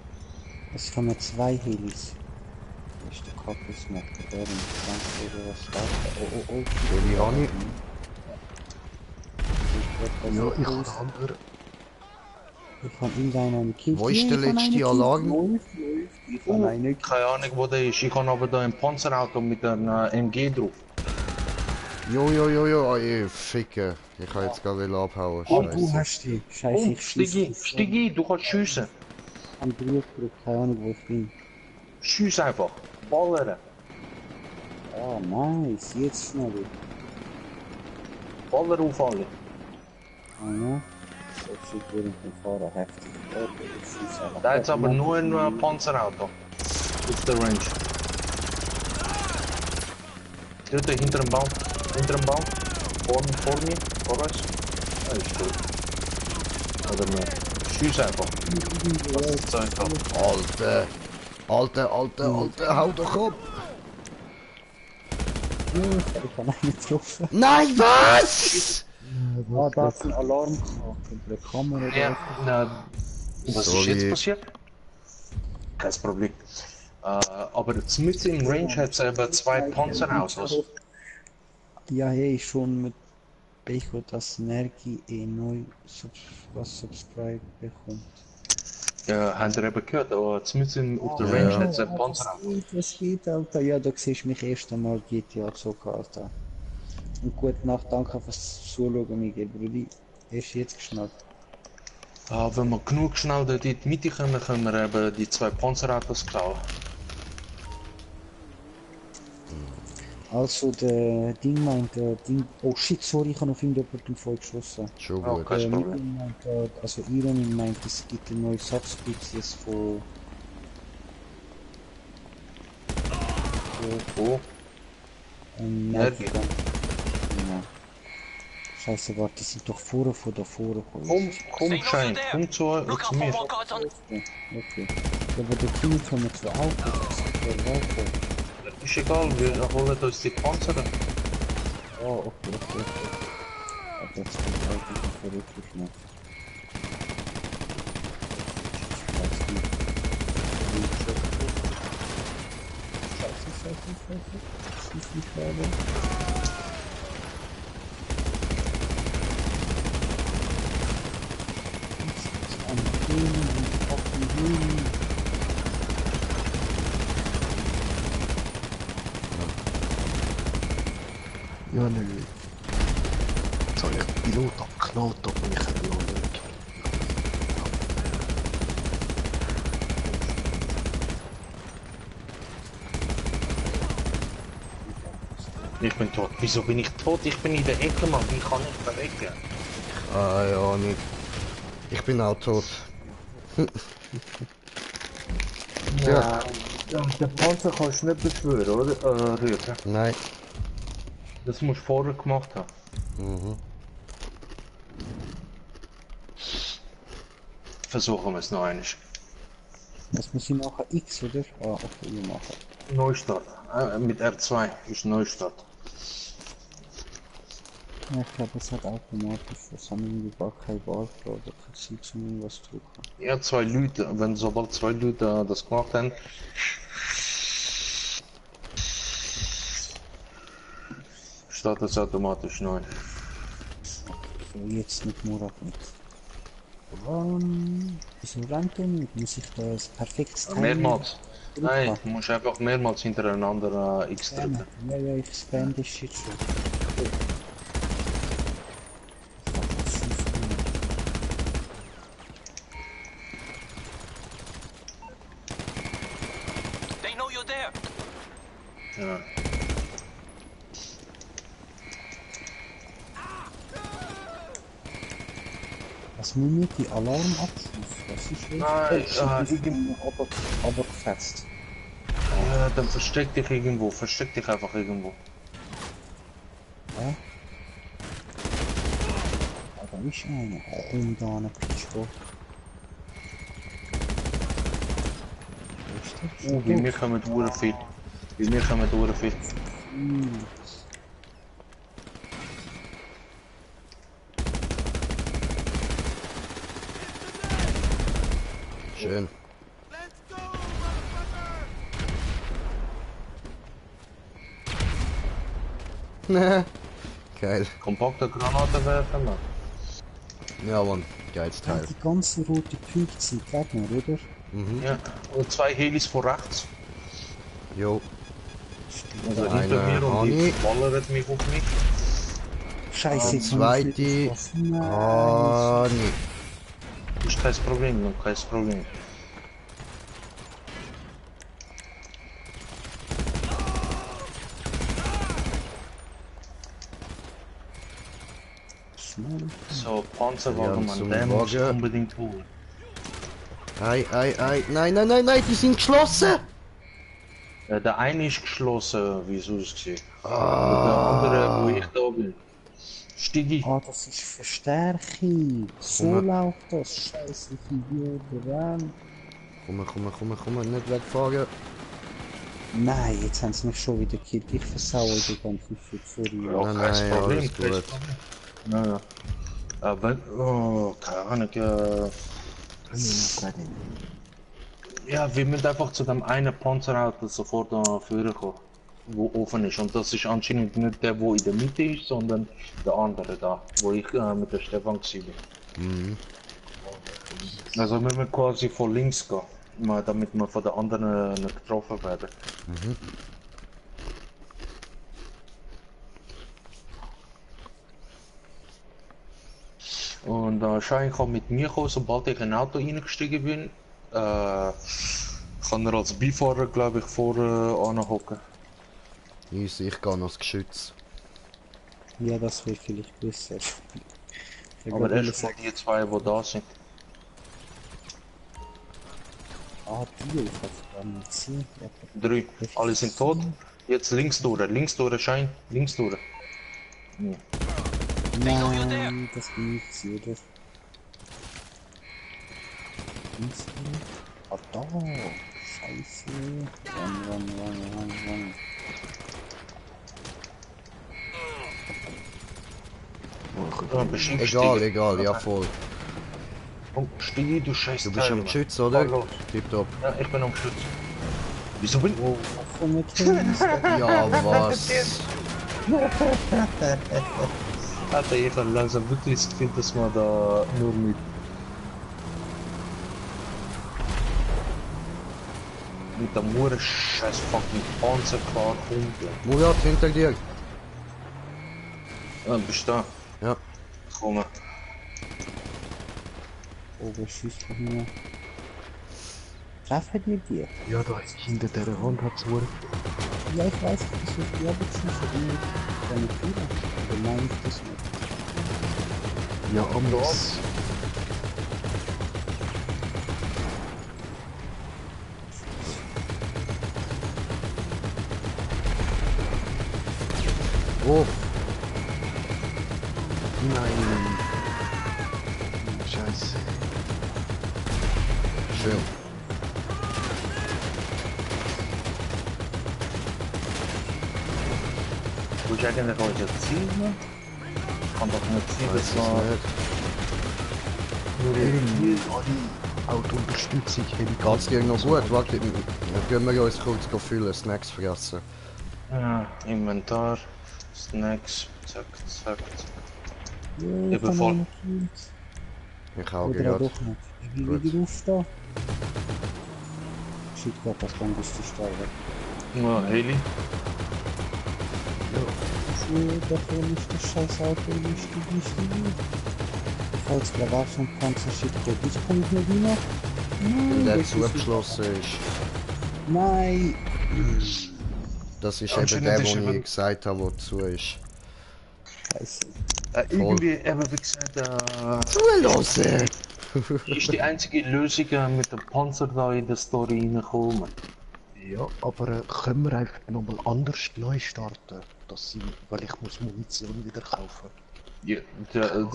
Es haben 2 Helis. Das ist der Kappes noch. Der in 20 oder was war. Oh. Heli habe ich. Ja, ich kann andere. Ich kann irgendeinen Kind. Wo ist der letzte Alarm? Ich kann einen. Keine Ahnung, wo der ist. Ich habe aber da ein Panzerauto mit einem MG drauf. Jo, ey, Ficker. Ich kann jetzt gar nicht abhauen. Oh, du Scheiße. hast die. Scheiße, ich Stieg ein, du kannst schiessen. am Brief gedrückt, keine Ahnung, wo ich bin. Schieß einfach. Ballern. Ah, nice. Jetzt schnell. Baller auf alle. Ah, ja. So sieht während dem Fahren heftig. Okay, ich schieße einfach. Da ist aber nur ein Panzerauto. Auf der Range. Dort hinter dem Baum. Hinter dem Baum. Vor mir. Vor uns. Ah, ist gut. Oder nicht. Schieß einfach. Was ist das einfach? Alter, hau doch ab! Ich habe einen getroffen. Nein, was? Ah, da ist ein Alarm gemacht. Der Kamera. Ja, na, was ist jetzt passiert? Kein Problem. Aber mitten im Range hat es eben 2 Panzerautos. Ja, hey, schon mit Beko, dass Nergi neu subscribe bekommt. Ja, habt ihr eben gehört, aber mitten auf der Range hat es ein Panzerauto. Was geht, Alter? Ja, da siehst du mich erst einmal GTA gezogen, Alter. Und gute Nacht, danke fürs Zuschauen, Miguel, Brudi. Erst jetzt geschnallt. Wenn wir genug schnell dort in die Mitte kommen, können wir eben die 2 Panzerautos klauen. Also, der Ding meint, oh shit, sorry, ich habe auf ihn doppelt voll geschossen. Schon Oh, gut. kein Problem. Meint, also Iron meint, es gibt eine neue Subspezies von... Oh, Nergi. Genau. Scheiße, warte, die sind doch vorne von da vorne gekommen. komm, Schein, komm zu mir. Okay. Aber der King kommt zu Autos, das ist der Waffe. Ist egal, wir holen uns die Panzer. Oh, okay. Aber jetzt kommt eigentlich verrückt noch. Scheiße. Schieß mich gerade. Ja, nö. Jetzt habe ich den Pilot abgeknallt, aber ich habe einen anderen gekillt. Ich bin tot. Wieso bin ich tot? Ich bin in der Ecke, Mann. Ich kann nicht verrecken. Ah ja, nicht. Ich bin auch tot. Ja. Den Panzer kannst du nicht beschwören, oder? Rühren. Nein. Das musst du vorher gemacht haben. Mhm. Versuchen wir es noch einmal. Das muss ich machen X, oder? Ah, okay, ich mache. Neustart. Mit R2 ist Neustart. Ja, ich glaube, es hat automatisch was haben irgendwie gar keine Wahl oder kein Ziel zum irgendwas drücken. Ja, 2 Leute, wenn sobald 2 Leute das gemacht haben, startet es automatisch neu. So, jetzt mit Murat mit. Wieso rennt er nicht? Muss ich das perfekt timen? Mehrmals. Nein, du musst einfach mehrmals hintereinander X drücken. Ja, ich spam das shit schon. They know you're there. Ja. Was muss nicht die Alarm abschließen? Was ist das? Nein, irgendwo aber gefetzt. Ja, dann versteck dich irgendwo, versteck dich einfach irgendwo. Ja? Ah, da ist einer. Komm da, eine Pitchko. Bei mir kommen Uhren viel. Bei mir kommen Uhren viel. Schön. Geil. Kompakte Granaten werfen, Mann. Ja, Mann. Geiles Ja, Teil. die ganzen roten Punkte sind Gegner, oder? Ja, und 2 Helis von rechts. Jo. Also Eine hinter mir und Honey. die ballert mich auf mich. Scheiße, jetzt Zweite. Ah, nee. Ist kein Problem, Mann, kein Problem. So, Panzerwagen, Ja, zum man, den muss ich Wagen. unbedingt holen. Ei, ei, ei. Nein, nein, nein, nein, die sind geschlossen! Der eine ist geschlossen, wie es aussieht. Ah. Der andere, wo ich da bin. Stigi. Ah, das ist Verstärkung. So Komm. läuft das. Scheiße, Figur, ran. Komm, nicht wegfahren. Nein, jetzt haben sie mich schon wieder gekillt. Ich versaue die ganzen Shit, sorry. Ja, Nein, kein nein, Problem, alles kein gut. Problem. Naja. Aber, oh, keine Ahnung, ja, wir müssen einfach zu dem einen Panzerauto sofort da führen kommen, wo offen ist. Und das ist anscheinend nicht der, wo in der Mitte ist, sondern der andere da, wo ich mit der Stefan war. Mhm. Also müssen wir quasi von links gehen, damit wir von der anderen nicht getroffen werden. Mhm. Und Schein kann mit mir kommen, sobald ich in ein Auto reingestiegen bin. Kann er als Beifahrer, glaube ich, vorne anhocken. Easy, ich gehe noch das Geschütz. Ja, das wäre vielleicht besser. Aber erst mal die zwei, die da sind. Ah, die, ich hab's gar nicht gesehen. Ja, 3. Alle sind tot. Jetzt links durch, Schein, links durch. Ja. Nein, das bin ich sie, oder? Links durch. Ah, da. Scheiße. Run. Ja, bestimmt Egal, Stiege. egal, ja voll. Oh, Stiege, du scheiß Du bist Teil, am Mann. Geschütz, oder? Fahr los. Tipptopp. Ja, ich bin am Geschütz. Wieso bin ich? Komm mit hin. Ja, was? Alter, ich habe langsam wirklich das Gefühl, dass man da nur mit der Mure scheiß fucking Panzer klarkommt. Murat, hinter dir. Ja, bist du da? Ja. Komm. Oh, wer schießt von mir? Treffen die? Ja, da hinter der Wand hat's Uhr. Ja, ich weiß, das ist die Arbeitsschüsse, die mit deine Führer. Oder meine ich das nicht? Ja, anders. Oh, Nein. Scheiße. schön. Wo ist eigentlich heute Ziel? Ne? Ich kann doch nicht sehen, Weiß dass es man nicht. nur Autounterstützung, Geht's dir noch gut? Warte, gehen wir uns kurz füllen, Snacks fressen. Ja, Inventar, Snacks, zack. Ja, Ich bin voll. Ich auch Oder auch gerade. doch nicht. Ich will Gut. wieder aufstehen. Shit, Gott, das kann bis zu sterben. Ja, Heli. Da vorne ist das scheiß Auto, nicht. Ich hau jetzt gerade auf so ein Panzer-Shit, jetzt komme ich nicht rein. Wenn der das ist zugeschlossen ist. Nein! Das ist eben Anscheinend der, ist den eben- ich gesagt habe, der zu ist. Scheiße. Irgendwie, eben wie gesagt, Zulassen! ist die einzige Lösung mit dem Panzer da in der Story reingekommen. Ja, aber können wir einfach nochmal anders neu starten? Weil ich muss Munition wieder kaufen. Ja, dann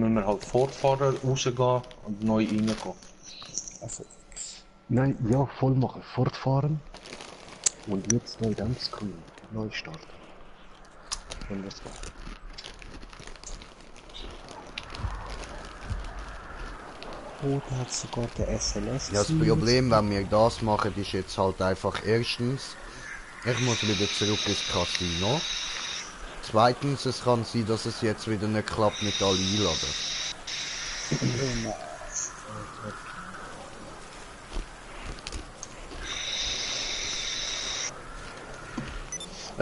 müssen wir halt fortfahren, rausgehen und neu reinkommen. Also, Nein, ja, voll machen, fortfahren. Und jetzt neu dem Screen. Neu starten. Wenn das geht. Oh, da hat sogar der SLS. Ja, das Problem, wenn wir das machen, ist jetzt halt einfach erstens, ich muss wieder zurück ins Casino. Zweitens, es kann sein, dass es jetzt wieder nicht klappt mit allen Einladen.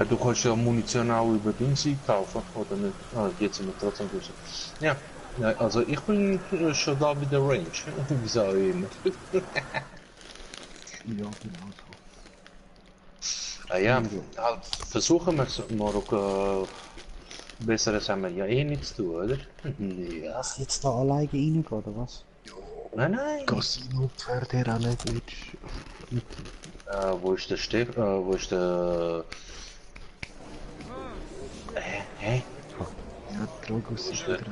Du kannst ja Munition auch über Dings einkaufen, oder nicht? Ah, jetzt sind wir trotzdem gut. Ja, ja, also ich bin schon da bei der Range, wie auch immer. Ja, genau so. Ja, halt versuchen wir es, Marokko. Besseres haben wir ja eh nichts zu tun, oder? Ja. Was jetzt da alleine reingehen, oder was? Nein. Casino, der auch nicht mit. Wo ist der wo ist der... Hä? Ja, Dragus ist drin.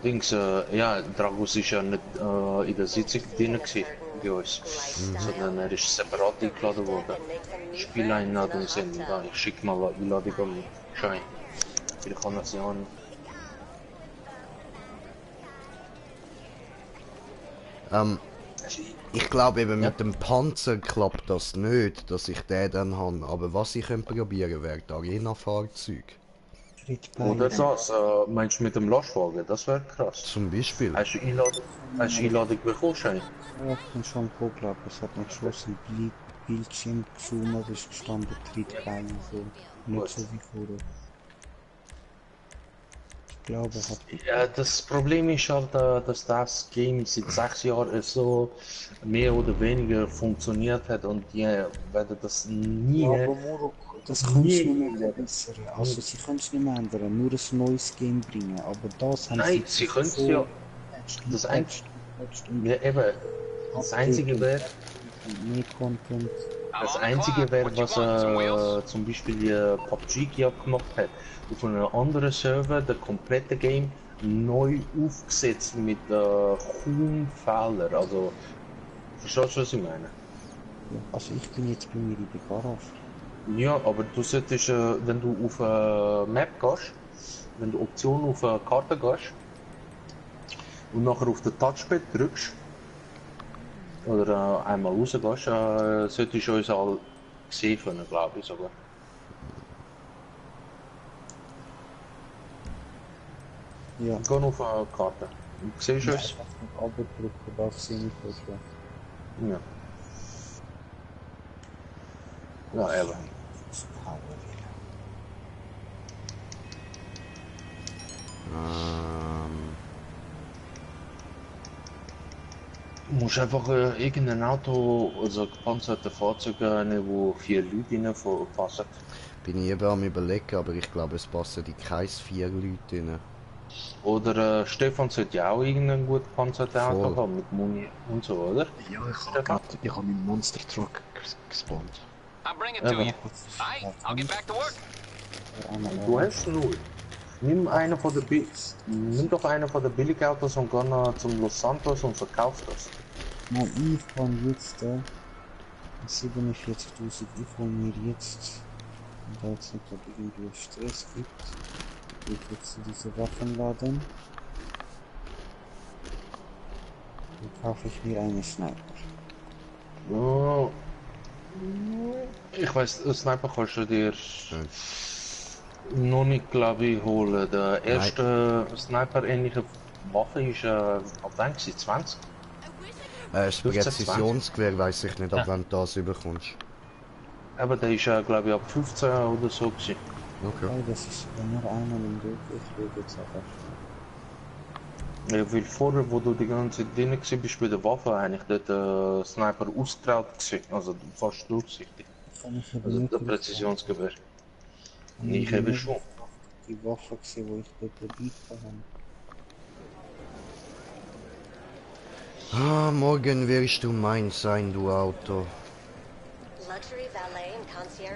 Dings, ja, Dragus ist ja nicht in der Sitzung drin gewesen, bei uns, sondern er ist separat eingeladen worden. Spieleinladung sind da, ich schicke mal eine Einladung an Schein. Vielleicht kann er sie an. Ich glaube eben mit dem Panzer klappt das nicht, dass ich den dann habe. Aber was ich probieren wäre die Arena-Fahrzeug. Oder das, meinst du mit dem Lastwagen? Das wäre krass. Zum Beispiel. Hast du Einladung bekommen, Schein? Ja, ich bin schon geglaubt, es hat am Schluss ein Bildschirm geschoben, es ist gestanden, tritt rein, so. Nicht so wie vorher. Ich glaube, er hat... Ja, das Problem ist halt, dass das Game seit 6 Jahren so mehr oder weniger funktioniert hat und die werden das nie... Ja, aber Morok, das kannst du nicht mehr verbessern. Also sie können es nicht mehr ändern, nur ein neues Game bringen, aber das haben Nein, sie können es ja... Das Einzige... Ja, eben. Das Einzige wäre... Mehr Content. Das Einzige wäre, was zum Beispiel PUBG ja gemacht hat. Auf einem anderen Server der komplette Game neu aufgesetzt mit kaum Fehlern. Also, verstehst du, was ich meine? Ja, also ich bin jetzt bei mir in der Garage. Ja, aber du solltest, wenn du auf Map gehst, wenn du Optionen auf Karte gehst und nachher auf den Touchpad drückst, oder einmal rausgehst, solltest du uns alle sehen können, glaube ich sogar. Ja. Geh auf eine Karte. Siehst du uns? Ich muss noch drücken, darf sie nicht vorstellen. Ja. Ja, eben. Du musst einfach irgendein Auto, also gepanzerte Fahrzeug nehmen, wo 4 Leute reinpassen. Bin ich eben am überlegen, aber ich glaube es passen die kein 4 Leute rein. Oder Stefan sollte ja auch irgendein gut gepanzertes Auto haben, mit Muni und so, oder? Ja, ich habe meinen Monster Truck gespawnt. Du hast nur. Nimm doch einen von den Billigautos und geh zum Los Santos und verkauf das. Nein, ich kann jetzt 47.000, ich hole mir jetzt, da jetzt nicht irgendwie Stress gibt, ich jetzt diese Waffenladen, dann kaufe ich mir eine Sniper. Oh. Ich weiß, Sniper kannst du dir noch nicht, glaube ich, holen. Der erste Sniper-ähnliche Waffe ist ab wann 20? Das Präzisionsgewehr weiß ich nicht, ab wann du das überkommst. Aber der ist glaube ich ab 15 oder so gewesen. Okay. Oh, das ist nur einmal im Weg, ich will jetzt einfach. Ja, weil vorher, wo du die ganze Zeit drin bist bei der Waffe, eigentlich dort Sniper ausgetraut gewesen, also fast durchsichtig. Also der Präzisionsgewehr. Ich habe schon. Die Waffe gesehen, wo ich dort dabei habe. Morgen wirst du mein sein, du Auto.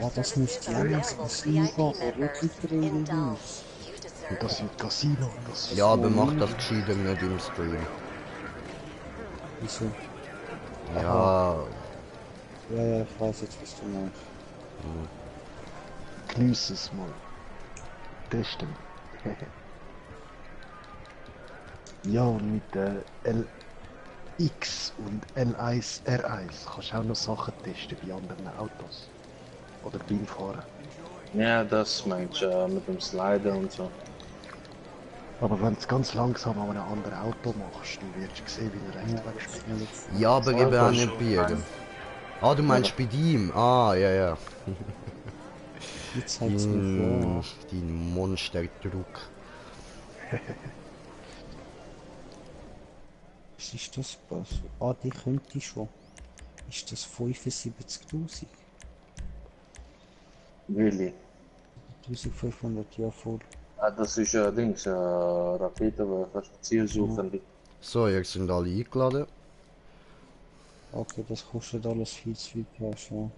Ja, das müsste ja ins Casino gehen, wirklich drin ist. Das ist Casino. Ja, aber mach das gescheiter nicht im Stream. Wieso? Ja. Ja, ich weiß jetzt, was du meinst. Genieß es mal. Testen. Ja, und mit der LX und L1 R1 kannst du auch noch Sachen testen bei anderen Autos. Oder beim Fahren. Ja, das meinst du mit dem Slider und so. Aber wenn du es ganz langsam an einem anderen Auto machst, dann wirst du sehen, wie er recht wegspringt. Ja, aber eben auch nicht bei jedem. Ah, du meinst bei ihm? Ah, ja. Jetzt hat's mir vor. Dein Monsterdruck. Was ist das? Ah, die könnte ich schon. Ist das 75.000? Really? 1500, ja voll. Ah, das ist Dings, Rakete, die kannst du Ziel suchen. So, jetzt sind alle eingeladen. Okay, das kostet alles viel zu viel Cash, ja.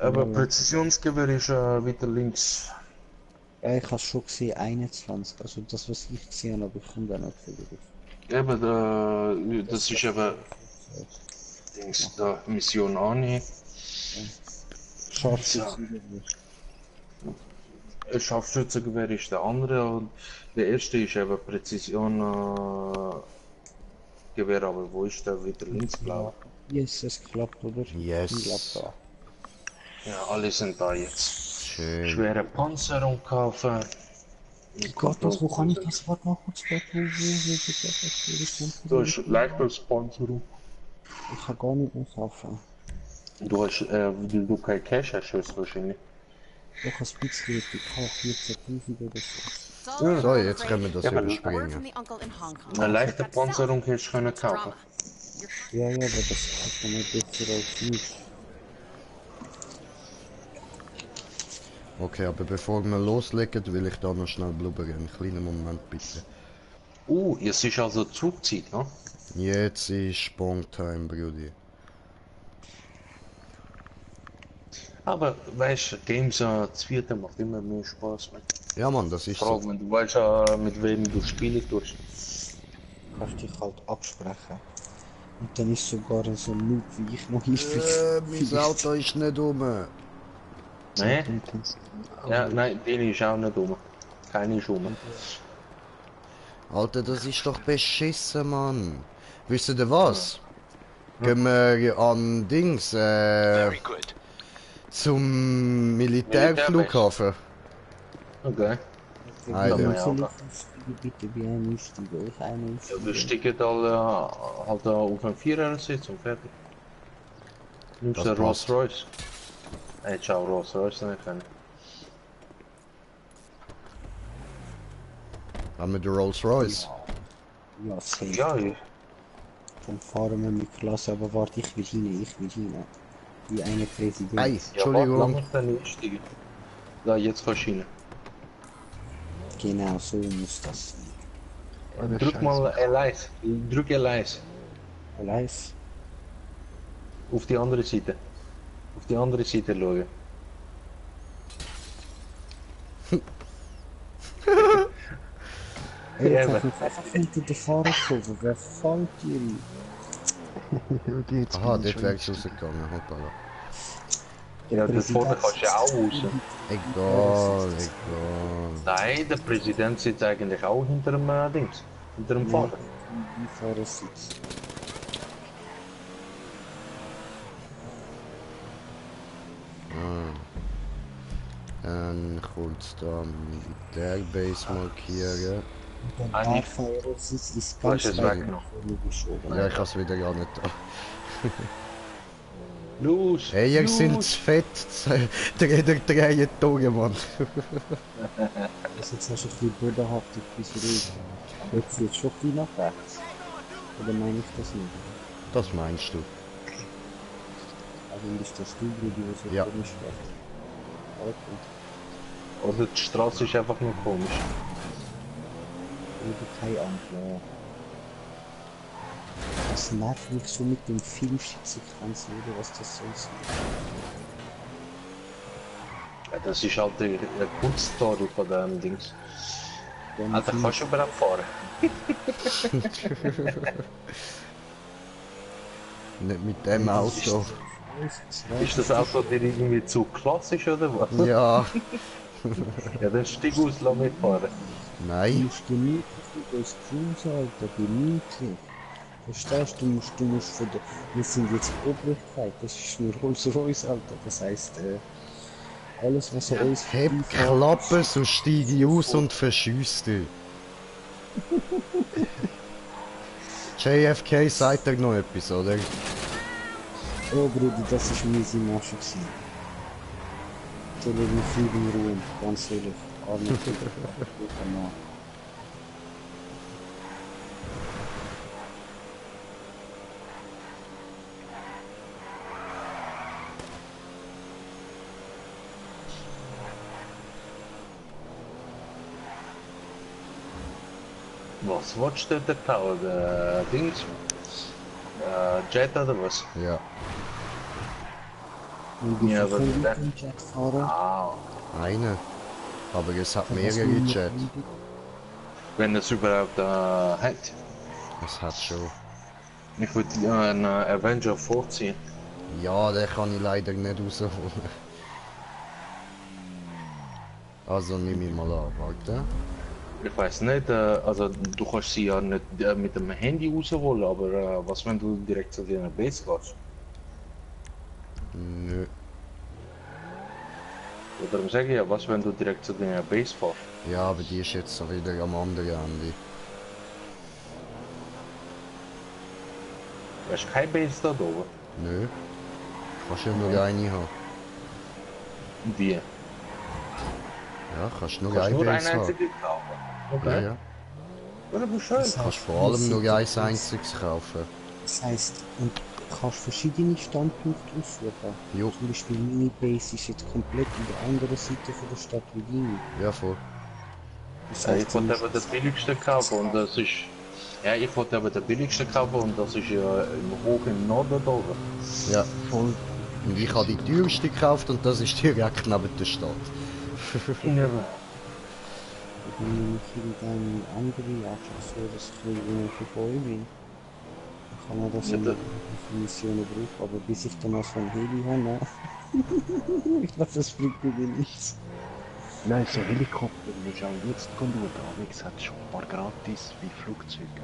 Aber Präzisionsgewehr ist weiter links. Ja, ich habe schon gesehen, 21. Also das, was ich gesehen habe, ich komme da nicht viel drauf. Eben, das ist eben Dings, da Mission Ani. Scharfschützengewehr ist der andere und der erste ist eben Präzision Gewehr, aber wo ist der wieder links blau? Yes, es klappt, oder? Yes. Ich glaub da. Ja, alle sind da jetzt. Schön. Schwere Panzerung kaufen. Gott, das, wo kann ich das Wort noch kurz Da ist Leichtbildpanzerung. Ich kann gar nicht mehr kaufen. Du hast, du kein Cash hast, wahrscheinlich. Ich habe ein bisschen gekauft, 14.000 oder so. So, jetzt können wir das Ja, überspringen. Eine leichte Panzerung hättest du können kaufen. Ja, aber das ist mir besser als nicht. Okay, aber bevor wir loslegen, will ich da noch schnell blubbern. Einen kleinen Moment bitte. Jetzt ist also Zugzeit, ne? Jetzt ist Spawn-Time, Brudi. Aber weißt du, Games zu vierten macht immer mehr Spaß. Man. Ja Mann, das ist Vor allem, so. wenn du weißt, mit wem du spielen tust. Kannst dich halt absprechen. Und dann ist sogar so ein Noob wie ich noch Hilfe. Mein Auto ist nicht rum. Nein? Ja, nein, die ist auch nicht rum. Keine ist rum. Alter, das ist doch beschissen, Mann. Wisst ihr was? Gehen wir an Dings, zum Militärflughafen. Okay. Alter. Bitte wie ein Einsteiger, ich einen Ja, wir sticken halt auf einen Vierersitz und fertig. Nimmst du Rolls Royce? Hättest du auch Rolls Royce nicht können. Haben wir den Rolls Royce? Ja, safe. Ja, Dann fahren wir mit Klasse, aber warte, ich will hinein. Wie eine Präsident. Ei, Entschuldigung. Ja, lass uns dann einsteigen. Da, jetzt kannst du rein. Genau, so muss das sein. Drück mal L1. Drück L1. Live. Auf die andere Seite. Auf die andere Seite schauen. Hey, ich hab mich einfach hinter der Fahrerkurve. Wer fällt dir ein? Aha, dort wäre ich rausgegangen. Hoppala. Ja, da vorne kannst du ja auch raus. Egal. Nein, der Präsident sitzt eigentlich auch hinter dem Dings. Hinter dem Fahrer. Im Fahrersitz. Dann kurz da Militärbase markieren. Der Fahrersitz ist ganz weit nach vorne geschoben. Ja, ich kann es wieder gar nicht da. Los! Hey, ihr seid zu fett. Drehen Tage, Mann. Das ist jetzt noch ein bisschen bodenhaftig bis reden. Jetzt wird schon viel nach rechts. Oder meine ich das nicht? Das meinst du? Also ist das du, die so Ja. komisch wird. Okay. Oder die Straße ist einfach nur komisch. Oder keine Ahnung. Das nervt mich so mit dem Filmsequenzen, oder was das soll sein. Ja, das ist halt die Kurzstory von dem Dings. Wenn Alter, Film- kannst du überhaupt fahren? Nicht mit dem Auto. Ist das Auto dir irgendwie zu klassisch oder was? Ja. Ja, dann steig aus, lass mitfahren. Du Nein. musst gemütlich durchs Cruise, Alter, gemütlich. Verstehst du, du musst von der... Wir sind jetzt Obrigkeit, das ist nur Rolls-Royce, Alter. Das heisst, alles was an uns Heb Klappe, so steige ich aus und verschieß dich. JFK sagt dir noch etwas, oder? Oh Bruder, das ist miese Masche gewesen. Soll ich mich viel in Ruhe, ganz ehrlich. Arme Was willst du dort klauen? Dings? Jet oder was? Ja. Ja, aber der... Jet fahren. Ah, Eine. Aber es hat mehrere Jets. wenn es überhaupt hat. Es hat schon. Ich würde einen Avenger vorziehen. Ja, den kann ich leider nicht rausholen. Also nehme ich mal an, warte. Ich weiß nicht, also du kannst sie ja nicht mit dem Handy rausholen, aber was wenn du direkt zu deiner Base gehst? Nö. Oder darum sage ich ja, was wenn du direkt zu deiner Base fährst? Ja, aber die ist jetzt so wieder am anderen Ende. Hast du keine Base da oben? Nö. Kannst ja nur eine haben. Wie? Ja, kannst nur Kannst eine nur Base eine haben. einzige kaufen? Ja, Okay. ja. Oder wie schön? Kannst vor allem nur eins einziges kaufen. Das heisst, und du kannst verschiedene Standpunkte aussuchen. Jo. Zum Beispiel meine Base ist jetzt komplett an der anderen Seite von der Stadt wie deine. Ja, voll. Das Ja, heisst, ich wollte aber den billigsten kaufen und das ist... Ja, ich wollte aber den billigsten kaufen und das ist ja hoch im Norden da oben. Ja, voll. Und ich habe die teuerste gekauft und das ist direkt neben der Stadt. Ja. wenn ich irgendeine andere einfach so, dass ich irgendwo vorbei bin, dann kann man das Ja, in da- für Missionen brauchen, aber bis ich dann mal so ein Heli habe, ne? Ich glaube, das bringt mir nichts. Nein, so Helikopter musst du auch jetzt schauen. Alex hat schon ein paar gratis wie Flugzeuge.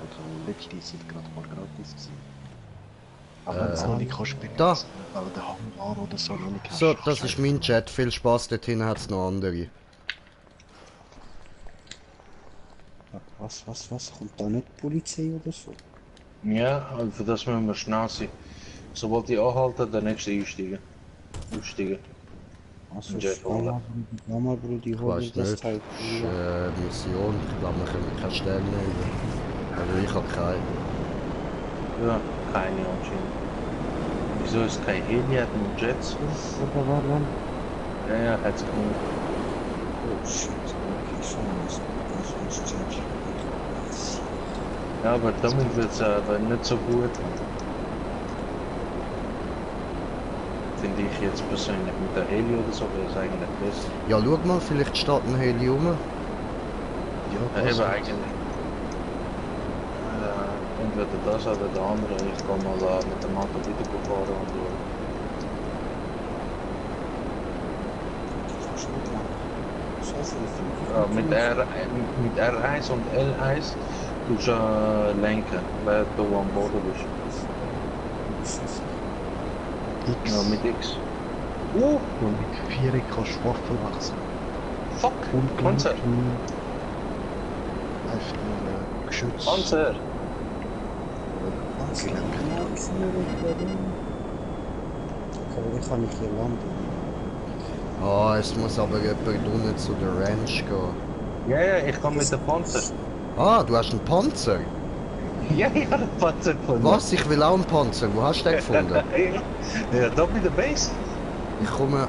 Also letztes sind gerade ein paar gratis gewesen. Aber wenn du es noch nicht kannst Da. benutzen, weil der Hangar oder so noch nicht hast. So, das ist mein Chat. Viel Spaß, dort hinten hat es noch andere. Was? Kommt da nicht die Polizei oder so? Ja, also für das müssen wir schnell sein. Sobald die anhalten, der nächste einsteigen. Aussteigen. Also, Jet holen. Mama, Brudi, Ich hol weiß das nicht. Teil. Das ist Mission. Ich glaube, wir können keine Sterne über. Also ich habe keine. Ja, keine anscheinend. Wieso ist kein Heli, hat nur Jets? Oder war dann? Ja, hat's genug. Oh shit, okay, schon das ist Jet. Ja, aber damit wird es aber nicht so gut. Finde ich jetzt persönlich mit der Heli oder so wäre es eigentlich besser. Ja, schau mal, vielleicht steht ein Heli rum. Ja, eben eigentlich. Entweder das oder der andere. Ich kann mal mit dem Auto wieder fahren und so. Ja, mit R1 und L1 tust du lenken, weil du am Boden bist. X. Ja, mit X. Und mit 4 kannst du Waffen wechseln. Fuck! Und Panzer! Einfach Geschütz. Panzer! Aber ich kann nicht hier landen. Ah, es muss aber jemand unten zu der Ranch gehen. Ja, ja, ich kann mit dem Panzer. Ah, du hast einen Panzer? Ja, ich habe einen Panzer gefunden. Was? Ich will auch einen Panzer. Wo hast du den gefunden? Ja, da bei der Base. Ich komme...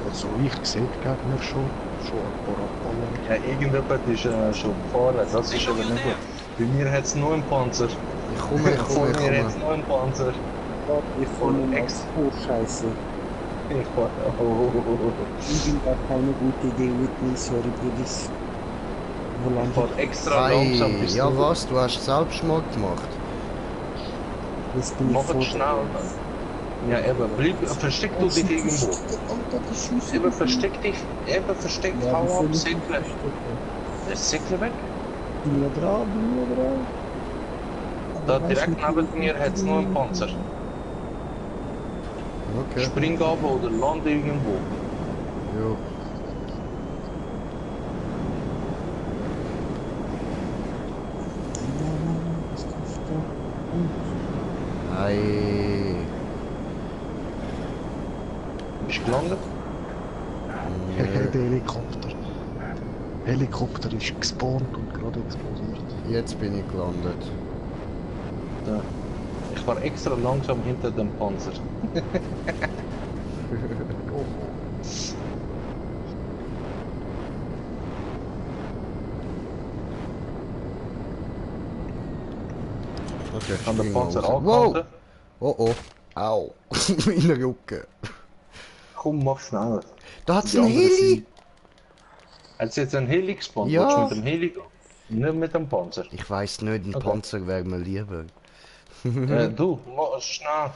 Also ich sehe die Gegner schon ein paar Abballen. Ja, irgendjemand ist schon gefahren, das ist aber nicht gut. Bei mir hat es nur einen Panzer. Ich komme. Vor mir hat es nur einen Panzer. Ich komme Ex- Oh, scheiße. Ich fahre. Oh. Ich bin gar keine gute Idee mit mir, sorry, Brudis. Wo Ich lande fahre extra langsam Ei, bis ja du- was? Du hast Selbstmord gemacht? Jetzt bin ich Mach vor es schnell. Ja, eben, versteck du dich irgendwo. Eben, versteck dich, hau ab, Säckle. Ist Säckle weg? Bin ja dran. Da direkt neben mir hat es nur einen Panzer. Okay. Spring ab oder lande irgendwo. Jo. Was kannst du? Ei. Bist du gelandet? Der Helikopter. Helikopter ist gespawnt und gerade explodiert. Jetzt bin ich gelandet. Ja. Ich war extra langsam hinter dem Panzer. Okay, Kann der spring Panzer raus. anhalten? Wow! Oh oh. Au. Mein Rücken. Komm, mach schneller. Da hat's Die einen andere Heli! Seite. Hat's jetzt einen Heli gespawnt? Ja. Willst du mit dem Heli gehen? Nicht mit dem Panzer. Ich weiß nicht, ein Panzer wäre mir lieber. Du, mach schnell,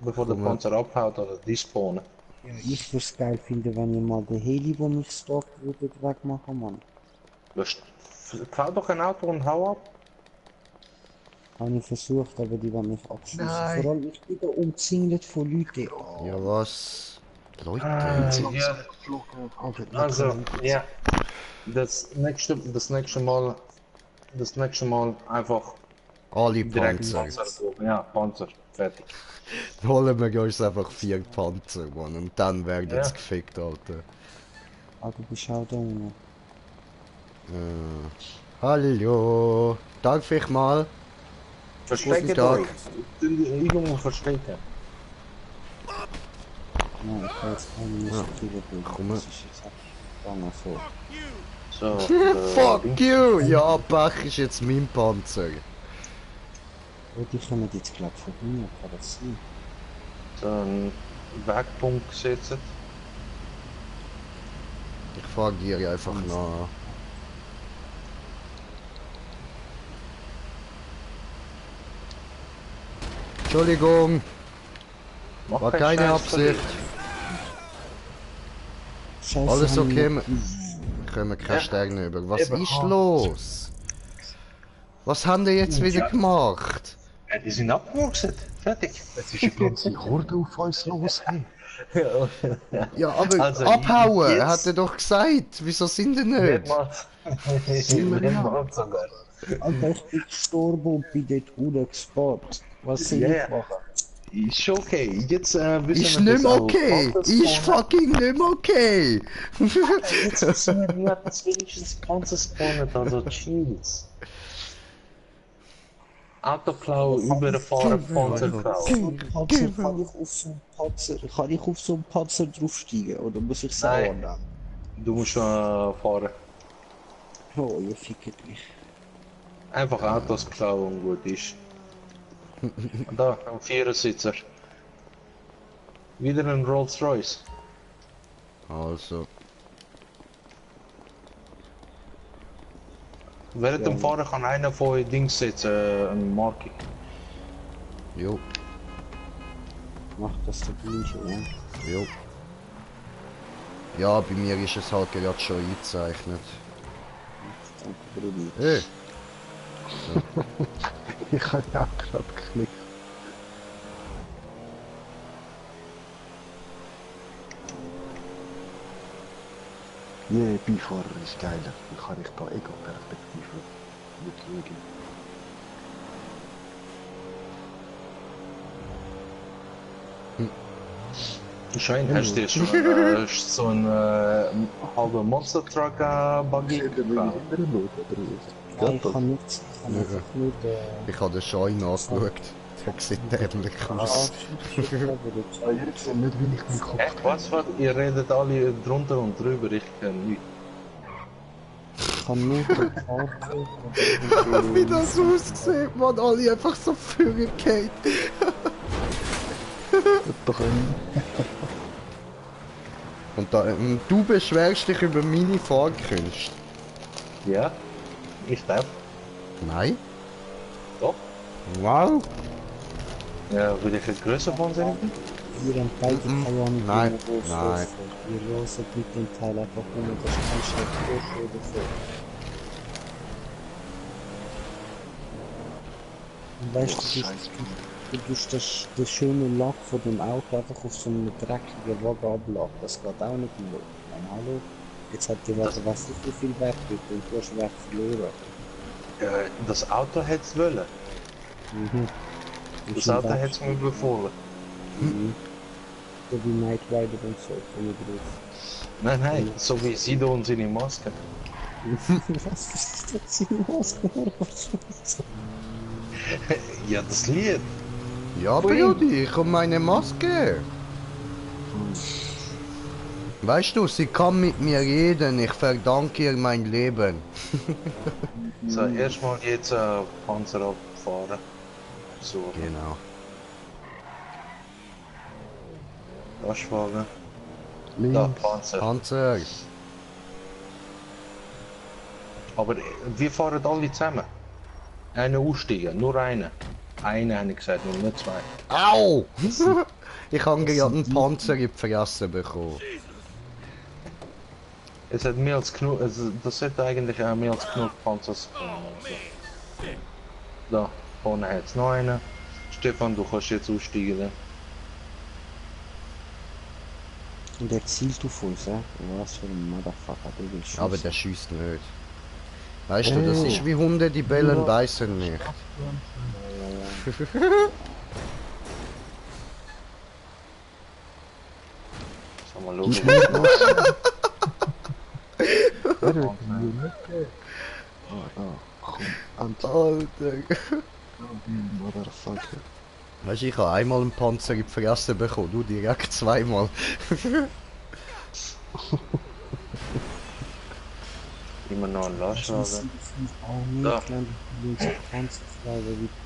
bevor der Komm, Panzer abhaut oder despawnen. Ja, ich würde es geil finden, wenn ihr mal den Heli, der mich stalkt, würdet wegmachen, Mann. Fahr doch ein Auto und hau ab. Habe ich versucht, aber die wollen mich abschießen. Nein. Vor allem, ich bin da umzingelt von Leuten. Oh. Ja, was? Leute. Ja, Alter, also, ja. Das nächste Mal einfach Alle direkt Panzer. Panzer. Ja, Panzer. Fertig. Holen wir uns einfach 4 Panzer, Mann. Und dann werden Ja. sie gefickt, Alter. Ah, du bist auch da unten. Hallo. Darf ich mal? Versteckt Guten Tag. euch. Irgendwo verstecken. Ja, ich weiß nicht, Ja. wie Komm. das ist jetzt gegangen so. So. Fuck you! Ja, Bach ist jetzt mein Panzer. Oh, die kommen jetzt glaub von mir, kann das sein? So einen Wegpunkt gesetzt. Ich frage dir einfach nach. Entschuldigung, Mach war keinen keine Scheiß Absicht. Scheiße, Alles haben okay? wir- Wir kommen keine Ja. Sterne über. Was Eben, ist ah. los? Was haben die jetzt wieder gemacht? Ja, die sind abgewachsen. Fertig. Es ist eine ganze Horde auf uns los, hey. Ja, aber Also, abhauen, jetzt- hat er doch gesagt. Wieso sind die Nicht nicht? mal. wir Nicht ja. mal sogar. Alter, ich bin gestorben und bin dort unten gespart. Was soll Ja. ich machen? Ist okay. Jetzt wissen Ist wir, nicht dass auch okay. Panzer Ist spawnen. fucking nicht okay. Jetzt wissen wir, wie hat das wenigstens Panzer spawnen, also cheese. Autoklau, überfahren, Panzerklau. Panzer, kann ich auf so einen Panzer, kann ich auf so einen Panzer draufsteigen oder muss ich selber Nein. nehmen? Du musst fahren. Oh, ihr fickt mich. Einfach Autos klauen und gut ist. Da, ein Vierersitzer. Wieder ein Rolls Royce. Also, Während dem Fahren kann einer von euch Dings setzen, ein Marke. jo, Macht das der Gleiche, ja? jo. Ja, bei mir ist es halt gerade schon eingezeichnet. Danke, Brudi. Hey, Ich habe ja auch gerade geklickt. Nee, Beifahrer ist geiler. Dann kann ich da Ego-Perspektive mitschauen. Scheint, hast du dir schon so einen halben Monster Truck Buggy gekauft? Nein, ich kann nichts. Ich kann einfach nur den... ich habe den Schein angeschaut. Der sieht dämlich aus. Ihr seht nicht, wie ich meinen Kopf Echt, was? Ihr redet alle drunter und drüber, ich kann nicht. Ich kann nur den Fahrzeug... Wie das aussieht, man, alle einfach so vorgehen. doch Und du beschwerst dich über meine Fahrkünste. Ja, ich darf. Nein? Doch. Wow. Ja, will ich eine größere Panzer nehmen? Ihr habt beide keine Ahnung, Nein, wie man nein. Ihr loset mit dem Teil einfach um, das ist kein Schritt oder so. Und weißt du, du tust den schönen Lack von dem Auto einfach auf so einem dreckigen Wagen abladen. Das geht auch nicht mehr. Nein, hallo? Jetzt hat die Wagen was nicht so viel Wert und du hast Wert verloren. Das Auto hätte es wollen. Mhm. Das Auto hätte es mir befohlen. Mhm. So wie Knight Rider und so, komm ich drauf. Nein, so wie Sido und seine Maske. Was ist das seine Maske? Ja, das Lied. Ja, Brudi, ich und meine Maske. Weißt du, sie kann mit mir reden, ich verdanke ihr mein Leben. So, erstmal jetzt Panzer abfahren. So, Genau. Lastwagen. Da, Links. Panzer. Panzer. Aber wir fahren alle zusammen. Einer aussteigen, nur einer. Einer habe ich gesagt, und nicht zwei. Au! Ich habe gerade einen Panzer in die Fresse bekommen. Es hat mehr als genug, also das sollte eigentlich auch mehr als genug Panzers kommen. Also. Da, vorne hat es noch einen. Stefan, du kannst jetzt aussteigen. Dann. Und er zielt auf uns, ja? Was für ein Motherfucker, der will schießen. Aber der schießt nicht. Weißt du, das ist wie Hunde, die bellen, beißen nicht. Sag mal, schauen. Alter. Motherfucker. Weißt du, ich habe einmal einen Panzer in die Fresse bekommen, du direkt zweimal. Immer noch ein Lastwagen. Da. Wie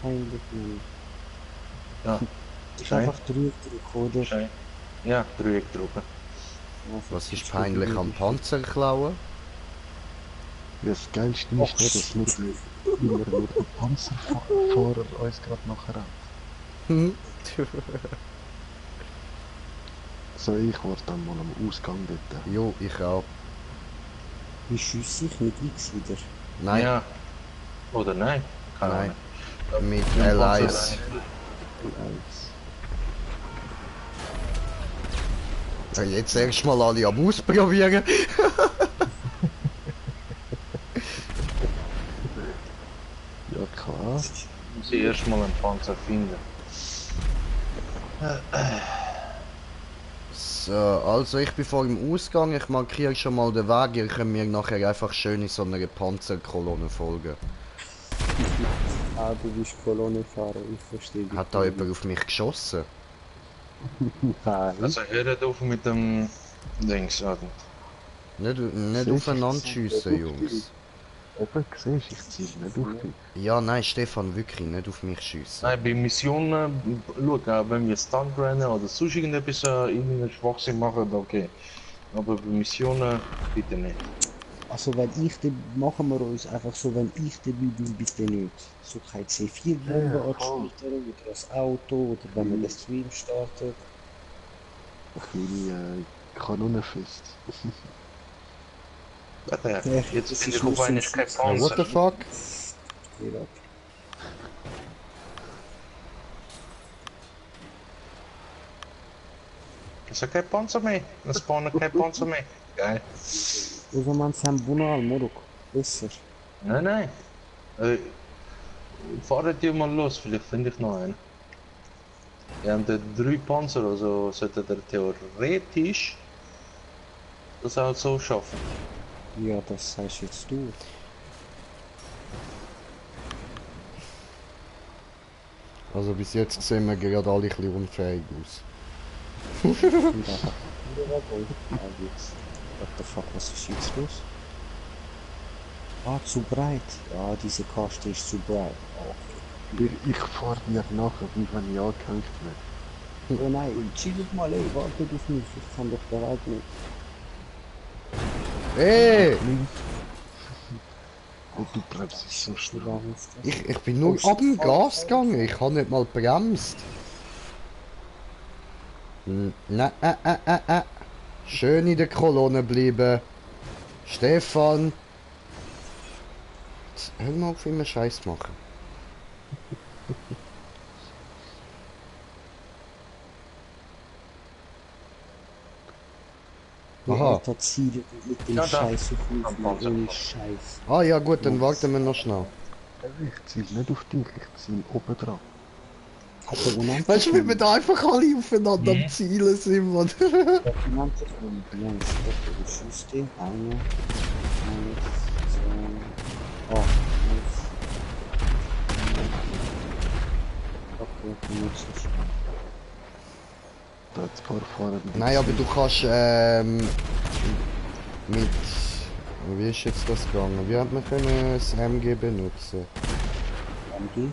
peinlich, Mann. Ja. Ich einfach drücken, oder? Schein. Ja, Dreieck drücken. Was ist peinlich am Panzer klauen? Ja, das Geilste ist nicht, dass nur der Panzerfahrer uns gerade nachher hat. So, ich war dann mal am Ausgang dort. Jo, ich auch. Wie schieße ich mit X wieder? Nein, Ja. Oder nein? Keine nein. Ahnung. Mit Ja, L1. Ja, jetzt erst mal alle am Ausprobieren. Ja, klar. Muss ich erstmal einen Panzer finden. So, also ich bin vor dem Ausgang, ich markiere schon mal den Weg, ihr könnt mir nachher einfach schön in so einer Panzerkolonne folgen. Ah, du bist Kolonne fahren, ich verstehe dich. Hat da jemand auf mich geschossen? Nein. Also hört auf mit dem Dings. Nicht aufeinander schiessen, Jungs. Oben siehst du, ich ziele nicht auf dich. Ja, nein, Stefan, wirklich nicht auf mich schiessen. Nein, bei Missionen, schau, wenn wir Stunt rennen oder sonst irgendetwas, irgendeinen Schwachsinn machen, okay. Aber bei Missionen bitte nicht. Also wenn ich machen wir uns einfach so, wenn ich dabei bin, bitte nicht. So kein C4-Bombe anschultern oder das Auto oder wenn man das Stream startet. Meine Kanonenfest. Warte, jetzt bin ich auf einmal kein What the Panzer. fuck? Ja. Ist ja kein Panzer mehr. Es spawnen kein Panzer mehr. Geil. Also man haben Buna al Morok. Besser. Nein. Fahrt ihr mal los, vielleicht finde ich noch einen. Wir haben da 3 Panzer, also sollte der theoretisch das auch so schaffen. Ja, das heißt jetzt du. Also bis jetzt sehen wir gerade alle ein bisschen unfähig aus. Und einfach what the fuck, was ist jetzt los? Ah, zu breit. Ja, diese Kaste ist zu breit. Ich fahre dir nachher, wie wenn ich angehängt werde. Oh nein, chillt mal, ey, wartet auf mich, ich kann doch bereit nicht. Hey! Und du bremst so schnell. Ich bin nur ab dem Gas gegangen, ich habe nicht mal bremst. Na, schön in der Kolonne bleiben. Stefan. Jetzt hör mal auf, immer Scheiß machen. Aha. Alter, Ziele mit dem Scheiß so viel ohne Scheiß. Ah ja gut, dann warten wir noch schnell. Ich ziel nicht auf dich, ich ziel oben dran. Weißt du, wie wir da einfach alle aufeinander am Zielen sind, Mann? Da jetzt paar fahren. Nein, aber du kannst mit... Wie ist jetzt das gegangen? Wie hat man können das MG benutzen? MG?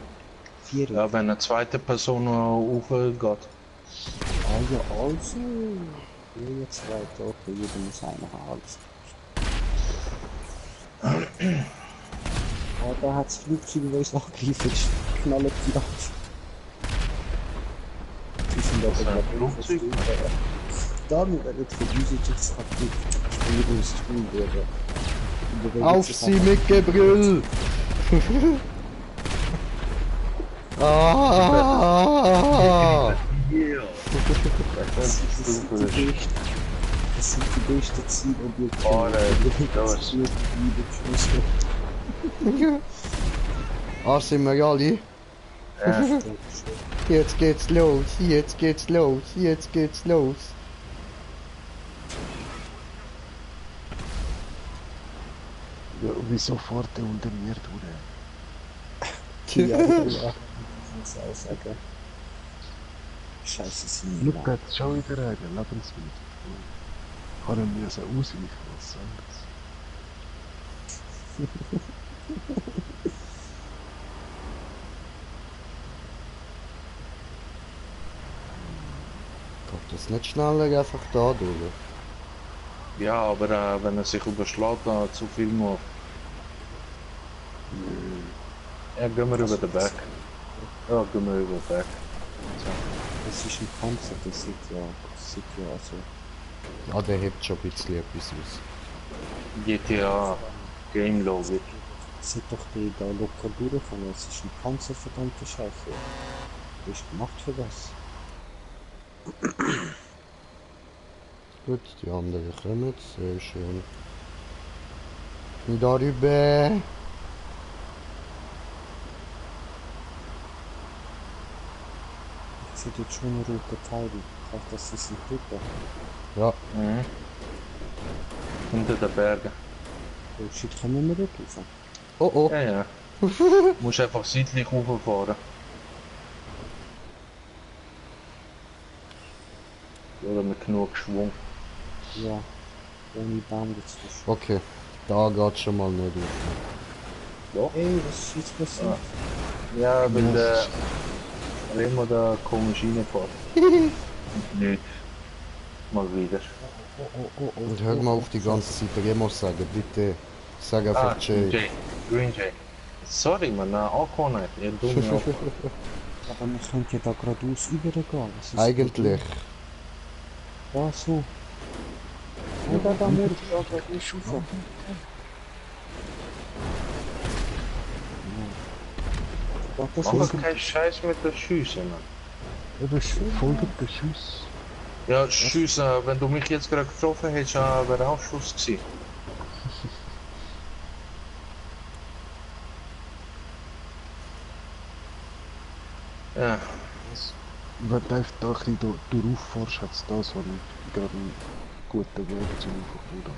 4. Ja, wenn eine zweite Person hochgeht. Ah ja, also. Ja, zweite, okay, jeder muss einer haben. Ah, da hat das Flugzeug, wo es angegriffen ist, knallt die ab. Die sind aber gerade Flugzeug. Dann wird für diese jetzt aktiv. Ich muss tun werden. Auf sie mit Gebrüll! Ah! Das sind die besten Zielobjekte. Oh, das Ah, sind wir alle? Ja. Jetzt geht's los, jetzt geht's los, jetzt geht's los. Ja, wieso fährt der unter mir durch? Ja, ja. Muss auch sagen. Scheiße, sind Schau, da hat schon wieder einen Lebensmittel. Kann er mir so ausweichen, was anderes. Kommt das nicht schneller einfach da durch? Ja, aber wenn er sich überschlägt, dann zu viel nur. Ja, gehen wir über den Berg. Ja, gehen wir über den Berg. Das ist ein Panzer, das sieht ja so. Ja, der hebt schon ein bisschen etwas aus. GTA Game Logik. Sieht doch die da locker durchfahren, es ist ein Panzer, verdammte Scheiße. Du bist gemacht für das. Gut, die anderen kommen, sehr schön. Und darüber. Ich sehe jetzt schon eine rote Teile. Ich hoffe, das ist ein Brücke. Ja. Mhm. Hinter den Bergen. Oh shit, können wir nicht rauf? Oh oh. Ja, ja. Du musst einfach seitlich hochfahren. Oder mit genug Schwung. Ja. Ohne Baum dazwischen. Okay, da geht schon mal nicht auf. Doch. Ey, was ist jetzt passiert? Ja, weil der Remo da komisch reinfährt. Nicht. Mal wieder. Und hör mal auf die ganze Zeit Remo sagen, bitte. Sag einfach Jay. Green Jay. Sorry, man, auch nicht. Ihr dumme Opfer. Aber man könnte ja da geradeaus übergehen. Was ist Eigentlich. Ja, so. Und da muss ich ja geradeaus rauf. Mach keinen Scheiß mit der Schüsse, Mann. Ja, das folgt der Schuss. Ja, Schüsse, wenn du mich jetzt gerade getroffen hättest, wäre auch Schuss gewesen. Ja. Wenn du einfach da ein bisschen durchfährst, hat es das, was ich gerade einen guten Weg zum Verfolgen.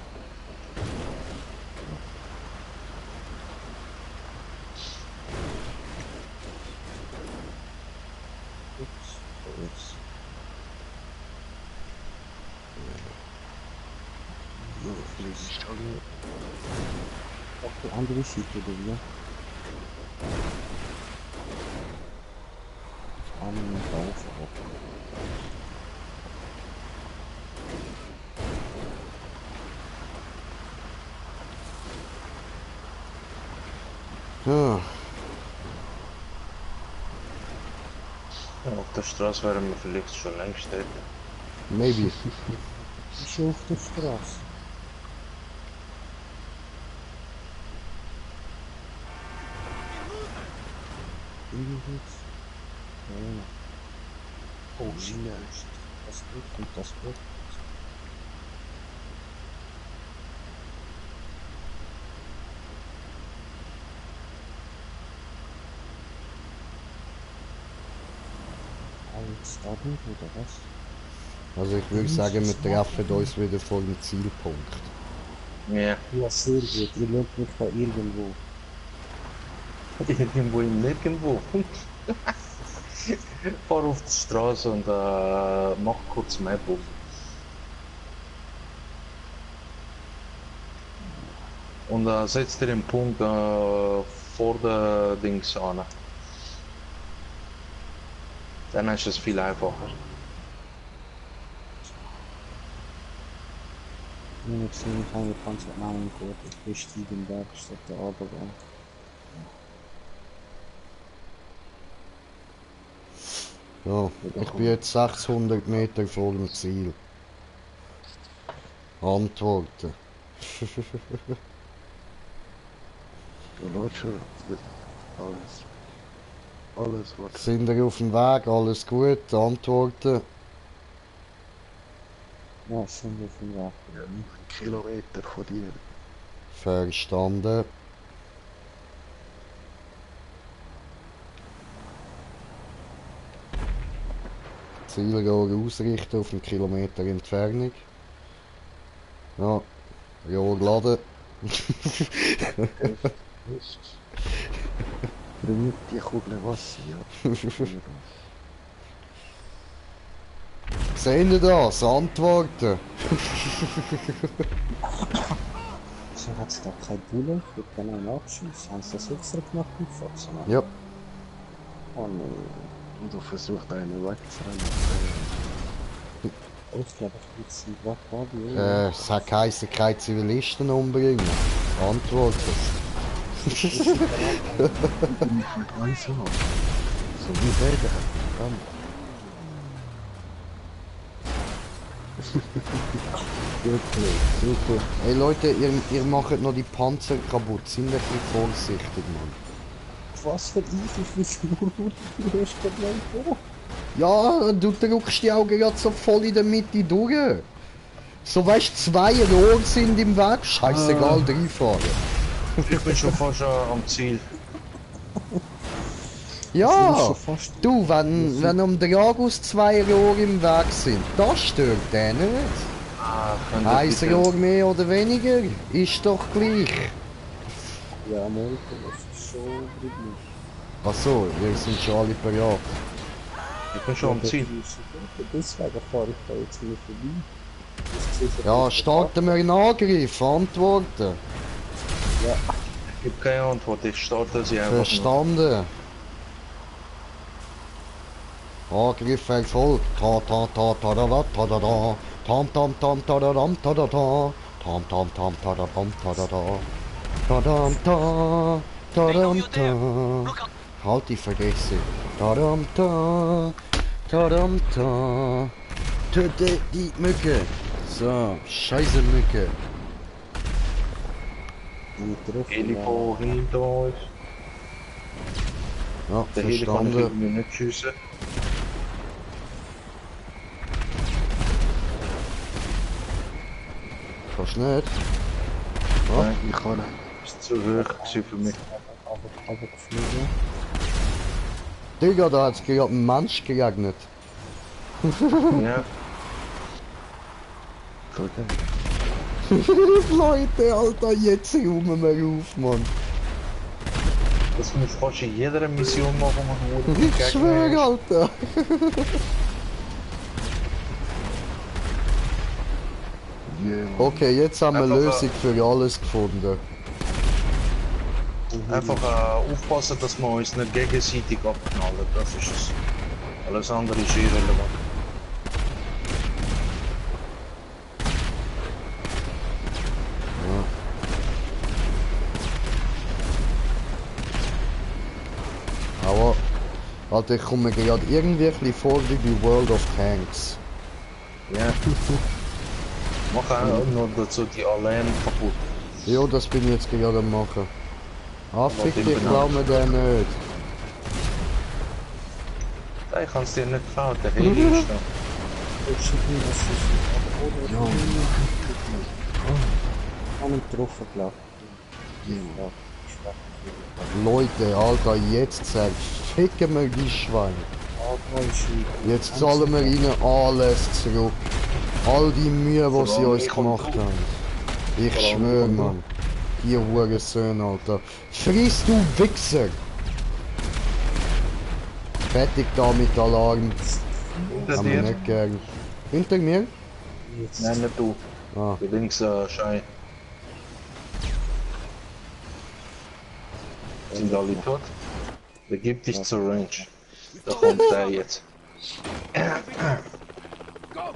Auf die andere Seite, oder wie? Auf einen Rauf, Ja. Ja, auf der Straße wären wir vielleicht schon längst dort. Maybe. Ist ja auf der Straße. Oh shit, das geht und das wird. Alles da nicht, oder was? Also ich würde sagen, wir treffen uns wieder vor dem Zielpunkt. Ja. Ja, sehr gut. Ihr schaut mich da irgendwo. Irgendwo im Nirgendwo. Fahr auf die Straße und mach kurz Map auf. Und setz dir den Punkt vor der Dings an. Dann ist es viel einfacher. Jetzt sehe ich eine Panzernamen gut. Ich bestehe den Berg statt der Autobahn. Ja, ich bin jetzt 600 Meter vor dem Ziel. Antworten. Du läufst schon. Alles was. Sind wir auf dem Weg? Alles gut? Antworten. Ja, sind wir von Weg. Ja, 9 Kilometer von dir. Verstanden. Zielrohr ausrichten auf einen Kilometer Entfernung. Ja, Rohr laden. Bringt die Kugel Wasser, ja. Sehen Sie das? Antworten. So hat es da keine Bulle. Ich kann einen abschießen. Haben Sie das extra gemacht mit Fotzen? Ja. Oh nein. Und du versuchst einen wegzurennen. Ich glaube, ich bin weg. Es hat geheißen, keine Zivilisten umbringen. Antworten. Ich will eins haben. So wie beide haben. Super. Hey Leute, ihr macht noch die Panzer kaputt. Sind ein bisschen vorsichtig, Mann. Was für ich weiß nur, du hast gerade wo. Ja, du drückst die Augen gerade so voll in der Mitte durch. So weißt, 2 Rohr sind im Weg. Scheißegal, 3 fahren. Ich bin schon fast am Ziel. Ja, du, wenn am Dragus 2 Rohr im Weg sind, das stört den nicht. Ein Rohr mehr oder weniger, ist doch gleich. Ja, Molke, das ist schon üblich. Achso, wir sind schon alle parat. Ich bin schon am Ziel. Deswegen fahre ich da jetzt nicht vorbei. Ja, starten wir einen Angriff, antworten. Ja. Ich habe keine Antwort, ich starte sie einfach. Verstanden. Angriff erfolgt. Ta ta ta ta da da ta da da. Tam tam tam ta da dam ta da da. Tam tam tam ta da dam ta da da. Ta dam ta. Ta dam ta. Halt, ich vergesse. Ta dam ta. Ta dam ta. Töte die Mücke. So, scheiße Mücke. Helipo hinter uns. Ja, Der Heli kann ich verstanden. mir nicht schiessen. Kannst nicht? Nein, ich kann nicht. Ist zu hoch gewesen für mich. Aber geflogen. Digga, da hat's gerade ein Mensch geregnet. Ja. Leute, Alter, jetzt räumen wir auf, Mann. Das muss fast in jeder Mission machen, wo man Ich schwöre, Alter. Okay, jetzt haben wir eine Lösung für alles gefunden. Einfach aufpassen, dass wir uns nicht gegenseitig abknallen, das ist es. Alles andere ist irrelevant. Aber, Alter, ich komme mir gerade irgendwie ein bisschen vor wie bei World of Tanks. Ja. Mach auch noch dazu die Alarm kaputt. Ja, das bin ich jetzt gerade am machen. Ah, fick dich, glaub mir den nicht. Ich kann es dir nicht klauen, der Heli ist da. Ja. Ich habe ihn getroffen, glaube ich. Leute, Alter, jetzt sagt, ficken wir die Schweine. Jetzt zahlen wir ihnen alles zurück. All die Mühe, die sie uns gemacht haben. Ich schwöre, Mann. Die Hurensöhne, Alter. Friss, du Wichser! Fertig da mit Alarm. Haben wir nicht gern. Hinter mir? Nein, nicht du. Ah. Links, Schein. Sind alle tot? Begib dich zur Range. Da kommt der jetzt.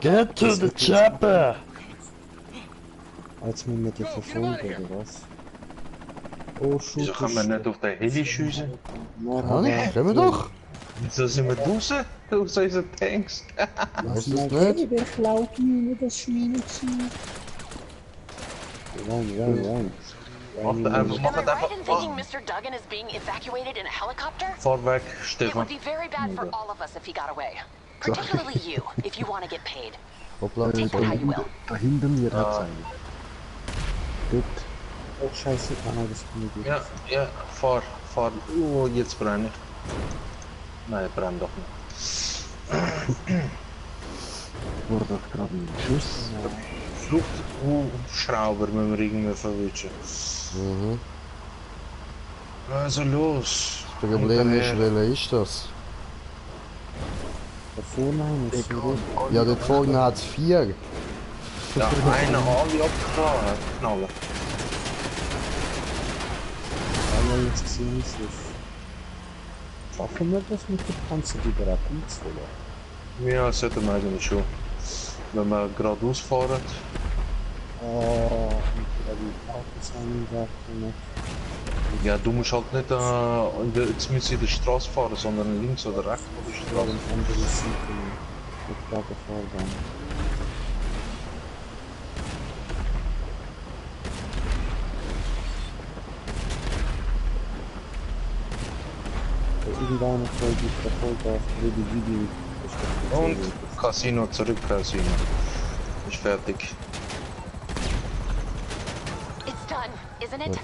Get to the chopper! Als müssen wir die verfolgen, oder was? Oh, shoot. Wieso kann man nicht auf den Heli schiessen? Kann ich? Können wir doch! Wieso sind wir draußen? Aus unseren Tanks? Weißt du das nicht? Wer klaut mir das Schweine zu? Rein. Mach Am I right in thinking Mr. Duggan is being evacuated in a helicopter? Fahr weg, It Stefan. would be very bad for all of us if he got away. Particularly you, if you want to get paid. Hoppla, Take that how you will. Da hinter mir hat's einen. Gut. Oh, scheiße. Ah, nein, das bin ich gut. Ja, fahr. Oh, jetzt brenne ich. Nein, brennt doch nicht. War doch gerade ein Schuss. Fluchtschrauber müssen wir irgendwie verwischen. Mhm. Also los. Das Problem ist, welcher ist das? Da vorne ist so. Ja, dort vorne hat es 4. Ja, einer alle abknallen. Aber jetzt gesehen ist es. Schaffen wir das mit der Panzer überhaupt einzuholen? Ja, das sollten wir eigentlich schon. Wenn wir geradeaus fahren. Oh, und die Autos einwerfen. Ja, du musst halt nicht jetzt müssen in der Straße fahren, sondern links oder rechts von der Straße. Andere Seite mit Lagerfahrbahn. Irgendeiner folgt der Vollgas, wo die Video Und Casino zurück, Casino. Ist fertig. It's done, isn't it?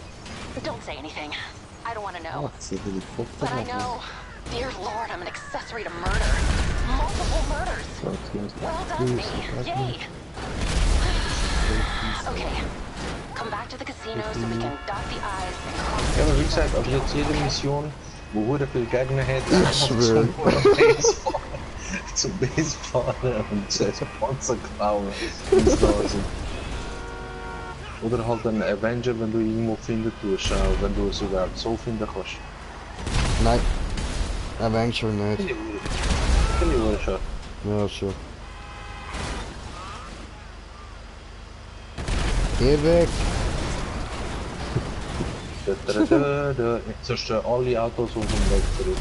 Don't say anything. I don't want to know. Ach, sie Helikopter. But I know. Dear Lord, I'm an accessory to murder. Multiple murders. Well done, me. Yay. Okay. Come back to the casino so we can dot the I's and cross Ja, aber wie gesagt, also jetzt jede Mission, wo hure viel Gegner hat, Ich schwöre. zum Base fahren und zuerst Panzer klauen und so. Oder halt einen Avenger, wenn du irgendwo finden tust, wenn du es überhaupt so finden kannst. Nein. Avenger nicht. Finde ich schon. Ja, schon. Geh weg! Jetzt hast du alle Autos auf dem Weg zurück.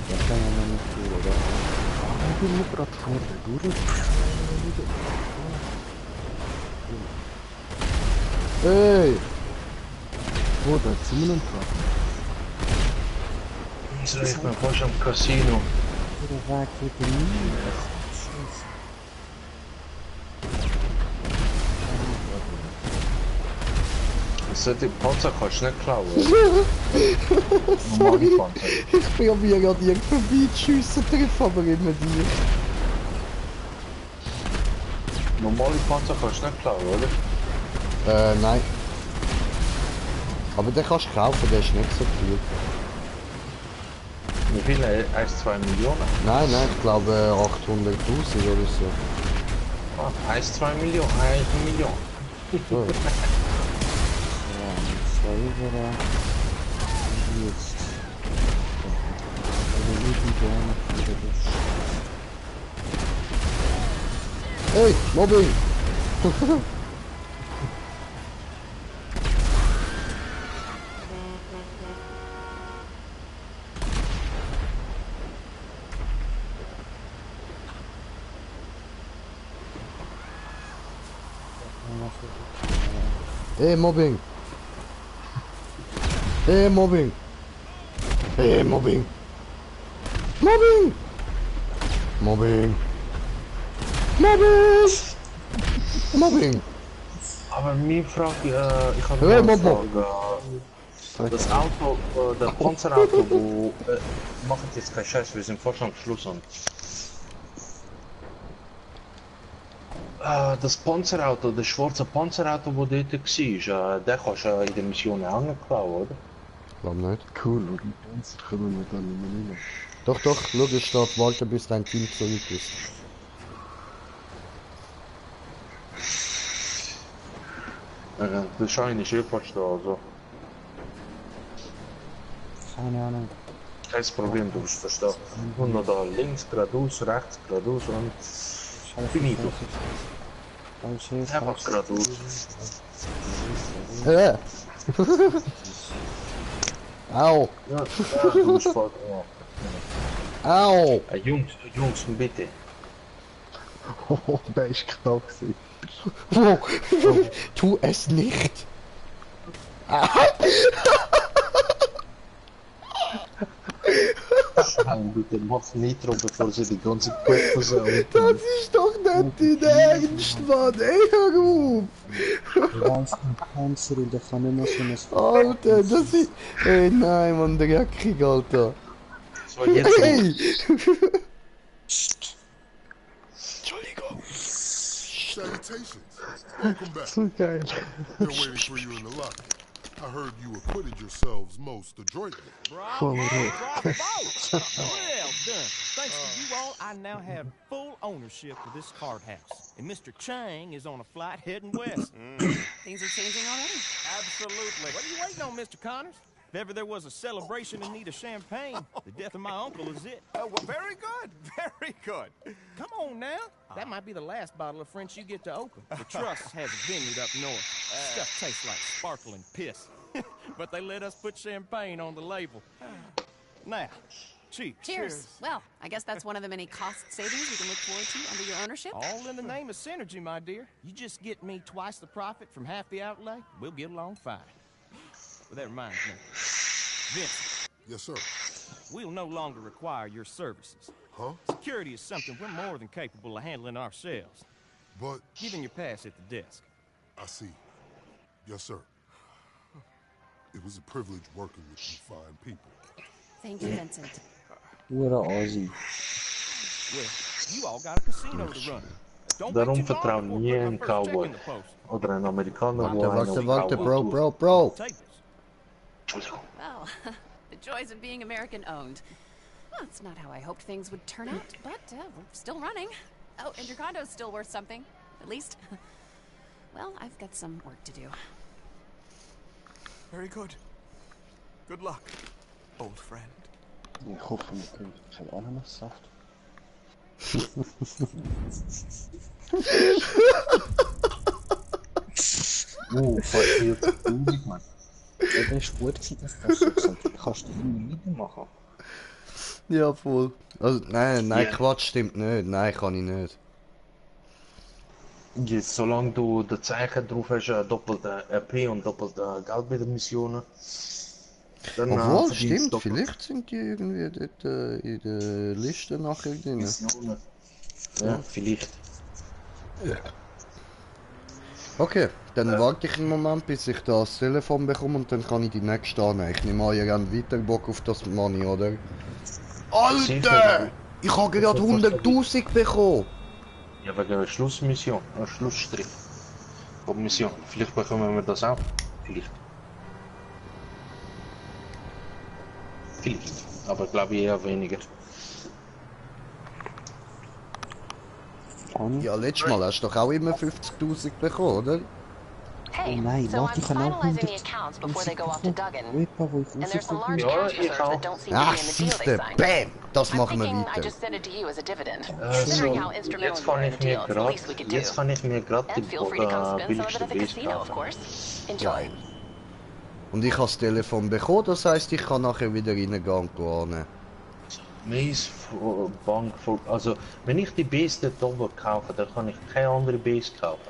Da kann man noch nicht viel, oder? Ich bin nur gerade vorne durch. Hey! Wo, da sind wir noch So, ich bin fast am Casino. Der Weg wird nie. Scheiße. So, die Panzer kannst du nicht klauen. Oder? Normale Panzer. Ich probiere gerade irgendwie vorbeizuschiessen, treffe aber immer die. Normale Panzer kannst du nicht klauen, oder? Nein. Aber den kannst du kaufen, der ist nicht so viel. Wie viel? 1-2 Millionen? Nein, ich glaube 800.000 oder so. Ah, 1-2 Millionen, 1 Million. So. Ja, zwei Überer. Und jetzt. Also nicht gerne wieder das. Hey, Mobbing! Hey, Mobbing! Hey, Mobbing! Hey, Mobbing! Mobbing! Mobbing! Mobbing! Mobbing! Aber mir fragt, ich habe Hey, eine Mobbing! Frage. Das Auto, der Panzerauto, wo, macht jetzt keinen Scheiß, wir sind fast am Schluss und... Das Panzerauto, das schwarze Panzerauto, wo dort war, der kannst du in der Mission auch nicht klauen, oder? Glaub nicht. Cool, und die Panzer können wir dann nicht mehr rein. Doch, doch, logisch, steht, warte bis dein Team zurück ist. Der Schein ist fast da, also. Keine Ahnung. Kein Problem, du bist fast da. Und noch da links, geradeaus, rechts, geradeaus und... Finito. Einfach geradeaus. Au! Ja, du bist voll... Au! Jungs, bitte. Oh, der ist knapp gewesen. Tu es nicht! Nein, bitte, mach Nitro, bevor sie die ganze Quest versauen. Das ist doch nicht dein Ernst, Mann! Ey, hör auf! Du hast einen Panzer und der kann nicht mehr so ein... Alter, das ist... Ey, nein, Mann, der Jackig, Alter! So, jetzt... Hey! Entschuldigung. Salutations. Welcome back. So geil. They're waiting for you in the lobby. I heard you acquitted yourselves most adroitly. Bravo, bravo. Well done. Thanks to you all, I now have full ownership of this card house. And Mr. Chang is on a flight heading west. Things are changing already. Absolutely. What are you waiting on, Mr. Connors? If ever there was a celebration in need of champagne, the death of my uncle is it. Well, very good. Very good. Come on now. That might be the last bottle of French you get to open. The Trust has a vineyard up north. Stuff tastes like sparkling piss. But they let us put champagne on the label. Now, cheers. Cheers. Well, I guess that's one of the many cost savings we can look forward to under your ownership. All in the name of synergy, my dear. You just get me twice the profit from half the outlay, we'll get along fine. Well, that reminds me. Vince. Yes, sir. We'll no longer require your services. Huh? Security is something we're more than capable of handling ourselves. But... Giving your pass at the desk. I see. Yes, sir. It was a privilege working with you fine people. Thank you, Vincent. Ura Aussie. Well, you all got a casino to run. Don't Darum wait too long vertrauen before nie putting einen our first check Cowboy. in the post. Oder einen Amerikaner, wo Warte, bro. Entschuldigung. Well, the joys of being American-owned. Well, it's not how I hoped things would turn out, but we're still running. Oh, and your condo's still worth something. At least. Well, I've got some work to do. Very good. Good luck, old friend. Ich hoffe, wir können kein Ananassaft. Passiert gut, Mann. Ja, der ist gut gewesen, dass das so gesagt hat. Kannst du nie wieder machen. Ja, voll. Also, nein, Quatsch, stimmt nicht. Nein, kann ich nicht. Jetzt, solange du das Zeichen drauf hast, doppelte RP und doppelte Geld bei den Missionen, dann Obwohl, stimmt, vielleicht sind die irgendwie dort in der Liste nachher drin. Missionen. Ja, vielleicht. Okay, dann warte ich einen Moment, bis ich das Telefon bekomme und dann kann ich die nächste annehmen. Ich nehme an, ihr habt weiter Bock auf das Money, oder? Alter! Ich habe gerade 100.000 bekommen! Ja, wegen der Schlussmission, Schlussstrich. Von Mission. Vielleicht bekommen wir das auch. Vielleicht. Vielleicht. Aber glaube ich eher weniger. Ja, letztes Mal hast du doch auch immer 50.000 bekommen, oder? Hey, Nein, so warte, I'm ich kann auch finalizing the accounts before they go off to Duggan. Wo ich And there's some large Ja, cash ich reserves auch. that don't seem to Ach, be in the deal they siehste, signed. bam! Das I'm machen wir thinking I weiter. just send it to you as a dividend. So, Considering how instrumental jetzt you are kann in ich the mir deal, it's the gerade least we could do. jetzt kann ich mir gerade die And feel free to come spend some of it billigste at the Base casino, of kaufen. course. Enjoy. Und ich habe das Telefon bekommen, das heisst, ich kann nachher wieder reingehen und annehmen. Meins Bank, also wenn ich die Base dort oben kaufe, dann kann ich keine andere Base kaufen.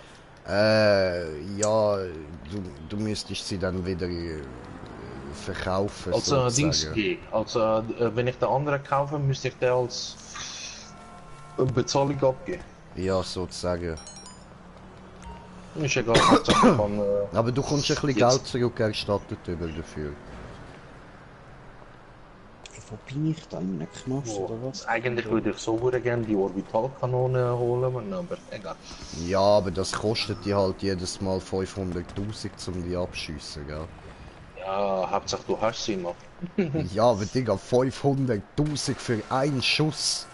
Ja, du müsstest sie dann wieder verkaufen. Also sozusagen. Dingsgeg. Also wenn ich den anderen kaufe, müsste ich den als Bezahlung abgeben. Ja, sozusagen. Ist egal, Hauptsache ich kann, Aber du kommst ein bisschen Geld zurückerstattet über dafür. Wo bin ich dann? In einem Knast oder was? Eigentlich würde ich so gerne die Orbitalkanone holen, aber egal. Ja, aber das kostet die halt jedes Mal 500.000 um die abschiessen, gell? Ja, Hauptsache du hast sie noch. Ja, aber Digga, 500.000 für einen Schuss.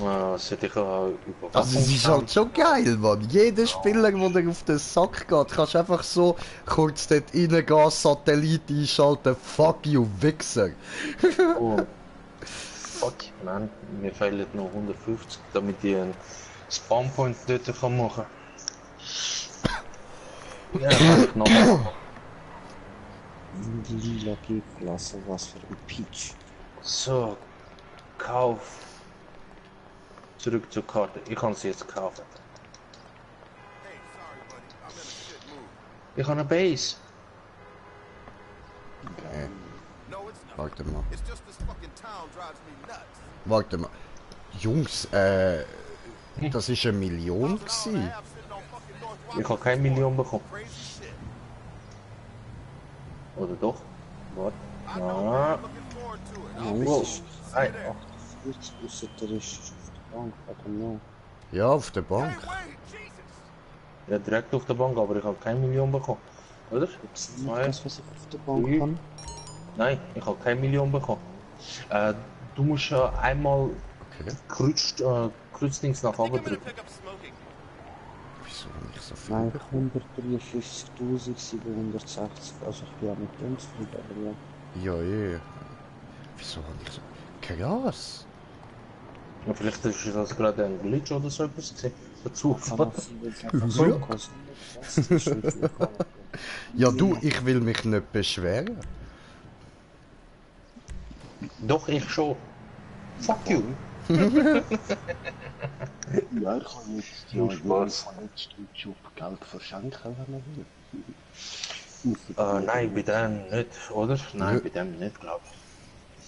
Das hätte ich überwacht. Also es ist halt schon geil, Mann. Jeder Spieler, der dir auf den Sack geht, kannst einfach so kurz dort reingehen, Satellit einschalten, fuck you, Wichser. Oh. Fuck, man, mir fehlen noch 150, damit ich einen Spawnpoint dort kann machen. Ja, kann ich noch machen. Lila G-Klasse, was für ein Peach. So, Kauf. Zurück zur Karte. Ich kann sie jetzt kaufen. Ich habe eine Base. Warte mal. Warte mal. Jungs, das ist 1 Million gewesen. Ich habe keine Million bekommen. Oder doch? Warte. Ah. Wow. Hey. 48 außer der ist auf der Bank, I don't know. Ja, auf der Bank. Ja, direkt auf der Bank, aber ich habe keine Million bekommen. Oder? Gibt's nicht das, was ich auf der Bank kann? Nein, ich habe keine Million bekommen. Du musst einmal Kreuzdings nach oben drücken. Wieso nicht so viel? 953.760, also ich bin ja mit dem zufrieden, aber ja. Ja, ja. Wieso habe ich so... Krass. Ja, vielleicht ist das gerade ein Glitch oder so etwas gewesen. Dazu. Ja du, ich will mich nicht beschweren. Doch, ich schon. Fuck you. Ja, ich kann jetzt ja von letztem Job Geld verschenken, wenn er will. Nein, bei dem nicht, oder? Nein, bei dem nicht, glaube ich.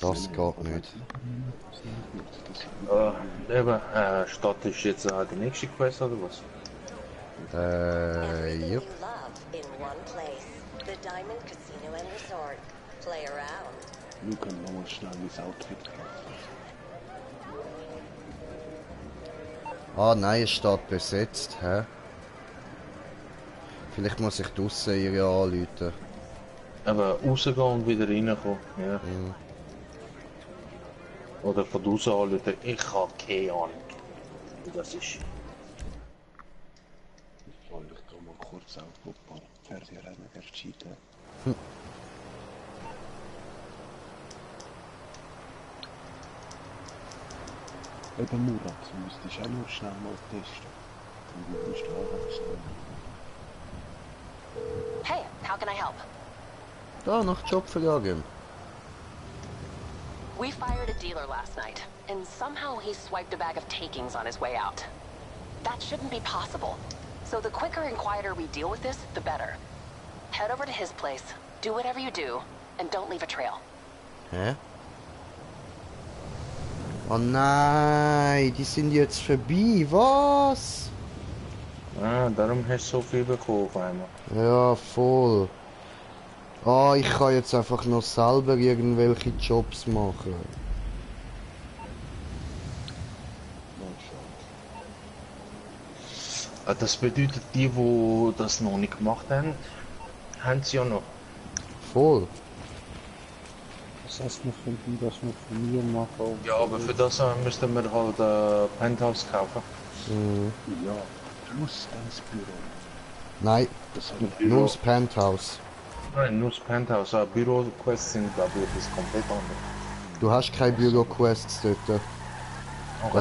Das geht nicht. Eben, Stadt ist jetzt die nächste Quest oder was? Yep. Wir können nochmal schnell mein Outfit kaufen. Ah nein, es steht besetzt, hä? Vielleicht muss ich draussen ihre anrufen. Aber rausgehen und wieder reinkommen, ja. Mhm. Oder von draussen anrufen, ich habe keine Ahnung. Das ist... Ich gehe mal kurz auf ein paar Pferderennen entschieden. Eben Murat, du müsstest auch nur schnell mal testen. Und du musst anwechseln. Hey, how can I help? Da, nach Jobverlagen. We fired a dealer last night, and somehow he swiped a bag of takings on his way out. That shouldn't be possible. So the quicker and quieter we deal with this, the better. Head over to his place, do whatever you do, and don't leave a trail. Hä? Oh nein, die sind jetzt vorbei, was? Ah, darum hast du so viel bekommen auf einmal. Ja, voll. Ah, ich kann jetzt einfach noch selber irgendwelche Jobs machen. Das bedeutet, die das noch nicht gemacht haben, haben sie ja noch. Voll. Das heißt, wir könnten das noch von mir machen. Ja, aber für das müssten wir halt Penthouse kaufen. Mhm. Ja, plus das Büro. Nein, nur das Penthouse. Nein, nur das Penthouse. Büro-Quests sind, glaube ich, etwas komplett anderes. Du hast keine Büro-Quests dort. Den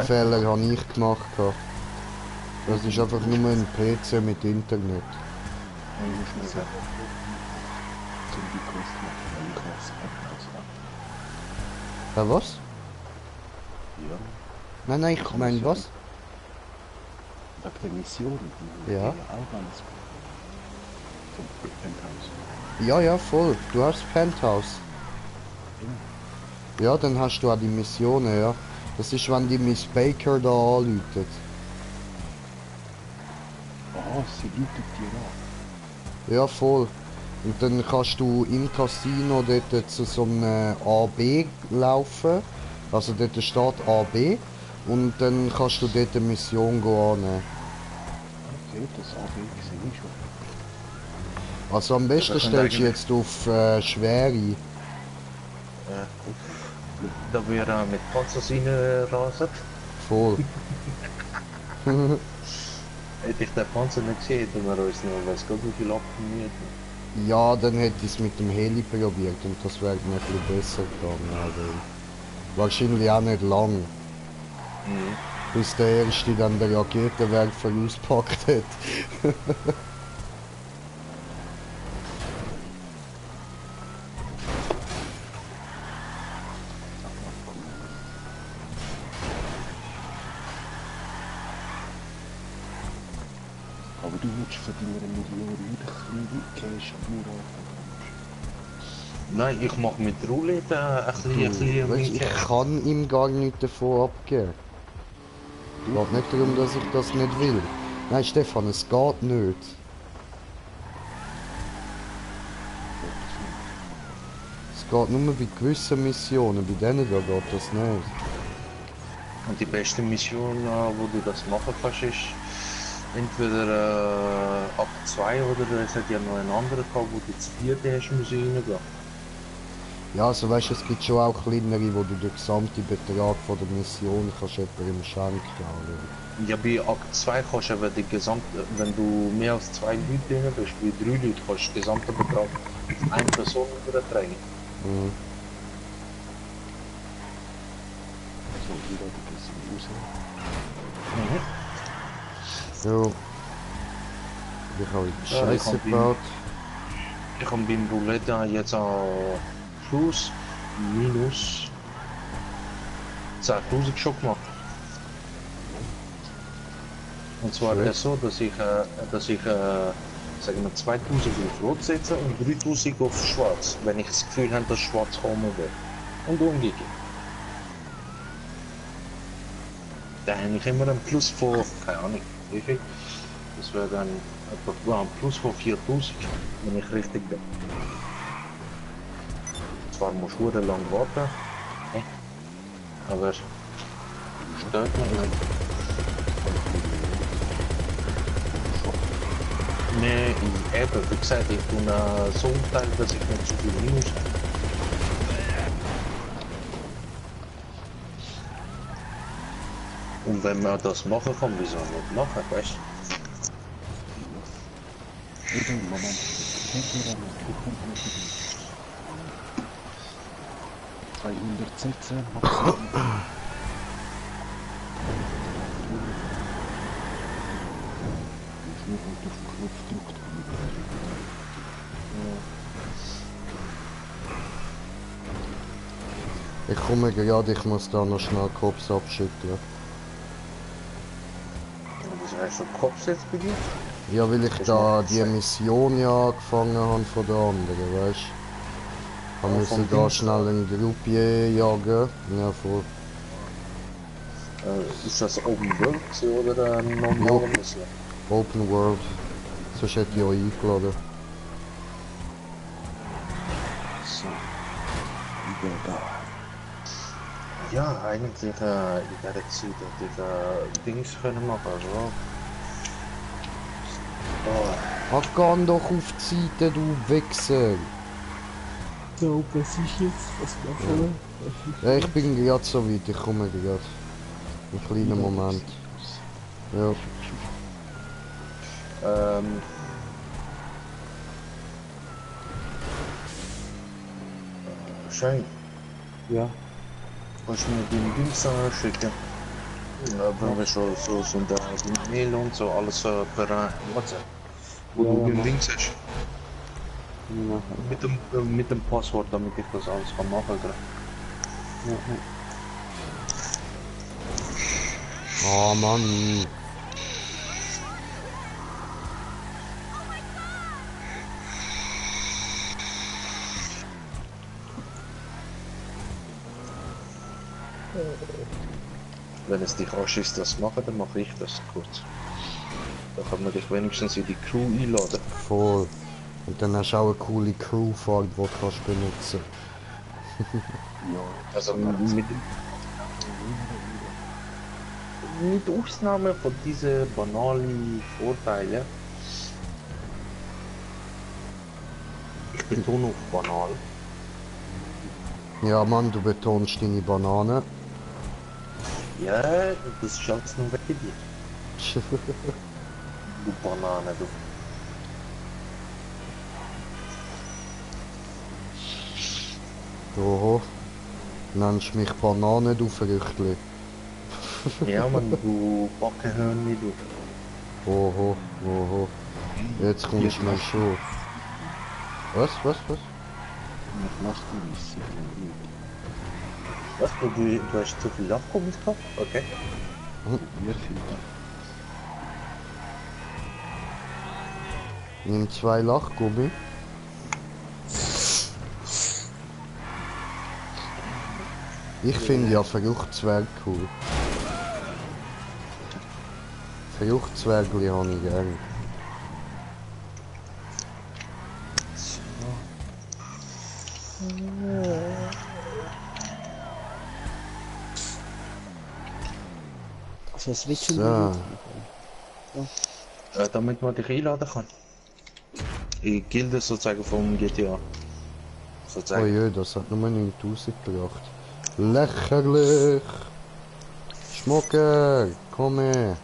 Fehler habe ich gemacht. Das ist einfach nur ein PC mit Internet. Ja, was? Ja. Nein, ich meine was? Wegen der Mission, die Ja. auch alles zum Penthouse. Ja, ja, voll. Du hast Penthouse. Ja, dann hast du auch die Missionen, ja. Das ist, wenn die Miss Baker da anläutet. Ah, sie läutet dir an. Ja, voll. Und dann kannst du im Casino dort zu so einem AB laufen. Also dort steht AB. Und dann kannst du dort eine Mission annehmen. Okay, das AB sehe ich schon. Also am besten stellst du jetzt auf Schwere. Ja, da wir mit Panzer rasen. Voll. Hätte ich den Panzer nicht gesehen, hätten wir uns noch weiß Gott wie viel abgemiert. Ja, dann hätte ich es mit dem Heli probiert und das wäre mir ein bisschen besser gegangen. Aber wahrscheinlich auch nicht lang. Bis der Erste dann den Raketenwerfer auspackt hat. Aber du willst von deiner Million wieder ein bisschen Cash am Murat. Nein, ich mache mit Roulette ein bisschen Weißt, ich kann ihm gar nicht davon abgeben. Es geht nicht darum, dass ich das nicht will. Nein, Stefan, es geht nicht. Es geht nur bei gewissen Missionen, bei denen da geht das nicht. Und die beste Mission, wo du das machen kannst, ist entweder Akt 2 oder es hat ja noch einen anderen gehabt, wo du zu viert hast müssen reingehen. Ja, also weißt du, es gibt schon auch kleinere, wo du den gesamten Betrag von der Mission kannst jemandem schenken. Ja, bei Akt 2 kannst du aber die gesamte, wenn du mehr als 2 Leute drin bist, bei 3 Leuten kannst du den gesamten Betrag auf eine Person übertragen. Mhm. So, wieder ein bisschen raus. Jo. Ich habe Scheiße gebaut. Ich habe beim Roulette jetzt an Plus minus 10.000 schon gemacht. Und zwar ist es so, dass ich sagen wir 2.000 auf Rot setze und 3.000 auf Schwarz, wenn ich das Gefühl habe, dass Schwarz kommen wird. Und umgekehrt. Da habe ich immer einen Plus von, keine Ahnung, wie viel. Das wäre dann etwa ein Plus von 4.000, wenn ich richtig bin. Zwar muss ich lang warten, aber stört mich nicht. Nee, eben, wie gesagt, ich tue so umteilen, dass ich nicht so viel Minus habe. Und wenn man das machen kann, wieso nicht machen, weißt du? Moment. 200 Sätze maximal. Nur halt auf den Knopf drückt. Ich komme gerade, ich muss da noch schnell Cops abschütteln. Wieso hast du Kopf jetzt bei dir? Ja, weil ich da die Mission ja angefangen habe von der anderen, weißt du? Wir müssen da schnell eine Gruppe jagen. Ja, voll. Ist das Open World oder ein normaler Mission? Open World. Sonst hätte ich euch eingeladen. So. Da. Ja, eigentlich in der Zeit hätte ich Dings können machen, also. Ach, geh doch auf die Seite, du Wichser! So, was ist jetzt? Was machen wir? Ja, ich bin gerade so weit, ich komme gerade. Ein kleiner Moment. Ja. Schein. Ja. Kannst du mir den Dings schicken? Wenn wir schon so sind, die Mail und so, alles per WhatsApp. Wo Ja, du ja, den mach. Dings hast. Mit dem Passwort, damit ich das alles kann machen kann. Oh Mann. wenn es dich anschießt, das machen, dann mache ich das kurz. Da kann man dich wenigstens in die Crew einladen. Voll. Und dann hast du auch eine coole Crew-Fahrt, die du kannst benutzen. Ja, also mit Ausnahme von diesen banalen Vorteilen. Ich betone auf banal. Ja, Mann, du betonst deine Banane. Ja, das schaut's nur weg bei dir. Du Banane, du. Oho. Nennst mich Banane, du Verrücktli. Ja, man, du Backenhörnli, du. Oho, oho. Jetzt kommst du mir schon. Was? Ich mach die Mission nicht. Was? Du hast zu viel Lachgummis gehabt? Okay. Wir viel. Nimm 2 Lachgummi. Ich finde ja Fruchtzwerg cool. Fruchtzwergli habe ich gern. Also was willst du So. Damit man dich einladen kann. Die Gilde sozusagen vom GTA. Sozusagen. Oh je, das hat nur 9000 gebracht. Lächerlich! Schmucker, komm her!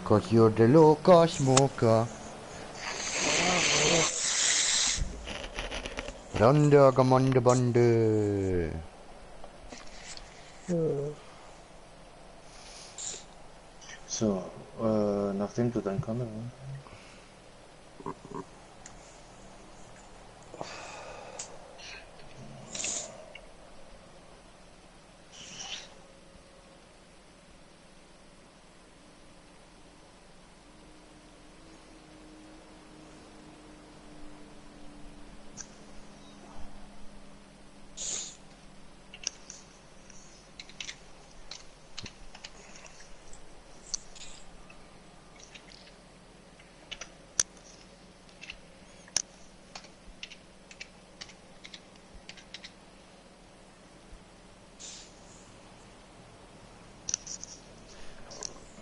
Cause you're the local smoker. Randa Gamande Bande. So, nachdem du dein Kamera.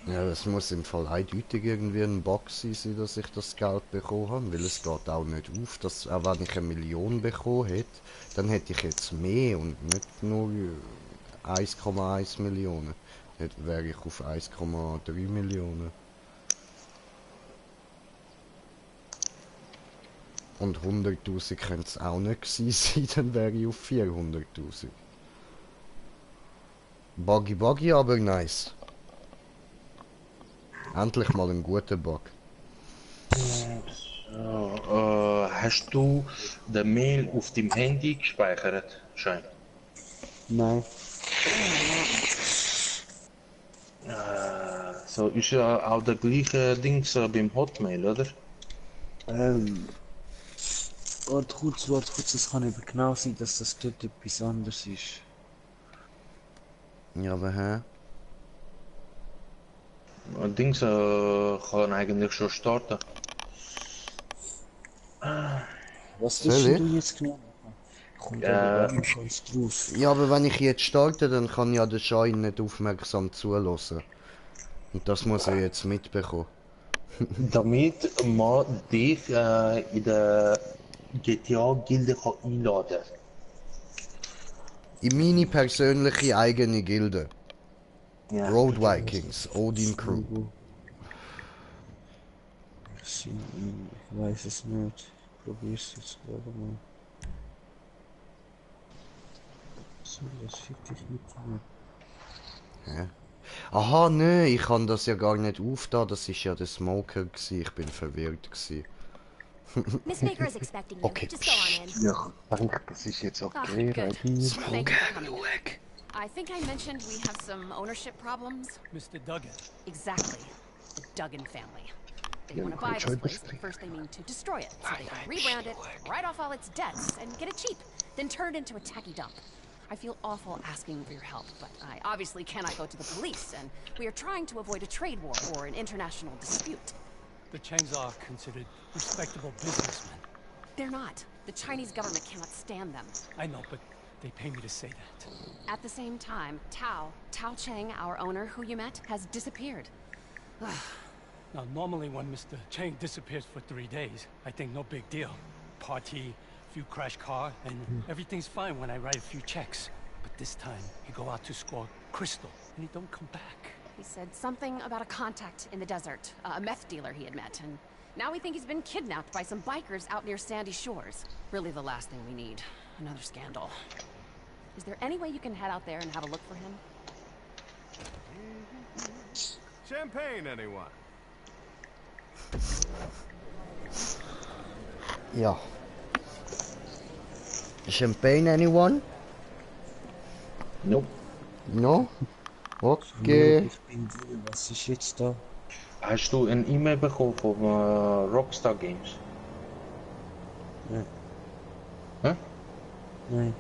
Ja, das muss im Fall eindeutig irgendwie ein Bug sein, dass ich das Geld bekommen habe, weil es geht auch nicht auf, dass auch wenn ich 1 Million bekommen hätte, dann hätte ich jetzt mehr und nicht nur 1,1 Millionen. Dann wäre ich auf 1,3 Millionen. Und 100.000 könnte es auch nicht gewesen sein, dann wäre ich auf 400.000. Buggy, aber nice. Endlich mal ein guter Bug. So, hast du den Mail auf dem Handy gespeichert? Schein. Nein. So ist ja auch der gleiche Dings beim Hotmail, oder? Warte kurz, das kann eben genau sein, dass das dort etwas anderes ist. Ja, aber hä? Dings kann eigentlich schon starten. Was Soll ist ich? denn du jetzt genau? Kommt Ja. aber gar nicht ganz draus. Ja, aber wenn ich jetzt starte, dann kann ja der Schein nicht aufmerksam zuhören. Und das muss er jetzt mitbekommen. Damit man dich in der GTA-Gilde einladen kann. In meine persönliche eigene Gilde. Ja. Road Vikings, Odin Crew. Ich weiß es nicht. Probier's jetzt gerade mal. So, das fick dich mit mir. Hä? Aha, nö, ich kann das ja gar nicht aufda, das ist ja der Smoker gsi, ich bin verwirrt gsi. Miss Baker is expecting you. Okay. Just go on in. Ja, ich denke, das ist jetzt okay. good. Ready? Thank you for coming. I think I mentioned we have some ownership problems. Mr. Duggan. Exactly. The Duggan family. They Yeah, want to quite buy sure this place, this but first they mean to destroy it, so they can rebrand it, write off all its debts, and get it cheap, then turn it into a tacky dump. I feel awful asking for your help, but I obviously cannot go to the police, and we are trying to avoid a trade war or an international dispute. The Changs are considered respectable businessmen. They're not. The Chinese government cannot stand them. I know, but they pay me to say that. At the same time, Tao Chang, our owner who you met, has disappeared. Now, normally when Mr. Chang disappears for 3 days, I think no big deal. Party, few crash car, and everything's fine when I write a few checks. But this time, he go out to score crystal, and he don't come back. He said something about a contact in the desert, a meth dealer he had met, and now we think he's been kidnapped by some bikers out near Sandy Shores. Really the last thing we need. Another scandal. Is there any way you can head out there and have a look for him? Champagne, anyone? Ja. Champagne, anyone? Nope. No? Okay. Ich bin drin, was ist jetzt da? Hast du een E-Mail bekommen von Rockstar Games? Nein. Hä? Nein.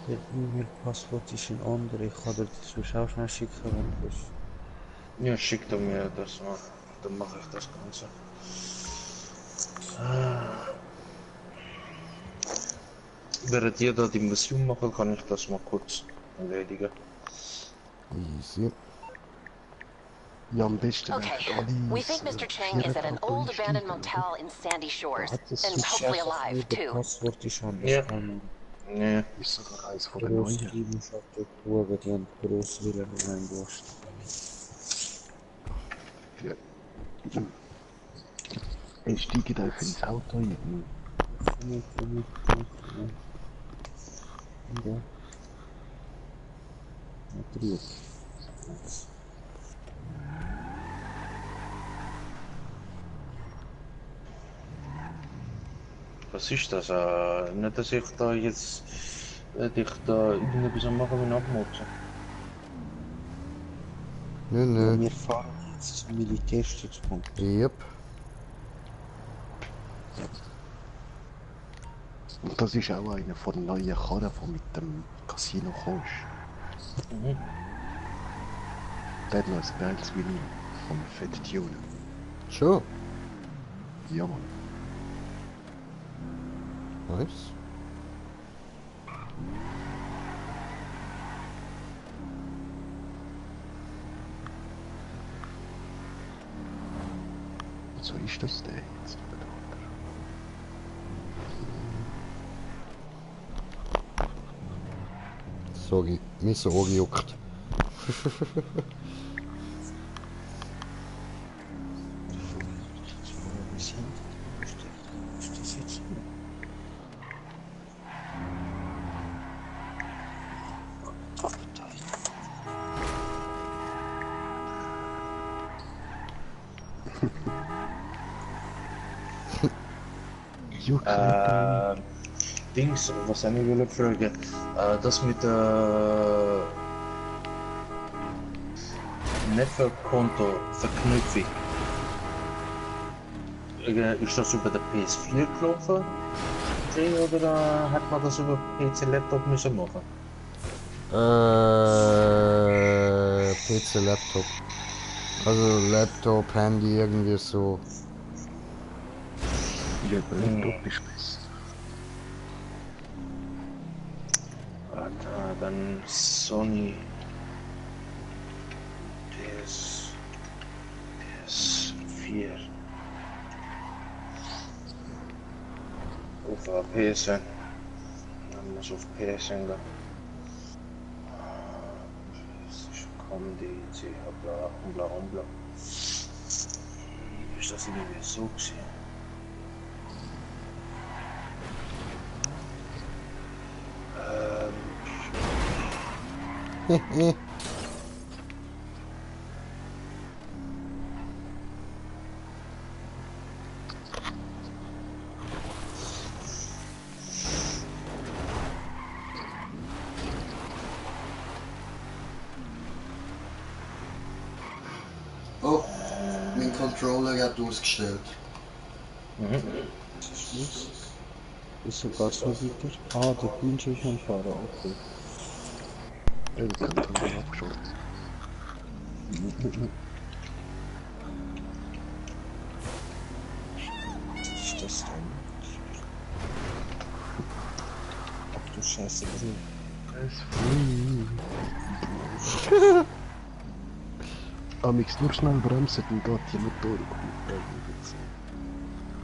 Der E-Mail-Passwort ist ein anderer. Ich kann dir das sonst auch schnell schicken, wenn du willst. Ja, schick doch mir das mal. Dann mache ich das Ganze. Während ihr da die Mission machen, kann ich das mal kurz erledigen. Easy. Ja, am besten Okay, we think Mr. Chang is at an old abandoned motel in Sandy Shores, and hopefully alive, too. Passwort ist anders. Ja. Nee. Ist sogar eins von den neuen. Die haben Grosswillen reingelassen. Ja. Ich steige da ins Auto rein. Ja. Natürlich. Was ist das? Nicht, dass ich da jetzt dich da irgendetwas machen will abmotzen. Nö. Wir fahren jetzt zum Militärstützpunkt. Yep. Und das ist auch einer von den neuen Karren, die mit dem Casino kommst. Der hat noch ein geiles Vinyl vom Fett Tune. Schon? Ja, Mann. Nice. So ist das der jetzt. Sorry, mir so angejuckt. Dings, was ik wil vragen, dat met Netzwerkkonto-Verknüpfung. Ist das über der PS4 gelaufen? Oder hat man das über PC-Laptop müssen machen? PC-Laptop. Also Laptop, Handy, irgendwie so. Ja, Laptop ist besser. Dann Sony PS4 auf PSN. Dann muss auf PSN gehen. Die bla bla bla. Ist das irgendwie so gesehen? Oh, mein Controller hat ausgestellt. Wieso geht's noch weiter? Ah, der Pinch ist am Fahren, okay. Ich kann dann abgeschossen. Was ist das denn? Ach du Scheiße, was ist Amix nur schnell bremsen, dann geht die Motor gut.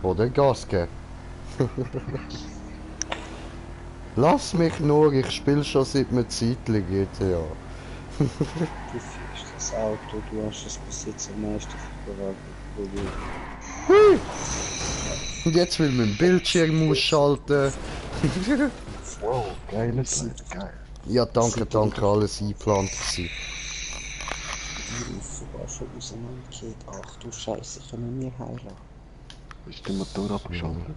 Oder Gas geben. Lass mich nur, ich spiele schon seit einer Zeit GTA. Du fährst das Auto, du hast es bis jetzt am meisten verraten. Und jetzt will man den Bildschirm ausschalten. Wow, geile Zeit, geil. Ja, danke, alles eingeplant gewesen. Sogar schon auseinandergeht. Ach du Scheiße, können wir heilen. Ist der Motor abgeschaltet?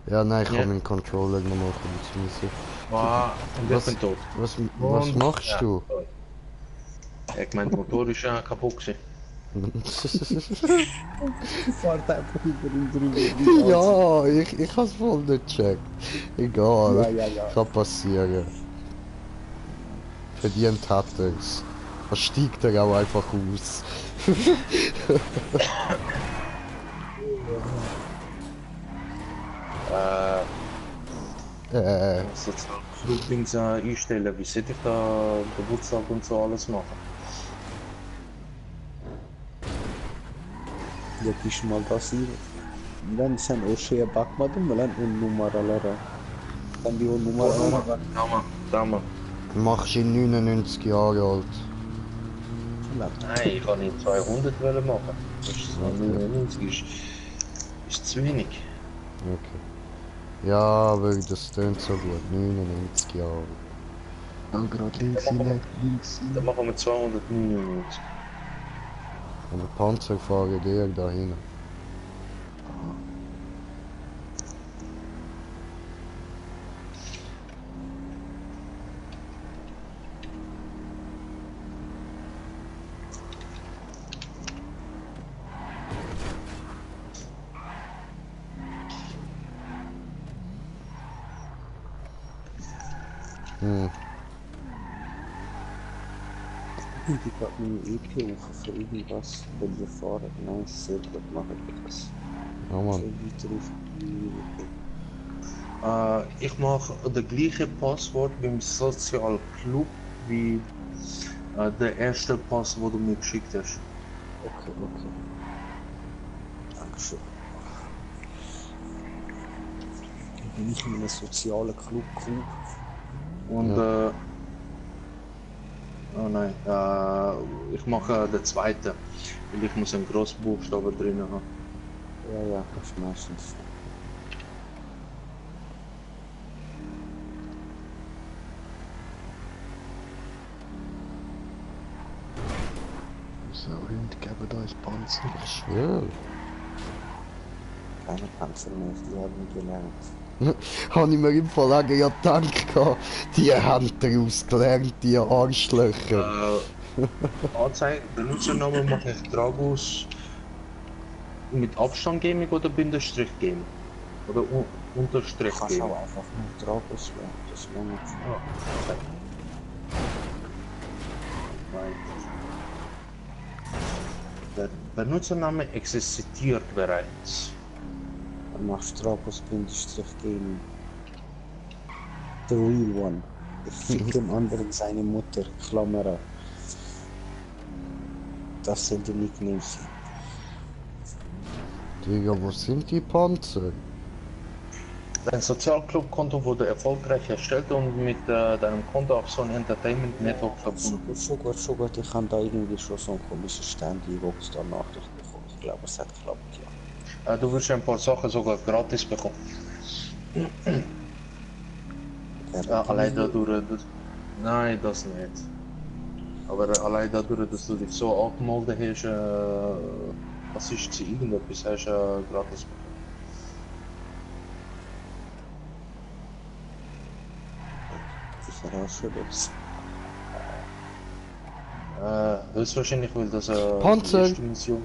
Ja, nein, ich habe meinen Controller noch mal rausgeschmissen. Und ich bin tot. Was machst du? Ich meine, der Motor ist ja kaputt gewesen. Fahrt einfach über ihn drüber. Ja, ich hab's voll nicht gecheckt. Egal, Ja. kann passieren. Verdient hat er's. Da steigt er auch einfach aus. Flugdings einstellen, wie sollte ich da Geburtstag und so alles machen? Ja, bist mal das hier. Dann sen o şeye bakmadın mı lan o numaralara? Sen bir o numaralara bak. Tamam. Machst ihn 99 Jahre alt. Nein, ich kann nicht 200 machen. Das ist 99 ist zu wenig. Okay. Ja, aber das tönt so gut. 99 Jahre. Dann gerade links hinein, links hinein. Dann machen wir 299. Aber Panzer fahren der da hin. Die hat mir EP rufen für irgendwas, wenn wir fahren. Nein, sehr gut, machen wir das. Ja, Mann. Ich mache das gleiche Passwort beim Social Club wie der erste Pass, wo du mir geschickt hast. Okay. Dankeschön. Dann bin ich in einem sozialen Club gekommen. Und oh nein, ich mache den zweiten, weil ich muss einen Großbuchstaben drin haben. Ja, das ist meistens. So, Hund, geben da ein Panzer. Ich schwöre. Keine Panzer mehr, die haben gelernt. Habe ich mir im Fall auch ja gedacht, die haben daraus gelernt, die Arschlöcher. Anzeigen, Benutzernamen mache ich Dragus mit Abstand Gaming oder Bindestrich Gaming? Oder Unterstrich Gaming? Ich kann auch einfach nur Dragus lernen, das wäre nicht so. Der Benutzername existiert bereits. Dann machst du Dragus-Gaming. The real one. Ich fick dem anderen seine Mutter, Klammer. Das sind die Nicknames. Digga, wo sind die Panzer? Dein Sozialclub-Konto wurde erfolgreich erstellt und mit deinem Konto auf so ein Entertainment Network verbunden. So gut, ich habe da irgendwie schon so einen komischen Stand in Rockstar Nachricht bekommen. Ich glaube, es hat geklappt, ja. Du wirst ein paar Sachen sogar gratis bekommen. Allein dadurch, nein, das nicht. Aber allein dadurch, dass du dich so angemeldet hast, was ist zu irgendetwas, hast du gratis bekommen. Herausforderungs. Höchstwahrscheinlich will das Panzer! Erste Mission.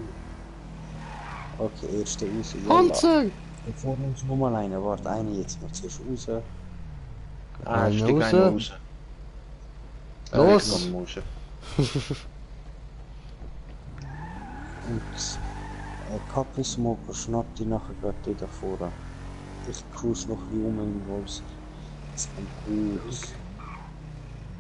Okay, erste Mission. Panzer! Da vorne ist nochmal einer, warte, einer jetzt noch zuerst raus. Ah, Einer stieg raus. einer raus. Los! Ich komm raus. Und Couple Smoker schnappt die nachher gerade die da vorne. Ich cruise noch ein bisschen um im Wolfs. Das kommt gut.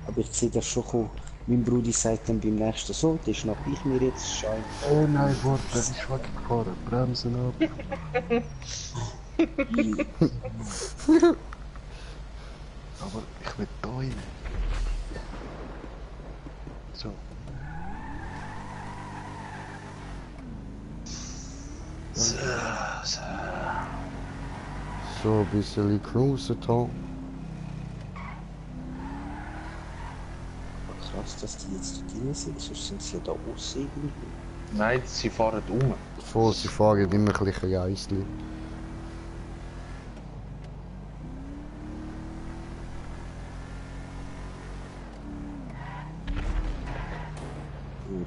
Aber ich sehe das schon kommen. Mein Bruder sagt dann beim nächsten so, den schnapp ich mir jetzt, Schein. Oh nein, warte, der ist weggefahren. Bremsen ab. Aber ich will da rein. So. So, ein bisschen cruisen hier. Krass, dass die jetzt drin sind, sonst sind sie ja da aussen irgendwie. Nein, sie fahren um. Vor, sie fahren immer ein bisschen Eisli.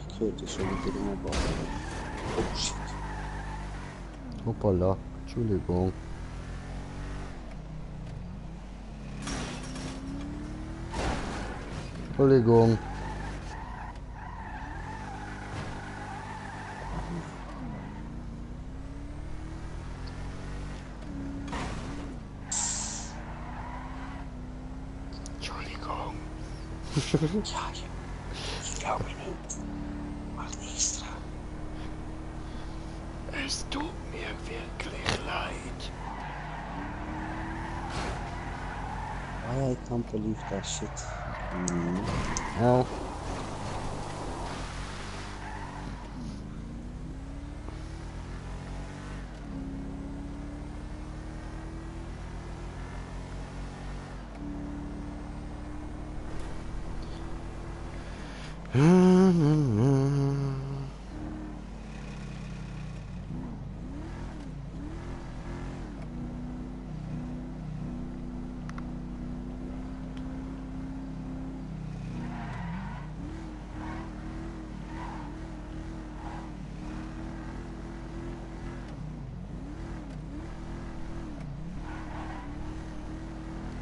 Ich höre das schon wieder rumbauen. Oh shit. Hoppala, Entschuldigung. Entschuldigung. Entschuldigung. Ja, ich glaube nicht. Mach extra. Es tut mir wirklich leid. I can't believe that shit. Ja.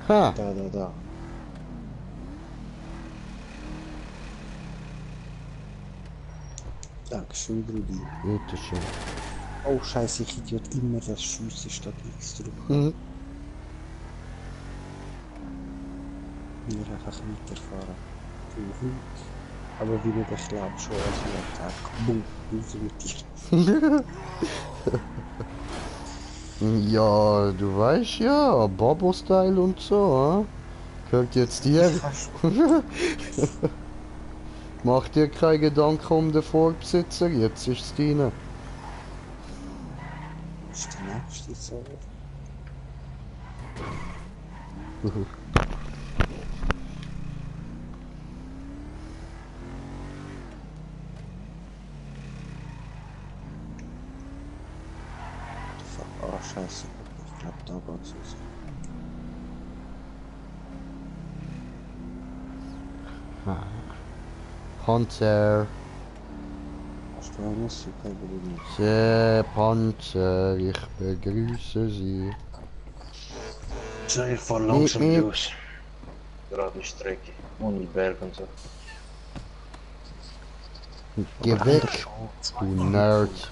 Ha. Da. Dankeschön, Brudi. Bitteschön. Oh scheiße, ich Idiot, immer das Schiessen statt X drücken. Mhm. Wir einfach weiterfahren. Aber wie du das glaubst, schon als wir Tag. Boom, raus mit dir. Ja, du weißt ja, Bobo-Style und so, gehört jetzt dir. Mach dir keine Gedanken um den Vorbesitzer, jetzt ist es deine. Was ist der nächste so? Oh scheiße, ich glaub da geht's raus. Panzer. Hast du eine super Brudi? Der Panzer, ich begrüße Sie. So, ich fahr langsam los. Gerade Strecke. Ohne Berg und so. Geh weg, du Nerd.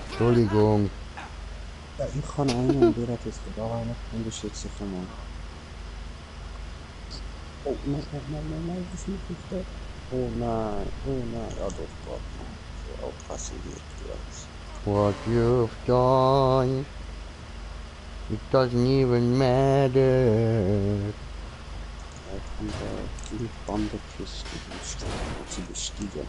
Entschuldigung. Ja, ich kann einen und der hat jetzt da einen und ich schätze ich einmal. Oh nein, das mache ich da. Oh nein, ja doch Gott. So auch passiert jetzt. What you've done, it doesn't even matter. Ich bin da die Bandekiste zu bestiegen.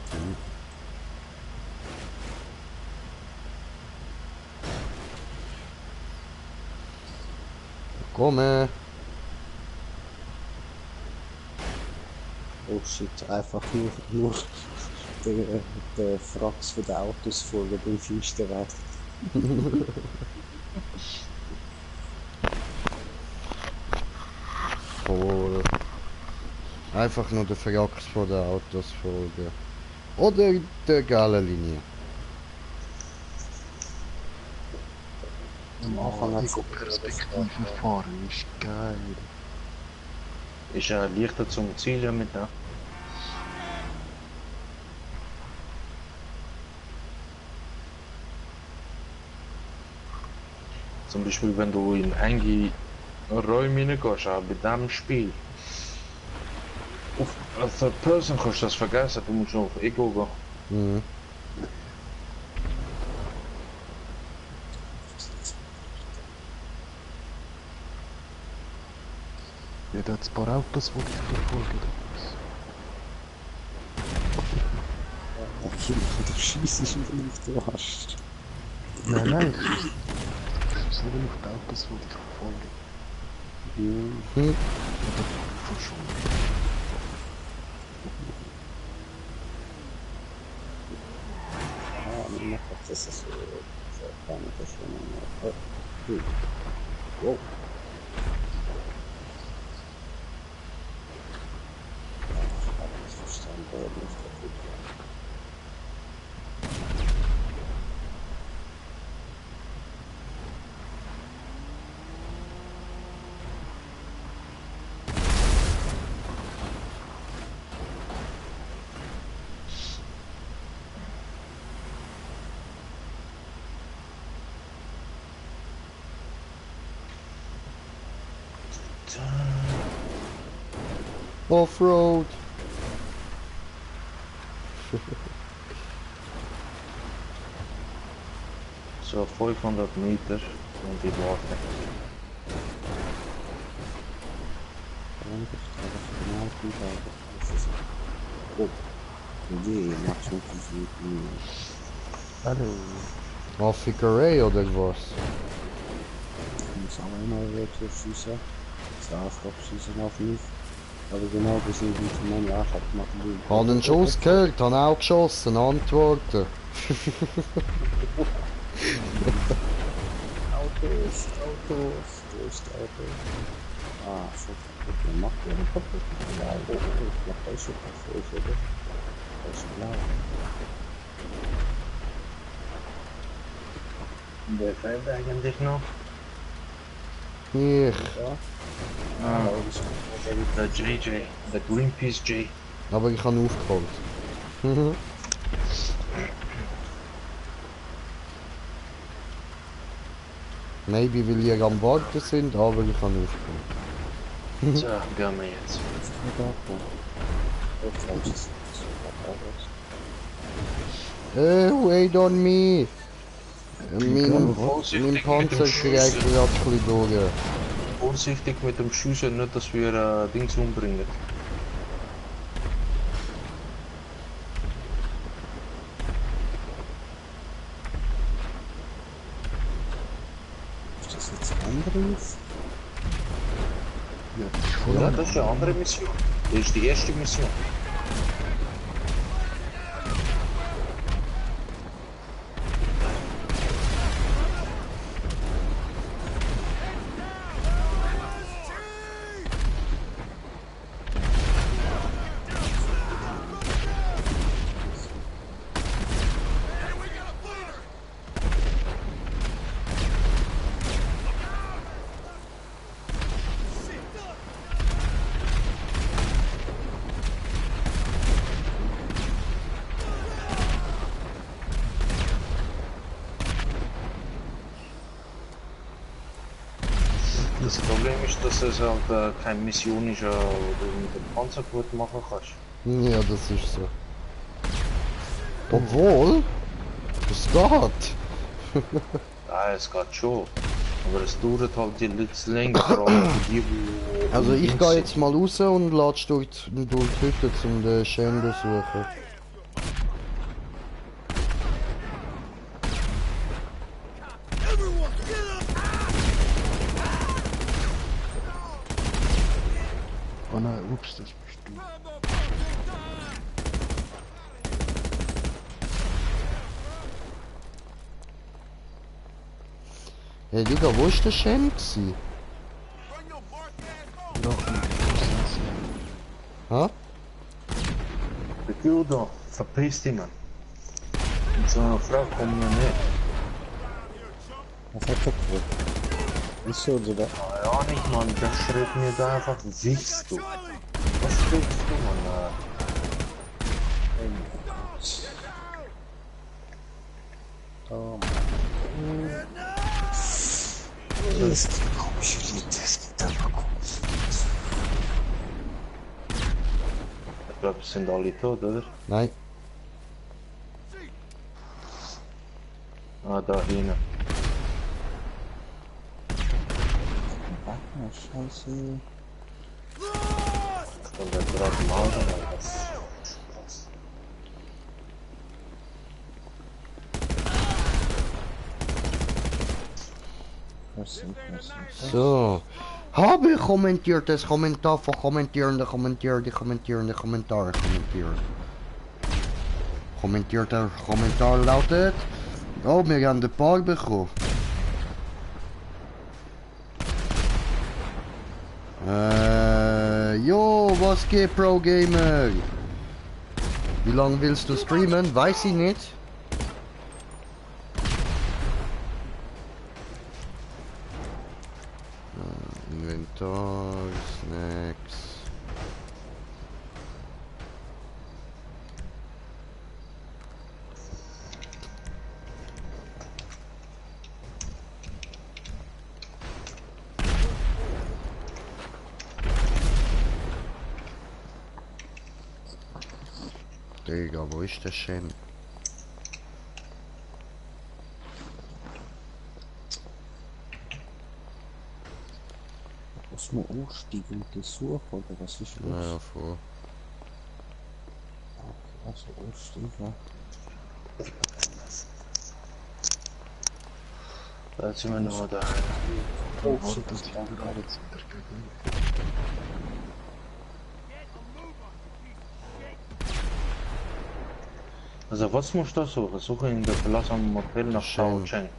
Komme. Oh shit, einfach nur der Frax von den Autos folgen beim Finsterweg. Voll. Einfach nur der Frax von den Autos folgen. Oder der gelben Linie. Am Anfang hat es Perspektive fahren ist geil. Ist ja leichter zum Zielen mit da. Zum Beispiel wenn du in enge Räume hineingehst, auch bei diesem Spiel. Auf Third Person kannst du das vergessen, du musst auf Ego gehen. Mhm. Ja, da hat ein paar Autos, die dich verfolgen. Du schießt wieder nicht, du hast. Nein, nein, ich muss nicht auf die Autos, die dich verfolgen. Ja. Hm. Man macht das so keine Person. Wow. Offroad. So 500 Meter und die warten. Hallo. Fickerei oder was? Ich habe immer wieder schießen. Das schießen auf mich. Aber genau, das sind die meine Arbeit machen. Habe einen Schuss gehört, habe auch geschossen, antworten. Autos, wo ist Auto? Ah, so, okay, macht ihr den kaputt? Ja, ich mach das schon kaputt, oder? Das ist blau. Wer fährt eigentlich noch? Ich. Ah, der JJ, der Greenpeace J. Aber ich habe aufgeholt. Maybe weil ihr am Warten sind, aber ich habe aufgeholt. So, gehen wir jetzt. Wait on me! Mein Panzer kriegt gerade ein bisschen durch. Vorsichtig mit dem Schießen, nicht dass wir Dings umbringen. Ist das jetzt anderes? Ja, das ist eine andere Mission. Das ist die erste Mission. Das Problem ist, dass es halt keine Mission ist, wo du mit dem Panzer gut machen kannst. Ja, das ist so. Obwohl, es geht. Ja, es geht schon. Aber es dauert halt jetzt länger, vor allem für die, die... Also ich gehe jetzt mal raus und latsch durch die Hütte, um den Shen zu suchen. Oh nein, ups, das bist du. Hey Digga, wo ist der Shen gsi? Ha? Der Gildo, verpiss dich, Mann. Mit so einer Frau kommen wir nicht. Was hat er gemacht? Wieso oder da? Ja, nicht, Mann. Der schreibt mir da einfach, wichst du. Was willst du, Mann? Oh Mann. Das ist die komische Lied, das geht aber komisch. Ich glaube, es sind alle tot, oder? Nein. Ah, da hinten. Oh, Scheiße. Und der gerade mal oder was? So. Habe kommentiert das Kommentar von kommentierende Kommentare kommentieren. Kommentierter Kommentar lautet. Oh, wir haben den Park bekommen. Jo, was geht, Pro Gamer? Wie lange willst du streamen? Weiß ich nicht. Inventar, Snacks. Digga, wo ist der Shen? Muss man aussteigen und das suchen, oder was ist los? Ja, voll. Okay, also aussteigen. Da sind wir noch da. Oh, shit, das ist lang gerade jetzt. Also was musst du suchen? Suche in der verlassenen Motel nach Shao Cheng.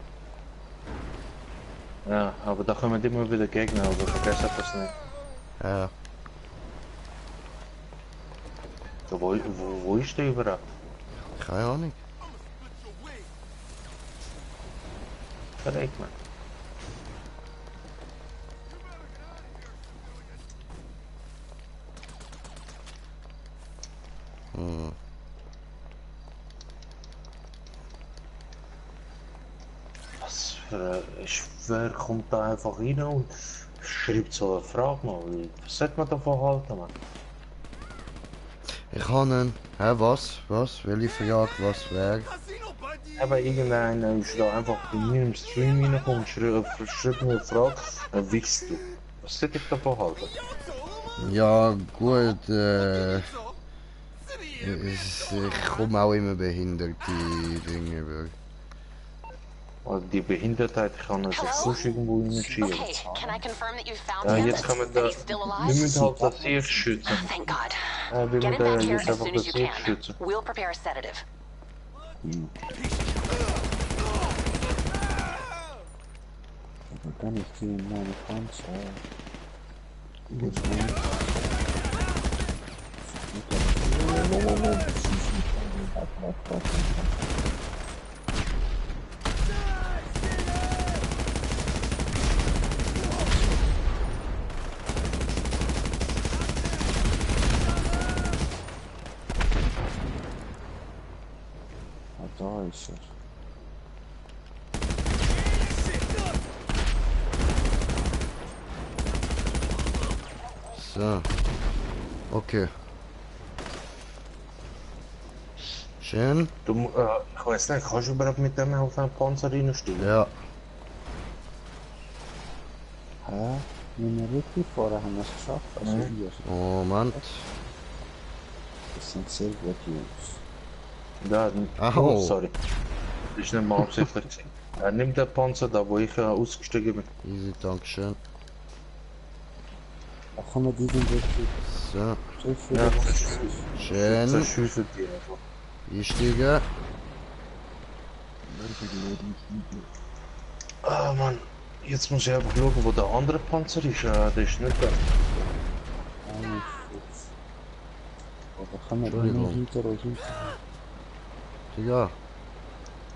Ja, aber da kommen immer wieder Gegner, also vergesst das nicht. Ja. So, wo ist der überhaupt? Keine Ahnung. Verreckt man. Hm. Was für ich schwör, kommt da einfach rein und schreibt so eine Frage mal. Was sollte man davon halten, man? Ich kann ihn. Hä, was? Was? Welche Frage? Was wäre? Aber irgendeiner ist da einfach bei mir im Stream reingekommen und schreibt mir eine Frage, dann wichst du. Was sollte ich davon halten? Ja, gut, ich komme auch immer behinderte Dinge über. Also die Behindertheit kann er sich sonst irgendwo hinschieben. Ja, jetzt kann man da, wir müssen halt das Sieg schützen. Ja, wir müssen da jetzt einfach das Sieg schützen. Aber dann ist die meine Panzer. Da ist er. So. Okay. Schön. Du, ich weiß nicht, kannst du überhaupt mit dem auf einen Panzer reinsteigen? Ja. Hä? Wenn wir richtig fahren, haben wir es geschafft. Also hier. Moment. Das sind sehr gute Jungs. Da, oh, sorry. Das ist nicht mal absichtlich. Nimm den Panzer da, wo ich ausgestiegen bin. Easy, dankeschön. Da kann man die wirklich so. Ja, schön. Zerschießen die einfach. Einsteigen. Ah Mann, jetzt muss ich einfach schauen, wo der andere Panzer ist. Der ist nicht da. Da kann man nur hinter euch hinter. Digga.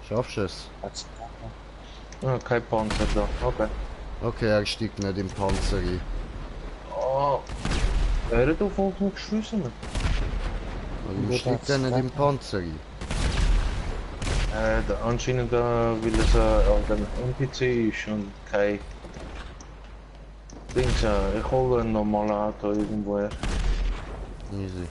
Schaffst du es? Ah, kein Panzer da, okay. Okay, er steigt nicht im Panzer ein. Oh. Wer hat auf uns geschossen? Warum steigt er nicht im Panzer ein? Anscheinend weil es ein NPC ist und kein Dings. Ich hole ein normales Auto irgendwoher. Easy.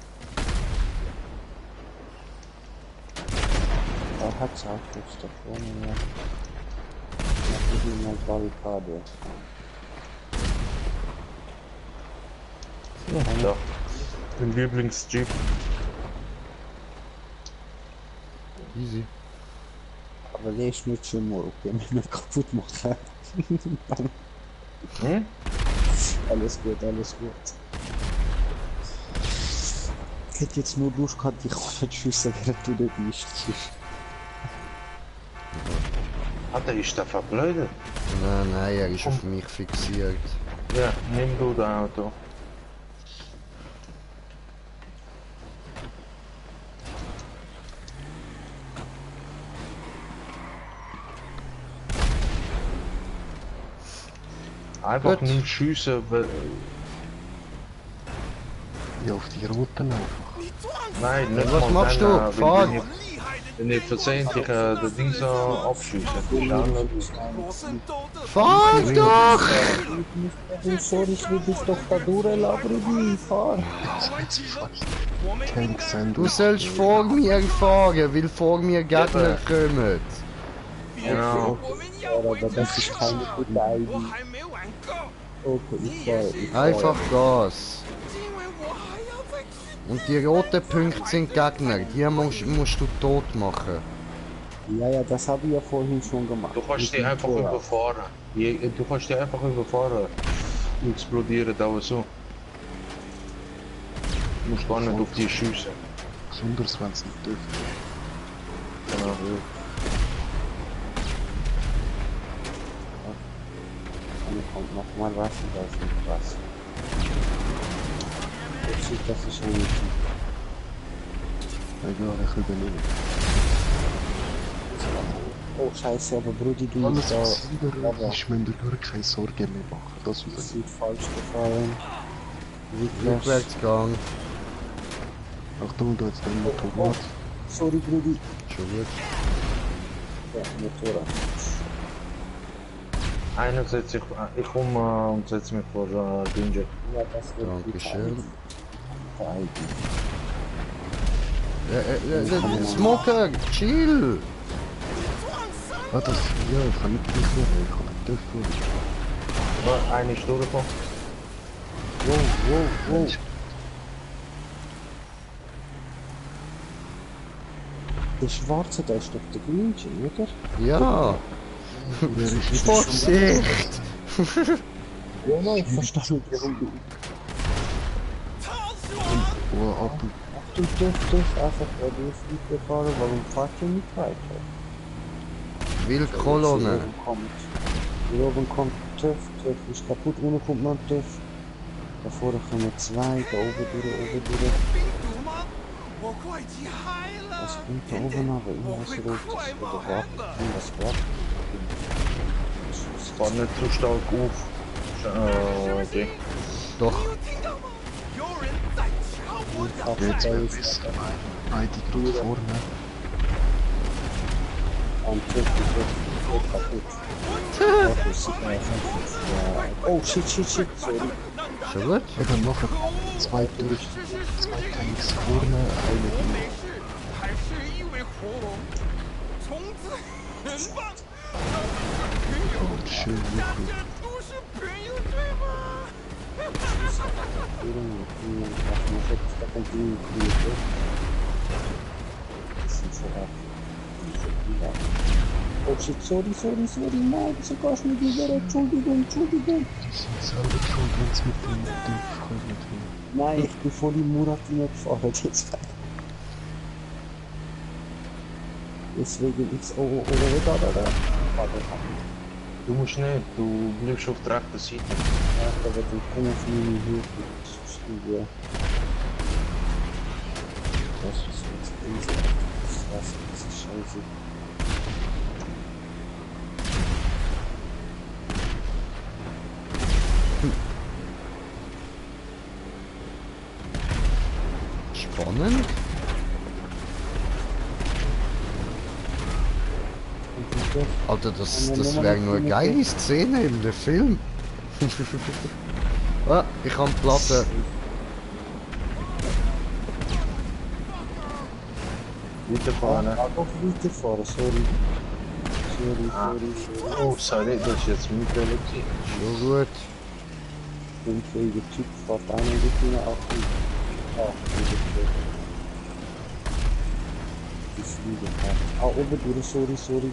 Da hat's Autos da vorne, ja. Mach ich mal Barrikade. Ja. Mein Lieblingsjeep. Easy. Aber der ist nicht schon mal, okay, mich nicht kaputt machen. Hm? Alles gut, alles gut. Ich hätte jetzt nur Lust gehabt, ich kann nicht schiessen, während du dort bist. Der ist der verblödet? Nein, er ist auf mich fixiert. Ja, nimm du das Auto. Einfach Gut. nicht schiessen, weil... Ja, auf die roten einfach. Nein, nicht Was mal machst dann, du? Fahr! Wenn ich versehentlich den Ding so abschieße. Fahr doch! Oh, sorry, ich will dich doch da durchlabern, fahr! Du sollst vor mir fahren, weil vor mir Gegner kommen. Genau. Aber das ist keine gute Idee. Okay, ich fahre. Einfach Gas. Und die roten Punkte sind Gegner, die musst du tot machen. Ja, ja, das habe ich ja vorhin schon gemacht. Du kannst die einfach überfahren. Du kannst die einfach überfahren. Explodieren da so. Du musst gar nicht auf die schiessen. Besonders wenn es nicht dürfen. Genau. Dann kommt nochmal was und da ist nicht was. Jetzt sieht das ist schon nicht. Egal, ich übernehme. Oh scheiße, aber Brudi, du Alles da. was wieder ist, müsst ihr nur keine Sorgen mehr machen. Das sieht falsch gefallen. Rückwärtsgang. Achtung, da jetzt ein Motorrad. Sorry, Brudi. Schon gut. Ja, Motorrad. Einer setzt sich, ich komme und setze mich vor Danger. Ja, das wird Dankeschön. Smoker, chill! Ah, das, ja, ich kann nicht mehr, ich kann nicht dürfen. Eine ist durchgekommen. Wow. Der Schwarze, der ist doch der Grünche, oder? Ja! Vorsicht! Ja, nein, ich verstehe nicht, warum du... Oh, ab. Du dürftest einfach bei dir Flieger fahren, warum fahrt ihr nicht weiter? Wildkolonne. Hier oben kommt TÜV ist kaputt, unten kommt noch ein TÜV. Da vorne kommen zwei, da oben durch. Was kommt da oben aber irgendwas Rotes? Oder warten? Es war nicht so stark auf. Okay. Doch. Jetzt wäre es beide gerade vorne. Und TÜV ist kaputt. Oh shit, sorry. Schon gut? Eben noch zwei Tanks vorne, eine oh, schön, wirklich. Oh shit, sorry, nein, wieso gehst du nicht wieder? Entschuldigung. Die sind selber schuld, wenn sie mit dem TÜV kommen. Nein, ich bin voll im Murat gefahren, jetzt. Deswegen ist da. Du musst nicht, du bleibst auf der rechten Seite. Ja, aber dann komm auf meine Hilfe. Das ist jetzt easy. Das ist scheiße. spannend. Alter, das wäre nur eine geile Szene in dem Film. Ah, ich habe Platte. Weiterfahren. Doch weiterfahren, sorry. Sorry. Oh, sorry, das ist jetzt mein Fehler. Schon gut. Den fähigen Typ fährt auch noch nicht mehr ab. Die Fliege. Oben durch, sorry.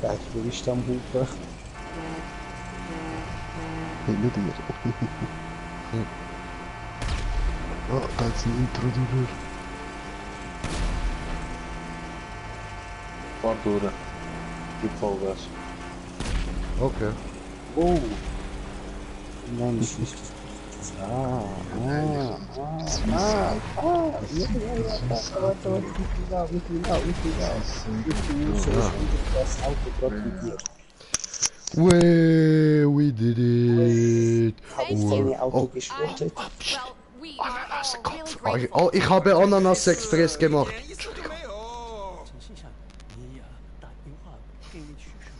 Ja, ich will nicht am Hupen. Nicht mehr. Oh, da ist ein Intro drüber. Fahr durch. Gib Vollgas. Okay. Oh! Nein, das ist We did it. Oh, ich habe Ananas Express gemacht.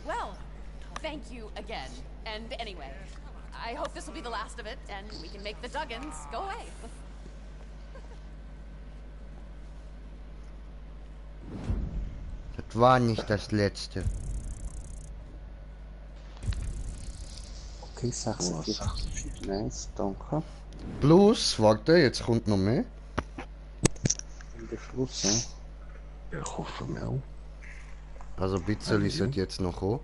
Well, thank you again. And anyway, I hope this will be the last of it, and we can make the Duggins go away. Das war nicht das letzte. Okay, 46. Nice, danke. Plus, warte, jetzt kommt noch mehr. Und der Schluss, ja? Ich hoffe mir auch. Also ein bisschen sollte jetzt noch kommen.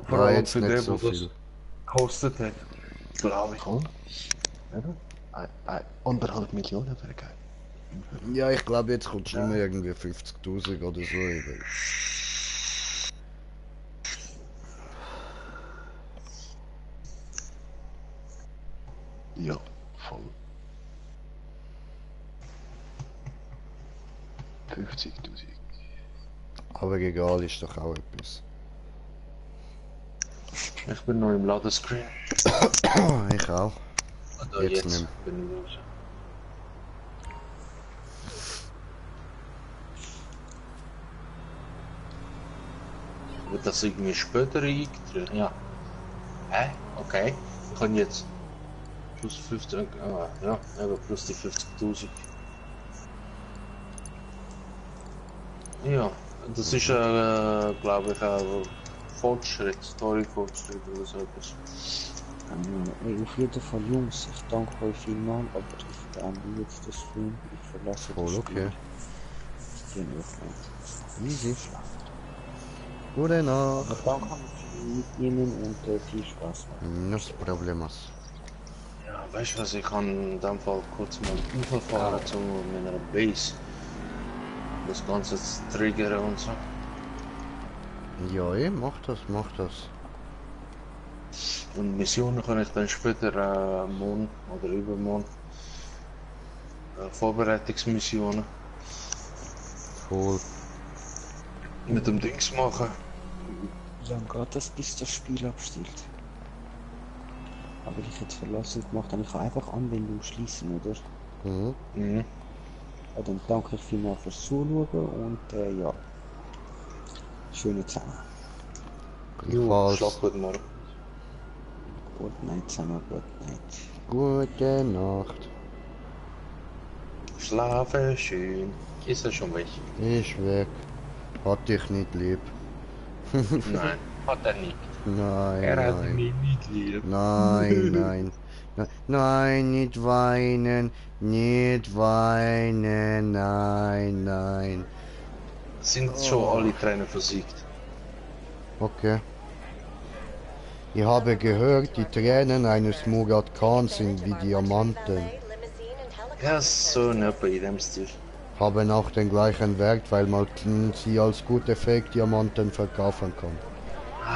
Vor Ah, allem jetzt für nicht den, so der das viel. gekostet hat. Glaube ich. Komm. Eben. 1,5 Millionen wäre geil. Ja, ich glaube, jetzt kommt schon mehr irgendwie 50.000 oder so. Eben. Ja, voll. 50.000. Aber egal, ist doch auch etwas. Ich bin noch im Ladescreen. Ich auch. Also Jetzt jetzt nicht mehr. bin ich raus. Wird das irgendwie später eingetragen? Ja. Hä? Okay. Ich kann jetzt plus 15, ja, aber plus die 50.000. Ja, das ist glaube ich ein Fortschritt, Story-Fortschritt oder so etwas. Ey, auf jeden Fall, Jungs, ich danke euch vielmals, aber ich beende jetzt das Stream. Ich verlasse Voll das Spiel. okay. Ich gehe nicht Easy. Gute Nacht. Aber danke fürs Mitnehmen und viel Spaß. Nos problemas. Ja, weißt du was, ich kann in dem Fall kurz mal überfahren zu meiner Base. Das Ganze zu triggern und so. Ja, mach das, mach das. Und Missionen kann ich dann später morgen oder übermorgen. Vorbereitungsmissionen. Voll. Mit dem Dings machen. Wie lange geht das, bis das Spiel abstellt? Aber ich jetzt verlassen gemacht habe, ich kann einfach Anwendung schließen, oder? Mhm. Mhm. Ja, dann danke ich vielmals fürs Zuschauen und ja. Schöne zusammen. Jo, schlaf gut morgen. Good night zusammen, good night. Gute Nacht. Schlafe schön. Ist er schon weg? Ist weg. Hat dich nicht lieb. Nein, hat er nicht. Nein, Er hat nein. mich nicht lieb. Nein, nein. Nein, nicht weinen. Nicht weinen. Nein, nein. Sind schon alle Tränen versiegt. Okay. Ich habe gehört, die Tränen eines Murat Khan sind wie Diamanten. Ja, so in etwa in dem Stil. Haben auch den gleichen Wert, weil man sie als gute Fake-Diamanten verkaufen kann.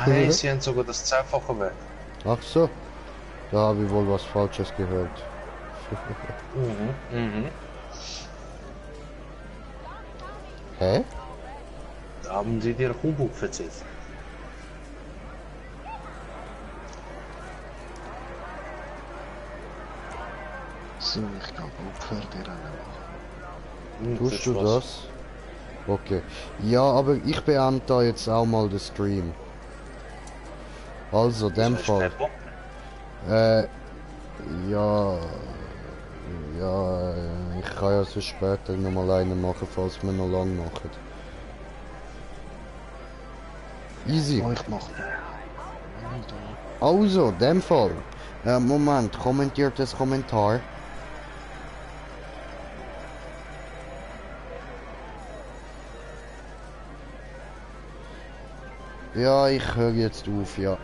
Nein, sie haben sogar das 10-fache Wert. Ach so, da habe ich wohl was Falsches gehört. Hä? Da haben sie dir Humbug verzählt. So, ich kann auch Pferderennen machen. Tust du das? Okay. Ja, aber ich beende da jetzt auch mal den Stream. Also, in dem Fall. Ja. Ja, ich kann ja so später nochmal einen machen, falls wir noch lang machen. Easy. Oh, ich mach. Also, in dem Fall. Moment, kommentiert das Kommentar. Ja, ich höre jetzt auf, ja.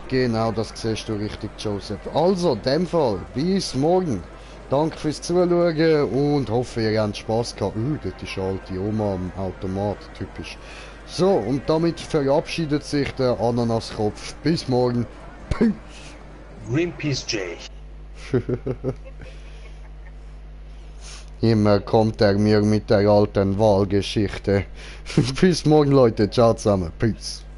Genau, das siehst du richtig, Joseph. Also, in dem Fall, bis morgen. Danke fürs Zuschauen und hoffe, ihr habt Spass gehabt. Das ist eine alte Oma am Automat, typisch. So, und damit verabschiedet sich der Ananaskopf. Bis morgen. Peace. Greenpeace J. Immer kommt er mir mit der alten Wahlgeschichte. Bis morgen, Leute. Ciao zusammen. Peace.